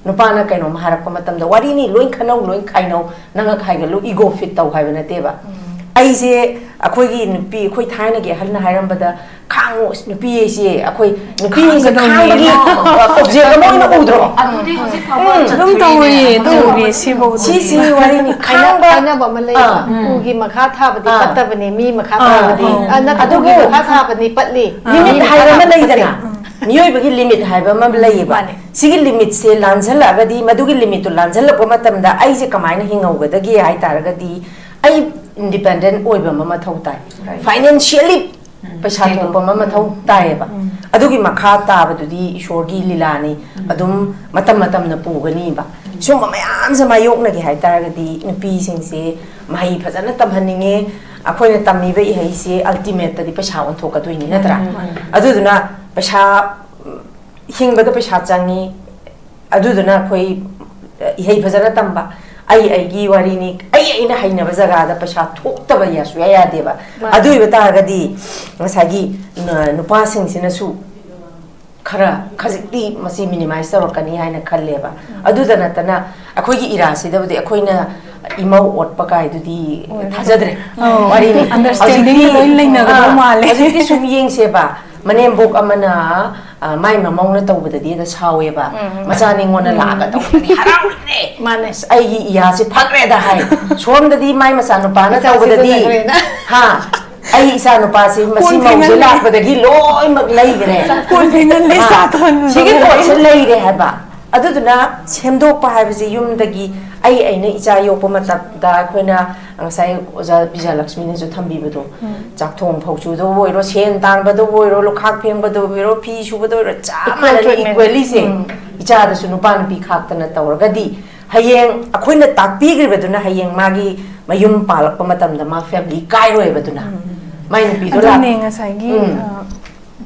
ꯅꯨꯄꯥꯅ ꯀꯩꯅꯣꯝ ꯍꯥꯏꯔꯛꯄ ꯃꯇꯝꯗ, ꯋꯥꯔꯤꯅꯤ, ꯂꯣꯏ ꯈꯟꯅꯧ, ꯂꯣꯏ ꯈꯥꯏꯅꯧ, ꯅꯪ ꯍꯥꯏꯒꯠꯂꯨ, ꯏꯒꯣ ꯐꯤꯠ ꯇꯧ ꯍꯥꯏꯕ ꯅꯠꯇꯦꯕ꯫ ꯎꯝ꯫ ꯑꯩꯁꯦ, ꯑꯩꯈꯣꯏꯒꯤ ꯅꯨꯄꯤ, ꯑꯩꯈꯣꯏ ꯊꯥꯏꯅꯒꯤ ꯑꯍꯜꯅ ꯍꯥꯏꯔꯝꯕꯗ, "ꯈꯥꯡꯉꯨ, ꯑꯁ, ꯅꯨꯄꯤ ꯍꯥꯏꯁꯦ ꯑꯩꯈꯣꯏ ꯅꯨꯄꯤ ꯍꯥꯏꯁꯦ ꯈꯥꯡꯒꯗꯧꯅꯦ꯫ ꯈꯥꯡꯕꯒꯤ ꯑꯣꯕꯖꯦꯛ ꯑꯃ ꯑꯣꯏꯅ ꯎꯗ꯭ꯔꯣ?" ꯑꯗꯨꯗꯤ ꯍꯧꯖꯤꯛ ꯐꯥꯎꯕ ꯎꯝ, ꯑꯗꯨꯝ ꯆꯠꯇ꯭ꯔꯤꯅꯦ꯫ ꯇꯧꯔꯤꯌꯦ, ꯑꯗꯨꯝ ꯇꯧꯔꯤꯌꯦ, ꯁꯤꯐꯥꯎꯗꯤ꯫ ꯁꯤꯁꯤ ꯋꯥꯔꯤꯅꯤ, ꯍꯥꯏꯅ-, ꯈꯥꯡꯕ꯫ ꯍꯥꯏꯅꯕ ꯑꯃ ꯂꯩꯌꯦꯕ꯫ ꯑꯥ꯫ ꯎꯝ꯫ "ꯎꯒꯤ ꯃꯈꯥ ꯊꯥꯕꯗꯤ ꯑꯥ꯫ ꯄꯠꯇꯕꯅꯤ, ꯃꯤ ꯃꯈꯥ ꯑꯥ, ꯊꯥꯕꯗꯤ, ꯑꯥ꯫ ꯑ, ꯅꯠꯇꯦ, ꯑꯗꯨꯕꯨ ꯎꯒꯤ ꯃꯈꯥ ꯊꯥꯕꯗꯤ ꯄꯠꯂꯤ, ꯑꯥ꯫ ꯂꯤꯃꯤꯠ ꯃꯤ ꯃꯈꯥ ꯍꯥꯏꯕ ꯑꯃ ꯊꯥꯕꯗꯤ ꯂꯩꯗꯅ, ꯄꯠꯇꯦ"꯫ ꯎꯝ꯫ ꯃꯤꯑꯣꯏꯕꯒꯤ ꯂꯤꯃꯤꯠ ꯍꯥꯏꯕ ꯑꯃ ꯂꯩꯌꯦꯕ꯫ ꯃꯥꯅꯦ꯫ ꯁꯤꯒꯤ ꯂꯤꯃꯤꯠꯁꯦ ꯂꯥꯟꯖꯜꯂꯛꯑꯒꯗꯤ, ꯃꯗꯨꯒꯤ ꯂꯤꯃꯤꯠꯇꯨ ꯂꯥꯟꯖꯜꯂꯛꯄ ꯃꯇꯝꯗ ꯑꯩꯁꯦ ꯀꯃꯥꯏꯅ ꯍꯤꯡꯍꯧꯒꯗꯒꯦ ꯍꯥꯏ ꯇꯥꯔꯒꯗꯤ, ꯑꯩ ꯏꯟꯗꯤꯄꯦꯟꯗꯦꯟ ꯑꯣꯏꯕ ꯑꯃ ꯃꯊꯧ ꯇꯥꯏ꯫ ꯔꯥꯏꯠ꯫ ꯐꯥꯏꯅꯥꯟꯁꯤꯌꯦꯜꯂꯤ ꯎꯝ, ꯄꯩꯁꯥ ꯁꯦꯟꯗꯣ-, ꯊꯣꯛꯄ ꯑꯃ ꯃꯊꯧ ꯇꯥꯏꯌꯦꯕ꯫ ꯎꯝ꯫ ꯑꯗꯨꯒꯤ ꯃꯈꯥ ꯇꯥꯕꯗꯨꯗꯤ ꯏꯁꯣꯔꯒꯤ ꯂꯤꯂꯥꯅꯤ꯫ ꯎꯝ꯫ ꯑꯗꯨꯝ ꯃꯇꯝ ꯃꯇꯝꯅ ꯄꯨꯒꯅꯤꯕ꯫ ꯎꯝ꯫ ꯁꯨꯝꯕ ꯃꯌꯥꯝꯁꯦ ꯃꯥꯌꯣꯛꯅꯒꯦ ꯍꯥꯏ ꯇꯥꯔꯒꯗꯤ, ꯅꯨꯄꯤꯁꯤꯡꯁꯦ ꯃꯍꯩ ꯐꯖꯅ ꯇꯝꯍꯟꯅꯤꯡꯉꯦ꯫ ꯑꯩꯈꯣꯏꯅ ꯇꯝꯃꯤꯕ ꯏꯍꯩꯁꯦ ꯑꯜꯇꯤꯃꯦꯠꯇꯗꯤ ꯄꯩꯁꯥ ꯑꯣꯟꯊꯣꯛꯀꯗꯣꯏꯅꯤ, ꯅꯠꯇ꯭ꯔꯥ? ꯃꯥꯅꯤ, ꯃꯥꯅꯤ꯫ ꯑꯗꯨꯗꯨꯅ ꯄꯩꯁꯥ, ꯎꯝ, ꯍꯤꯡꯕꯗ ꯄꯩꯁꯥ ꯆꯪꯉꯤ꯫ ꯑꯗꯨꯗꯨꯅ ꯑꯩꯈꯣꯏ ꯏꯍꯩ ꯐꯖꯅ ꯇꯝꯕ, ꯑꯩ ꯑꯩꯒꯤ ꯋꯥꯔꯤꯅꯤ, ꯑꯩ ꯑꯩꯅ ꯍꯩꯅꯕ ꯖꯒꯥꯗ ꯄꯩꯁꯥ ꯊꯣꯛꯇꯕ ꯌꯥ-, ꯁꯨꯡꯌꯥ ꯌꯥꯗꯦꯕ꯫ ꯃꯥꯅꯤ꯫ ꯑꯗꯨ ꯑꯣꯏꯕ ꯇꯥꯔꯒꯗꯤ ꯉꯁꯥꯏꯒꯤ ꯅ-, ꯅꯨꯄꯥꯁꯤꯡꯁꯤꯅꯁꯨ ꯈꯔ ꯈꯖꯤꯛꯇꯤ ꯃꯁꯤ ꯃꯤꯅꯤꯃꯥꯏꯁ ꯇꯧꯔꯛꯀꯅꯤ ꯍꯥꯏꯅ ꯈꯜꯂꯦꯕ꯫ ꯎꯝ꯫ ꯑꯗꯨꯗ ꯅꯠꯇꯅ ꯑꯩꯈꯣꯏꯒꯤ ꯏꯔꯥꯁꯤꯗꯕꯨꯗꯤ ꯑꯩꯈꯣꯏꯅ ꯏꯃꯧ ꯑꯣꯠꯄ ꯀꯥꯏꯗꯨꯗꯤ ꯑꯣꯏꯔꯦ꯫ ꯊꯥꯖꯗ꯭ꯔꯦ꯫ ꯑꯧ, ꯋꯥꯔꯤꯅꯤ꯫ ꯑꯟꯗꯔꯁꯇꯦꯟꯗꯤꯡꯗ ꯍꯧꯖꯤꯛꯇꯤ, ꯂꯣꯏ ꯂꯩꯅꯒꯗꯧ ꯑꯥ, ꯃꯥꯜꯂꯦ꯫ ꯍꯧꯖꯤꯛꯇꯤ ꯁꯨꯝ ꯌꯦꯡꯁꯦꯕ, ꯃꯅꯦꯝꯕꯣꯛ ꯑꯃꯅ, ꯑ, ꯃꯥꯏ ꯃꯃꯧꯅ ꯇꯧꯕꯗꯗꯤ ꯑꯗ ꯁꯥꯎꯋꯦꯕ꯫ ꯎꯝ, ꯎꯝ꯫ ꯃꯆꯥ ꯅꯤꯉꯣꯟꯗ ꯎꯝ꯫ ꯂꯥꯛꯑꯒ ꯇꯧꯕꯗꯗꯤ ꯍꯔꯥꯎꯔꯤꯅꯦ꯫ ꯃꯥꯅꯦ꯫ "ꯑꯁ, ꯑꯩꯒꯤ ꯏꯌꯥꯁꯦ ꯐꯈ꯭ꯔꯦꯗ" ꯍꯥꯏ꯫ ꯁꯣꯝꯗꯗꯤ ꯃꯥꯏ ꯃꯆꯥꯅꯨꯄꯥꯅ ꯏꯆꯥ ꯇꯧꯕꯗꯗꯤ, ꯁꯤꯖꯤꯟꯅꯈ꯭ꯔꯦꯅ꯫ ꯍꯥ? "ꯑꯩ ꯏꯆꯥꯅꯨꯄꯥꯁꯤ ꯃꯁꯤ ꯀꯣꯟ ꯃꯧꯁꯦ ꯐꯦꯡꯍꯜꯂꯦ꯫ ꯂꯥꯛꯄꯗꯒꯤ ꯂꯣꯏꯅꯃꯛ ꯂꯩꯈ꯭ꯔꯦ"꯫ ꯀꯣꯟ ꯐꯦꯡꯍꯜꯂꯦ, ꯍꯥ? ꯆꯥ ꯊꯣꯡꯍꯟꯕ ꯁꯤꯒꯤ ꯂꯣꯏꯔꯦ꯫ ꯄꯣꯠꯁꯦ ꯂꯩꯔꯦ ꯍꯥꯏꯕ꯫ ꯑꯗꯨꯗꯨꯅ ꯁꯦꯝꯗꯣꯛꯄ ꯍꯥꯏꯕꯁꯤ ꯌꯨꯝꯗꯒꯤ ꯑꯩ ꯑꯩꯅ ꯏꯆꯥ ꯌꯣꯛꯄ ꯃꯇꯝꯗ ꯑꯩꯈꯣꯏꯅ ꯉꯁꯥꯏ ꯑꯣꯖꯥ ꯕꯤꯖꯌꯂꯛꯁꯃꯤꯅꯁꯨ ꯊꯝꯕꯤꯕꯗꯣ, ꯎꯝ꯫ ꯆꯥꯛ ꯊꯣꯡ ꯐꯧ ꯆꯨꯗꯕꯨ ꯑꯣꯏꯔꯣ, ꯁꯦꯟ ꯇꯥꯟꯕꯗꯕꯨ ꯑꯣꯏꯔꯣ, ꯂꯨꯈꯥꯛ ꯐꯦꯡꯕꯗꯕꯨ ꯑꯣꯏꯔꯣ, ꯐꯤ ꯁꯨꯕꯗ ꯑꯣꯏꯔꯣ, ꯆꯞ Equal ꯃꯥꯟꯅꯅ treatment꯫ Equally ꯁꯦ ꯎꯝ꯫ ꯏꯆꯥꯗꯁꯨ ꯅꯨꯄꯥ ꯅꯨꯄꯤ ꯈꯥꯛꯇꯅ ꯇꯧꯔꯒꯗꯤ ꯍꯌꯦꯡ ꯑꯩꯈꯣꯏꯅ ꯇꯥꯛꯄꯤꯈ꯭ꯔꯤꯕꯗꯨꯅ ꯍꯌꯦꯡ ꯃꯥꯒꯤ ꯃꯌꯨꯝ ꯄꯥꯜꯂꯛꯄ ꯃꯇꯝꯗ ꯃꯥ ꯐꯦꯃꯤꯂꯤ ꯀꯥꯏꯔꯣꯏꯕꯗꯨꯅ꯫ ꯃꯥꯏ ꯅꯨꯄꯤꯗꯣ ꯂꯥꯛ- ꯑꯗꯨꯅꯦ ꯉꯁꯥꯏꯒꯤ ꯎꯝ꯫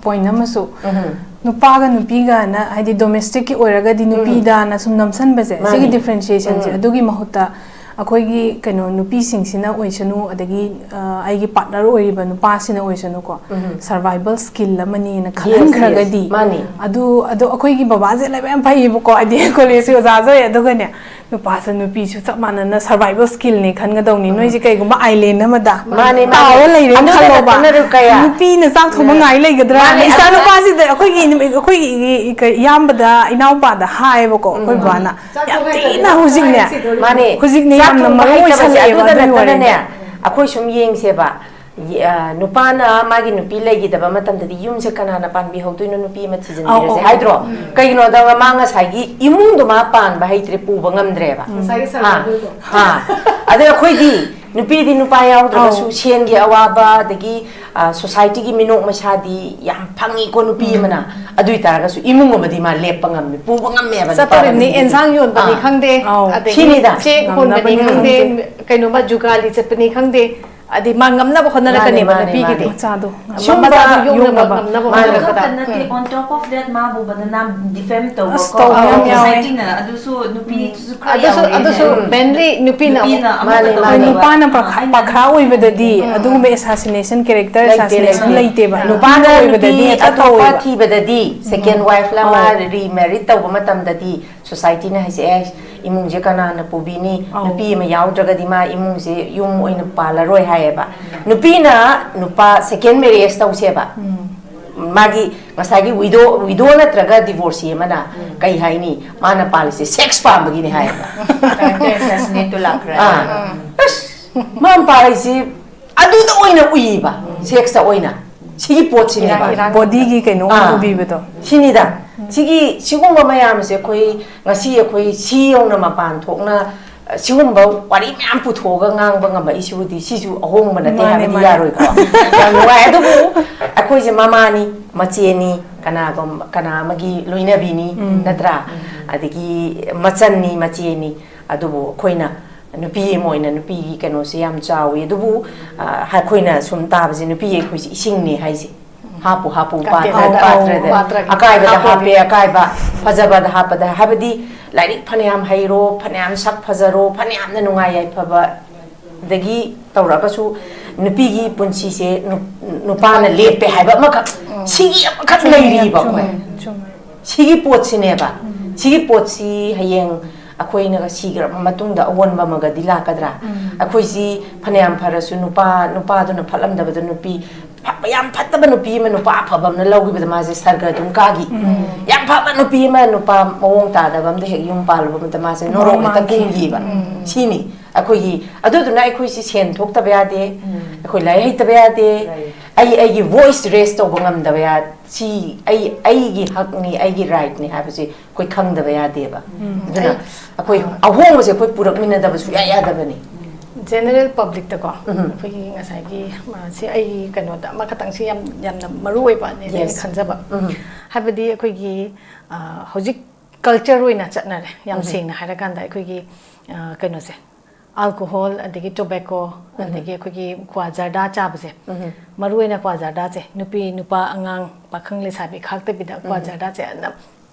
ꯄꯣꯏꯟ ꯑꯃꯁꯨ, ꯎꯝ꯫ ꯅꯨꯄꯥꯒ ꯅꯨꯄꯤꯒꯅ ꯍꯥꯏꯗꯤ ꯗꯣꯃꯦꯁꯇꯤꯛꯀꯤ ꯑꯣꯏꯔꯒꯗꯤ ꯅꯨꯄꯤꯗꯥꯅ ꯁꯨꯝ ꯅꯝꯁꯟꯕꯁꯦ, ꯁꯤꯒꯤ ꯃꯥꯅꯤ꯫ ꯗꯤꯐ꯭ꯔꯦꯟꯁꯤꯌꯦꯁꯟꯁꯦ꯫ ꯎꯝ꯫ ꯑꯗꯨꯒꯤ ꯃꯍꯨꯠꯇ ꯑꯩꯈꯣꯏꯒꯤ ꯀꯩꯅꯣ ꯅꯨꯄꯤꯁꯤꯡꯁꯤꯅ ꯑꯣꯏꯁꯅꯨ, ꯑꯗꯒꯤ ꯑ, ꯑꯩꯒꯤ ꯄꯥꯔꯠꯅꯔ ꯑꯣꯏꯔꯤꯕ ꯅꯨꯄꯥꯁꯤꯅ ꯑꯣꯏꯁꯅꯨꯀꯣ, ꯎꯝ꯫ ꯁꯔꯚꯥꯏꯕꯜ ꯁ꯭ꯀꯤꯜ ꯑꯃꯅꯦꯅ Yes, ꯈꯜꯍꯟꯈ꯭ꯔꯒꯗꯤ, yes, ꯃꯥꯅꯤ꯫ ꯑꯗꯨ ꯑꯗꯣ ꯑꯩꯈꯣꯏꯒꯤ ꯕꯕꯥꯁꯦ ꯂꯥꯏꯕꯛ ꯌꯥꯝ ꯐꯩꯌꯦꯕꯀꯣ, ꯍꯥꯏꯗꯤ ꯀꯣꯂꯦꯖꯀꯤ ꯑꯣꯖꯥꯁꯨ ꯑꯣꯏ꯫ ꯑꯗꯨꯒꯅꯦ, ꯅꯨꯄꯥꯁꯨ ꯅꯨꯄꯤꯁꯨ ꯆꯞ ꯃꯥꯟꯅꯅ ꯁꯔꯚꯥꯏꯕꯜ ꯁ꯭ꯀꯤꯜꯅꯦ ꯈꯟꯒꯗꯧꯅꯤ꯫ ꯅꯣꯏꯁꯦ ꯀꯩꯒꯨꯝꯕ ꯑꯥꯏꯂꯦꯟ ꯑꯃꯗ ꯃꯥꯅꯦ, ꯃꯥꯅꯦ꯫ ꯇꯥꯎꯔ ꯂꯩꯔꯦꯅ ꯑꯗꯨꯗ ꯈꯜꯂꯣꯕ, ꯅꯠꯇꯅ ꯀꯌꯥ? ꯅꯨꯄꯤꯅ ꯆꯥꯛ ꯊꯣꯡꯕ ꯎꯝ꯫ ꯉꯥꯏ ꯂꯩꯒꯗ꯭ꯔꯥ? ꯃꯥꯅꯦ, ꯑꯗꯨꯗ ꯏꯆꯥꯅꯨꯄꯥꯁꯤꯗ ꯑꯩꯈꯣꯏꯒꯤ ꯑꯩꯈꯣꯏꯒꯤ ꯏꯌꯥꯝꯕꯗ, ꯏꯅꯥꯎꯄꯥꯗ ꯍꯥꯏꯌꯦꯕꯀꯣ, ꯑꯩꯈꯣꯏ ꯕꯕꯥꯅ ꯌꯥꯝ ꯊꯤꯅ ꯍꯧꯖꯤꯛꯅꯦ, ꯃꯥꯅꯦ꯫ ꯍꯧꯖꯤꯛꯅꯦ ꯆꯥꯛ ꯌꯥꯝꯅ ꯊꯣꯡꯕ ꯃꯔꯨ ꯍꯩꯇꯕꯁꯦ ꯑꯣꯏꯁꯜꯂꯛꯑꯦꯕ ꯑꯗꯨꯗ ꯑꯗꯨꯒꯤ ꯅꯠꯇꯅꯅꯦ, ꯋꯥꯔꯤꯗꯣ꯫ ꯑꯩꯈꯣꯏ ꯁꯨꯝ ꯌꯦꯡꯁꯦꯕ꯫ ꯌꯦ-, ꯑ, ꯅꯨꯄꯥꯅ ꯃꯥꯒꯤ ꯅꯨꯄꯤ ꯂꯩꯈꯤꯗꯕ ꯃꯇꯝꯗꯗꯤ ꯌꯨꯝꯁꯦ ꯀꯅꯥꯅ ꯄꯥꯟꯕꯤꯍꯧꯗꯣꯏꯅꯣ, ꯅꯨꯄꯤ ꯑꯃ ꯊꯤꯖꯤꯟꯕꯤꯔꯁꯦ ꯑꯧ, ꯑꯧ, ꯍꯥꯏꯗ꯭ꯔꯣ? ꯑꯧ꯫ ꯀꯩꯒꯤꯅꯣꯗ ꯃꯥ ꯉꯁꯥꯏꯒꯤ ꯏꯃꯨꯡꯗꯣ ꯃꯥ ꯄꯥꯟꯕ ꯍꯩꯇ꯭ꯔꯦ, ꯄꯨꯕ ꯉꯝꯗ꯭ꯔꯦꯕ꯫ ꯉꯁꯥꯏꯒꯤ ꯍꯥ? ꯁꯔꯚꯥꯏꯚꯦꯜꯗꯣ꯫ ꯍꯥ? ꯑꯗꯩ ꯑꯩꯈꯣꯏꯗꯤ ꯅꯨꯄꯤꯗꯤ ꯅꯨꯄꯥ ꯌꯥꯎꯗ꯭ꯔꯒꯁꯨ ꯑꯧ꯫ ꯁꯦꯟꯒꯤ ꯑꯋꯥꯕ, ꯑꯗꯒꯤ, ꯑ, ꯁꯣꯁꯥꯏꯇꯤꯒꯤ ꯃꯤꯅꯣꯛ ꯃꯩꯁꯥꯗꯤ ꯌꯥꯝ ꯐꯪꯉꯤꯀꯣ ꯅꯨꯄꯤ ꯑꯃꯅ꯫ ꯑꯗꯨ ꯑꯣꯏꯇꯥꯔꯒꯁꯨ ꯏꯃꯨꯡ ꯑꯃꯗꯤ ꯃꯥ ꯂꯦꯞꯄ ꯉꯝꯃꯤ, ꯄꯨꯕ ꯉꯝꯃꯦꯕ ꯅꯨꯄꯥꯗ ꯆꯠꯇꯣꯔꯤꯕꯅꯤ, ꯅꯨꯄꯤꯗꯤ꯫ ꯑꯦꯟꯁꯥꯡ ꯌꯣꯟꯕꯅꯤ ꯑꯥ꯫ ꯈꯪꯗꯦ, ꯑꯧ꯫ ꯑꯗꯒꯤ ꯁꯤꯅꯤꯗ꯫ ꯆꯦꯛ ꯍꯣꯟꯕꯅꯤ ꯉꯝꯅꯕꯅꯤ ꯈꯪꯗꯦ, ꯈꯪꯗꯦ꯫ ꯀꯩꯅꯣꯝꯃ ꯖꯨꯒꯥꯂꯤ ꯆꯠꯄꯅꯤ ꯈꯪꯗꯦ, ꯑꯗꯩ ꯃꯥ ꯉꯝꯅꯕ ꯍꯣꯠꯅꯔꯛꯀꯅꯦꯕ ꯃꯥꯅꯦ, ꯃꯥꯅꯦ, ꯅꯨꯄꯤꯒꯤꯗꯤ꯫ ꯃꯥꯅꯦ꯫ ꯃꯆꯥꯗꯣ ꯁꯨꯝꯕ ꯃꯆꯥꯗꯣ ꯌꯣꯛꯅꯕ ꯌꯣꯛꯅꯕ꯫ ꯉꯝꯅꯕ ꯃꯥꯅꯦ꯫ ꯑꯗꯨ ꯈꯛꯇ ꯍꯣꯠꯅꯔꯛꯄꯗ꯫ ꯅꯠꯇꯦ, ꯎꯝ꯫ on top of that ꯃꯥꯕꯨ ꯕꯗꯅꯥꯝ ꯗꯤꯐꯦꯝ ꯑꯁ, ꯇꯧꯕꯀꯣ, ꯇꯧꯕ ꯌꯥꯝ ꯌꯥꯎꯋꯦ꯫ ꯁꯣꯁꯥꯏꯇꯤꯅ ꯑꯗꯨꯁꯨ ꯅꯨꯄꯤꯁꯨ ꯈꯔ ꯑꯗꯨꯁꯨ ꯌꯥꯎꯋꯦ꯫ ꯑꯗꯨꯁꯨ ꯎꯝ꯫ mainly ꯅꯨꯄꯤꯅ ꯅꯨꯄꯤꯅ ꯑꯃꯨꯛ ꯑꯃꯨꯛꯀ ꯃꯥꯅꯦ, ꯇꯧꯕ ꯃꯥꯅꯦ꯫ ꯇꯧꯕ꯫ ꯅꯨꯄꯥꯅ ꯄꯥꯈ꯭ꯔꯥ ꯑꯥ, ꯄꯥꯈ꯭ꯔꯥ ꯑꯣꯏꯕꯗꯗꯤ ꯑꯗꯨꯒꯨꯝꯕ ꯑꯦꯁꯥꯁꯤꯅꯦꯁꯟ ꯀꯦꯔꯦꯛꯇꯔ ꯂꯩꯇꯦ, ꯑꯦꯁꯥꯁꯤꯅꯦꯁꯟ ꯂꯩꯇꯦ꯫ ꯂꯩꯇꯦꯕ꯫ ꯅꯨꯄꯥꯅ ꯅꯨꯄꯥꯅ ꯅꯨꯄꯤ ꯑꯣꯏꯕꯗꯗꯤ ꯍꯦꯛꯇ ꯑꯇꯣꯞꯄ ꯇꯧꯋꯦꯕ꯫ ꯊꯤꯕꯗꯗꯤ, ꯁꯦꯀꯦꯟ ꯋꯥꯏꯐ ꯂ ꯃꯥ ꯑꯧ꯫ ꯔꯤꯃꯦꯔꯤꯠ ꯇꯧꯕ ꯃꯇꯝꯗꯗꯤ ꯁꯣꯁꯥꯏꯇꯤꯅ ꯍꯥꯏꯁꯦ, "ꯑꯦ, ꯏꯃꯨꯡꯁꯦ ꯀꯅꯥꯅ ꯄꯨꯕꯤꯅꯤ? ꯑꯧ꯫ ꯅꯨꯄꯤ ꯑꯃ ꯌꯥꯎꯗ꯭ꯔꯒꯗꯤ ꯃꯥ ꯏꯃꯨꯡꯁꯦ ꯌꯨꯝ ꯑꯣꯏꯅ ꯄꯥꯜꯂꯔꯣꯏ" ꯍꯥꯏꯌꯦꯕ꯫ ꯅꯨꯄꯤꯅ ꯅꯨꯄꯥ ꯁꯦꯀꯦꯟ ꯃꯦꯔꯤꯌꯦꯖ ꯇꯧꯁꯦꯕ꯫ ꯃꯥꯒꯤ ꯉꯁꯥꯏꯒꯤ ꯋꯤꯗꯣ, ꯋꯤꯗꯣ ꯅꯠꯇ꯭ꯔꯒ ꯗꯤꯚꯣꯔꯁꯤ ꯑꯃꯅ ꯀꯩ ꯍꯥꯏꯅꯤ? ꯃꯥꯅ ꯄꯥꯜꯂꯤꯁꯦ ꯁꯦꯛꯁ ꯄꯥꯝꯕꯒꯤꯅꯤ ꯍꯥꯏꯌꯦꯕ꯫ Character assassinate ꯇꯨ ꯂꯥꯛꯈ꯭ꯔꯦ꯫ ꯑꯥ꯫ ꯑꯁ, ꯃꯥꯅ ꯄꯥꯜꯂꯤꯁꯦ ꯑꯗꯨꯗ ꯑꯣꯏꯅ ꯎꯏꯕ, ꯁꯦꯛꯁꯇ ꯑꯣꯏꯅ꯫ ꯁꯤꯒꯤ ꯄꯣꯠꯁꯤꯅꯦꯕ꯫ ꯏꯔꯥꯡ, ꯏꯔꯥꯡ꯫ ꯕꯣꯗꯤꯒꯤ ꯀꯩꯅꯣ ꯑꯣꯏꯅ ꯑꯥ꯫ ꯎꯕꯤꯕꯗꯣ꯫ ꯁꯤꯅꯤꯗ꯫ ꯁꯤꯒꯤ, ꯁꯤꯒꯨꯝꯕ ꯃꯌꯥꯝꯁꯦ ꯑꯩꯈꯣꯏ ꯉꯁꯤ ꯑꯩꯈꯣꯏ ꯁꯤ ꯌꯧꯅ ꯃꯄꯥꯟ ꯊꯣꯛꯅ, ꯑ, ꯁꯤꯒꯨꯝꯕ ꯋꯥꯔꯤ ꯃꯌꯥꯝ ꯄꯨꯊꯣꯛꯑꯒ ꯉꯥꯡꯕ ꯉꯝꯃꯛꯏꯁꯤꯕꯨꯗꯤ ꯁꯤꯁꯨ ꯑꯍꯣꯡꯕ ꯅꯠꯇꯦ ꯃꯥꯅꯦ, ꯍꯥꯏꯕꯗꯤ ꯃꯥꯅꯦ꯫ ꯌꯥꯔꯣꯏꯀꯣ꯫ ꯌꯥꯝ ꯅꯨꯡꯉꯥꯏ꯫ ꯑꯗꯨꯕꯨ ꯑꯩꯈꯣꯏꯁꯦ ꯃꯃꯥꯅꯤ, ꯃꯆꯦꯅꯤ, ꯀꯅꯥꯒꯨꯝꯕ ꯀꯅꯥ ꯑꯃꯒꯤ ꯂꯣꯏꯅꯕꯤꯅꯤ, ꯎꯝ꯫ ꯅꯠꯇ꯭ꯔꯥ? ꯎꯝ꯫ ꯑꯗꯒꯤ ꯃꯆꯟꯅꯤ, ꯃꯆꯦꯅꯤ꯫ ꯑꯗꯨꯕꯨ ꯑꯩꯈꯣꯏꯅ ꯅꯨꯄꯤ ꯑꯃ ꯑꯣꯏꯅ ꯅꯨꯄꯤꯒꯤ ꯀꯩꯅꯣꯁꯦ ꯌꯥꯝ ꯆꯥꯎꯋꯤ꯫ ꯑꯗꯨꯕꯨ, ꯑ, ꯑꯩꯈꯣꯏꯅ ꯁꯨꯝ ꯇꯥꯕꯁꯦ, ꯅꯨꯄꯤ ꯑꯩꯈꯣꯏꯁꯦ ꯏꯁꯤꯡꯅꯤ ꯍꯥꯏꯁꯦ꯫ ꯍꯥꯞꯄꯨ ꯍꯥꯞꯄꯨ, ꯄꯥꯠ-, ꯀꯠꯇꯦ ꯍꯥꯏꯕ꯫ ꯄꯥꯠꯇ꯭ꯔꯗ꯫ ꯑꯧ, ꯄꯥꯠꯇ꯭ꯔꯒꯤ꯫ ꯑꯀꯥꯏꯕꯗ ꯍꯥꯞꯄꯣꯗꯤ꯫ ꯍꯥꯞꯄꯦ, ꯑꯀꯥꯏꯕ, ꯐꯖꯕꯗ ꯍꯥꯞꯄꯗ꯫ ꯍꯥꯏꯕꯗꯤ ꯂꯥꯏꯔꯤꯛ ꯐꯅꯌꯥꯝ ꯍꯩꯔꯣ, ꯐꯅꯌꯥꯝ ꯁꯛ ꯐꯖꯔꯣ, ꯐꯅꯌꯥꯝꯅ ꯅꯨꯡꯉꯥꯏ ꯌꯥꯏꯐꯕ ꯗꯒꯤ ꯇꯧꯔꯒꯁꯨ ꯅꯨꯄꯤꯒꯤ ꯄꯨꯟꯁꯤꯁꯦ ꯅꯨ-, ꯅꯨꯄꯥꯅ ꯂꯦꯞꯄꯦ ꯍꯥꯏꯕ ꯑꯃꯈꯛ, ꯎꯝ꯫ ꯁꯤꯒꯤ ꯑꯃꯈꯛ ꯆꯨꯝꯃꯦ, ꯂꯩꯔꯤꯕ ꯆꯨꯝꯃꯦ, ꯑꯩꯈꯣꯏ꯫ ꯆꯨꯝꯃꯦ꯫ ꯁꯤꯒꯤ ꯄꯣꯠꯁꯤꯅꯦꯕ꯫ ꯎꯝ꯫ ꯁꯤꯒꯤ ꯄꯣꯠꯁꯤ ꯍꯌꯦꯡ ꯑꯩꯈꯣꯏꯅ ꯁꯤꯈ꯭ꯔꯕ ꯃꯇꯨꯡꯗ ꯑꯑꯣꯟꯕ ꯑꯃꯒꯗꯤ ꯂꯥꯛꯀꯗ꯭ꯔꯥ? ꯎꯝ꯫ ꯑꯩꯈꯣꯏꯁꯤ ꯐꯅꯌꯥꯝ ꯐꯔꯁꯨ ꯅꯨꯄꯥ, ꯅꯨꯄꯥꯗꯨꯅ ꯐꯠꯂꯝꯗꯕꯗ ꯅꯨꯄꯤ ꯐ-, ꯌꯥꯝ ꯐꯠꯇꯕ ꯅꯨꯄꯤ ꯑꯃ ꯅꯨꯄꯥ ꯑꯐꯕ ꯑꯃꯅ ꯂꯧꯈꯤꯕꯗ ꯃꯥꯁꯦ ꯁꯔꯒ ꯑꯗꯨꯝ ꯀꯥꯈꯤ꯫ ꯎꯝ꯫ ꯌꯥꯝ ꯐꯕ ꯅꯨꯄꯤ ꯑꯃ ꯅꯨꯄꯥ ꯃꯑꯣꯡ ꯇꯥꯗꯕ ꯑꯃꯗ ꯍꯦꯛ ꯌꯨꯝ ꯄꯥꯜꯂꯨꯕ ꯃꯇꯝꯗ ꯃꯥꯁꯦ ꯅꯣꯔꯣꯛ ꯍꯦꯛꯇ ꯃꯥꯡꯈꯤ꯫ ꯀꯨꯝꯈꯤꯕ꯫ ꯎꯝ꯫ ꯁꯤꯅꯤ꯫ ꯑꯩꯈꯣꯏꯒꯤ, ꯑꯗꯨꯗꯨꯅ ꯑꯩꯈꯣꯏꯁꯤ ꯁꯦꯟ ꯊꯣꯛꯇꯕ ꯌꯥꯗꯦ, ꯎꯝ꯫ ꯑꯩꯈꯣꯏ ꯂꯥꯏꯔꯤꯛ ꯍꯩꯇꯕ ꯌꯥꯗꯦ, ꯂꯥꯏꯔꯤꯛ꯫ ꯑꯩ ꯑꯩꯒꯤ voice raise ꯇꯧꯕ ꯉꯝꯗꯕ ꯌꯥꯗꯦ, ꯁꯤ ꯑꯩ, ꯑꯩꯒꯤ ꯍꯛꯅꯤ, ꯑꯩꯒꯤ right ꯅꯤ ꯍꯥꯏꯕꯁꯤ ꯑꯩꯈꯣꯏ ꯈꯪꯗꯕ ꯌꯥꯗꯦꯕ꯫ ꯎꯝ꯫ ꯑꯗꯨꯅ ꯑꯩ, ꯑꯩꯈꯣꯏ ꯑ, ꯑꯍꯣꯡꯕꯁꯦ ꯑꯩꯈꯣꯏ ꯄꯨꯔꯛꯃꯤꯟꯅꯗꯕ ꯁꯨꯡꯌꯥ ꯌꯥꯗꯕꯅꯤ꯫ General public ꯇꯀꯣ, ꯎꯝ꯫ ꯑꯩꯈꯣꯏꯒꯤ ꯉꯁꯥꯏꯒꯤ, ꯑ, ꯁꯤ ꯑꯩꯒꯤ ꯀꯩꯅꯣꯗ ꯑꯃꯈꯛꯇꯪ ꯁꯤ ꯌꯥꯝ, ꯌꯥꯝꯅ ꯃꯔꯨ ꯑꯣꯏꯕꯅꯦꯅ ꯑꯩꯅ Yes. ꯈꯟꯖꯕ꯫ ꯎꯝ꯫ ꯍꯥꯏꯕꯗꯤ ꯑꯩꯈꯣꯏꯒꯤ, ꯑ, ꯍꯧꯖꯤꯛ culture ꯑꯣꯏꯅ ꯆꯠꯅꯔꯦ, ꯌꯥꯝ ꯎꯝ꯫ ꯁꯦꯡꯅ ꯍꯥꯏꯔꯀꯥꯟꯗ ꯑꯩꯈꯣꯏꯒꯤ, ꯑ, ꯀꯩꯅꯣꯁꯦ, alcohol, ꯑꯗꯒꯤ tobacco, ꯎꯝ꯫ ꯑꯗꯒꯤ ꯑꯩꯈꯣꯏꯒꯤ ꯀ꯭ꯋꯥ ꯖꯔꯗꯥ ꯆꯥꯕꯁꯦ, ꯎꯝ꯫ ꯃꯔꯨꯑꯣꯏꯅ ꯀ꯭ꯋꯥ ꯖꯔꯗꯥꯁꯦ ꯅꯨꯄꯤ, ꯅꯨꯄꯥ, ꯑꯉꯥꯡ, ꯄꯥꯈꯪ, ꯂꯩꯁꯥꯕꯤ ꯈꯥꯛꯇꯕꯤꯗ ꯀ꯭ꯋꯥ ꯎꯝ꯫ ꯖꯔꯗꯥꯁꯦ ꯑꯗꯨꯝ,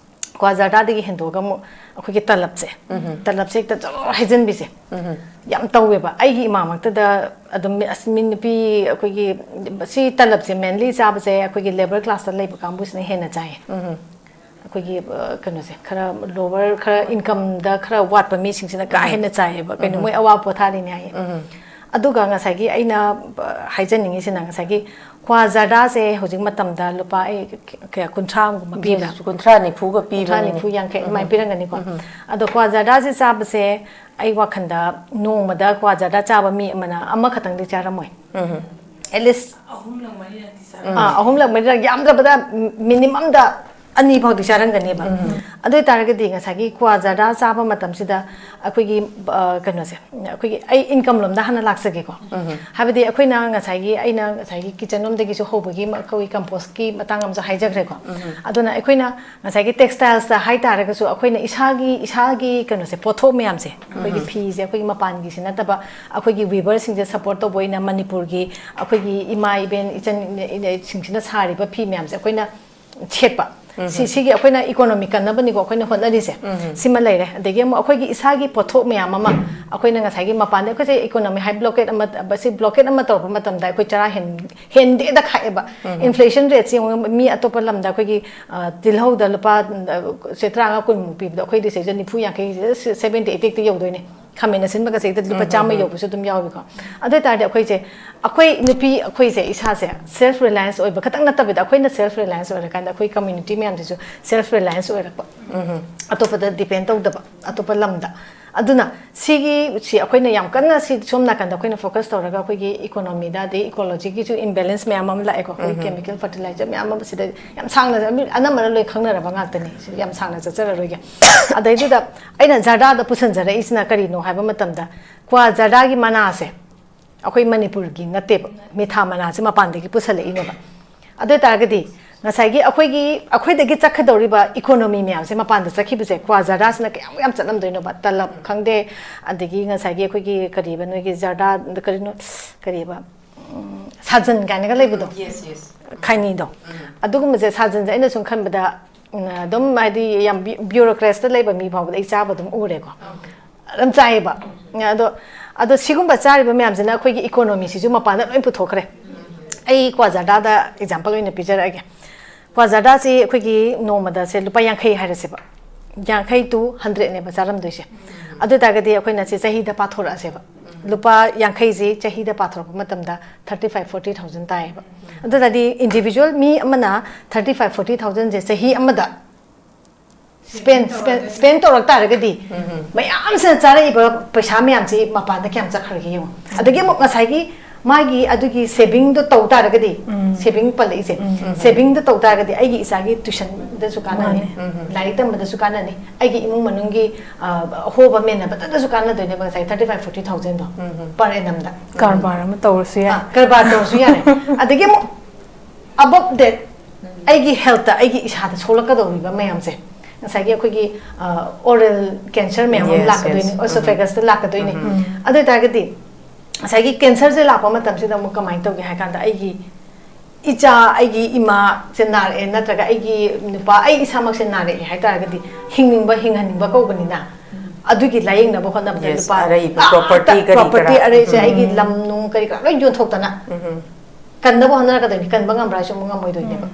ꯀ꯭ꯋꯥ ꯖꯔꯗꯥꯗꯒꯤ ꯍꯦꯟꯗꯣꯛꯑꯒ ꯑꯃꯨꯛ ꯑꯩꯈꯣꯏꯒꯤ ꯇꯂꯞꯁꯦ, ꯎꯝ꯫ ꯇꯂꯞꯁꯦ ꯍꯦꯛꯇ ꯖꯣꯔ ꯍꯩꯖꯤꯟꯕꯤꯁꯦ ꯎꯝ꯫ ꯌꯥꯝ ꯇꯧꯋꯦꯕ꯫ ꯑꯩꯒꯤ ꯏꯃꯥꯃꯛꯇꯗ ꯑꯗꯨꯝ ꯃꯤ-, ꯑꯁ, ꯃꯤ ꯅꯨꯄꯤ ꯑꯩꯈꯣꯏꯒꯤ ꯁꯤ ꯇꯂꯞꯁꯦ mainly ꯆꯥꯕꯁꯦ ꯑꯩꯈꯣꯏꯒꯤ labour class ꯇ ꯂꯩꯕ ꯀꯥꯡꯕꯨꯁꯤꯅ ꯍꯦꯟꯅ ꯆꯥꯏꯌꯦ꯫ ꯎꯝ꯫ ꯑꯩꯈꯣꯏꯒꯤ, ꯑ, ꯀꯩꯅꯣꯁꯦ, ꯈꯔ lower, ꯈꯔ income ꯗ ꯈꯔ ꯋꯥꯠꯄ ꯃꯤꯁꯤꯡꯁꯤꯅ ꯀꯥ ꯎꯝ꯫ ꯍꯦꯟꯅ ꯆꯥꯏꯌꯦꯕ, ꯀꯩꯅꯣ, ꯎꯝ꯫ ꯃꯣꯏ ꯑꯋꯥꯕ ꯄꯣꯊꯥꯔꯤꯅꯦ ꯍꯥꯏꯌꯦ꯫ ꯎꯝ꯫ ꯑꯗꯨꯒ ꯉꯁꯥꯏꯒꯤ ꯑꯩꯅ, ꯑ, ꯍꯥꯏꯖꯅꯤꯡꯉꯤꯁꯤꯅ, ꯉꯁꯥꯏꯒꯤ ꯀ꯭ꯋꯥ ꯖꯔꯗꯥꯁꯦ ꯍꯧꯖꯤꯛ ꯃꯇꯝꯗ ꯂꯨꯄꯥ, ꯑꯩ ꯀꯌꯥ, ꯀꯨꯟꯊ꯭ꯔꯥꯒꯨꯝꯕ ꯄꯤꯕ꯭ꯔꯥ? ꯀꯨꯟꯊ꯭ꯔꯥ ꯅꯤꯐꯨꯒ ꯀꯨꯟꯊ꯭ꯔꯥ, ꯄꯤꯕꯅꯤꯅꯦ꯫ ꯅꯤꯐꯨ, ꯌꯥꯡꯈꯩ ꯑꯗꯨꯃꯥꯏꯅ ꯎꯝ꯫ ꯄꯤꯔꯝꯒꯅꯤꯀꯣ꯫ ꯎꯝ꯫ ꯑꯗꯣ ꯀ꯭ꯋꯥ ꯖꯔꯗꯥꯁꯦ ꯆꯥꯕꯁꯦ ꯑꯩ ꯋꯥꯈꯟꯗ ꯅꯣꯡꯃꯗ ꯀ꯭ꯋꯥ ꯖꯔꯗꯥ ꯆꯥꯕ ꯃꯤ ꯑꯃꯅ ꯑꯃꯈꯛꯇꯪꯗꯤ ꯆꯥꯔꯝꯃꯣꯏ꯫ ꯎꯝ꯫ At least ꯑꯍꯨꯝꯂꯛ ꯃꯔꯤꯔꯛꯇꯤ ꯆꯥꯔꯝꯃꯣꯏ꯫ ꯑꯥ, ꯑꯍꯨꯝꯂꯛ ꯃꯔꯤꯔꯛ, ꯌꯥꯝꯗ꯭ꯔꯕꯗ minimum ꯗ ꯑꯅꯤ ꯐꯥꯎꯗꯤ ꯆꯥꯔꯝꯒꯅꯦꯕ꯫ ꯑꯗꯨ ꯑꯣꯏꯇꯥꯔꯒꯗꯤ ꯉꯁꯥꯏꯒꯤ ꯀ꯭ꯋꯥ ꯖꯔꯗꯥ ꯆꯥꯕ ꯃꯇꯝꯁꯤꯗ ꯑꯩꯈꯣꯏꯒꯤ ꯑ, ꯀꯩꯅꯣꯁꯦ, ꯑꯩꯈꯣꯏꯒꯤ, ꯑꯩ ꯏꯟꯀꯝ ꯂꯣꯝꯗ ꯍꯥꯟꯅ ꯂꯥꯛꯆꯒꯦꯀꯣ꯫ ꯍꯥꯏꯕꯗꯤ ꯑꯩꯈꯣꯏꯅ ꯉꯁꯥꯏꯒꯤ, ꯑꯩꯅ ꯉꯁꯥꯏꯒꯤ ꯀꯤꯆꯟ ꯂꯣꯝꯗꯒꯤꯁꯨ ꯍꯧꯕꯒꯤ ꯃ-, ꯑꯩꯈꯣꯏꯒꯤ ꯀꯝꯄꯣꯁꯀꯤ ꯃꯇꯥꯡ ꯑꯃꯁꯨ ꯍꯥꯏꯖꯈ꯭ꯔꯦꯀꯣ꯫ ꯑꯗꯨꯅ ꯑꯩꯈꯣꯏꯅ ꯉꯁꯥꯏꯒꯤ ꯇꯦꯛꯁꯇꯥꯏꯜꯁꯇ ꯍꯥꯏꯇꯥꯔꯒꯁꯨ ꯑꯩꯈꯣꯏꯅ ꯏꯁꯥꯒꯤ, ꯏꯁꯥꯒꯤ ꯀꯩꯅꯣꯁꯦ, ꯄꯣꯠꯊꯣꯛ ꯃꯌꯥꯝꯁꯦ, ꯑꯩꯈꯣꯏꯒꯤ ꯐꯤꯁꯦ, ꯑꯩꯈꯣꯏꯒꯤ ꯃꯄꯥꯟꯒꯤꯁꯤ ꯅꯠꯇꯕ ꯑꯩꯈꯣꯏꯒꯤ ꯋꯤꯚꯔꯁꯤꯡꯁꯦ ꯁꯞꯄꯣꯔꯠ ꯇꯧꯕ ꯑꯣꯏꯅ ꯃꯅꯤꯄꯨꯔꯒꯤ ꯑꯩꯈꯣꯏꯒꯤ ꯏꯃꯥ ꯏꯕꯦꯟ ꯏꯆꯟ ꯏꯅꯦꯁꯤꯡꯁꯤꯅ ꯁꯥꯔꯤꯕ ꯐꯤ ꯃꯌꯥꯝꯁꯦ ꯑꯩꯈꯣꯏꯅ ꯁꯦꯠꯄ꯫ ꯁꯤ, ꯁꯤꯒꯤ ꯑꯩꯈꯣꯏꯅ ꯏꯀꯣꯅꯣꯃꯤ ꯀꯟꯅꯕꯅꯤꯀꯣ ꯑꯩꯈꯣꯏꯅ ꯍꯣꯠꯅꯔꯤꯁꯦ꯫ ꯁꯤꯃ ꯂꯩꯔꯦ꯫ ꯑꯗꯒꯤ ꯑꯃꯨꯛ ꯑꯩꯈꯣꯏꯒꯤ ꯏꯁꯥꯒꯤ ꯄꯣꯠꯊꯣꯛ ꯃꯌꯥꯝ ꯑꯃ ꯑꯩꯈꯣꯏꯅ ꯉꯁꯥꯏꯒꯤ ꯃꯄꯥꯟꯗ ꯑꯩꯈꯣꯏꯁꯦ ꯏꯀꯣꯅꯣꯃꯤ ꯍꯥꯏ ꯕ꯭ꯂꯣꯀꯦꯠ ꯑꯃ, ꯁꯤ ꯕ꯭ꯂꯣꯀꯦꯠ ꯑꯃ ꯇꯧꯔꯛꯄ ꯃꯇꯝꯗ ꯑꯩꯈꯣꯏ ꯆꯔꯥ ꯍꯦꯟ-, ꯍꯦꯟꯗꯦꯗ ꯈꯥꯛꯑꯦꯕ꯫ ꯏꯟꯐ꯭ꯂꯦꯁꯟ ꯔꯦꯠꯁꯦ ꯌꯦꯡꯉꯣ, ꯃꯤ ꯑꯇꯣꯞꯄ ꯂꯝꯗ ꯑꯩꯈꯣꯏꯒꯤ, ꯑ, ꯇꯤꯜꯍꯧꯗ ꯂꯨꯄꯥ, ꯑ, ꯁꯦ ꯇꯔꯥꯃꯉꯥ ꯀꯨꯟꯃꯨꯛ ꯄꯤꯕꯗꯣ ꯑꯩꯈꯣꯏꯗꯤ ꯁꯤꯗꯩꯁꯤꯗ ꯅꯤꯐꯨ ꯌꯥꯡꯈꯩ, ꯁꯤꯗ ꯁꯚꯦꯟꯇꯤ ꯑꯩꯠꯇꯤ ꯌꯧꯗꯣꯏꯅꯦ꯫ ꯈꯥꯃꯦꯟ ꯑꯁꯤꯟꯕꯒꯁꯦ ꯍꯦꯛꯇ ꯂꯨꯄꯥ ꯆꯥꯝꯃ ꯌꯧꯕꯁꯨ ꯑꯗꯨꯝ ꯌꯥꯎꯏꯀꯣ꯫ ꯑꯗꯨ ꯑꯣꯏꯇꯥꯔꯗꯤ ꯑꯩꯈꯣꯏꯁꯦ, ꯑꯩꯈꯣꯏ ꯅꯨꯄꯤ ꯑꯩꯈꯣꯏꯁꯦ ꯏꯁꯥꯁꯦ ꯁꯦꯜꯐ ꯔꯤꯂꯥꯏꯟꯁ ꯑꯣꯏꯕ ꯈꯛꯇꯪ ꯅꯠꯇꯕꯤꯗ ꯑꯩꯈꯣꯏꯅ ꯁꯦꯜꯐ ꯔꯤꯂꯥꯏꯟꯁ ꯑꯣꯏꯔꯀꯥꯟꯗ ꯑꯩꯈꯣꯏ ꯀꯝꯃ꯭ꯌꯨꯅꯤꯇꯤ ꯃꯌꯥꯝꯁꯤꯁꯨ ꯁꯦꯜꯐ ꯔꯤꯂꯥꯏꯟꯁ ꯑꯣꯏꯔꯛꯄ꯫ ꯑꯇꯣꯞꯄꯗ ꯗꯤꯄꯦꯟ ꯇꯧꯗꯕ, ꯑꯇꯣꯞꯄ ꯂꯝꯗ꯫ ꯑꯗꯨꯅ ꯁꯤꯒꯤ, ꯁꯤ ꯑꯩꯈꯣꯏꯅ ꯌꯥꯝ ꯀꯟꯅ ꯁꯤ ꯁꯣꯝ ꯅꯥꯀꯟꯗ ꯑꯩꯈꯣꯏꯅ ꯐꯣꯀꯁ ꯇꯧꯔꯒ ꯑꯩꯈꯣꯏꯒꯤ ꯏꯀꯣꯅꯣꯃꯤꯗ ꯑꯗꯩ ꯏꯀꯣꯂꯣꯖꯤꯒꯤꯁꯨ ꯏꯝꯕꯦꯂꯦꯟꯁ ꯃꯌꯥꯝ ꯑꯃ ꯂꯥꯛꯑꯦꯀꯣ꯫ ꯑꯩꯈꯣꯏ ꯀꯦꯃꯤꯀꯦꯜ ꯐꯔꯇꯤꯂꯥꯏꯖꯔ ꯃꯌꯥꯝ ꯑꯃ ꯁꯤꯗ ꯌꯥꯝ ꯁꯥꯡꯅ ꯃꯤ ꯑꯅꯝꯕꯅ ꯂꯣꯏ ꯈꯪꯅꯔꯕ ꯉꯥꯛꯇꯅꯤ꯫ ꯁꯤ ꯌꯥꯝ ꯁꯥꯡꯅ ꯆꯠꯆꯔꯔꯣꯏꯒꯦ꯫ ꯑꯗꯩꯗꯨꯗ ꯑꯩꯅ ꯖꯔꯗꯥꯗ ꯄꯨꯁꯟꯖꯔꯛꯏꯁꯤꯅ ꯀꯔꯤꯅꯣ ꯍꯥꯏꯕ ꯃꯇꯝꯗ ꯀ꯭ꯋꯥ ꯖꯔꯗꯥꯒꯤ ꯃꯅꯥꯁꯦ ꯑꯩꯈꯣꯏ ꯃꯅꯤꯄꯨꯔꯒꯤ ꯅꯠꯇꯦꯕ, ꯃꯤꯊꯥ ꯃꯅꯥꯁꯦ ꯃꯄꯥꯟꯗꯒꯤ ꯄꯨꯁꯜꯂꯛꯏꯅꯦꯕ꯫ ꯑꯗꯨ ꯑꯣꯏꯇꯥꯔꯒꯗꯤ ꯉꯁꯥꯏꯒꯤ ꯑꯩꯈꯣꯏꯒꯤ, ꯑꯩꯈꯣꯏꯗꯒꯤ ꯆꯠꯀꯗꯧꯔꯤꯕ ꯏꯀꯣꯅꯣꯃꯤ ꯃꯌꯥꯝꯁꯦ ꯃꯄꯥꯟꯗ ꯆꯠꯈꯤꯕꯁꯦ ꯀ꯭ꯋꯥ ꯖꯔꯗꯥꯁꯤꯅ ꯀꯌꯥꯃꯨꯛ ꯌꯥꯝ ꯆꯠꯂꯝꯗꯣꯏꯅꯣꯕ? ꯇꯂꯕ ꯈꯪꯗꯦ, ꯑꯗꯒꯤ ꯉꯁꯥꯏꯒꯤ ꯑꯩꯈꯣꯏꯒꯤ ꯀꯔꯤꯕ ꯅꯣꯏꯒꯤ ꯖꯔꯗꯥ, ꯀꯔꯤꯅꯣ, ꯀꯔꯤꯕ, ꯎꯝ, ꯁꯥꯖꯟ ꯀꯥꯏꯅꯒ ꯂꯩꯕꯗꯣ, ꯌꯦꯁ, ꯌꯦꯁ꯫ ꯈꯩꯅꯤꯗꯣ꯫ ꯑꯗꯨꯒꯨꯝꯕꯁꯦ, ꯁꯥꯖꯟꯁꯦ ꯑꯩꯅ ꯁꯨꯝ ꯈꯟꯕꯗ, ꯎꯝ, ꯑꯗꯨꯝ ꯍꯥꯏꯗꯤ ꯌꯥꯝ ꯕ꯭ꯌꯨ-, ꯕ꯭ꯌꯨꯔꯣꯀ꯭ꯔꯦꯠꯁꯇ ꯂꯩꯕ ꯃꯤ ꯐꯥꯎꯕꯗ ꯑꯩ ꯆꯥꯕ ꯑꯗꯨꯝ ꯎꯔꯦꯀꯣ꯫ ꯑꯗꯨꯝ ꯆꯥꯏꯌꯦꯕ꯫ ꯑꯗꯣ, ꯑꯗꯣ ꯁꯤꯒꯨꯝꯕ ꯆꯥꯔꯤꯕ ꯃꯌꯥꯝꯁꯤꯅ ꯑꯩꯈꯣꯏꯒꯤ ꯏꯀꯣꯅꯣꯃꯤꯁꯤꯁꯨ ꯃꯄꯥꯟꯗ ꯂꯣꯏ ꯄꯨꯊꯣꯛꯈ꯭ꯔꯦ꯫ ꯑꯩ ꯀ꯭ꯋꯥ ꯖꯔꯗꯥꯗ ꯑꯦꯛꯖꯥꯝꯄꯜ ꯑꯣꯏꯅ ꯄꯤꯖꯔꯛꯑꯒꯦ꯫ ꯀ꯭ꯋꯥ ꯖꯔꯗꯥꯁꯤ ꯑꯩꯈꯣꯏꯒꯤ ꯅꯣꯡꯃꯗ ꯁꯦ ꯂꯨꯄꯥ ꯌꯥꯡꯈꯩ ꯍꯥꯏꯔꯁꯦꯕ, ꯌꯥꯡꯈꯩ to ꯍꯟꯗ꯭ꯔꯦꯠꯅꯦꯕ ꯆꯥꯔꯝꯗꯣꯏꯁꯦ꯫ ꯑꯗꯨ ꯑꯣꯏꯇꯥꯔꯒꯗꯤ ꯑꯩꯈꯣꯏꯅ ꯁꯤ ꯆꯍꯤꯗ ꯄꯥꯊꯣꯔꯛꯑꯁꯦꯕ, ꯂꯨꯄꯥ ꯌꯥꯡꯈꯩꯁꯤ ꯆꯍꯤꯗ ꯄꯥꯊꯣꯔꯛꯄ ꯃꯇꯝꯗ ꯊꯥꯔꯇꯤ ꯐꯥꯏꯚ ꯐꯣꯔꯇꯤ ꯊꯥꯎꯖꯟ ꯇꯥꯏꯌꯦꯕ꯫ ꯑꯗꯨ ꯑꯣꯏꯇꯥꯔꯗꯤ ꯏꯟꯗꯤꯕꯤꯖꯨꯋꯦꯜ ꯃꯤ ꯑꯃꯅ ꯊꯥꯔꯇꯤ ꯐꯥꯏꯚ ꯐꯣꯔꯇꯤ ꯊꯥꯎꯖꯟꯁꯦ ꯆꯍꯤ ꯑꯃꯗ ꯁ꯭ꯄꯦꯟ, ꯁ꯭ꯄꯦꯟ, ꯁ꯭ꯄꯦꯟ ꯇꯧꯔꯛ ꯇꯥꯔꯒꯗꯤ, ꯃꯌꯥꯝꯁꯤꯅ ꯆꯥꯔꯛꯏꯕ ꯄꯩꯁꯥ ꯃꯌꯥꯝꯁꯤ ꯃꯄꯥꯟꯗ ꯀꯌꯥꯝ ꯆꯠꯈ꯭ꯔꯒꯦ ꯌꯦꯡꯉꯣ꯫ ꯑꯗꯒꯤ ꯑꯃꯨꯛ ꯉꯁꯥꯏꯒꯤ ꯃꯥꯒꯤ ꯑꯗꯨꯒꯤ ꯁꯦꯚꯤꯡꯗꯣ ꯇꯧ ꯇꯥꯔꯒꯗꯤ, ꯁꯦꯚꯤꯡ ꯄꯜꯂꯛꯏꯁꯦ, ꯁꯦꯚꯤꯡꯗꯣ ꯇꯧ ꯇꯥꯔꯒꯗꯤ ꯑꯩꯒꯤ ꯏꯆꯥꯒꯤ ꯇ꯭ꯌꯨꯁꯟꯗꯁꯨ ꯀꯥꯟꯅꯅꯤ, ꯂꯥꯏꯔꯤꯛ ꯇꯝꯕꯗꯁꯨ ꯀꯥꯟꯅꯅꯤ, ꯑꯩꯒꯤ ꯏꯃꯨꯡ ꯃꯅꯨꯡꯒꯤ ꯑ, ꯑꯍꯣꯕ ꯃꯦꯟꯅꯕꯗꯁꯨ ꯀꯥꯟꯅꯗꯣꯏꯅꯦꯕ, ꯉꯁꯥꯏ ꯊꯥꯔꯇꯤ ꯐꯥꯏꯚ ꯐꯣꯔꯇꯤ ꯊꯥꯎꯖꯟꯗꯣ ꯄꯔ ꯑꯦꯅꯝꯗ꯫ ꯀꯔꯕꯥꯔ ꯑꯃ ꯇꯧꯔꯁꯨ ꯌꯥꯏ꯫ ꯀꯔꯕꯥꯔ ꯇꯧꯔꯁꯨ ꯌꯥꯔꯦ꯫ ꯑꯗꯒꯤ ꯑꯃꯨꯛ ꯑꯕꯞ ꯗꯦꯠ ꯑꯩꯒꯤ ꯍꯦꯜꯠꯇ, ꯑꯩꯒꯤ ꯏꯁꯥꯗ ꯁꯣꯛꯂꯛꯀꯗꯧꯔꯤꯕ ꯃꯌꯥꯝꯁꯦ, ꯉꯁꯥꯏꯒꯤ ꯑꯩꯈꯣꯏꯒꯤ ꯑꯣꯔꯦꯜ ꯀꯦꯟꯁꯔ ꯃꯌꯥꯝ ꯑꯃ Yes, ꯂꯥꯛꯀꯗꯣꯏꯅꯤ, yes. ꯑꯣꯁꯣꯐꯦꯒꯁꯇ ꯂꯥꯛꯀꯗꯣꯏꯅꯤ꯫ ꯑꯗꯨ ꯑꯣꯏꯇꯥꯔꯒꯗꯤ ꯉꯁꯥꯏꯒꯤ ꯀꯦꯟꯁꯔꯁꯦ ꯂꯥꯛꯄ ꯃꯇꯝꯁꯤꯗ ꯑꯃꯨꯛ ꯀꯃꯥꯏꯅ ꯇꯧꯒꯦ ꯍꯥꯏ ꯀꯥꯟꯗ, ꯑꯩꯒꯤ ꯏꯆꯥ, ꯑꯩꯒꯤ ꯏꯃꯥꯁꯦ ꯅꯥꯔꯛꯑꯦ, ꯅꯠꯇ꯭ꯔꯒ ꯑꯩꯒꯤ ꯅꯨꯄꯥ, ꯑꯩ ꯏꯁꯥꯃꯛꯁꯦ ꯅꯥꯔꯛꯑꯦ ꯍꯥꯏ ꯇꯥꯔꯒꯗꯤ, ꯍꯤꯡꯅꯤꯡꯕ, ꯍꯤꯡꯍꯟꯅꯤꯡꯕ ꯀꯧꯕꯅꯤꯅ, ꯑꯗꯨꯒꯤ ꯂꯥꯏꯌꯦꯡꯅꯕ ꯍꯣꯠꯅꯕꯗ Yes, ꯂꯨꯄꯥ ꯑꯔꯩꯕ ꯑꯥ, property ꯀꯔꯤ property ꯀꯔꯥ꯫ ꯑꯔꯩꯁꯦ, ꯑꯩꯒꯤ ꯂꯝ ꯅꯨꯡ ꯀꯔꯤ ꯀꯔꯥ ꯂꯣꯏ ꯌꯣꯟꯊꯣꯛꯇꯅ ꯀꯟꯕꯕꯨ ꯍꯣꯠꯅꯔꯛꯀꯗꯣꯏꯅꯤ, ꯀꯟꯕ ꯉꯝꯕ꯭ꯔꯥ ꯍꯥꯏꯁꯨ ꯑꯃꯨꯛ ꯉꯝꯃꯣꯏꯗꯣꯏꯅꯦꯕ꯫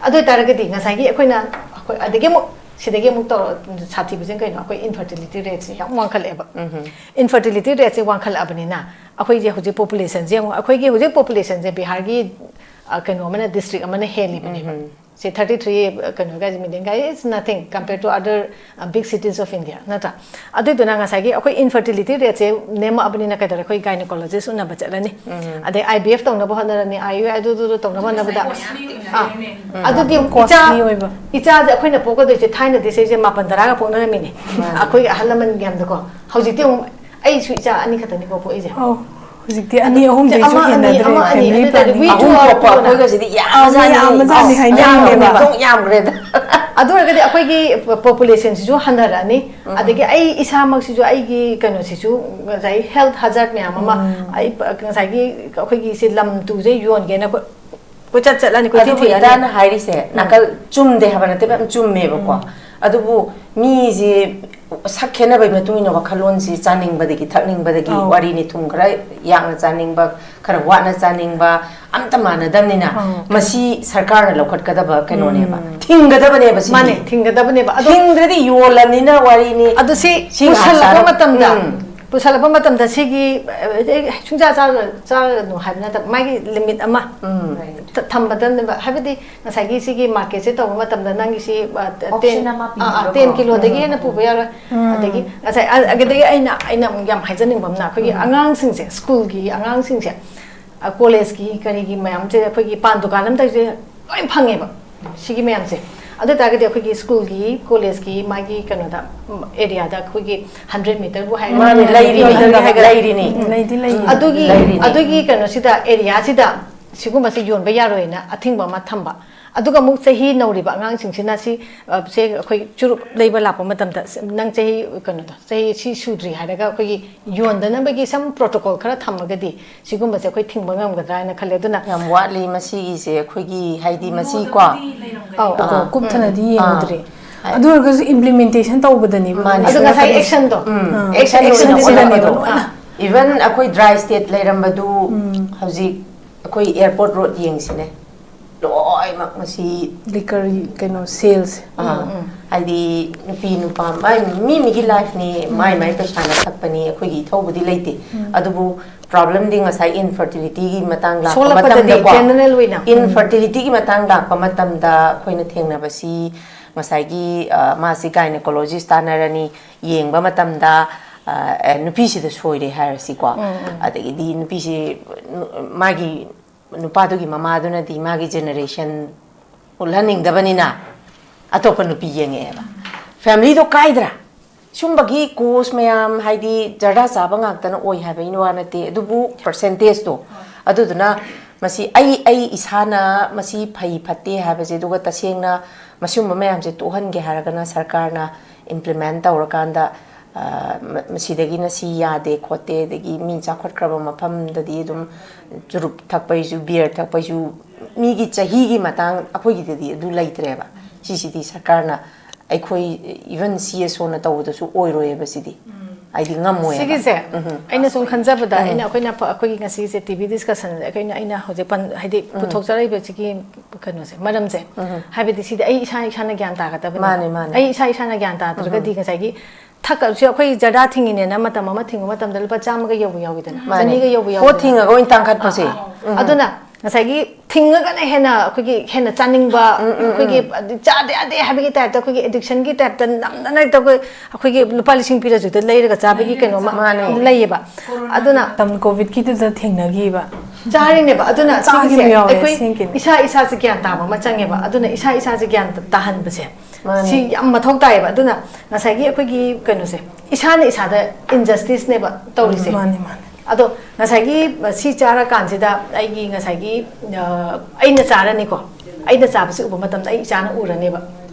ꯑꯗꯨ ꯑꯣꯏꯇꯥꯔꯒꯗꯤ ꯉꯁꯥꯏꯒꯤ ꯑꯩꯈꯣꯏꯅ, ꯑꯩꯈꯣꯏ ꯑꯗꯒꯤ ꯑꯃꯨꯛ ꯁꯤꯗꯒꯤ ꯑꯃꯨꯛ ꯇꯧꯔ ꯁꯥꯊꯤꯕꯁꯦ ꯀꯩꯅꯣ, ꯑꯩꯈꯣꯏ ꯏꯟꯐꯔꯇꯤꯂꯤꯇꯤ ꯔꯦꯠꯁꯦ ꯌꯥꯝ ꯋꯥꯡꯈꯠꯂꯛꯑꯦꯕ꯫ ꯏꯟꯐꯔꯇꯤꯂꯤꯇꯤ ꯔꯦꯠꯁꯦ ꯋꯥꯡꯈꯠꯂꯛꯑꯕꯅꯤꯅ ꯑꯩꯈꯣꯏꯁꯦ ꯍꯧꯖꯤꯛ ꯄꯣꯄꯨꯂꯦꯁꯟꯁꯦ ꯌꯦꯡꯉꯣ, ꯑꯩꯈꯣꯏꯒꯤ ꯍꯧꯖꯤꯛ ꯄꯣꯄꯨꯂꯦꯁꯟꯁꯦ ꯕꯤꯍꯥꯔꯒꯤ ꯑ, ꯀꯩꯅꯣ ꯑꯃꯅ, ꯗꯤꯁꯇ꯭ꯔꯤꯛ ꯑꯃꯅ ꯍꯦꯜꯂꯤꯕꯅꯦꯕ꯫ ꯁꯤ ꯊꯥꯔꯇꯤ ꯊ꯭ꯔꯤ ꯀꯩꯅꯣ ꯀꯥꯏꯁꯦ, ꯃꯤꯂꯤꯌꯟ ꯀꯥꯏꯁꯦ, it's nothing compared to other big cities of India, ꯅꯠꯇ꯭ꯔꯥ? ꯑꯗꯨꯗꯨꯅ ꯉꯁꯥꯏꯒꯤ ꯑꯩꯈꯣꯏ ꯏꯟꯐꯔꯇꯤꯂꯤꯇꯤ ꯔꯦꯠꯁꯦ ꯅꯦꯝꯃꯛꯑꯕꯅꯤꯅ ꯀꯩꯗꯧꯔꯦ, ꯑꯩꯈꯣꯏ ꯒꯥꯏꯅꯣꯀꯣꯂꯣꯖꯤꯁ ꯎꯅꯕ ꯆꯠꯂꯅꯤ, ꯑꯗꯩ ꯑꯥꯏ ꯕꯤ ꯑꯦꯐ ꯇꯧꯅꯕ ꯍꯣꯠꯅꯔꯅꯤ, ꯑꯥꯏ ꯌꯨ ꯑꯥꯏ ꯑꯗꯨꯗꯨ ꯇꯧꯅꯕ ꯍꯣꯠꯅꯕꯗ, ꯑꯥ, ꯑꯗꯨꯗꯤ ꯑꯃꯨꯛ ꯏꯆꯥ, Costly ꯑꯣꯏꯕ꯫ ꯏꯆꯥꯁꯦ ꯑꯩꯈꯣꯏꯅ ꯄꯣꯛꯀꯗꯣꯏꯁꯦ, ꯊꯥꯏꯅꯗꯤ ꯁꯤꯁꯦ ꯃꯥꯄꯟ ꯇꯔꯥꯒ ꯄꯣꯛꯅꯔꯝꯃꯤꯅꯦ ꯑꯩꯈꯣꯏꯒꯤ ꯑꯍꯜ ꯂꯃꯟ ꯃꯌꯥꯝꯗꯀꯣ꯫ ꯍꯧꯖꯤꯛꯇꯤ ꯑꯃꯨꯛ ꯑꯩꯁꯨ ꯏꯆꯥ ꯑꯅꯤ ꯈꯛꯇꯅꯤꯀꯣ ꯄꯣꯛꯏꯁꯦ꯫ ꯑꯧ, ꯍꯧꯖꯤꯛꯇꯤ ꯑꯅꯤ ꯑꯍꯨꯝꯗꯩꯁꯨ ꯑꯃ ꯑꯅꯤ, ꯍꯦꯟꯅꯗ꯭ꯔꯦ, ꯑꯃ ꯑꯅꯤ, family ꯑꯗꯨ ꯇꯔꯗꯤ planning꯫ we too ꯑꯍꯨꯝ are ꯊꯣꯛꯄ poor. ꯑꯩꯈꯣꯏꯒꯁꯤꯗꯤ ꯌꯥꯝꯕꯖꯥꯠꯅꯤ꯫ ꯌꯥꯝꯕꯖꯥꯠꯅꯤ ꯍꯥꯏꯅꯕꯅꯦꯕ꯫ ꯑꯃꯨꯛ ꯌꯥꯝꯈ꯭ꯔꯦꯗ꯫ ꯑꯗꯨ ꯑꯣꯏꯔꯒꯗꯤ ꯑꯩꯈꯣꯏꯒꯤ ꯄꯣꯄꯨꯂꯦꯁꯟꯁꯤꯁꯨ ꯍꯟꯊꯔꯛꯑꯅꯤ, ꯑꯗꯒꯤ ꯑꯩ ꯏꯁꯥꯃꯛꯁꯤꯁꯨ, ꯑꯩꯒꯤ ꯀꯩꯅꯣꯁꯤꯁꯨ, ꯉꯁꯥꯏ ꯍꯦꯜꯊ ꯍꯖꯥꯔꯗ ꯃꯌꯥꯝ ꯑꯃ, ꯑꯩ ꯉꯁꯥꯏꯒꯤ ꯑꯩꯈꯣꯏꯒꯤ ꯁꯤ ꯂꯝ ꯇꯨꯁꯦ ꯌꯣꯟꯒꯦꯅ ꯑꯩꯈꯣꯏ ꯀꯣꯏꯆꯠ ꯆꯠꯂꯅꯤ, ꯀꯣꯏꯊꯤ ꯑꯗꯨꯕꯨ ꯊꯤꯔꯅꯤ꯫ ꯏꯇꯥꯅ ꯍꯥꯏꯔꯤꯁꯦ ꯅꯥꯀꯜ ꯆꯨꯝꯗꯦ ꯍꯥꯏꯕ ꯅꯠꯇꯦ, ꯃꯌꯥꯝ ꯆꯨꯝꯃꯦꯕꯀꯣ꯫ ꯑꯗꯨꯕꯨ ꯃꯤꯁꯦ ꯁꯛ ꯈꯦꯠꯅꯕꯒꯤ ꯃꯇꯨꯡ ꯏꯟꯅ ꯋꯥꯈꯜꯂꯣꯟꯁꯤ, ꯆꯥꯅꯤꯡꯕꯗꯒꯤ ꯊꯛꯅꯤꯡꯕꯗꯒꯤ, ꯑꯧ꯫ ꯋꯥꯔꯤꯅꯤ, ꯊꯨꯝ ꯈꯔ ꯌꯥꯛꯅ ꯆꯥꯅꯤꯡꯕ, ꯈꯔ ꯋꯥꯠꯅ ꯆꯥꯅꯤꯡꯕ, ꯑꯝꯇ ꯃꯥꯟꯅꯗꯕꯅꯤꯅ, ꯑꯧ꯫ ꯃꯁꯤ ꯁꯔꯀꯥꯔꯅ ꯂꯧꯈꯠꯀꯗꯕ ꯀꯩꯅꯣꯅꯦꯕ, ꯊꯤꯡꯒꯗꯕꯅꯦꯕ ꯁꯤꯗꯤ꯫ ꯃꯥꯅꯦ, ꯊꯤꯡꯒꯗꯕꯅꯦꯕ꯫ ꯑꯗꯣ ꯊꯤꯡꯗ꯭ꯔꯗꯤ ꯌꯣꯜꯂꯕꯅꯤꯅ ꯋꯥꯔꯤꯅꯤ꯫ ꯑꯗꯨ ꯁꯤ ꯁꯤ ꯉꯥꯏꯍꯥꯛ ꯄꯨꯁꯜꯂꯛꯄ ꯆꯥꯔꯣ꯫ ꯃꯇꯝꯗ, ꯎꯝ꯫ ꯄꯨꯁꯜꯂꯛꯄ ꯃꯇꯝꯗ ꯁꯤꯒꯤ, ꯑꯦ, ꯁꯨꯡꯆꯥ ꯆꯥꯔ-, ꯆꯥꯔꯅꯨ ꯍꯥꯏꯕ ꯅꯠꯇꯕ, ꯃꯥꯒꯤ ꯂꯤꯃꯤꯠ ꯑꯃ ꯎꯝ꯫ ꯊ-, ꯊꯝꯕꯗꯅꯦꯕ꯫ ꯍꯥꯏꯕꯗꯤ ꯉꯁꯥꯏꯒꯤ ꯁꯤꯒꯤ ꯃꯥꯔꯀꯦꯠꯁꯦ ꯇꯧꯕ ꯃꯇꯝꯗ ꯅꯪꯒꯤ ꯁꯤ, ꯑ, ꯇ-, Option ten, ꯑꯃ ꯑ, ꯑ, ꯄꯤꯕꯤꯕꯀꯣ꯫ ten ꯀꯤꯂꯣꯗꯒꯤ ꯍꯦꯟꯅ ꯄꯨꯕ ꯌꯥꯔꯣꯏ꯫ ꯑꯗꯒꯤ ꯉꯁꯥꯏ, ꯑ, ꯑꯗꯒꯤ ꯑꯩꯅ, ꯑꯩꯅ ꯑꯃꯨꯛ ꯌꯥꯝ ꯍꯥꯏꯖꯅꯤꯡꯕ ꯑꯃꯅ, ꯑꯩꯈꯣꯏꯒꯤ ꯑꯉꯥꯡꯁꯤꯡꯁꯦ, ꯁ꯭ꯀꯨꯜꯒꯤ ꯑꯉꯥꯡꯁꯤꯡꯁꯦ, ꯀꯣꯂꯦꯖꯀꯤ ꯀꯔꯤꯒꯤ ꯃꯌꯥꯝꯁꯦ ꯑꯩꯈꯣꯏꯒꯤ ꯄꯥꯟ ꯗꯨꯀꯥꯟ ꯑꯝꯇꯁꯦ ꯂꯣꯏ ꯐꯪꯉꯦꯕ꯫ ꯁꯤꯒꯤ ꯃꯌꯥꯝꯁꯦ ꯑꯗꯨ ꯑꯣꯏꯇꯥꯔꯒꯗꯤ ꯑꯩꯈꯣꯏꯒꯤ ꯁ꯭ꯀꯨꯜꯒꯤ ꯀꯣꯂꯦꯖꯀꯤ ꯃꯥꯒꯤ ꯀꯩꯅꯣꯗ, ꯑꯦꯔꯤꯌꯥꯗ ꯑꯩꯈꯣꯏꯒꯤ ꯍꯟꯗ꯭ꯔꯦꯠ ꯃꯤꯇꯔꯕꯨ ꯍꯥꯏꯔꯒ ꯃꯥꯅꯦ, ꯂꯩꯔꯤꯅꯤ, ꯌꯣꯟꯕ ꯍꯥꯏꯒꯗ꯭ꯔꯥ? ꯂꯩꯔꯤꯅꯤ꯫ ꯂꯩꯗꯤ ꯂꯩ꯫ ꯑꯗꯨꯒꯤ ꯂꯩꯔꯤꯅꯤ꯫ ꯑꯗꯨꯒꯤ ꯀꯩꯅꯣꯁꯤꯗ, ꯑꯦꯔꯤꯌꯥꯁꯤꯗ ꯁꯤꯒꯨꯝꯕꯁꯤ ꯌꯣꯟꯕ ꯌꯥꯔꯣꯏꯅ ꯑꯊꯤꯡꯕ ꯑꯃ ꯊꯝꯕ꯫ ꯑꯗꯨꯒ ꯑꯃꯨꯛ ꯆꯍꯤ ꯅꯧꯔꯤꯕ ꯑꯉꯥꯡꯁꯤꯡꯁꯤꯅ ꯁꯤ, ꯑ, ꯁꯦ ꯑꯩꯈꯣꯏ ꯆꯨꯔꯨꯞ ꯂꯩꯕ ꯂꯥꯛꯄ ꯃꯇꯝꯗ, ꯁ-, ꯅꯪ ꯆꯍꯤ ꯀꯩꯅꯣꯗꯣ, ꯆꯍꯤ ꯁꯤ ꯁꯨꯗ꯭ꯔꯤ ꯍꯥꯏꯔꯒ ꯑꯩꯈꯣꯏꯒꯤ ꯌꯣꯟꯗꯅꯕꯒꯤ some protocol ꯈꯔ ꯊꯝꯃꯒꯗꯤ ꯁꯤꯒꯨꯝꯕꯁꯦ ꯑꯩꯈꯣꯏ ꯊꯤꯡꯕ ꯉꯝꯒꯗ꯭ꯔꯥ ꯍꯥꯏꯅ ꯈꯜꯂꯦ꯫ ꯑꯗꯨꯅ ꯌꯥꯝ ꯋꯥꯠꯂꯤ ꯃꯁꯤꯒꯤꯁꯦ ꯑꯩꯈꯣꯏꯒꯤ, ꯍꯥꯏꯗꯤ ꯃꯁꯤ ꯀꯣ꯫ ꯑꯧ, ꯀꯣ, ꯑꯥ꯫ ꯀꯨꯞꯊꯅꯗꯤ ꯑꯥ꯫ ꯌꯦꯡꯉꯨꯗ꯭ꯔꯤ꯫ ꯑꯗꯨ ꯑꯣꯏꯔꯒꯁꯨ implementation ꯇꯧꯕꯗꯅꯦꯕ ꯃꯥꯅꯦ꯫ ꯑꯗꯨ ꯁꯣꯏꯔꯛꯀꯗꯣꯏꯁꯦ꯫ ꯉꯁꯥꯏ actionꯗꯣ, ꯎꯝ, ꯑꯥ, action action ꯑꯣꯏꯅ ꯁꯤꯗꯅꯦꯕ ꯎꯠꯂꯛꯄꯗꯣ꯫ ꯂꯣꯏꯅ꯫ Even ꯑꯩꯈꯣꯏ dry state ꯂꯩꯔꯝꯕꯗꯨ ꯍꯧꯖꯤꯛ ꯑꯩꯈꯣꯏ airport road ꯌꯦꯡꯁꯤꯅꯦ, ꯂꯣꯏꯅꯃꯛ ꯃꯁꯤ Liquor ꯀꯩꯅꯣ sales꯫ ꯑꯥ, ꯍꯥꯏꯗꯤ ꯅꯨꯄꯤ ꯅꯨꯄꯥ ꯃꯥꯏ ꯃꯤ ꯃꯤꯒꯤ lifeꯅꯤ, ꯃꯥꯏ ꯃꯥꯏ ꯄꯩꯁꯥꯅ ꯊꯛꯄꯅꯤ, ꯑꯩꯈꯣꯏꯒꯤ ꯏꯊꯧꯕꯨꯗꯤ ꯂꯩꯇꯦ꯫ ꯑꯗꯨꯕꯨ problemꯗꯤ ꯉꯁꯥꯏ infertilityꯒꯤ ꯃꯇꯥꯡ ꯂꯥꯛꯄ ꯁꯣꯛꯂꯛꯄꯗꯗꯤ ꯃꯇꯝꯗꯀꯣ, general ꯑꯣꯏꯅ꯫ Infertilityꯒꯤ ꯃꯇꯥꯡ ꯂꯥꯛꯄ ꯃꯇꯝꯗ ꯑꯩꯈꯣꯏꯅ ꯊꯦꯡꯅꯕꯁꯤ ꯉꯁꯥꯏꯒꯤ, ꯑ, ꯃꯥꯁꯤ gynecologist ꯇꯥꯟꯅꯔꯅꯤ, ꯌꯦꯡꯕ ꯃꯇꯝꯗ, ꯑ, ꯑꯦ, ꯅꯨꯄꯤꯁꯤꯗ ꯁꯣꯏꯔꯦ ꯍꯥꯏꯔꯁꯤꯀꯣ꯫ ꯑꯗꯒꯤꯗꯤ ꯅꯨꯄꯤꯁꯤ, ꯅꯨ-, ꯃꯥꯒꯤ ꯅꯨꯄꯥꯗꯨꯒꯤ ꯃꯃꯥꯗꯨꯅꯗꯤ ꯃꯥꯒꯤ generation ꯎꯠꯍꯟꯅꯤꯡꯗꯕꯅꯤꯅ ꯑꯇꯣꯞꯄ ꯅꯨꯄꯤ ꯌꯦꯡꯉꯛꯑꯦꯕ꯫ Familyꯗꯣ ꯀꯥꯏꯗ꯭ꯔꯥ? ꯁꯨꯝꯕꯒꯤ cause ꯃꯌꯥꯝ, ꯍꯥꯏꯗꯤ ꯖꯔꯗꯥ ꯆꯥꯕ ꯉꯥꯛꯇꯅ ꯑꯣꯏ ꯍꯥꯏꯕꯒꯤ ꯋꯥ ꯅꯠꯇꯦ, ꯑꯗꯨꯕꯨ percentageꯇꯣ꯫ ꯑꯗꯨꯗꯨꯅ ꯃꯁꯤ ꯑꯩ, ꯑꯩ ꯏꯁꯥꯅ ꯃꯁꯤ ꯐꯩ ꯐꯠꯇꯦ ꯍꯥꯏꯕꯁꯦ, ꯑꯗꯨꯒ ꯇꯁꯦꯡꯅ ꯃꯁꯤꯒꯨꯝꯕ ꯃꯌꯥꯝꯁꯦ ꯇꯣꯛꯍꯟꯒꯦ ꯍꯥꯏꯔꯒꯅ ꯁꯔꯀꯥꯔꯅ implement ꯇꯧꯔꯀꯥꯟꯗ, ꯑ, ꯃ-, ꯃꯁꯤꯗꯒꯤꯅ ꯁꯤ ꯌꯥꯗꯦ ꯈꯣꯠꯇꯦ, ꯑꯗꯒꯤ ꯃꯤ ꯆꯥꯎꯈꯠꯈ꯭ꯔꯕ ꯃꯐꯝꯗꯗꯤ ꯑꯗꯨꯝ ꯆꯨꯔꯨꯞ ꯊꯛꯄꯩꯁꯨ, beer ꯊꯛꯄꯩꯁꯨ, ꯃꯤꯒꯤ ꯆꯍꯤꯒꯤ ꯃꯇꯥꯡ, ꯑꯩꯈꯣꯏꯒꯤꯗꯗꯤ ꯑꯗꯨ ꯂꯩꯇ꯭ꯔꯦꯕ꯫ ꯁꯤꯁꯤꯗꯤ ꯁꯔꯀꯥꯔꯅ, ꯑꯩꯈꯣꯏ even CSOꯅ ꯇꯧꯕꯗꯁꯨ ꯑꯣꯏꯔꯣꯏꯌꯦꯕ ꯁꯤꯗꯤ꯫ ꯍꯥꯏꯗꯤ ꯉꯝꯃꯣꯏꯌꯦꯕ꯫ ꯁꯤꯒꯤꯁꯦ ꯑꯩꯅ ꯁꯨꯝ ꯈꯟꯖꯕꯗ, ꯑꯩꯅ, ꯑꯩꯈꯣꯏꯅ ꯐ-, ꯑꯩꯈꯣꯏꯒꯤ ꯉꯁꯤꯁꯦ TV discussion ꯑꯩꯈꯣꯏꯅ, ꯑꯩꯅ ꯍꯧꯖꯤꯛ ꯄꯟ-, ꯍꯥꯏꯗꯤ ꯄꯨꯊꯣꯛꯆꯔꯛꯏꯕꯁꯤꯒꯤ ꯀꯩꯅꯣꯁꯦ, ꯃꯔꯝꯁꯦ, ꯍꯥꯏꯕꯗꯤ ꯁꯤꯗꯤ ꯑꯩ ꯏꯁꯥ ꯏꯁꯥꯅ ꯒ꯭ꯌꯥꯟ ꯇꯥꯒꯗꯕꯅꯦꯕ꯫ ꯃꯥꯅꯦ, ꯃꯥꯅꯦ꯫ ꯑꯩ ꯏꯁꯥ ꯏꯁꯥꯅ ꯒ꯭ꯌꯥꯟ ꯇꯥꯗ꯭ꯔꯒꯗꯤ ꯉꯁꯥꯏꯒꯤ ꯊꯛ-, ꯁꯤ ꯑꯩꯈꯣꯏ ꯖꯔꯗꯥ ꯊꯤꯡꯉꯤꯅꯦꯅ ꯃꯇꯝ ꯑꯃ ꯊꯤꯡꯕ ꯃꯇꯝꯗ ꯂꯨꯄꯥ ꯆꯥꯝꯃꯒ ꯌꯧꯕ ꯌꯥꯎꯋꯤꯗꯅ, ꯃꯥꯅꯦ꯫ ꯆꯅꯤꯒ ꯌꯧꯕ ꯄꯣꯠ ꯌꯥꯎꯋꯤꯗꯅ꯫ ꯊꯤꯡꯉꯒ ꯑꯣꯏꯅ ꯇꯥꯡꯈꯠꯄꯁꯦ꯫ ꯑꯥ, ꯑꯥ꯫ ꯑꯗꯨꯅ ꯉꯁꯥꯏꯒꯤ ꯊꯤꯡꯉꯒꯅ ꯍꯦꯟꯅ ꯑꯩꯈꯣꯏꯒꯤ ꯍꯦꯟꯅ ꯆꯥꯅꯤꯡꯕ, ꯑꯩꯈꯣꯏꯒꯤ ꯆꯥꯗ ꯌꯥꯗꯦ ꯍꯥꯏꯕꯒꯤ typeꯇ, ꯑꯩꯈꯣꯏꯒꯤ addictionꯒꯤ typeꯇ ꯅꯝꯗꯅ ꯍꯦꯛꯇ ꯑꯩꯈꯣꯏ, ꯑꯩꯈꯣꯏꯒꯤ ꯂꯨꯄꯥ ꯂꯤꯁꯤꯡ ꯄꯤꯔꯁꯨ ꯍꯦꯛꯇ ꯂꯩꯔꯒ ꯆꯥꯕꯒꯤ ꯀꯩꯅꯣꯃ ꯃꯥꯅꯦ꯫ ꯂꯩꯌꯦꯕ꯫ ꯑꯗꯨꯅ ꯃꯇꯝ COVIDꯀꯤꯗꯨꯗ ꯊꯦꯡꯅꯈꯤꯕ꯫ ꯆꯥꯔꯤꯅꯦꯕ꯫ ꯑꯗꯨꯅ ꯆꯥꯈꯤꯕ ꯁꯤꯒꯤꯁꯦ ꯌꯥꯎꯋꯦ, ꯑꯩꯈꯣꯏ ꯑꯁꯦꯡꯀꯤꯅꯦ꯫ ꯏꯁꯥ ꯏꯁꯥꯁꯦ ꯒ꯭ꯌꯥꯟ ꯇꯥꯕ ꯑꯃ ꯆꯪꯉꯦꯕ꯫ ꯑꯗꯨꯅ ꯏꯁꯥ ꯏꯁꯥꯁꯦ ꯒ꯭ꯌꯥꯟ ꯇꯥꯍꯟꯕꯁꯦ ꯃꯥꯅꯦ꯫ ꯁꯤ ꯌꯥꯝ ꯃꯊꯧ ꯇꯥꯏꯌꯦꯕ꯫ ꯑꯗꯨꯅ ꯉꯁꯥꯏꯒꯤ ꯑꯩꯈꯣꯏꯒꯤ ꯀꯩꯅꯣꯁꯦ, ꯏꯁꯥꯅ ꯏꯁꯥꯗ ꯏꯟꯖꯁꯇꯤꯁꯅꯦꯕ ꯇꯧꯔꯤꯁꯦ꯫ ꯃꯥꯅꯦ, ꯃꯥꯅꯦ꯫ ꯑꯗꯣ ꯉꯁꯥꯏꯒꯤ ꯁꯤ ꯆꯥꯔꯀꯥꯟꯁꯤꯗ ꯑꯩꯒꯤ ꯉꯁꯥꯏꯒꯤ ꯑ, ꯑꯩꯅ ꯆꯥꯔꯅꯤꯀꯣ꯫ ꯑꯩꯅ ꯆꯥꯕꯁꯤ ꯎꯕ ꯃꯇꯝꯗ ꯑꯩ ꯏꯆꯥꯅ ꯎꯔꯅꯦꯕ꯫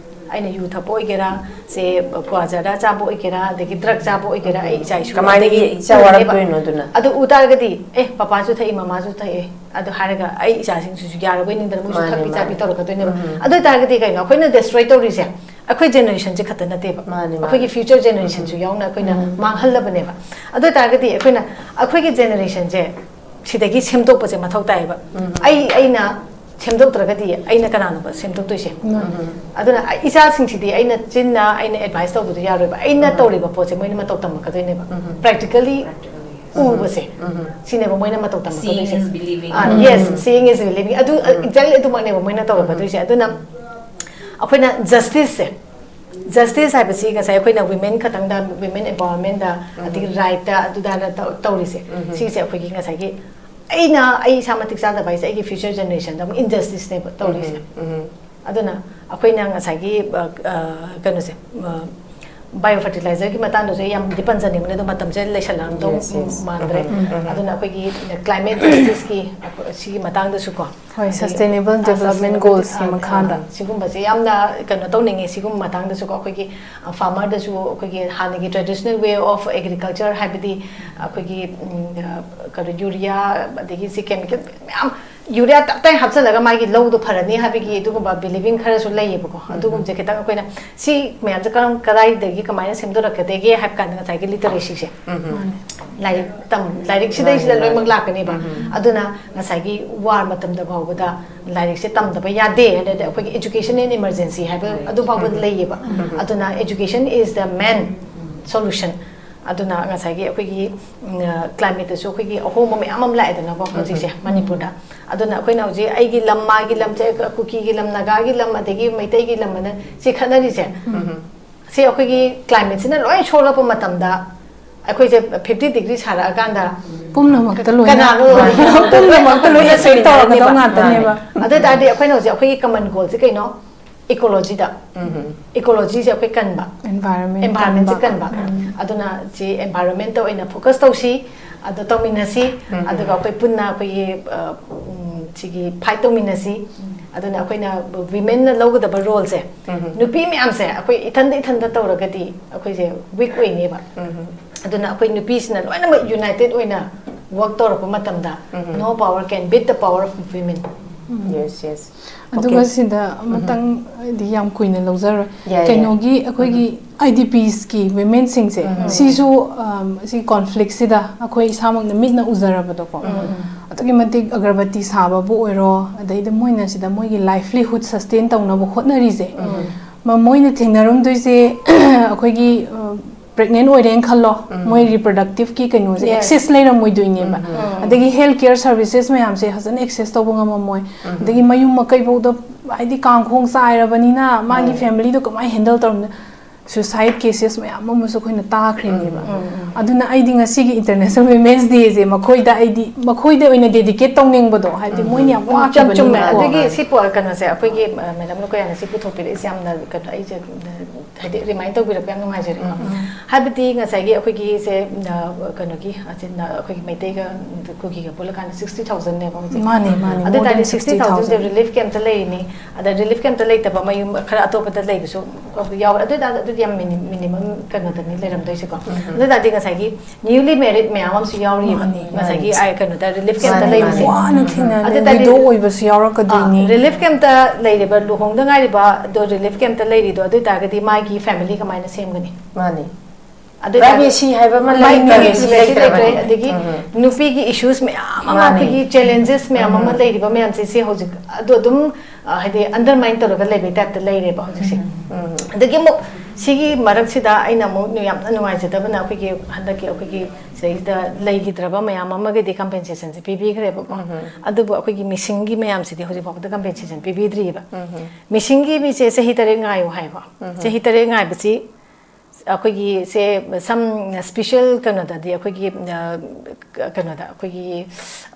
ꯑꯩꯅ ꯌꯨ ꯊꯛꯄ ꯑꯣꯏꯒꯦꯔꯥ, ꯁꯦ ꯀ꯭ꯋꯥ ꯖꯔꯗꯥ ꯆꯥꯕ ꯑꯣꯏꯒꯦꯔꯥ, ꯑꯗꯒꯤ ꯗ꯭ꯔꯛ ꯆꯥꯕ ꯑꯣꯏꯒꯦꯔꯥ, ꯑꯩ ꯏꯆꯥ ꯏꯁꯨ ꯀꯃꯥꯏꯅ ꯑꯗꯒꯤ ꯏꯆꯥ ꯎꯔꯅꯦꯕ꯫ ꯋꯥꯔꯛꯇꯣꯏꯅꯣ ꯑꯗꯨꯅ? ꯑꯗꯨ ꯎ ꯇꯥꯔꯒꯗꯤ, "ꯑꯦ, ꯄꯄꯥꯁꯨ ꯊꯛꯏ, ꯃꯃꯥꯁꯨ ꯊꯛꯑꯦ" ꯑꯗꯨ ꯍꯥꯏꯔꯒ ꯑꯩ ꯏꯆꯥꯁꯤꯡꯁꯤꯁꯨ ꯌꯥꯔꯕꯣꯏ ꯅꯤꯡꯗꯅ ꯃꯣꯏꯁꯨ ꯃꯥꯅꯦ, ꯊꯛꯄꯤ ꯃꯥꯅꯦ꯫ ꯆꯥꯕꯤ ꯇꯧꯔꯛꯀꯗꯣꯏꯅꯦꯕ꯫ ꯎꯝ꯫ ꯑꯗꯨ ꯑꯣꯏꯇꯥꯔꯒꯗꯤ ꯀꯩꯅꯣ, ꯑꯩꯈꯣꯏꯅ ꯗꯦꯁꯇ꯭ꯔꯣꯏ ꯇꯧꯔꯤꯁꯦ ꯑꯩꯈꯣꯏ ꯖꯦꯅꯦꯔꯦꯁꯟꯁꯦ ꯈꯛꯇ ꯅꯠꯇꯦꯕ꯫ ꯃꯥꯅꯦ, ꯃꯥꯅꯦ꯫ ꯑꯩꯈꯣꯏꯒꯤ ꯐ꯭ꯌꯨꯆꯔ ꯖꯦꯅꯦꯔꯦꯁꯟꯁꯨ ꯌꯥꯎꯅ ꯑꯩꯈꯣꯏꯅ ꯃꯥꯡꯍꯜꯂꯕꯅꯦꯕ꯫ ꯑꯗꯨ ꯑꯣꯏꯇꯥꯔꯒꯗꯤ ꯑꯩꯈꯣꯏꯅ ꯑꯩꯈꯣꯏꯒꯤ ꯖꯦꯅꯦꯔꯦꯁꯟꯁꯦ ꯁꯤꯗꯒꯤ ꯁꯦꯝꯗꯣꯛꯄꯁꯦ ꯃꯊꯧ ꯇꯥꯏꯌꯦꯕ꯫ ꯑꯩ ꯑꯩꯅ ꯁꯦꯝꯗꯣꯛꯇ꯭ꯔꯒꯗꯤ ꯑꯩꯅ ꯀꯅꯥꯅꯣꯕ ꯁꯦꯝꯗꯣꯛꯇꯣꯏꯁꯦ? ꯑꯗꯨꯅ ꯏꯆꯥꯁꯤꯡꯁꯤꯗꯤ ꯑꯩꯅ ꯆꯤꯟꯅ ꯑꯩꯅ ꯑꯦꯗꯚꯥꯏꯁ ꯇꯧꯕꯗꯣ ꯌꯥꯔꯣꯏꯕ꯫ ꯑꯩꯅ ꯇꯧꯔꯤꯕ ꯄꯣꯠꯁꯦ ꯃꯣꯏꯅ ꯃꯇꯧ ꯇꯝꯃꯛꯀꯗꯣꯏꯅꯦꯕ꯫ ꯄ꯭ꯔꯦꯛꯇꯤꯀꯦꯜꯂꯤ ꯎꯕꯁꯦ, ꯁꯤꯅꯦꯕ ꯃꯣꯏꯅ ꯃꯇꯧ ꯇꯝꯃꯛꯀꯗꯣꯏꯁꯦ꯫ Seeing is believing. Ah, yes, seeing is believing꯫ ꯑꯗꯨ exactly ꯑꯗꯨꯃꯛꯅꯦꯕ ꯃꯣꯏꯅ ꯇꯧꯔꯛꯀꯗꯣꯏꯁꯦ꯫ ꯑꯗꯨꯅ ꯑꯩꯈꯣꯏꯅ ꯖꯁꯇꯤꯁꯁꯦ, ꯖꯁꯇꯤꯁ ꯍꯥꯏꯕꯁꯤ ꯉꯁꯥꯏ ꯑꯩꯈꯣꯏꯅ ꯋꯤꯃꯦꯟ ꯈꯛꯇꯪꯗ, ꯋꯤꯃꯦꯟ ꯑꯦꯝꯄꯥꯋꯔꯃꯦꯟꯗ, ꯑꯗꯒꯤ ꯔꯥꯏꯠꯇ, ꯑꯗꯨꯗꯥꯅ ꯇꯧ- ꯇꯧꯔꯤꯁꯦ, ꯁꯤꯁꯦ ꯑꯩꯈꯣꯏꯒꯤ ꯉꯁꯥꯏꯒꯤ ꯑꯩꯅ ꯑꯩ ꯏꯁꯥ ꯃꯇꯤꯛ ꯆꯥꯗꯕ ꯍꯥꯏꯁꯦ ꯑꯩꯒꯤ ꯐ꯭ꯌꯨꯆꯔ ꯖꯦꯅꯦꯔꯦꯁꯟꯗ ꯑꯃꯨꯛ ꯏꯟꯖꯁꯇꯤꯁꯅꯦꯕ ꯇꯧꯔꯤꯁꯦ꯫ ꯑꯗꯨꯅ ꯑꯩꯈꯣꯏꯅ ꯉꯁꯥꯏꯒꯤ ꯑ, ꯑ, ꯀꯩꯅꯣꯁꯦ, ꯑ, ꯕꯥꯏꯑꯣ ꯐꯔꯇꯤꯂꯥꯏꯖꯔꯒꯤ ꯃꯇꯥꯡꯗꯁꯨ ꯑꯩ ꯌꯥꯝꯗꯤ ꯄꯟꯖꯅꯤꯡꯕꯅꯦ, ꯑꯗꯣ ꯃꯇꯝꯁꯦ ꯂꯩꯁꯜꯂꯛꯑꯝꯗꯧ Yes, yes. ꯃꯥꯟꯗ꯭ꯔꯦ꯫ ꯑꯗꯨꯅ ꯑꯩꯈꯣꯏꯒꯤ ꯀ꯭ꯂꯥꯏꯃꯦꯠ ꯖꯁꯇꯤꯁꯀꯤ ꯁꯤꯒꯤ ꯃꯇꯥꯡꯗꯁꯨꯀꯣ, ꯍꯣꯏ, ꯑꯗꯒꯤ Sustainable ꯑ, Development Sustainable Goals ꯀꯤ ꯑ, ꯃꯈꯥꯗ꯫ ꯁꯤꯒꯨꯝꯕꯁꯦ ꯌꯥꯝꯅ ꯀꯩꯅꯣ ꯇꯧꯅꯤꯡꯉꯦ꯫ ꯁꯤꯒꯨꯝꯕ ꯃꯇꯥꯡꯗꯁꯨꯀꯣ ꯑꯩꯈꯣꯏꯒꯤ ꯐꯥꯔꯃꯔꯗꯁꯨ ꯑꯩꯈꯣꯏꯒꯤ ꯍꯥꯟꯅꯒꯤ traditional way of agriculture, ꯍꯥꯏꯕꯗꯤ ꯑꯩꯈꯣꯏꯒꯤ ꯎꯝ, ꯑ, ꯀꯩꯅꯣ, ꯌꯨꯔꯤꯌꯥ ꯑꯗꯒꯤ ꯁꯤ ꯀꯦꯃꯤꯀꯦꯜ ꯃꯌꯥꯝ, ꯌꯨꯔꯤꯌꯥ ꯇꯞꯇꯥꯏ ꯍꯥꯞꯆꯤꯜꯂꯒ ꯃꯥꯒꯤ ꯂꯧꯗꯣ ꯐꯔꯅꯤ ꯍꯥꯏꯕꯒꯤ ꯑꯗꯨꯒꯨꯝꯕ ꯕꯤꯂꯤꯚꯤꯡ ꯈꯔꯁꯨ ꯂꯩꯌꯦꯕꯀꯣ꯫ ꯑꯗꯨꯒꯨꯝꯕꯁꯦ ꯈꯤꯇꯪ ꯑꯩꯈꯣꯏꯅ ꯁꯤ ꯃꯌꯥꯝꯁꯦ ꯀꯔꯝ ꯀꯗꯥꯏꯗꯒꯤ ꯀꯃꯥꯏꯅ ꯁꯦꯝꯗꯣꯔꯛꯀꯗꯒꯦ ꯍꯥꯏꯕ ꯀꯥꯟꯗ ꯉꯁꯥꯏꯒꯤ ꯂꯤꯇꯔꯦꯁꯤꯁꯦ, ꯂꯥꯏꯔꯤꯛ ꯇꯝ ꯂꯥꯏꯔꯤꯛꯁꯤꯗꯩꯁꯤꯗ ꯂꯣꯏꯅꯃꯛ ꯂꯥꯛꯀꯅꯦꯕ꯫ ꯑꯗꯨꯅ ꯉꯁꯥꯏꯒꯤ ꯋꯥꯔ ꯃꯇꯝꯗ ꯐꯥꯎꯕꯗ ꯂꯥꯏꯔꯤꯛꯁꯦ ꯇꯝꯗꯕ ꯌꯥꯗꯦ ꯍꯥꯏꯅꯗꯤ ꯑꯩꯈꯣꯏꯒꯤ education in emergency ꯍꯥꯏꯕ ꯑꯗꯨ ꯐꯥꯎꯕ ꯂꯩꯌꯦꯕ꯫ ꯑꯗꯨꯅ education is the main solution꯫ ꯑꯗꯨꯅ ꯉꯁꯥꯏꯒꯤ ꯑꯩꯈꯣꯏꯒꯤ ꯀ꯭ꯂꯥꯏꯃꯦꯠꯇꯁꯨ ꯑꯩꯈꯣꯏꯒꯤ ꯑꯍꯣꯡꯕ ꯃꯌꯥꯝ ꯑꯃ ꯂꯥꯛꯑꯦꯗꯅꯀꯣ ꯍꯧꯖꯤꯛꯁꯦ ꯃꯅꯤꯄꯨꯔꯗ꯫ ꯑꯗꯨꯅ ꯑꯩꯈꯣꯏꯅ ꯍꯧꯖꯤꯛ ꯑꯩꯒꯤ ꯂꯝ, ꯃꯥꯒꯤ ꯂꯝꯁꯦ, ꯀꯨꯀꯤꯒꯤ ꯂꯝ, ꯅꯥꯒꯥꯒꯤ ꯂꯝ, ꯑꯗꯒꯤ ꯃꯩꯇꯩꯒꯤ ꯂꯝ ꯑꯅ ꯁꯤ ꯈꯠꯅꯔꯤꯁꯦ, ꯁꯤ ꯑꯩꯈꯣꯏꯒꯤ ꯀ꯭ꯂꯥꯏꯃꯦꯠꯁꯤꯅ ꯂꯣꯏ ꯁꯣꯛꯂꯛꯄ ꯃꯇꯝꯗ ꯑꯩꯈꯣꯏꯁꯦ ꯐꯤꯐꯇꯤ ꯗꯤꯒ꯭ꯔꯤ ꯁꯥꯔꯛꯑꯀꯥꯟꯗ ꯄꯨꯝꯅꯃꯛꯇ ꯂꯣꯏꯅ ꯀꯅꯥꯅꯣ? ꯄꯨꯝꯅꯃꯛꯇ ꯂꯣꯏꯅ affect ꯇꯧꯔꯛꯀꯗꯧ ꯉꯥꯛꯇꯅꯦꯕ꯫ ꯑꯗꯨ ꯑꯣꯏ ꯇꯥꯔꯗꯤ ꯑꯩꯈꯣꯏꯅ ꯍꯧꯖꯤꯛ ꯑꯩꯈꯣꯏꯒꯤ common goalꯁꯦ ꯀꯩꯅꯣ? Ecologyꯗ꯫ Ecologyꯁꯦ ꯑꯩꯈꯣꯏ ꯀꯟꯕ꯫ Environment environmentꯁꯦ ꯀꯟꯕ꯫ ꯀꯟꯕ꯫ ꯑꯗꯨꯅ ꯁꯤ environmentꯇ ꯑꯣꯏꯅ focus ꯇꯧꯁꯤ, ꯑꯗꯨ ꯇꯧꯃꯤꯟꯅꯁꯤ꯫ ꯑꯗꯨꯒ ꯑꯩꯈꯣꯏ ꯄꯨꯟꯅ ꯑꯩꯈꯣꯏꯒꯤ, ꯑ, ꯎꯝ, ꯁꯤꯒꯤ fight ꯇꯧꯃꯤꯟꯅꯁꯤ꯫ ꯑꯗꯨꯅ ꯑꯩꯈꯣꯏꯅ womenꯅ ꯂꯧꯒꯗꯕ roleꯁꯦ, ꯅꯨꯄꯤ ꯃꯌꯥꯝꯁꯦ ꯑꯩꯈꯣꯏ ꯏꯊꯟꯗ ꯏꯊꯟꯗ ꯇꯧꯔꯒꯗꯤ ꯑꯩꯈꯣꯏꯁꯦ weak ꯑꯣꯏꯅꯦꯕ꯫ ꯑꯗꯨꯅ ꯑꯩꯈꯣꯏ ꯅꯨꯄꯤꯁꯤꯅ ꯂꯣꯏꯅꯃꯛ united ꯑꯣꯏꯅ work ꯇꯧꯔꯛꯄ ꯃꯇꯝꯗ, no power can beat the power of women꯫ Yes, yes. ꯑꯗꯨꯒ okay, ꯁꯤꯗ ꯑꯃꯇꯪ, ꯍꯥꯏꯗꯤ ꯌꯥꯝ ꯀꯨꯏꯅ ꯂꯧꯖꯔꯣꯏ꯫ ꯌꯥꯏ, ꯌꯥꯏ꯫ ꯀꯩꯅꯣꯒꯤ ꯑꯩꯈꯣꯏꯒꯤ IDPsꯀꯤ womenꯁꯤꯡꯁꯦ, ꯁꯤꯁꯨ, ꯑꯝ, ꯁꯤ conflictꯁꯤꯗ ꯑꯩꯈꯣꯏ ꯏꯁꯥꯃꯛꯅ ꯃꯤꯠꯅ ꯎꯖꯔꯕꯗꯣꯀꯣ꯫ ꯑꯗꯨꯛꯀꯤ ꯃꯇꯤꯛ ꯑꯒꯔꯕꯇꯤ ꯁꯥꯕꯕꯨ ꯑꯣꯏꯔꯣ, ꯑꯗꯩꯗꯤ ꯃꯣꯏꯅ ꯁꯤꯗ ꯃꯣꯏꯒꯤ livelihood sustain ꯇꯧꯅꯕ ꯍꯣꯠꯅꯔꯤꯁꯦ, ꯃ-, ꯃꯣꯏꯅ ꯊꯦꯡꯅꯔꯝꯗꯣꯏꯁꯦ ꯑꯩꯈꯣꯏꯒꯤ, ꯑ, pregnant ꯑꯣꯏꯔꯦꯅ ꯈꯜꯂꯣ, ꯃꯣꯏ reproductiveꯀꯤ ꯀꯩꯅꯣꯁꯦ, yes, access ꯂꯩꯔꯝꯃꯣꯏꯗꯣꯏꯅꯦꯕ꯫ ꯑꯗꯒꯤ health care services ꯃꯌꯥꯝꯁꯦ ꯐꯖꯅ access ꯇꯧꯕ ꯉꯝꯃꯝꯃꯣꯏ꯫ ꯑꯗꯒꯤ ꯃꯌꯨꯝ ꯃꯀꯩꯐꯧꯗ, ꯍꯥꯏꯗꯤ ꯀꯥꯡꯈꯣꯡ ꯆꯥꯏꯔꯕꯅꯤꯅ ꯃꯥꯒꯤ ꯃꯥꯅꯦ꯫ Familyꯗꯣ ꯀꯃꯥꯏꯅ handle ꯇꯧꯔꯝꯅꯤ? Suicide cases ꯃꯌꯥꯝ ꯑꯃꯁꯨ ꯑꯩꯈꯣꯏꯅ ꯇꯥꯈ꯭ꯔꯤꯅꯦꯕ꯫ ꯑꯗꯨꯅ ꯑꯩꯗꯤ ꯉꯁꯤꯒꯤ International Women's Dayꯁꯦ ꯃꯈꯣꯏꯗ, ꯑꯩꯗꯤ ꯃꯈꯣꯏꯗ ꯑꯣꯏꯅ dedicate ꯇꯧꯅꯤꯡꯕꯗꯣ, ꯍꯥꯏꯗꯤ ꯃꯣꯏꯅ ꯌꯥꯝ ꯎꯝ, ꯆꯨꯝ-, ꯆꯨꯝꯃꯦ꯫ ꯋꯥꯈꯤꯕꯅꯤꯅꯀꯣ꯫ ꯑꯗꯒꯤ ꯁꯤ ꯄꯣ-, ꯀꯩꯅꯣꯁꯦ, ꯑꯩꯈꯣꯏꯒꯤ, ꯑ, madamꯅ ꯀꯣꯌꯥꯅ ꯁꯤ ꯄꯨꯊꯣꯛꯄꯤꯔꯛꯏꯁꯦ ꯌꯥꯝꯅ, ꯀꯩꯅꯣ, ꯑꯩꯁꯦ, ꯎꯝ, ꯍꯥꯏꯗꯤ remind ꯇꯧꯕꯤꯔꯛꯄ ꯌꯥꯝ ꯅꯨꯡꯉꯥꯏꯖꯔꯦꯀꯣ꯫ ꯍꯥꯏꯕꯗꯤ ꯉꯁꯥꯏꯒꯤ ꯑꯩꯈꯣꯏꯒꯤꯁꯦ, ꯑ, ꯀꯩꯅꯣꯒꯤ, ꯑ, ꯆꯤꯟ-, ꯑ, ꯑꯩꯈꯣꯏꯒꯤ ꯃꯩꯇꯩꯒ ꯀꯨꯀꯤꯒ ꯄꯨꯜꯂꯀꯥꯟꯗ sixty thousandꯅꯦꯕ ꯍꯧꯖꯤꯛ꯫ ꯃꯥꯅꯦ, ꯃꯥꯅꯦ, ꯑꯗꯨ more than ꯑꯣꯏꯇꯥꯔꯗꯤ sixty thousandꯁꯦ sixty thousand꯫ Relief campꯇ ꯂꯩꯔꯤꯅꯤ, ꯑꯗ relief campꯇ ꯂꯩꯇꯕ ꯃꯌꯨꯝ ꯈꯔ ꯑꯇꯣꯞꯄꯗ ꯂꯩꯕꯁꯨ ꯌꯥꯎꯔꯦ꯫ ꯑꯗꯨ ꯑꯣꯏꯇꯥꯔꯗꯤ ꯑꯗꯨꯗꯤ ꯌꯥꯝ mini-, minimum ꯀꯩꯅꯣꯗꯅꯤ ꯂꯩꯔꯝꯗꯣꯏꯁꯦꯀꯣ꯫ ꯑꯗꯨ ꯑꯣꯏꯇꯥꯔꯗꯤ ꯉꯁꯥꯏꯒꯤ newly married ꯃꯌꯥꯝ ꯑꯃꯁꯨ ꯌꯥꯎꯔꯤꯕ, ꯃꯥꯅꯦ, ꯉꯁꯥꯏꯒꯤ, ꯃꯥꯅꯦ꯫ ꯑ, ꯀꯩꯅꯣꯗ relief campꯇ ꯃꯥꯅꯦ, ꯂꯩꯕꯁꯦ꯫ ꯃꯥꯅꯦ꯫ ꯋꯥꯅ ꯊꯦꯡꯅꯔꯦ, ꯑꯗꯨ ꯑꯣꯏꯇꯥꯔꯗꯤ widow ꯑꯣꯏꯕꯁꯨ ꯌꯥꯎꯔꯛꯀꯗꯣꯏꯅꯤ꯫ ꯑ, relief campꯇ ꯂꯩꯔꯤꯕ, ꯂꯨꯍꯣꯡꯗ ꯉꯥꯏꯔꯤꯕ ꯑꯗꯣ relief campꯇ ꯂꯩꯔꯤꯗꯣ, ꯑꯗꯨ ꯑꯣꯏꯇꯥꯔꯒꯗꯤ ꯃꯥꯒꯤ family ꯀꯃꯥꯏꯅ ꯁꯦꯝꯒꯅꯤ? ꯃꯥꯅꯦ꯫ ꯑꯗꯨ ꯑꯣꯏꯇꯥꯔꯗꯤ privacy ꯍꯥꯏꯕ ꯑꯃ ꯃꯥꯒꯤ ꯂꯩꯇ꯭ꯔꯕꯅꯤ꯫ Privacy ꯂꯩꯇ꯭ꯔꯦ꯫ ꯂꯩꯇ꯭ꯔꯕꯅꯤ꯫ ꯑꯗꯒꯤ ꯅꯨꯄꯤꯒꯤ issues ꯃꯌꯥꯝ ꯑꯃ, ꯃꯥꯅꯦ꯫ ꯑꯩꯈꯣꯏꯒꯤ challenges ꯃꯌꯥꯝ ꯑꯃ ꯂꯩꯔꯤꯕ ꯃꯌꯥꯝꯁꯦ, ꯁꯤ ꯍꯧꯖꯤꯛ ꯑꯗꯨ ꯑꯗꯨꯝ, ꯑ, ꯍꯥꯏꯗꯤ undermine ꯇꯧꯔꯒ ꯂꯩꯕꯩ typeꯇ ꯂꯩꯔꯦꯕ ꯍꯧꯖꯤꯛꯁꯦ꯫ ꯑꯗꯒꯤ ꯑꯃꯨꯛ ꯁꯤꯒꯤ ꯃꯔꯛꯁꯤꯗ ꯑꯩꯅ ꯑꯃꯨꯛ ꯌꯥꯝꯅ ꯅꯨꯡꯉꯥꯏꯖꯗꯕꯅ, ꯑꯩꯈꯣꯏꯒꯤ ꯍꯟꯗꯛꯀꯤ ꯑꯩꯈꯣꯏꯒꯤ ꯁꯤꯗꯩꯁꯤꯗ ꯂꯩꯈꯤꯗ꯭ꯔꯕ ꯃꯌꯥꯝ ꯑꯃꯒꯤꯗꯤ compensationꯁꯦ ꯄꯤꯕꯤꯈ꯭ꯔꯦꯕꯀꯣ꯫ ꯑꯗꯨꯕꯨ ꯑꯩꯈꯣꯏꯒꯤ missingꯒꯤ ꯃꯌꯥꯝꯁꯤꯗꯤ ꯍꯧꯖꯤꯛ ꯐꯥꯎꯕꯗ compensation ꯄꯤꯕꯤꯗ꯭ꯔꯤꯕ꯫ Missingꯒꯤ ꯃꯤꯁꯦ ꯆꯍꯤ ꯇꯔꯦꯠ ꯉꯥꯏꯌꯨ ꯍꯥꯏꯀꯣ꯫ ꯆꯍꯤ ꯇꯔꯦꯠ ꯉꯥꯏꯕꯁꯤ ꯑꯩꯈꯣꯏꯒꯤ ꯁꯦ ꯁꯝ ꯁ꯭ꯄꯤꯁꯦꯜ ꯀꯩꯅꯣꯗꯗꯤ ꯑꯩꯈꯣꯏꯒꯤ ꯑ, ꯀꯩꯅꯣꯗ ꯑꯩꯈꯣꯏꯒꯤ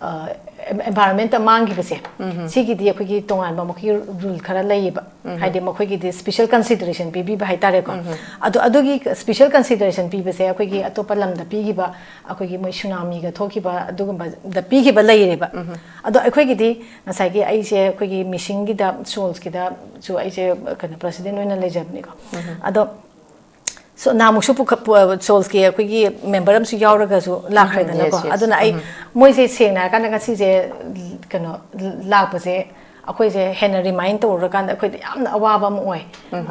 ꯑꯦꯟꯚꯥꯏꯔꯣꯟꯃꯦꯟꯇ ꯃꯥꯡꯈꯤꯕꯁꯦ, ꯁꯤꯒꯤꯗꯤ ꯑꯩꯈꯣꯏꯒꯤ ꯇꯣꯉꯥꯟꯕ ꯃꯈꯣꯏꯒꯤ ꯔꯨꯜ ꯈꯔ ꯂꯩꯌꯦꯕ꯫ ꯍꯥꯏꯗꯤ ꯃꯈꯣꯏꯒꯤꯗꯤ ꯁ꯭ꯄꯤꯁꯦꯜ ꯀꯟꯁꯤꯗꯔꯦꯁꯟ ꯄꯤꯕꯤꯕ ꯍꯥꯏꯇꯥꯔꯦꯀꯣ꯫ ꯑꯗꯣ ꯑꯗꯨꯒꯤ ꯁ꯭ꯄꯤꯁꯦꯜ ꯀꯟꯁꯤꯗꯔꯦꯁꯟ ꯄꯤꯕꯁꯦ ꯑꯩꯈꯣꯏꯒꯤ ꯑꯇꯣꯞꯄ ꯂꯝꯗ ꯄꯤꯈꯤꯕ, ꯑꯩꯈꯣꯏꯒꯤ ꯃꯣꯏ ꯁꯨꯅꯥꯃꯤꯒ ꯊꯣꯛꯈꯤꯕ ꯑꯗꯨꯒꯨꯝꯕꯗ ꯄꯤꯈꯤꯕ ꯂꯩꯔꯦꯕ꯫ ꯑꯗꯣ ꯑꯩꯈꯣꯏꯒꯤꯗꯤ ꯉꯁꯥꯏꯒꯤ ꯑꯩꯁꯦ ꯑꯩꯈꯣꯏꯒꯤ ꯃꯤꯁꯤꯡꯒꯤꯗ, ꯁꯣꯜꯁꯀꯤꯗꯁꯨ ꯑꯩꯁꯦ ꯀꯩꯅꯣ ꯄ꯭ꯔꯁꯤꯗꯦꯟ ꯑꯣꯏꯅ ꯂꯩꯖꯕꯅꯤꯀꯣ꯫ ꯑꯗꯣ ꯁꯣ-, ꯅꯍꯥꯟꯃꯨꯛꯁꯨ ꯄꯨꯈꯠ-, ꯄꯨ-, ꯁꯣꯜꯁꯀꯤ ꯑꯩꯈꯣꯏꯒꯤ ꯃꯦꯝꯕꯔ ꯑꯃꯁꯨ ꯌꯥꯎꯔꯒꯁꯨ ꯂꯥꯛꯈ꯭ꯔꯦꯗꯅꯀꯣ꯫ Yes, yes. ꯑꯗꯨꯅ ꯑꯩ ꯃꯣꯏꯁꯦ ꯁꯦꯡꯅ ꯍꯥꯏꯔꯀꯥꯟꯗ ꯉꯁꯤꯁꯦ ꯀꯩꯅꯣ ꯂꯥꯛꯄꯁꯦ ꯑꯩꯈꯣꯏꯁꯦ ꯍꯦꯟꯅ ꯔꯤꯃꯥꯏꯟ ꯇꯧꯔꯨꯔꯀꯥꯟꯗ ꯑꯩꯈꯣꯏꯗ ꯌꯥꯝꯅ ꯑꯋꯥꯕ ꯑꯃ ꯑꯣꯏ꯫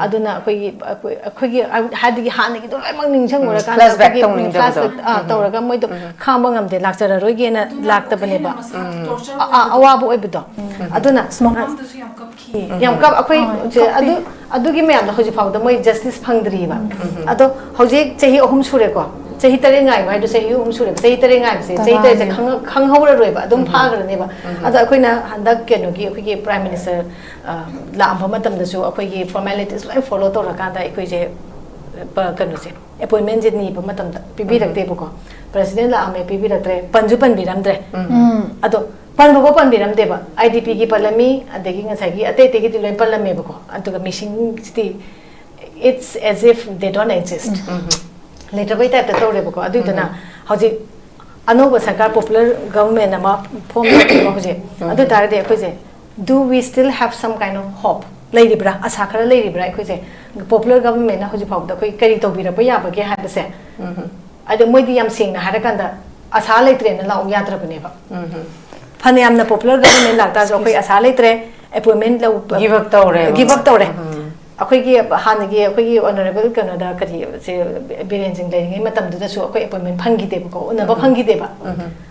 ꯑꯗꯨꯅ ꯑꯩꯈꯣꯏꯒꯤ, ꯑꯩꯈꯣꯏ, ꯑꯩꯈꯣꯏꯒꯤ ꯍꯥꯏꯕꯗꯤ ꯍꯥꯟꯅꯒꯤꯗꯣ ꯂꯣꯏꯅꯃꯛ ꯅꯤꯡꯁꯤꯡꯉꯨꯔꯀꯥꯟꯗ flashback ꯑꯩꯈꯣꯏꯒꯤ ꯇꯧꯅꯤꯡꯗꯕꯗꯣ꯫ Flashback, ꯑꯥ, ꯇꯧꯔꯒ ꯃꯣꯏꯗꯣ ꯈꯥꯡꯕ ꯉꯝꯗꯦ, ꯂꯥꯛꯆꯔꯔꯣꯏꯒꯦꯅ ꯂꯥꯛꯇꯕꯅꯦꯕ꯫ ꯑꯥ, ꯑꯥ, ꯑꯋꯥꯕ ꯑꯣꯏꯕꯗꯣ꯫ ꯑꯗꯨꯅ ꯃꯃꯥꯡꯗꯁꯨ ꯌꯥꯝ ꯀꯞꯈꯤ꯫ ꯌꯥꯝ ꯀꯞ-, ꯑꯩꯈꯣꯏ ꯍꯣꯏ, ꯁꯦ ꯀꯞꯄꯤ꯫ ꯑꯗꯨ, ꯑꯗꯨꯒꯤ ꯃꯌꯥꯝꯗꯣ ꯍꯧꯖꯤꯛ ꯐꯥꯎꯕꯗ ꯃꯣꯏ ꯖꯁꯇꯤꯁ ꯐꯪꯗ꯭ꯔꯤꯕ꯫ ꯑꯗꯣ ꯍꯧꯖꯤꯛ ꯆꯍꯤ ꯑꯍꯨꯝ ꯁꯨꯔꯦꯀꯣ꯫ ꯆꯍꯤ ꯇꯔꯦꯠ ꯉꯥꯏꯕ ꯍꯥꯏꯗꯣ ꯆꯍꯤ ꯑꯍꯨꯝ ꯁꯨꯔꯦꯕ꯫ ꯆꯍꯤ ꯇꯔꯦꯠ ꯉꯥꯏꯕꯁꯦ, ꯆꯍꯤ ꯇꯔꯦꯠꯁꯦ ꯇꯔꯥꯅꯤ꯫ ꯈꯪꯉ-, ꯈꯪꯍꯧꯔꯔꯣꯏꯕ, ꯑꯗꯨꯝ ꯐꯥꯈ꯭ꯔꯅꯦꯕ꯫ ꯑꯗꯣ ꯑꯩꯈꯣꯏꯅ ꯍꯟꯗꯛ ꯀꯩꯅꯣꯒꯤ ꯑꯩꯈꯣꯏꯒꯤ ꯄ꯭ꯔꯥꯏꯝ ꯃꯤꯅꯤꯁꯇꯔ, ꯑ, ꯂꯥꯛꯑꯝꯕ ꯃꯇꯝꯗꯁꯨ ꯑꯩꯈꯣꯏꯒꯤ ꯐꯣꯔꯃꯦꯂꯤꯇꯤꯁ ꯂꯣꯏ ꯐꯣꯂꯣ ꯇꯧꯔꯀꯥꯟꯗ ꯑꯩꯈꯣꯏꯁꯦ, ꯄ-, ꯀꯩꯅꯣꯁꯦ, ꯑꯦꯄꯣꯏꯟꯃꯦꯟꯁꯦ ꯅꯤꯕ ꯃꯇꯝꯗ ꯄꯤꯕꯤꯔꯛꯇꯦꯕꯀꯣ꯫ ꯄ꯭ꯔꯁꯤꯗꯦꯟ ꯂꯥꯛꯑꯝꯃꯦ, ꯄꯤꯕꯤꯔꯛꯇ꯭ꯔꯦ, ꯄꯟꯁꯨ ꯄꯟꯕꯤꯔꯝꯗ꯭ꯔꯦ꯫ ꯑꯗꯣ ꯄꯟꯕꯐꯥꯎ ꯄꯟꯕꯤꯔꯝꯗꯦꯕ꯫ ꯑꯥꯏ ꯗꯤ ꯄꯤꯒꯤ ꯄꯜꯂꯝꯃꯤ, ꯑꯗꯒꯤ ꯉꯁꯥꯏꯒꯤ ꯑꯇꯩ ꯑꯇꯩꯒꯤꯗꯤ ꯂꯣꯏ ꯄꯜꯂꯝꯃꯦꯕꯀꯣ꯫ ꯑꯗꯨꯒ ꯃꯤꯁꯤꯡꯁꯤꯗꯤ, it's as if they don't exist꯫ ꯂꯩꯇꯕꯩ ꯇꯥꯏꯞꯇ ꯇꯧꯔꯦꯕꯀꯣ꯫ ꯑꯗꯨꯏꯗꯨꯅ ꯍꯧꯖꯤꯛ ꯑꯅꯧꯕ ꯁꯔꯀꯥꯔ, ꯄꯣꯄꯨꯂꯔ ꯒꯚꯔꯟꯃꯦꯟ ꯑꯃ ꯐꯣꯝ ꯇꯧꯔꯦꯕ ꯍꯧꯖꯤꯛ꯫ ꯑꯗꯨ ꯑꯣꯏ ꯇꯥꯔꯗꯤ ꯑꯩꯈꯣꯏꯁꯦ, do we still have some kind of hope? ꯂꯩꯔꯤꯕ꯭ꯔꯥ? ꯑꯁꯥ ꯈꯔ ꯂꯩꯔꯤꯕ꯭ꯔꯥ ꯑꯩꯈꯣꯏꯁꯦ? ꯄꯣꯄꯨꯂꯔ ꯒꯚꯔꯟꯃꯦꯟꯅ ꯍꯧꯖꯤꯛ ꯐꯥꯎꯕꯗ ꯑꯩꯈꯣꯏ ꯀꯔꯤ ꯇꯧꯕꯤꯔꯛꯄ ꯌꯥꯕꯒꯦ ꯍꯥꯏꯕꯁꯦ꯫ ꯑꯗꯣ ꯃꯣꯏꯗꯤ ꯌꯥꯝ ꯁꯦꯡꯅ ꯍꯥꯏꯔꯀꯥꯟꯗ, "ꯑꯁꯥ ꯂꯩꯇ꯭ꯔꯦꯅ ꯂꯥꯛꯎ ꯌꯥꯗ꯭ꯔꯕꯅꯦꯕ"꯫ ꯐꯅꯌꯥꯝꯅ ꯄꯣꯄꯨꯂꯔ ꯒꯚꯔꯟꯃꯦꯟ ꯂꯥꯛꯇꯥꯔꯁꯨ ꯑꯩꯈꯣꯏ ꯑꯁꯥ ꯂꯩꯇ꯭ꯔꯦ, ꯑꯦꯄꯣꯏꯟꯃꯦꯟ ꯂꯧ-, Give up ꯇꯧꯔꯦꯕ give up ꯃꯣꯏ꯫ ꯇꯧꯔꯦ꯫ ꯑꯩꯈꯣꯏꯒꯤ ꯍꯥꯟꯅꯒꯤ ꯑꯩꯈꯣꯏꯒꯤ ꯑꯣꯅꯔꯦꯕꯜ ꯀꯩꯅꯣꯗ, ꯀꯔꯤ, ꯁꯦ, ꯕꯤꯔꯦꯟ ꯁꯤꯡ ꯂꯩꯔꯤꯉꯩ ꯃꯇꯝꯗꯨꯗꯁꯨ ꯑꯩꯈꯣꯏ ꯑꯦꯄꯣꯏꯟꯃꯦꯟ ꯐꯪꯈꯤꯗꯦꯕꯀꯣ, ꯎꯅꯕ ꯐꯪꯈꯤꯗꯦꯕ꯫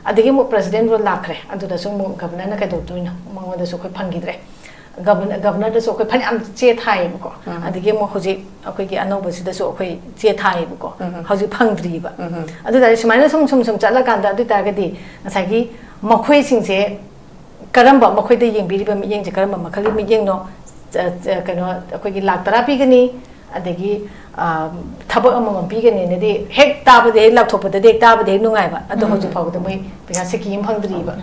ꯑꯗꯒꯤ ꯑꯃꯨꯛ ꯄ꯭ꯔꯁꯤꯗꯦꯟ ꯔꯣꯜ ꯂꯥꯛꯈ꯭ꯔꯦ, ꯑꯗꯨꯗꯁꯨ ꯑꯃꯨꯛ ꯒꯚꯔꯅꯔꯅ ꯀꯩꯗꯧꯗꯣꯏꯅꯣ, ꯃꯉꯣꯟꯗꯁꯨ ꯑꯩꯈꯣꯏ ꯐꯪꯈꯤꯗ꯭ꯔꯦ꯫ ꯒꯚꯔꯅ-, ꯒꯚꯔꯅꯔꯗꯁꯨ ꯑꯩꯈꯣꯏ ꯐꯅꯌꯥꯝ ꯆꯦ ꯊꯥꯏꯌꯦꯕꯀꯣ꯫ ꯑꯗꯒꯤ ꯑꯃꯨꯛ ꯍꯧꯖꯤꯛ ꯑꯩꯈꯣꯏꯒꯤ ꯑꯅꯧꯕꯁꯤꯗꯁꯨ ꯑꯩꯈꯣꯏ ꯆꯦ ꯊꯥꯏꯌꯦꯕꯀꯣ꯫ ꯍꯧꯖꯤꯛ ꯐꯪꯗ꯭ꯔꯤꯕ꯫ ꯑꯗꯨ ꯇꯥꯔꯗꯤ ꯁꯨꯃꯥꯏꯅ ꯁꯨꯝ, ꯁꯨꯝ, ꯁꯨꯝ ꯆꯠꯂꯀꯥꯟꯗ, ꯑꯗꯨ ꯑꯣꯏ ꯇꯥꯔꯒꯗꯤ ꯉꯁꯥꯏꯒꯤ ꯃꯈꯣꯏꯁꯤꯡꯁꯦ ꯀꯔꯝꯕ, ꯃꯈꯣꯏꯗ ꯌꯦꯡꯕꯤꯔꯤꯕ ꯃꯤꯠꯌꯦꯡꯁꯦ ꯀꯔꯝꯕ ꯃꯈꯜꯒꯤ ꯃꯤꯠꯌꯦꯡꯅꯣ? ꯆ-, ꯆ-, ꯀꯩꯅꯣ, ꯑꯩꯈꯣꯏꯒꯤ ꯂꯥꯛ ꯇꯔꯥ ꯄꯤꯒꯅꯤ, ꯑꯗꯒꯤ ꯊꯕꯛ ꯑꯃꯃꯝ ꯄꯤꯒꯅꯤꯅꯗꯤ ꯍꯦꯛ ꯇꯥꯕꯗꯤ, ꯍꯦꯛ ꯂꯥꯎꯊꯣꯛꯄꯗꯗꯤ ꯍꯦꯛ ꯇꯥꯕꯗꯤ ꯍꯦꯛ ꯅꯨꯡꯉꯥꯏꯕ, ꯑꯗꯣ ꯍꯧꯖꯤꯛ ꯐꯥꯎꯕꯗ ꯃꯣꯏ ꯄꯩꯁꯥ ꯁꯤꯀꯤ ꯑꯃ ꯐꯪꯗ꯭ꯔꯤꯕ꯫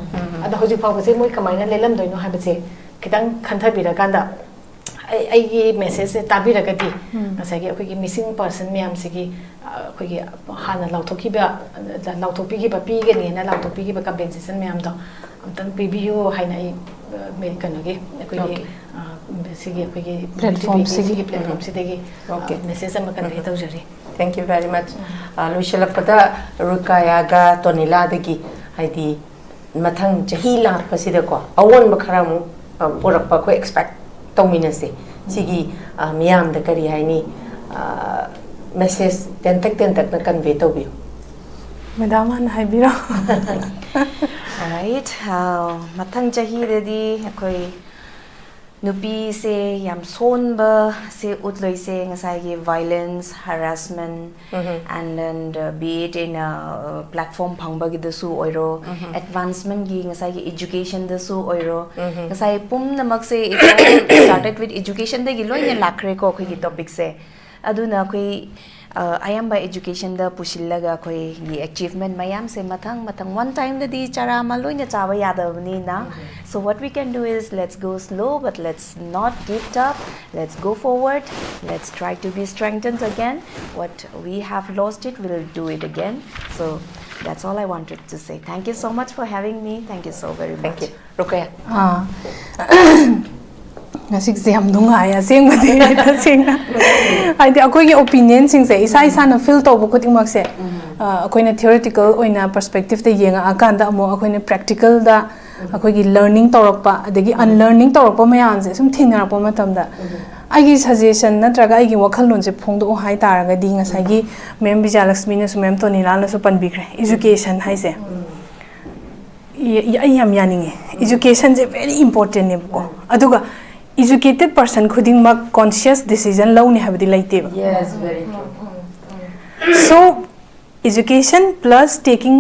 ꯑꯗꯣ ꯍꯧꯖꯤꯛ ꯐꯥꯎꯕꯁꯦ ꯃꯣꯏ ꯀꯃꯥꯏꯅ ꯂꯦꯜꯂꯝꯗꯣꯏꯅꯣ ꯍꯥꯏꯕꯁꯦ ꯈꯤꯇꯪ ꯈꯟꯊꯕꯤꯔꯀꯥꯟꯗ, ꯑꯩ ꯑꯩꯒꯤ ꯃꯦꯁꯦꯖꯁꯦ ꯇꯥꯕꯤꯔꯒꯗꯤ, ꯉꯁꯥꯏꯒꯤ ꯑꯩꯈꯣꯏꯒꯤ ꯃꯤꯁꯤꯡ ꯄꯥꯔꯁꯟ ꯃꯌꯥꯝꯁꯤꯒꯤ, ꯑꯩꯈꯣꯏꯒꯤ ꯍꯥꯟꯅ ꯂꯥꯎꯊꯣꯛꯈꯤꯕ, ꯂꯥꯎꯊꯣꯛꯄꯤꯈꯤꯕ, ꯄꯤꯒꯅꯤꯅ ꯂꯥꯎꯊꯣꯛꯄꯤꯈꯤꯕ ꯀꯝꯄꯦꯟꯁꯦꯁꯟ ꯃꯌꯥꯝꯗꯣ ꯑꯝꯇꯪ ꯄꯤꯕꯤꯌꯨ ꯍꯥꯏꯅ ꯑꯩ, ꯀꯩꯅꯣꯒꯤ, ꯑꯩꯈꯣꯏꯒꯤ ꯁꯤꯒꯤ ꯑꯩꯈꯣꯏꯒꯤ ꯄ꯭ꯂꯦꯠꯐꯣꯝꯁꯤꯒꯤ, ꯁꯤꯒꯤ ꯄ꯭ꯂꯦꯠꯐꯣꯝꯁꯤꯗꯒꯤ ꯃꯦꯁꯦꯖ ꯑꯃ ꯀꯟꯚꯦ ꯇꯧꯖꯔꯤ꯫ Thank you very much. ꯂꯣꯏꯁꯤꯜꯂꯛꯄꯗ ꯔꯨꯀꯥꯌꯥꯒ ꯇꯣꯅꯤꯂꯥꯗꯒꯤ, ꯍꯥꯏꯗꯤ, ꯃꯊꯪ ꯆꯍꯤ ꯂꯥꯛꯄꯁꯤꯗꯀꯣ ꯑꯑꯣꯟꯕ ꯈꯔ ꯑꯃꯨꯛ ꯄꯨꯔꯛꯄ ꯑꯩꯈꯣꯏ ꯑꯦꯛꯁꯄꯦꯛ ꯇꯧꯃꯤꯟꯅꯁꯦ꯫ ꯁꯤꯒꯤ ꯃꯤꯌꯥꯝꯗ ꯀꯔꯤ ꯍꯥꯏꯅꯤ, ꯃꯦꯁꯦꯖ ꯇꯦꯟꯇꯛ ꯇꯦꯟꯇꯛꯅ ꯀꯟꯚꯦ ꯇꯧꯕꯤꯌꯨ꯫ ꯃꯦꯗꯥꯝ ꯍꯥꯟꯅ ꯍꯥꯏꯕꯤꯔꯣ꯫ Alright, ꯃꯊꯪ ꯆꯍꯤꯗꯗꯤ ꯑꯩꯈꯣꯏ ꯅꯨꯄꯤꯁꯦ ꯌꯥꯝ ꯁꯣꯟꯕꯁꯦ ꯎꯠꯂꯣꯏꯁꯦ, ꯉꯁꯥꯏꯒꯤ violence, harassment, and then, uh, be it in a, uh, platform ꯐꯪꯕꯒꯤꯗꯁꯨ ꯑꯣꯏꯔꯣ, advancement ꯒꯤ ꯉꯁꯥꯏꯒꯤ education ꯗꯁꯨ ꯑꯣꯏꯔꯣ, ꯉꯁꯥꯏ ꯄꯨꯝꯅꯃꯛꯁꯦ it's all started with education ꯗꯒꯤ ꯂꯣꯏꯅ ꯂꯥꯛꯈ꯭ꯔꯦꯀꯣ ꯑꯩꯈꯣꯏꯒꯤ topic ꯁꯦ꯫ ꯑꯗꯨꯅ ꯑꯩꯈꯣꯏ ꯑꯌꯥꯝꯕ education ꯗ ꯄꯨꯁꯤꯜꯂꯒ ꯑꯩꯈꯣꯏꯒꯤ achievement ꯃꯌꯥꯝꯁꯦ ꯃꯊꯪ ꯃꯊꯪ one time ꯗꯗꯤ ꯆꯔꯥ ꯑꯃ ꯂꯣꯏꯅ ꯆꯥꯕ ꯌꯥꯗꯕꯅꯤꯅ, so what we can do is let's go slow but let's not give up, let's go forward, let's try to be strengthened again, what we have lost it, we'll do it again. So that's all I wanted to say. Thank you so much for having me. Thank you so very much. ꯔꯨꯀꯌꯥ꯫ ꯉꯁꯤꯁꯦ ꯌꯥꯝ ꯅꯨꯡꯉꯥꯏ ꯑꯁꯦꯡꯕꯗꯤ꯫ ꯇꯁꯦꯡꯅ ꯍꯥꯏꯗꯤ ꯑꯩꯈꯣꯏꯒꯤ ꯑꯣꯄꯤꯅꯤꯌꯟꯁꯤꯡꯁꯦ ꯏꯁꯥ ꯏꯁꯥꯅ feel ꯇꯧꯕ ꯈꯨꯗꯤꯡꯃꯛꯁꯦ, ꯑꯩꯈꯣꯏꯅ ꯊꯤꯑꯣꯔꯤꯇꯤꯀꯦꯜ ꯑꯣꯏꯅ ꯄꯔꯁꯄꯦꯛꯇꯤꯞꯇ ꯌꯦꯡꯉꯛꯑꯀꯥꯟꯗ ꯑꯃꯨꯛ ꯑꯩꯈꯣꯏꯅ ꯄ꯭ꯔꯦꯛꯇꯤꯀꯦꯜꯗ ꯑꯩꯈꯣꯏꯒꯤ ꯂꯔꯅꯤꯡ ꯇꯧꯔꯛꯄ ꯑꯗꯒꯤ ꯑꯟꯂꯔꯅꯤꯡ ꯇꯧꯔꯛꯄ ꯃꯌꯥꯝꯁꯦ ꯁꯨꯝ ꯊꯦꯡꯅꯔꯛꯄ ꯃꯇꯝꯗ ꯑꯩꯒꯤ ꯁꯖꯦꯁꯟ ꯅꯠꯇ꯭ꯔꯒ ꯑꯩꯒꯤ ꯋꯥꯈꯜꯂꯣꯟꯁꯦ ꯐꯣꯡꯗꯣꯛꯑꯣ ꯍꯥꯏ ꯇꯥꯔꯒꯗꯤ, ꯉꯁꯥꯏꯒꯤ ꯃꯦꯝ ꯕꯤꯖꯌꯂꯛꯁꯃꯤꯅꯁꯨ, ꯃꯦꯝ ꯇꯣꯅꯤꯂꯥꯜꯅꯁꯨ ꯄꯟꯕꯤꯈ꯭ꯔꯦ, ꯏꯖꯨꯀꯦꯁꯟ ꯍꯥꯏꯁꯦ꯫ ꯑꯩ ꯌꯥꯝ ꯌꯥꯅꯤꯡꯉꯦ꯫ ꯏꯖꯨꯀꯦꯁꯟꯁꯦ ꯚꯦꯔꯤ ꯏꯝꯄꯣꯔꯇꯦꯟꯅꯦꯕꯀꯣ꯫ ꯑꯗꯨꯒ ꯏꯖꯨꯀꯦꯇꯦꯠ ꯄꯔꯁꯟ ꯈꯨꯗꯤꯡꯃꯛ ꯀꯣꯟꯁꯤꯌꯁ ꯗꯤꯁꯤꯖꯟ ꯂꯧꯅꯤ ꯍꯥꯏꯕꯗꯤ ꯂꯩꯇꯦꯕ꯫ Yes, very true. So, education plus taking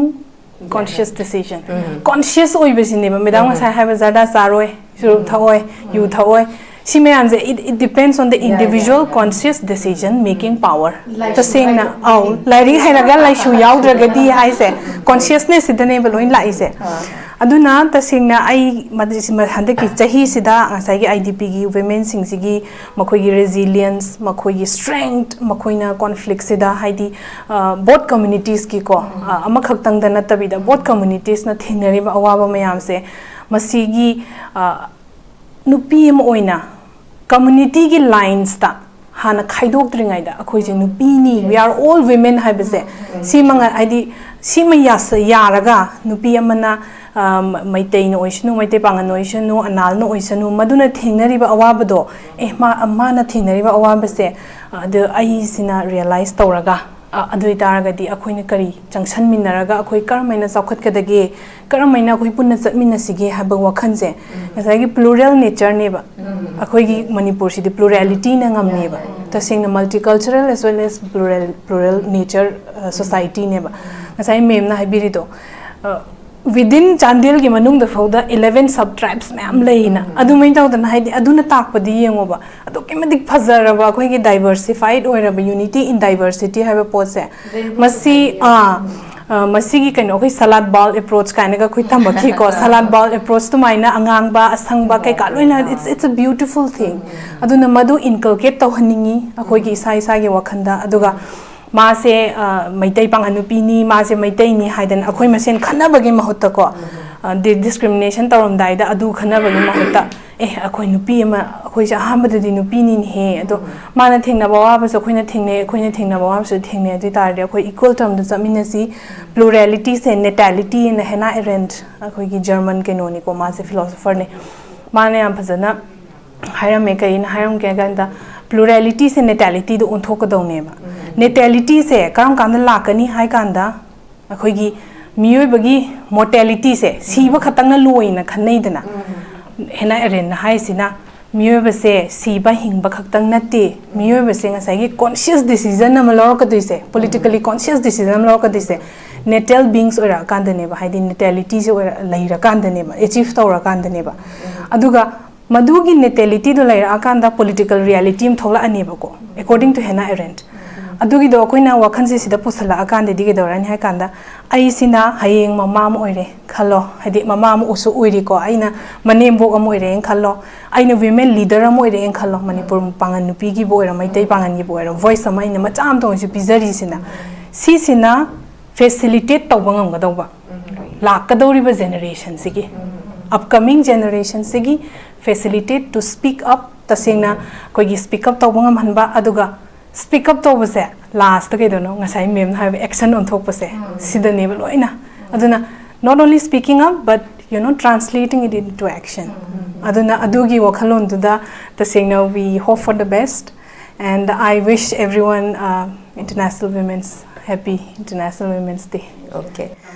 conscious decision. Conscious ꯑꯣꯏꯕꯁꯤꯅꯦꯕ ꯃꯦꯗꯥꯝ ꯉꯁꯥꯏ ꯍꯥꯏꯕ ꯖꯔꯗꯥ ꯆꯥꯔꯣꯏ, ꯆꯨꯔꯨꯞ ꯊꯛꯑꯣꯏ, ꯌꯨ ꯊꯛꯑꯣꯏ꯫ ꯁꯤ ꯃꯌꯥꯝꯁꯦ, it, it depends on the individual conscious decision making power. ꯇꯁꯦꯡꯅ, ꯑꯧ, ꯂꯥꯏꯔꯤꯛ ꯍꯩꯔꯒ ꯂꯥꯏꯁꯨ ꯌꯥꯎꯗ꯭ꯔꯒꯗꯤ ꯍꯥꯏꯁꯦ, consciousness ꯁꯤꯗꯅꯦꯕ ꯂꯣꯏ ꯂꯥꯛꯏꯁꯦ꯫ ꯑꯗꯨꯅ ꯇꯁꯦꯡꯅ ꯑꯩ ꯃꯗ-, ꯁꯤ ꯃ-, ꯍꯟꯗꯛꯀꯤ ꯆꯍꯤꯁꯤꯗ ꯉꯁꯥꯏꯒꯤ IDPꯒꯤ womenꯁꯤꯡꯁꯤꯒꯤ ꯃꯈꯣꯏꯒꯤ resilience, ꯃꯈꯣꯏꯒꯤ strength, ꯃꯈꯣꯏꯅ conflictꯁꯤꯗ ꯍꯥꯏꯗꯤ, ꯑ, both communitiesꯀꯤꯀꯣ, ꯑ, ꯑꯃꯈꯛꯇꯪꯗ ꯅꯠꯇꯕꯤꯗ both communitiesꯅ ꯊꯦꯡꯅꯔꯤꯕ ꯑꯋꯥꯕ ꯃꯌꯥꯝꯁꯦ, ꯃꯁꯤꯒꯤ, ꯑ, ꯅꯨꯄꯤ ꯑꯃ ꯑꯣꯏꯅ communityꯒꯤ linesꯇ ꯍꯥꯟꯅ ꯈꯥꯏꯗꯣꯛꯇ꯭ꯔꯤꯉꯩꯗ ꯑꯩꯈꯣꯏꯁꯦ ꯅꯨꯄꯤꯅꯤ, we are all women ꯍꯥꯏꯕꯁꯦ, ꯁꯤꯃ ꯉ-, ꯍꯥꯏꯗꯤ ꯁꯤꯃ ꯌꯥꯁ-, ꯌꯥꯔꯒ ꯅꯨꯄꯤ ꯑꯃꯅ, ꯑ, ꯃ-, ꯃꯩꯇꯩꯅ ꯑꯣꯏꯁꯅꯨ, ꯃꯩꯇꯩ ꯄꯥꯉꯟ ꯑꯣꯏꯁꯅꯨ, ꯑꯅꯥꯜꯅ ꯑꯣꯏꯁꯅꯨ, ꯃꯗꯨꯅ ꯊꯦꯡꯅꯔꯤꯕ ꯑꯋꯥꯕꯗꯣ, ꯑꯦ, ꯃꯥ, ꯃꯥꯅ ꯊꯦꯡꯅꯔꯤꯕ ꯑꯋꯥꯕꯁꯦ, ꯑꯗꯨ ꯑꯩꯁꯤꯅ realize ꯇꯧꯔꯒ, ꯑ, ꯑꯗꯨ ꯑꯣꯏꯇꯥꯔꯒꯗꯤ ꯑꯩꯈꯣꯏꯅ ꯀꯔꯤ ꯆꯪꯁꯟꯃꯤꯟꯅꯔꯒ ꯑꯩꯈꯣꯏ ꯀꯔꯝ ꯍꯥꯏꯅ ꯆꯥꯎꯈꯠꯀꯗꯒꯦ, ꯀꯔꯝ ꯍꯥꯏꯅ ꯑꯩꯈꯣꯏ ꯄꯨꯟꯅ ꯆꯠꯃꯤꯟꯅꯁꯤꯒꯦ ꯍꯥꯏꯕ ꯋꯥꯈꯜꯁꯦ, ꯉꯁꯥꯏꯒꯤ plural natureꯅꯦꯕ꯫ ꯑꯩꯈꯣꯏꯒꯤ ꯃꯅꯤꯄꯨꯔꯁꯤꯗꯤ pluralityꯅ ꯉꯝꯃꯦꯕ꯫ ꯇꯁꯦꯡꯅ multicultural as well as plural, plural nature, ꯑ, societyꯅꯦꯕ꯫ ꯉꯁꯥꯏ ma'amꯅ ꯍꯥꯏꯕꯤꯔꯤꯗꯣ, ꯑ, within ꯆꯥꯟꯗꯦꯜꯒꯤ ꯃꯅꯨꯡꯗ ꯐꯥꯎꯗ eleven sub tribes ꯃꯌꯥꯝ ꯂꯩꯅ꯫ ꯑꯗꯨꯃꯥꯏꯅ ꯇꯧꯗꯅ, ꯍꯥꯏꯗꯤ, ꯑꯗꯨꯅ ꯇꯥꯛꯄꯗꯤ ꯌꯦꯡꯉꯣꯕ, ꯑꯗꯨꯛꯀꯤ ꯃꯇꯤꯛ ꯐꯖꯔꯕ ꯑꯩꯈꯣꯏꯒꯤ diversified ꯑꯣꯏꯔꯕ unity in diversity ꯍꯥꯏꯕ ꯄꯣꯠꯁꯦ꯫ ꯃꯁꯤ, ꯑꯥ, ꯑ, ꯃꯁꯤꯒꯤ ꯀꯩꯅꯣ, ꯑꯩꯈꯣꯏ salad bowl approach ꯀꯥꯏꯅꯒ ꯑꯩꯈꯣꯏ ꯇꯝꯃꯛꯈꯤꯀꯣ꯫ Salad bowl approach ꯑꯗꯨꯃꯥꯏꯅ ꯑꯉꯥꯡꯕ, ꯑꯁꯪꯕ ꯀꯩꯀꯥ ꯂꯣꯏꯅ, it's, it's a beautiful thing꯫ ꯑꯗꯨꯅ ꯃꯗꯨ inculcate ꯇꯧꯍꯟꯅꯤꯡꯉꯤ ꯑꯩꯈꯣꯏꯒꯤ ꯏꯁꯥ ꯏꯁꯥꯒꯤ ꯋꯥꯈꯜꯗ꯫ ꯑꯗꯨꯒ ꯃꯥꯁꯦ, ꯑ, ꯃꯩꯇꯩ ꯄꯥꯉꯜ ꯅꯨꯄꯤꯅꯤ, ꯃꯥꯁꯦ ꯃꯩꯇꯩꯅꯤ ꯍꯥꯏꯗꯅ ꯑꯩꯈꯣꯏ ꯃꯁꯦꯟ ꯈꯠꯅꯕꯒꯤ ꯃꯍꯨꯠꯇꯀꯣ, ꯑ, ꯗꯤ-, discrimination ꯇꯧꯔꯝꯗꯥꯏꯗ ꯑꯗꯨ ꯈꯟꯅꯕꯒꯤ ꯃꯍꯨꯠꯇ, ꯑꯦ, ꯑꯩꯈꯣꯏ ꯅꯨꯄꯤ ꯑꯃ, ꯑꯩꯈꯣꯏꯁꯦ ꯑꯍꯥꯟꯕꯗꯗꯤ ꯅꯨꯄꯤꯅꯤꯅꯦꯍꯦ, ꯑꯗꯣ ꯃꯥꯅ ꯊꯦꯡꯅꯕ ꯑꯋꯥꯕꯁꯨ ꯑꯩꯈꯣꯏꯅ ꯊꯦꯡꯅꯩ, ꯑꯩꯈꯣꯏꯅ ꯊꯦꯡꯅꯕ ꯑꯋꯥꯕꯁꯨ ꯊꯦꯡꯅꯩ, ꯑꯗꯨ ꯑꯣꯏ ꯇꯥꯔꯗꯤ ꯑꯩꯈꯣꯏ equal termꯗ ꯆꯠꯃꯤꯟꯅꯁꯤ꯫ Pluralityꯁꯦ, natalityꯅ Hannah Arendt, ꯑꯩꯈꯣꯏꯒꯤ German ꯀꯩꯅꯣꯅꯤꯀꯣ, ꯃꯥꯁꯦ philosopherꯅꯤ, ꯃꯥꯅ ꯌꯥꯝ ꯐꯖꯅ ꯍꯥꯏꯔꯝꯃꯦ꯫ ꯀꯩꯅ ꯍꯥꯏꯔꯝꯒꯦ ꯍꯥꯏ ꯀꯥꯟꯗ, pluralityꯁꯦ natalityꯗ ꯑꯣꯟꯊꯣꯛꯀꯗꯧꯅꯦꯕ꯫ Natalityꯁꯦ ꯀꯔꯝ ꯀꯥꯟꯗ ꯂꯥꯛꯀꯅꯤ ꯍꯥꯏ ꯀꯥꯟꯗ, ꯑꯩꯈꯣꯏꯒꯤ ꯃꯤꯑꯣꯏꯕꯒꯤ mortalityꯁꯦ ꯁꯤꯕ ꯈꯛꯇꯪꯅ ꯂꯣꯏꯅ ꯈꯟꯅꯩꯗꯅ꯫ Hannah Arendtꯅ ꯍꯥꯏꯁꯤꯅ, ꯃꯤꯑꯣꯏꯕꯁꯦ ꯁꯤꯕ ꯍꯤꯡꯕ ꯈꯛꯇꯪ ꯅꯠꯇꯦ, ꯃꯤꯑꯣꯏꯕꯁꯦ ꯉꯁꯥꯏꯒꯤ conscious decision ꯑꯃ ꯂꯧꯔꯛꯀꯗꯣꯏꯁꯦ, politically conscious decision ꯑꯃ ꯂꯧꯔꯛꯀꯗꯣꯏꯁꯦ natal beings ꯑꯣꯏꯔꯛꯑꯀꯥꯟꯗꯅꯦꯕ, ꯍꯥꯏꯗꯤ natalityꯁꯦ ꯑꯣꯏꯔ-, ꯂꯩꯔꯀꯥꯟꯗꯅꯦꯕ, achieve ꯇꯧꯔꯀꯥꯟꯗꯅꯦꯕ꯫ ꯑꯗꯨꯒ ꯃꯗꯨꯒꯤ ꯅꯦꯇꯦꯂꯤꯇꯤꯗꯣ ꯂꯩꯔꯛꯑꯀꯥꯟꯗ ꯄꯣꯂꯤꯇꯤꯀꯦꯜ ꯔꯤꯌꯦꯂꯤꯇꯤ ꯑꯃ ꯊꯣꯛꯂꯛꯑꯅꯦꯕꯀꯣ, according to Hannah Arendt. ꯑꯗꯨꯒꯤꯗꯣ ꯑꯩꯈꯣꯏꯅ ꯋꯥꯈꯜꯁꯦ ꯁꯤꯗ ꯄꯨꯁꯜꯂꯛꯑꯀꯥꯟꯗꯗꯤ ꯀꯩꯗꯧꯔꯅꯤ ꯍꯥꯏ ꯀꯥꯟꯗ, ꯑꯩꯁꯤꯅ ꯍꯌꯦꯡ ꯃꯃꯥ ꯑꯃ ꯑꯣꯏꯔꯦ ꯈꯜꯂꯣ, ꯍꯥꯏꯗꯤ ꯃꯃꯥ ꯑꯃꯁꯨ ꯑꯣꯏꯔꯤꯀꯣ, ꯑꯩꯅ ꯃꯅꯦꯝꯕꯣꯛ ꯑꯃ ꯑꯣꯏꯔꯦꯅ ꯈꯜꯂꯣ, ꯑꯩꯅ ꯋꯤꯃꯦꯟ ꯂꯤꯗꯔ ꯑꯃ ꯑꯣꯏꯔꯛꯑꯦꯅ ꯈꯜꯂꯣ, ꯃꯅꯤꯄꯨꯔ ꯄꯥꯡꯒꯟ ꯅꯨꯄꯤꯒꯤꯕꯨ ꯑꯣꯏꯔꯣ, ꯃꯩꯇꯩ ꯄꯥꯡꯒꯟꯒꯤꯕꯨ ꯑꯣꯏꯔꯣ, ꯚꯣꯏꯁ ꯑꯃ ꯑꯩꯅ ꯃꯆꯥ ꯑꯃꯇ ꯑꯣꯏꯔꯁꯨ ꯄꯤꯖꯔꯤꯁꯤꯅ, ꯁꯤꯁꯤꯅ ꯐꯦꯁꯤꯂꯤꯇꯦꯠ ꯇꯧꯕ ꯉꯝꯒꯗꯧꯕ ꯂꯥꯛꯀꯗꯧꯔꯤꯕ ꯖꯦꯅꯦꯔꯦꯁꯟꯁꯤꯒꯤ, upcoming ꯖꯦꯅꯦꯔꯦꯁꯟꯁꯤꯒꯤ facilitate to speak up, ꯇꯁꯦꯡꯅ ꯑꯩꯈꯣꯏꯒꯤ ꯁ꯭ꯄꯤꯛ ꯑꯞ ꯇꯧꯕ ꯉꯝꯍꯟꯕ, ꯑꯗꯨꯒ ꯁ꯭ꯄꯤꯛ ꯑꯞ ꯇꯧꯕꯁꯦ ꯂꯥꯁꯇ ꯀꯩꯗꯧꯅꯣ, ꯉꯁꯥꯏ ꯃꯦꯝꯅ ꯍꯥꯏꯕ ꯑꯦꯛꯁꯟ ꯑꯣꯟꯊꯣꯛꯄꯁꯦ, ꯁꯤꯗꯅꯦꯕ ꯂꯣꯏꯅ꯫ ꯑꯗꯨꯅ not only speaking up, but, you know, translating it into action. ꯑꯗꯨꯅ ꯑꯗꯨꯒꯤ ꯋꯥꯈꯜꯂꯣꯟꯗꯨꯗ ꯇꯁꯦꯡꯅ we hope for the best, and I wish everyone, uh, International Women's, happy International Women's Day. Okay,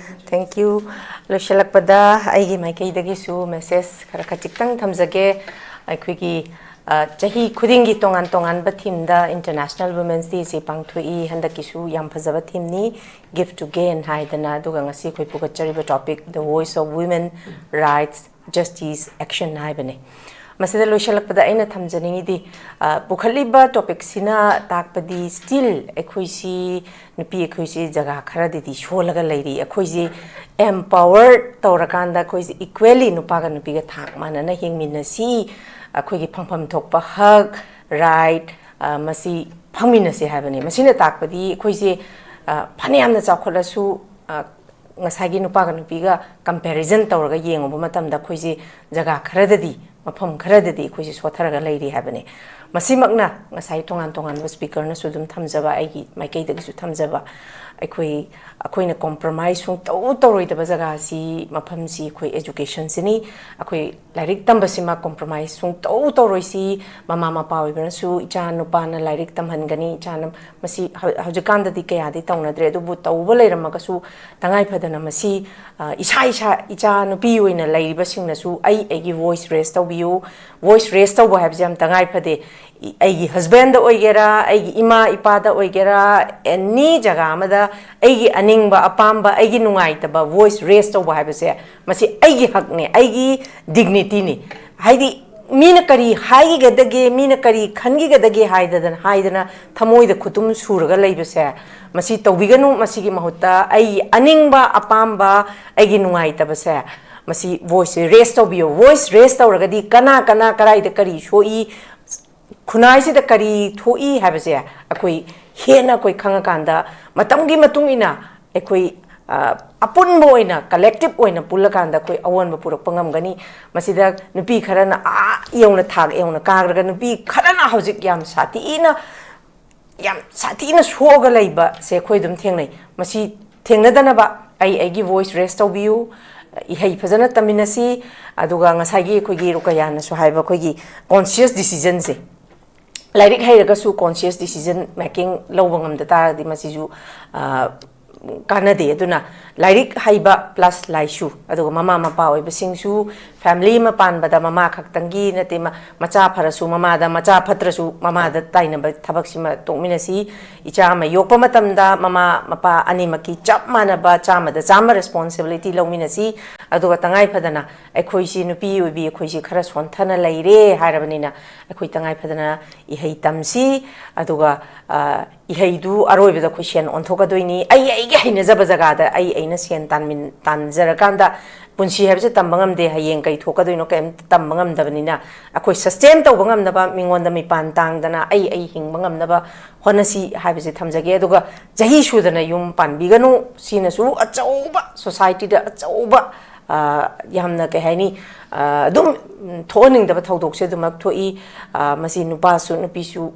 thank you. ꯂꯣꯏꯁꯤꯜꯂꯛꯄꯗ ꯑꯩꯒꯤ ꯃꯥꯏꯀꯩꯗꯒꯤꯁꯨ message ꯈꯔ ꯈꯖꯤꯛꯇꯪ ꯊꯝꯖꯒꯦ꯫ ꯑꯩꯈꯣꯏꯒꯤ, ꯑ, ꯆꯍꯤ ꯈꯨꯗꯤꯡꯒꯤ ꯇꯣꯉꯥꯟ ꯇꯣꯉꯥꯟꯕ ꯊꯤꯝꯗ ꯏꯟꯇꯔꯅꯦꯁꯅꯦꯜ ꯋꯨꯃꯦꯟꯁ ꯗꯦꯁꯤ ꯄꯥꯡꯊꯣꯛꯏ꯫ ꯍꯟꯗꯛꯀꯤꯁꯨ ꯌꯥꯝ ꯐꯖꯕ ꯊꯤꯝꯅꯤ, Give to Gain ꯍꯥꯏꯗꯅ꯫ ꯑꯗꯨꯒ ꯉꯁꯤ ꯑꯩꯈꯣꯏ ꯄꯨꯈꯠꯆꯔꯤꯕ topic, The Voice of Women, Rights, Justice, Action ꯍꯥꯏꯕꯅꯤ꯫ ꯃꯁꯤꯗ ꯂꯣꯏꯁꯤꯜꯂꯛꯄꯗ ꯑꯩꯅ ꯊꯝꯖꯅꯤꯡꯉꯤꯗꯤ, ꯑ, ꯄꯨꯈꯠꯂꯤꯕ ꯇꯣꯄꯤꯛꯁꯤꯅ ꯇꯥꯛꯄꯗꯤ still ꯑꯩꯈꯣꯏꯁꯤ, ꯅꯨꯄꯤ ꯑꯩꯈꯣꯏꯁꯤ ꯖꯒꯥ ꯈꯔꯗꯗꯤ ꯁꯣꯜꯂꯒ ꯂꯩꯔꯤ꯫ ꯑꯩꯈꯣꯏꯁꯤ empower ꯇꯧꯔꯀꯥꯟꯗ ꯑꯩꯈꯣꯏꯁꯤ equally ꯅꯨꯄꯥꯒ ꯅꯨꯄꯤꯒ ꯊꯥꯛ ꯃꯥꯟꯅꯅ ꯍꯤꯡꯃꯤꯟꯅꯁꯤ, ꯑꯩꯈꯣꯏꯒꯤ ꯐꯪꯐꯝ ꯊꯣꯛꯄ ꯍꯛ, ꯔꯥꯏꯠ, ꯑ, ꯃꯁꯤ ꯐꯪꯃꯤꯟꯅꯁꯤ ꯍꯥꯏꯕꯅꯤ꯫ ꯃꯁꯤꯅ ꯇꯥꯛꯄꯗꯤ ꯑꯩꯈꯣꯏꯁꯦ, ꯑ, ꯐꯅꯌꯥꯝꯅ ꯆꯥꯎꯈꯠꯂꯁꯨ, ꯑ, ꯉꯁꯥꯏꯒꯤ ꯅꯨꯄꯥꯒ ꯅꯨꯄꯤꯒ ꯀꯝꯄꯦꯔꯤꯖꯟ ꯇꯧꯔꯒ ꯌꯦꯡꯉꯨꯕ ꯃꯇꯝꯗ ꯑꯩꯈꯣꯏꯁꯦ ꯖꯒꯥ ꯈꯔꯗꯗꯤ, ꯃꯐꯝ ꯈꯔꯗꯗꯤ ꯑꯩꯈꯣꯏꯁꯦ ꯁꯣꯠꯊꯔꯒ ꯂꯩꯔꯤ ꯍꯥꯏꯕꯅꯤ꯫ ꯃꯁꯤꯃꯛꯅ ꯉꯁꯥꯏ ꯇꯣꯉꯥꯟ ꯇꯣꯉꯥꯟꯕ ꯁ꯭ꯄꯤꯀꯔꯅꯁꯨ ꯑꯗꯨꯝ ꯊꯝꯖꯕ, ꯑꯩꯒꯤ ꯃꯥꯏꯀꯩꯗꯒꯤꯁꯨ ꯊꯝꯖꯕ, ꯑꯩꯈꯣꯏ, ꯑꯩꯈꯣꯏꯅ ꯀꯣꯝꯄ꯭ꯔꯣꯃꯥꯏꯁ ꯁꯨꯡꯇꯧ ꯇꯧꯔꯣꯏꯗꯕ ꯖꯒꯥꯁꯤ, ꯃꯐꯝꯁꯤ ꯑꯩꯈꯣꯏ ꯑꯦꯖꯨꯀꯦꯁꯟꯁꯤꯅꯤ꯫ ꯑꯩꯈꯣꯏ ꯂꯥꯏꯔꯤꯛ ꯇꯝꯕꯁꯤꯃ ꯀꯣꯝꯄ꯭ꯔꯣꯃꯥꯏꯁ ꯁꯨꯡꯇꯧ ꯇꯧꯔꯣꯏꯁꯤ꯫ ꯃꯃꯥ ꯃꯄꯥ ꯑꯣꯏꯕꯅꯁꯨ ꯏꯆꯥ ꯅꯨꯄꯥꯅ ꯂꯥꯏꯔꯤꯛ ꯇꯝꯍꯟꯒꯅꯤ, ꯏꯆꯥꯅ, ꯃꯁꯤ ꯍꯧ-, ꯍꯧꯖꯤꯛꯀꯥꯟꯗꯗꯤ ꯀꯌꯥꯗꯤ ꯇꯧꯅꯗ꯭ꯔꯦ, ꯑꯗꯨꯕꯨ ꯇꯧꯕ ꯂꯩꯔꯝꯃꯒꯁꯨ ꯇꯉꯥꯏ ꯐꯗꯅ ꯃꯁꯤ, ꯑ, ꯏꯁꯥ ꯏꯁꯥ ꯏꯆꯥ ꯅꯨꯄꯤ ꯑꯣꯏꯅ ꯂꯩꯔꯤꯕꯁꯤꯡꯅꯁꯨ ꯑꯩ ꯑꯩꯒꯤ ꯚꯣꯏꯁ ꯔꯦꯁ ꯇꯧꯕꯤꯌꯨ꯫ ꯚꯣꯏꯁ ꯔꯦꯁ ꯇꯧꯕ ꯍꯥꯏꯕꯁꯦ ꯌꯥꯝ ꯇꯉꯥꯏ ꯐꯗꯦ꯫ ꯏ-, ꯑꯩꯒꯤ ꯍꯁꯕꯦꯟꯗ ꯑꯣꯏꯒꯦꯔꯥ, ꯑꯩꯒꯤ ꯏꯃꯥ ꯏꯄꯥꯗ ꯑꯣꯏꯒꯦꯔꯥ, ꯑꯦꯅꯤ ꯖꯒꯥ ꯑꯃꯗ ꯑꯩꯒꯤ ꯑꯅꯤꯡꯕ, ꯑꯄꯥꯝꯕ, ꯑꯩꯒꯤ ꯅꯨꯡꯉꯥꯏꯇꯕ ꯚꯣꯏꯁ ꯔꯦꯁ ꯇꯧꯕ ꯍꯥꯏꯕꯁꯦ, ꯃꯁꯤ ꯑꯩꯒꯤ ꯍꯛꯅꯦ, ꯑꯩꯒꯤ ꯗꯤꯒꯅꯤꯇꯤꯅꯤ꯫ ꯍꯥꯏꯗꯤ, ꯃꯤꯅ ꯀꯔꯤ ꯍꯥꯏꯈꯤꯒꯗꯒꯦ, ꯃꯤꯅ ꯀꯔꯤ ꯈꯟꯈꯤꯒꯗꯒꯦ ꯍꯥꯏꯗꯗꯅ, ꯍꯥꯏꯗꯅ ꯊꯃꯣꯏꯗ ꯈꯨꯠꯇꯨꯝ ꯁꯨꯔꯒ ꯂꯩꯕꯁꯦ, ꯃꯁꯤ ꯇꯧꯕꯤꯒꯅꯨ꯫ ꯃꯁꯤꯒꯤ ꯃꯍꯨꯠꯇ ꯑꯩꯒꯤ ꯑꯅꯤꯡꯕ, ꯑꯄꯥꯝꯕ, ꯑꯩꯒꯤ ꯅꯨꯡꯉꯥꯏꯇꯕꯁꯦ, ꯃꯁꯤ voice raise ꯇꯧꯕꯤꯌꯨ꯫ Voice raise ꯇꯧꯔꯒꯗꯤ ꯀꯅꯥ, ꯀꯅꯥ, ꯀꯗꯥꯏꯗ ꯀꯔꯤ ꯁꯣꯛꯏ, ꯈꯨꯟꯅꯥꯏꯁꯤꯗ ꯀꯔꯤ ꯊꯣꯛꯏ ꯍꯥꯏꯕꯁꯦ ꯑꯩꯈꯣꯏ ꯍꯦꯟꯅ ꯑꯩꯈꯣꯏ ꯈꯪꯉꯀꯥꯟꯗ, ꯃꯇꯝꯒꯤ ꯃꯇꯨꯡ ꯏꯟꯅ ꯑꯩꯈꯣꯏ, ꯑ, ꯑꯄꯨꯟꯕ ꯑꯣꯏꯅ, collective ꯑꯣꯏꯅ ꯄꯨꯜꯂꯀꯥꯟꯗ ꯑꯩꯈꯣꯏ ꯑꯑꯣꯟꯕ ꯄꯨꯔꯛꯄ ꯉꯝꯒꯅꯤ꯫ ꯃꯁꯤꯗ ꯅꯨꯄꯤ ꯈꯔꯅ ꯑꯥ ꯌꯧꯅ, ꯊꯥꯛ ꯌꯧꯅ ꯀꯥꯈ꯭ꯔꯒ, ꯅꯨꯄꯤ ꯈꯔꯅ ꯍꯧꯖꯤꯛ ꯌꯥꯝ ꯁꯥꯊꯤꯅ, ꯌꯥꯝ ꯁꯥꯊꯤꯅ ꯁꯣꯛꯑꯒ ꯂꯩꯕꯁꯦ ꯑꯩꯈꯣꯏ ꯑꯗꯨꯝ ꯊꯦꯡꯅꯩ꯫ ꯃꯁꯤ ꯊꯦꯡꯅꯗꯅꯕ ꯑꯩ ꯑꯩꯒꯤ voice raise ꯇꯧꯕꯤꯌꯨ, ꯏꯍꯩ ꯐꯖꯅ ꯇꯝꯃꯤꯟꯅꯁꯤ꯫ ꯑꯗꯨꯒ ꯉꯁꯥꯏꯒꯤ ꯑꯩꯈꯣꯏꯒꯤ ꯔꯨꯀꯌꯥꯅꯁꯨ ꯍꯥꯏꯕ ꯑꯩꯈꯣꯏꯒꯤ conscious decision ꯁꯦ, ꯂꯥꯏꯔꯤꯛ ꯍꯩꯔꯒꯁꯨ conscious decision making ꯂꯧꯕ ꯉꯝꯗ ꯇꯥꯔꯒꯗꯤ ꯃꯁꯤꯁꯨ, ꯑ, ꯀꯥꯟꯅꯗꯦ꯫ ꯑꯗꯨꯅ ꯂꯥꯏꯔꯤꯛ ꯍꯩꯕ plus ꯂꯥꯏꯁꯨ, ꯑꯗꯨꯒ ꯃꯃꯥ ꯃꯄꯥ ꯑꯣꯏꯕꯁꯤꯡꯁꯨ family ꯑꯃ ꯄꯥꯟꯕꯗ ꯃꯃꯥ ꯈꯛꯇꯪꯒꯤ ꯅꯠꯇꯦ, ꯃ-, ꯃꯆꯥ ꯐꯔꯁꯨ ꯃꯃꯥꯗ, ꯃꯆꯥ ꯐꯠꯇ꯭ꯔꯁꯨ ꯃꯃꯥꯗ ꯇꯥꯏꯅꯕ ꯊꯕꯛꯁꯤꯃ ꯇꯣꯛꯃꯤꯟꯅꯁꯤ꯫ ꯏꯆꯥ ꯑꯃ ꯌꯣꯛꯄ ꯃꯇꯝꯗ ꯃꯃꯥ ꯃꯄꯥ ꯑꯅꯤꯃꯛꯀꯤ ꯆꯞ ꯃꯥꯟꯅꯕ ꯆꯥꯝꯃꯗ ꯆꯥꯝꯃ responsibility ꯂꯧꯃꯤꯟꯅꯁꯤ꯫ ꯑꯗꯨꯒ ꯇꯉꯥꯏ ꯐꯗꯅ ꯑꯩꯈꯣꯏꯁꯤ ꯅꯨꯄꯤ ꯑꯣꯏꯕꯤ, ꯑꯩꯈꯣꯏꯁꯤ ꯈꯔ ꯁꯣꯟꯊꯅ ꯂꯩꯔꯦ ꯍꯥꯏꯔꯕꯅꯤꯅ, ꯑꯩꯈꯣꯏ ꯇꯉꯥꯏ ꯐꯗꯅ ꯏꯍꯩ ꯇꯝꯁꯤ꯫ ꯑꯗꯨꯒ, ꯑ, ꯏꯍꯩꯗꯨ ꯑꯔꯣꯏꯕꯗ ꯑꯩꯈꯣꯏ ꯁꯦꯟ ꯑꯣꯟꯊꯣꯛꯀꯗꯣꯏꯅꯤ꯫ ꯑꯩ ꯑꯩꯒꯤ ꯍꯩꯅꯖꯕ ꯖꯒꯥꯗ ꯑꯩ ꯑꯩꯅ ꯁꯦꯟ ꯇꯥꯟꯃꯤꯟ-, ꯇꯥꯟꯖꯔꯀꯥꯟꯗ, ꯄꯨꯟꯁꯤ ꯍꯥꯏꯕꯁꯦ ꯇꯝꯕ ꯉꯝꯗꯦ, ꯍꯌꯦꯡ ꯀꯩ ꯊꯣꯛꯀꯗꯣꯏꯅꯣ ꯀꯩꯝꯇ ꯇꯝꯕ ꯉꯝꯗꯕꯅꯤꯅ, ꯑꯩꯈꯣꯏ sustain ꯇꯧꯕ ꯉꯝꯅꯕ, ꯃꯤꯉꯣꯟꯗ ꯃꯤꯄꯥꯟ ꯇꯥꯡꯗꯅ ꯑꯩ ꯑꯩ ꯍꯤꯡꯕ ꯉꯝꯅꯕ ꯍꯣꯠꯅꯁꯤ ꯍꯥꯏꯕꯁꯦ ꯊꯝꯖꯒꯦ꯫ ꯑꯗꯨꯒ ꯆꯍꯤ ꯁꯨꯗꯅ ꯌꯨꯝ ꯄꯥꯟꯕꯤꯒꯅꯨ, ꯁꯤꯅꯁꯨ ꯑꯆꯧꯕ society ꯗ ꯑꯆꯧꯕ, ꯑ, ꯌꯥꯝꯅ, ꯀꯩ ꯍꯥꯏꯅꯤ, ꯑ, ꯑꯗꯨꯝ, ꯎꯝ, ꯊꯣꯛꯍꯟꯅꯤꯡꯗꯕ ꯊꯧꯗꯣꯛꯁꯦ ꯑꯗꯨꯃꯛ ꯊꯣꯛꯏ꯫ ꯑ, ꯃꯁꯤ ꯅꯨꯄꯥꯁꯨ ꯅꯨꯄꯤꯁꯨ,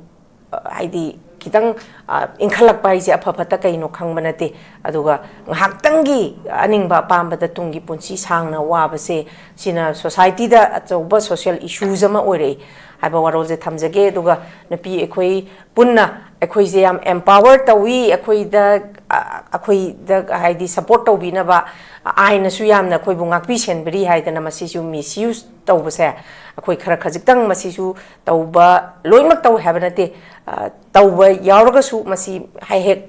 ꯑ, ꯍꯥꯏꯗꯤ ꯈꯤꯇꯪ, ꯑ, ꯏꯟꯈꯠꯂꯛꯄ ꯍꯥꯏꯁꯦ ꯑꯐ ꯐꯠꯇ ꯀꯩꯅꯣ ꯈꯪꯕ ꯅꯠꯇꯦ꯫ ꯑꯗꯨꯒ ꯉꯥꯏꯍꯥꯛꯇꯪꯒꯤ ꯑꯅꯤꯡꯕ ꯑꯄꯥꯝꯕꯗ ꯇꯨꯡꯒꯤ ꯄꯨꯟꯁꯤ ꯁꯥꯡꯅ ꯋꯥꯕꯁꯦ, ꯁꯤꯅ society ꯗ ꯑꯆꯧꯕ social issues ꯑꯃ ꯑꯣꯏꯔꯛꯏ ꯍꯥꯏꯕ ꯋꯥꯔꯣꯜꯁꯦ ꯊꯝꯖꯒꯦ꯫ ꯑꯗꯨꯒ ꯅꯨꯄꯤ ꯑꯩꯈꯣꯏ ꯄꯨꯟꯅ ꯑꯩꯈꯣꯏꯁꯦ ꯌꯥꯝ empower ꯇꯧꯏ, ꯑꯩꯈꯣꯏꯗ, ꯑ, ꯑꯩꯈꯣꯏꯗ ꯍꯥꯏꯗꯤ support ꯇꯧꯕꯤꯅꯕ, ꯑ, ꯑꯥꯏꯟꯅꯁꯨ ꯌꯥꯝꯅ ꯑꯩꯈꯣꯏꯕꯨ ꯉꯥꯛꯄꯤ ꯁꯦꯟꯕꯤꯔꯤ ꯍꯥꯏꯗꯅ ꯃꯁꯤꯁꯨ misuse ꯇꯧꯕꯁꯦ ꯑꯩꯈꯣꯏ ꯈꯔ ꯈꯖꯤꯛꯇꯪ ꯃꯁꯤꯁꯨ ꯇꯧꯕ, ꯂꯣꯏꯅꯃꯛ ꯇꯧꯏ ꯍꯥꯏꯕ ꯅꯠꯇꯦ, ꯑ, ꯇꯧꯕ ꯌꯥꯎꯔꯒꯁꯨ ꯃꯁꯤ ꯍꯦꯛ ꯍꯦꯛ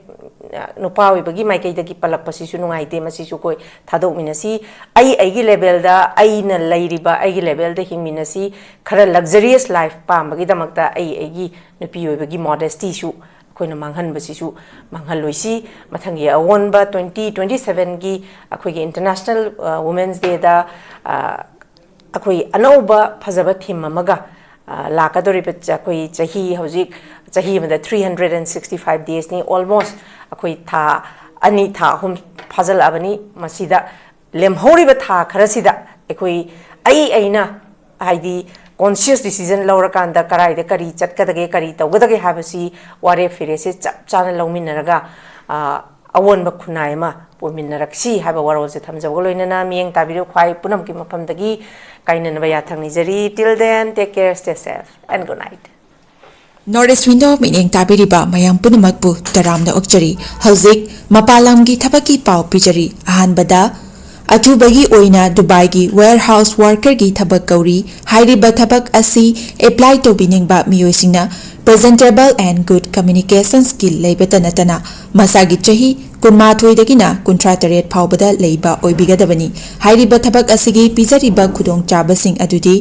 ꯅꯨꯄꯥ ꯑꯣꯏꯕꯒꯤ ꯃꯥꯏꯀꯩꯗꯒꯤ ꯄꯜꯂꯛꯄꯁꯤꯁꯨ ꯅꯨꯡꯉꯥꯏꯇꯦ꯫ ꯃꯁꯤꯁꯨ ꯑꯩꯈꯣꯏ ꯊꯥꯗꯣꯛꯃꯤꯟꯅꯁꯤ꯫ ꯑꯩ ꯑꯩꯒꯤ ꯂꯦꯕꯦꯜꯗ, ꯑꯩꯅ ꯂꯩꯔꯤꯕ ꯑꯩꯒꯤ ꯂꯦꯕꯦꯜꯗ ꯍꯤꯡꯃꯤꯟꯅꯁꯤ꯫ ꯈꯔ ꯂꯛꯖꯔꯤꯌꯁ ꯂꯥꯏꯐ ꯄꯥꯝꯕꯒꯤꯗꯃꯛꯇ ꯑꯩ ꯑꯩꯒꯤ ꯅꯨꯄꯤ ꯑꯣꯏꯕꯒꯤ ꯃꯣꯗꯦꯁꯇꯤꯁꯨ ꯑꯩꯈꯣꯏꯅ ꯃꯥꯡꯍꯟꯕꯁꯤꯁꯨ ꯃꯥꯡꯍꯜꯂꯣꯏꯁꯤ꯫ ꯃꯊꯪꯒꯤ ꯑꯑꯣꯟꯕ ꯇ꯭ꯋꯦꯟꯇꯤ ꯇ꯭ꯋꯦꯟꯇꯤ ꯁꯚꯦꯟꯒꯤ ꯑꯩꯈꯣꯏꯒꯤ ꯏꯟꯇꯔꯅꯦꯁꯅꯦꯜ ꯋꯨꯃꯦꯟꯁ ꯗꯦꯗ ꯑꯩꯈꯣꯏ ꯑꯅꯧꯕ ꯐꯖꯕ ꯊꯤꯝ ꯑꯃꯒ ꯂꯥꯛꯀꯗꯧꯔꯤꯕ ꯑꯩꯈꯣꯏ ꯆꯍꯤ, ꯍꯧꯖꯤꯛ ꯆꯍꯤ ꯑꯃꯗ three hundred and sixty five ꯗꯦꯁꯅꯤ ꯑꯣꯜꯃꯣꯁ꯫ ꯑꯩꯈꯣꯏ ꯊꯥ ꯑꯅꯤ, ꯊꯥ ꯑꯍꯨꯝ ꯐꯥꯖꯤꯜꯂꯛꯑꯕꯅꯤ꯫ ꯃꯁꯤꯗ ꯂꯦꯝꯍꯧꯔꯤꯕ ꯊꯥ ꯈꯔꯁꯤꯗ ꯑꯩꯈꯣꯏ ꯑꯩ ꯑꯩꯅ ꯍꯥꯏꯗꯤ ꯀꯣꯟꯁꯤꯌꯁ ꯗꯤꯁꯤꯖꯟ ꯂꯧꯔꯀꯥꯟꯗ ꯀꯔꯥꯏꯗ ꯀꯔꯤ ꯆꯠꯀꯗꯒꯦ, ꯀꯔꯤ ꯇꯧꯒꯗꯒꯦ ꯍꯥꯏꯕꯁꯤ ꯋꯥꯔꯦꯞ ꯐꯤꯔꯦꯞꯁꯦ ꯆꯞ ꯆꯥꯅ ꯂꯧꯃꯤꯟꯅꯔꯒ ꯑꯑꯣꯟꯕ ꯈꯨꯟꯅꯥꯏ ꯑꯃ ꯄꯨꯃꯤꯟꯅꯔꯛꯁꯤ ꯍꯥꯏꯕ ꯋꯥꯔꯣꯜꯁꯦ ꯊꯝꯖꯕꯒ ꯂꯣꯏꯅꯅ ꯃꯤꯠꯌꯦꯡ ꯇꯥꯕꯤꯔꯤꯕ ꯈ꯭ꯋꯥꯏ ꯄꯨꯝꯅꯃꯛꯀꯤ ꯃꯐꯝꯗꯒꯤ ꯀꯥꯏꯅꯅꯕ ꯌꯥꯊꯪ ꯅꯤꯖꯔꯤ꯫ Till then, take care, stay safe and good night. North East Window ꯃꯤꯠꯌꯦꯡ ꯇꯥꯕꯤꯔꯤꯕ ꯃꯌꯥꯝ ꯄꯨꯝꯅꯃꯛꯄꯨ ꯇꯔꯥꯝꯅ ꯑꯣꯛꯆꯔꯤ꯫ ꯍꯧꯖꯤꯛ ꯃꯄꯥꯟ ꯂꯝꯒꯤ ꯊꯕꯛꯀꯤ ꯄꯥꯎ ꯄꯤꯖꯔꯤ꯫ ꯑꯍꯥꯟꯕꯗ, ꯑꯊꯨꯕꯒꯤ ꯑꯣꯏꯅ ꯗꯨꯕꯥꯏꯒꯤ warehouse workerꯒꯤ ꯊꯕꯛ ꯀꯧꯔꯤ꯫ ꯍꯥꯏꯔꯤꯕ ꯊꯕꯛ ꯑꯁꯤ apply ꯇꯧꯕꯤꯅꯤꯡꯕ ꯃꯤꯑꯣꯏꯁꯤꯡꯅ presentable and good communicationsꯀꯤ ꯂꯩꯕꯇ ꯅꯠꯇꯅ ꯃꯁꯥꯒꯤ ꯆꯍꯤ ꯀꯨꯟꯃꯥꯊꯣꯏꯗꯒꯤꯅ ꯀꯨꯟꯊ꯭ꯔꯥ ꯇꯔꯦꯠ ꯐꯥꯎꯕꯗ ꯂꯩꯕ ꯑꯣꯏꯕꯤꯒꯗꯕꯅꯤ꯫ ꯍꯥꯏꯔꯤꯕ ꯊꯕꯛ ꯑꯁꯤꯒꯤ ꯄꯤꯖꯔꯤꯕ ꯈꯨꯗꯣꯡꯆꯥꯕꯁꯤꯡ ꯑꯗꯨꯗꯤ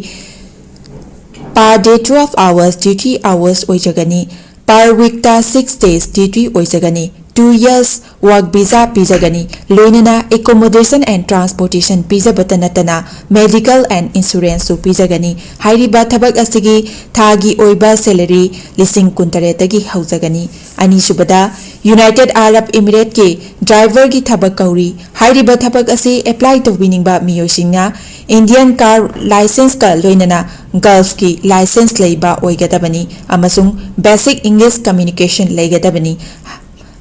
per day twelve hours duty hours ꯑꯣꯏꯖꯒꯅꯤ꯫ Per weekꯇ six days duty ꯑꯣꯏꯖꯒꯅꯤ꯫ Two years work visa ꯄꯤꯖꯒꯅꯤ꯫ ꯂꯣꯏꯅꯅ accommodation and transportation ꯄꯤꯖꯕꯇ ꯅꯠꯇꯅ medical and insuranceꯁꯨ ꯄꯤꯖꯒꯅꯤ꯫ ꯍꯥꯏꯔꯤꯕ ꯊꯕꯛ ꯑꯁꯤꯒꯤ ꯊꯥꯒꯤ ꯑꯣꯏꯕ salary ꯂꯤꯁꯤꯡ ꯀꯨꯟꯇꯔꯦꯠꯇꯒꯤ ꯍꯧꯖꯒꯅꯤ꯫ ꯑꯅꯤꯁꯨꯕꯗ, United Arab Emirateꯀꯤ driverꯒꯤ ꯊꯕꯛ ꯀꯧꯔꯤ꯫ ꯍꯥꯏꯔꯤꯕ ꯊꯕꯛ ꯑꯁꯤ apply ꯇꯧꯕꯤꯅꯤꯡꯕ ꯃꯤꯑꯣꯏꯁꯤꯡꯅ Indian car licenceꯀ ꯂꯣꯏꯅꯅ Gulfꯀꯤ license ꯂꯩꯕ ꯑꯣꯏꯒꯗꯕꯅꯤ ꯑꯃꯁꯨꯡ basic English communication ꯂꯩꯒꯗꯕꯅꯤ꯫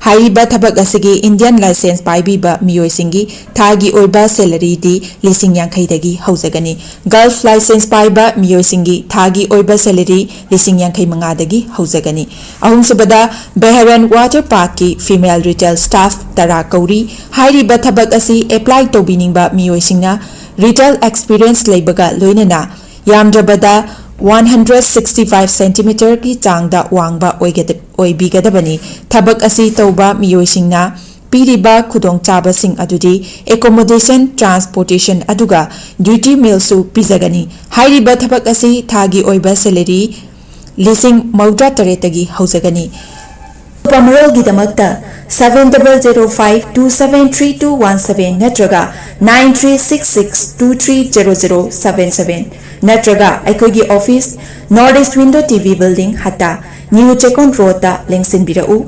ꯍꯥꯏꯔꯤꯕ ꯊꯕꯛ ꯑꯁꯤꯒꯤ Indian license ꯄꯥꯏꯕꯤꯕ ꯃꯤꯑꯣꯏꯁꯤꯡꯒꯤ ꯊꯥꯒꯤ ꯑꯣꯏꯕ salaryꯗꯤ ꯂꯤꯁꯤꯡ ꯌꯥꯡꯈꯩꯗꯒꯤ ꯍꯧꯖꯒꯅꯤ꯫ Gulf license ꯄꯥꯏꯕ ꯃꯤꯑꯣꯏꯁꯤꯡꯒꯤ ꯊꯥꯒꯤ ꯑꯣꯏꯕ salary ꯂꯤꯁꯤꯡ ꯌꯥꯡꯈꯩ ꯃꯉꯥꯗꯒꯤ ꯍꯧꯖꯒꯅꯤ꯫ ꯑꯍꯨꯝꯁꯨꯕꯗ, Bahrain Water Parkꯀꯤ female retail staff ꯇꯔꯥ ꯀꯧꯔꯤ꯫ ꯍꯥꯏꯔꯤꯕ ꯊꯕꯛ ꯑꯁꯤ apply ꯇꯧꯕꯤꯅꯤꯡꯕ ꯃꯤꯑꯣꯏꯁꯤꯡꯅ retail experience ꯂꯩꯕꯒ ꯂꯣꯏꯅꯅ ꯌꯥꯝꯗ꯭ꯔꯕꯗ ꯋꯥꯟ ꯍꯟꯗ꯭ꯔꯦꯠ ꯁꯤꯛꯁꯇꯤ ꯐꯥꯏꯚ ꯁꯦꯟꯇꯤꯃꯤꯇꯔꯒꯤ ꯆꯥꯡꯗ ꯋꯥꯡꯕ ꯑꯣꯏꯒꯗ-, ꯑꯣꯏꯕꯤꯒꯗꯕꯅꯤ꯫ ꯊꯕꯛ ꯑꯁꯤ ꯇꯧꯕ ꯃꯤꯑꯣꯏꯁꯤꯡꯅ ꯄꯤꯔꯤꯕ ꯈꯨꯗꯣꯡꯆꯥꯕꯁꯤꯡ ꯑꯗꯨꯗꯤ accommodation, transportation ꯑꯗꯨꯒ duty mealꯁꯨ ꯄꯤꯖꯒꯅꯤ꯫ ꯍꯥꯏꯔꯤꯕ ꯊꯕꯛ ꯑꯁꯤ ꯊꯥꯒꯤ ꯑꯣꯏꯕ salary ꯂꯤꯁꯤꯡ ꯃꯧꯗ꯭ꯔꯥ ꯇꯔꯦꯠꯇꯒꯤ ꯍꯧꯖꯒꯅꯤ꯫ ꯑꯀꯨꯞꯄ ꯃꯔꯣꯜꯒꯤꯗꯃꯛꯇ seven double zero five two seven three two one seven ꯅꯠꯇ꯭ꯔꯒ nine three six six two three zero zero seven seven ꯅꯠꯇ꯭ꯔꯒ ꯑꯩꯈꯣꯏꯒꯤ office, North East Window T V Building, ꯍꯠꯇꯥ, New ꯆꯦꯛꯀꯣꯟ ꯔꯣꯗꯇ ꯂꯦꯡꯁꯤꯟꯕꯤꯔꯛꯎ꯫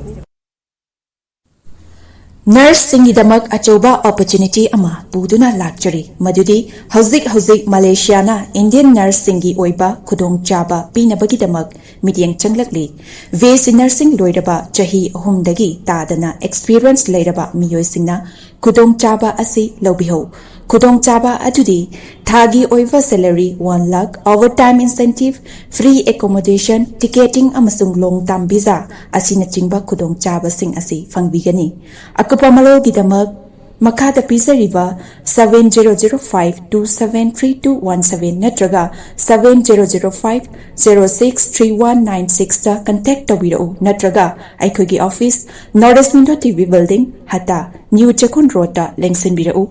ꯅꯔꯁꯁꯤꯡꯒꯤꯗꯃꯛ ꯑꯆꯧꯕ opportunity ꯑꯃ ꯄꯨꯗꯨꯅ ꯂꯥꯛꯆꯔꯤ, ꯃꯗꯨꯗꯤ ꯍꯧꯖꯤꯛ ꯍꯧꯖꯤꯛ ꯃꯂꯦꯁꯤꯌꯥꯅ Indian ꯅꯔꯁꯁꯤꯡꯒꯤ ꯑꯣꯏꯕ ꯈꯨꯗꯣꯡꯆꯥꯕ ꯄꯤꯅꯕꯒꯤꯗꯃꯛ ꯃꯤꯠꯌꯦꯡ ꯆꯪꯂꯛꯂꯤ꯫ B S C nursing ꯂꯣꯏꯔꯕ ꯆꯍꯤ ꯑꯍꯨꯝꯗꯒꯤ ꯇꯥꯗꯅ experience ꯂꯩꯔꯕ ꯃꯤꯑꯣꯏꯁꯤꯡꯅ ꯈꯨꯗꯣꯡꯆꯥꯕ ꯑꯁꯤ ꯂꯧꯕꯤꯍꯧ꯫ ꯈꯨꯗꯣꯡꯆꯥꯕ ꯑꯗꯨꯗꯤ ꯊꯥꯒꯤ ꯑꯣꯏꯕ salary one lakh, overtime incentive, free accommodation, ticketing ꯑꯃꯁꯨꯡ long term visa ꯑꯁꯤꯅꯆꯤꯡꯕ ꯈꯨꯗꯣꯡꯆꯥꯕꯁꯤꯡ ꯑꯁꯤ ꯐꯪꯕꯤꯒꯅꯤ꯫ ꯑꯀꯨꯞꯄ ꯃꯔꯣꯜꯒꯤꯗꯃꯛ ꯃꯈꯥꯗ ꯄꯤꯖꯔꯤꯕ seven zero zero five two seven three two one seven ꯅꯠꯇ꯭ꯔꯒ seven zero zero five zero six three one nine sixꯇ contact ꯇꯧꯕꯤꯔꯛꯎ, ꯅꯠꯇ꯭ꯔꯒ ꯑꯩꯈꯣꯏꯒꯤ office, North East Window T V Building, ꯍꯠꯇꯥ, New ꯆꯦꯛꯀꯣꯟ ꯔꯣꯗꯇ ꯂꯦꯡꯁꯤꯟꯕꯤꯔꯛꯎ꯫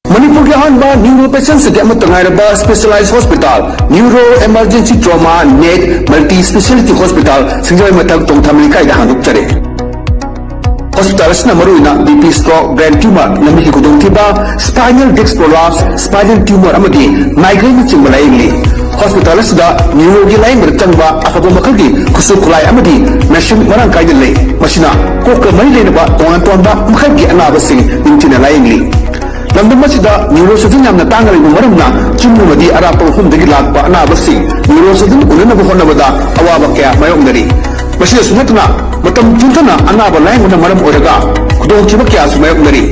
ꯃꯅꯤꯄꯨꯔꯒꯤ ꯑꯍꯥꯟꯕ neuro patientꯁꯤꯡꯒꯤ ꯑꯃꯠꯇ ꯉꯥꯏꯔꯕ specialized hospital, Neuro Emergency Trauma Net Multi Speciality Hospital, ꯁꯤꯡꯖꯃꯩ ꯃꯊꯛ ꯇꯣꯡꯊꯥꯃ ꯂꯩꯀꯥꯏꯗ ꯍꯥꯡꯗꯣꯛꯆꯔꯦ꯫ Hospital ꯑꯁꯤꯅ ꯃꯔꯨꯑꯣꯏꯅ B P, stroke, brain tumor, ꯂꯝꯕꯤꯒꯤ ꯈꯨꯗꯣꯡꯊꯤꯕ, spinal disc prolapse, spinal tumor ꯑꯃꯗꯤ migraine ꯅꯆꯤꯡꯕ ꯂꯥꯌꯦꯡꯂꯤ꯫ Hospital ꯑꯁꯤꯗ neuroꯒꯤ ꯂꯥꯌꯦꯡꯕꯗ ꯆꯪꯕ ꯑꯐꯕ ꯃꯈꯜꯒꯤ ꯈꯨꯠꯁꯨ ꯈꯨꯠꯂꯥꯏ ꯑꯃꯗꯤ machine ꯃꯔꯥꯡ ꯀꯥꯏꯅ ꯂꯩ꯫ ꯃꯁꯤꯅ ꯀꯣꯛꯀ ꯃꯔꯤ ꯂꯩꯅꯕ ꯇꯣꯉꯥꯟ ꯇꯣꯉꯥꯟꯕ ꯃꯈꯜꯒꯤ ꯑꯅꯥꯕꯁꯤꯡ ꯅꯤꯡꯊꯤꯅ ꯂꯥꯌꯦꯡꯂꯤ꯫ ꯂꯝꯗꯝ ꯑꯁꯤꯗ neurosurgeon ꯌꯥꯝꯅ ꯇꯥꯡꯅ ꯂꯩꯕ ꯃꯔꯝꯅ ꯆꯤꯡ ꯑꯃꯗꯤ ꯑꯔꯥꯞꯄ ꯃꯐꯝꯗꯒꯤ ꯂꯥꯛꯄ ꯑꯅꯥꯕꯁꯤꯡ neurosurgeon ꯎꯅꯅꯕ ꯍꯣꯠꯅꯕꯗ ꯑꯋꯥꯕ ꯀꯌꯥ ꯃꯥꯌꯣꯛꯅꯔꯤ꯫ ꯃꯁꯤꯗꯁꯨ ꯅꯠꯇꯅ ꯃꯇꯝ ꯊꯦꯡꯊꯅ ꯑꯅꯥꯕ ꯂꯥꯌꯦꯡꯕꯅ ꯃꯔꯝ ꯑꯣꯏꯔꯒ ꯈꯨꯗꯣꯡꯊꯤꯕ ꯀꯌꯥꯁꯨ ꯃꯥꯌꯣꯛꯅꯔꯤ꯫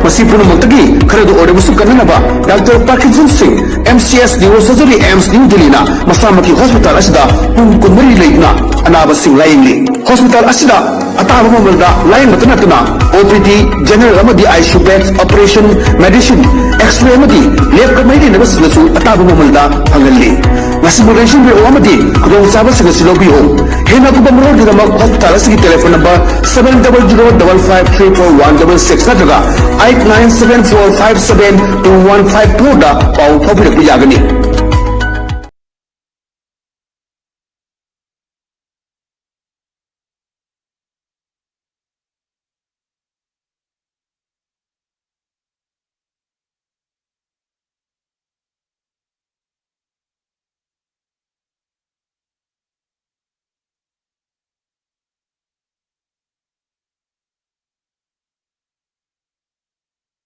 ꯃꯁꯤ ꯄꯨꯝꯅꯃꯛꯇꯒꯤ ꯈꯔꯗ ꯑꯣꯏꯔꯕꯁꯨ ꯀꯟꯅꯅꯕ Doctor Parkinson Singh, M C S Neurosurgery, AIIMS, New Delhiꯅ ꯃꯁꯥꯃꯛꯀꯤ hospital ꯑꯁꯤꯗ ꯄꯨꯡ ꯀꯨꯟꯃꯔꯤ ꯂꯩꯗꯨꯅ ꯑꯅꯥꯕꯁꯤꯡ ꯂꯥꯌꯦꯡꯂꯤ꯫ ꯍꯣꯁꯄꯤꯇꯥꯜ ꯑꯁꯤꯗ ꯑꯇꯥꯕ ꯃꯃꯜꯗ ꯂꯥꯌꯦꯡꯕꯇ ꯅꯠꯇꯅ ꯑꯣ ꯄꯤ ꯗꯤ, ꯖꯦꯅꯔꯦꯜ ꯑꯃꯗꯤ I C U bed, operation, medicine, x-ray ꯑꯃꯗꯤ ꯂꯦꯕꯀ ꯃꯔꯤ ꯂꯩꯅꯕꯁꯤꯡꯗꯁꯨ ꯑꯇꯥꯕ ꯃꯃꯜꯗ ꯐꯪꯍꯜꯂꯤ꯫ ꯃꯁꯤꯕꯨ ꯂꯦꯡꯁꯤꯟꯕꯤꯔꯛꯎ ꯑꯃꯗꯤ ꯈꯨꯗꯣꯡꯆꯥꯕꯁꯤꯡ ꯑꯁꯤ ꯂꯧꯕꯤꯌꯨ꯫ ꯍꯦꯟꯅ ꯑꯀꯨꯞꯄ ꯃꯔꯣꯜꯒꯤꯗꯃꯛ ꯍꯣꯁꯄꯤꯇꯥꯜ ꯑꯁꯤꯒꯤ telephone number seven double zero double five three four one double six ꯅꯠꯇ꯭ꯔꯒ eight nine seven four five seven two one five four ꯗ ꯄꯥꯎ ꯐꯥꯎꯕꯤꯔꯛꯄ ꯌꯥꯒꯅꯤ꯫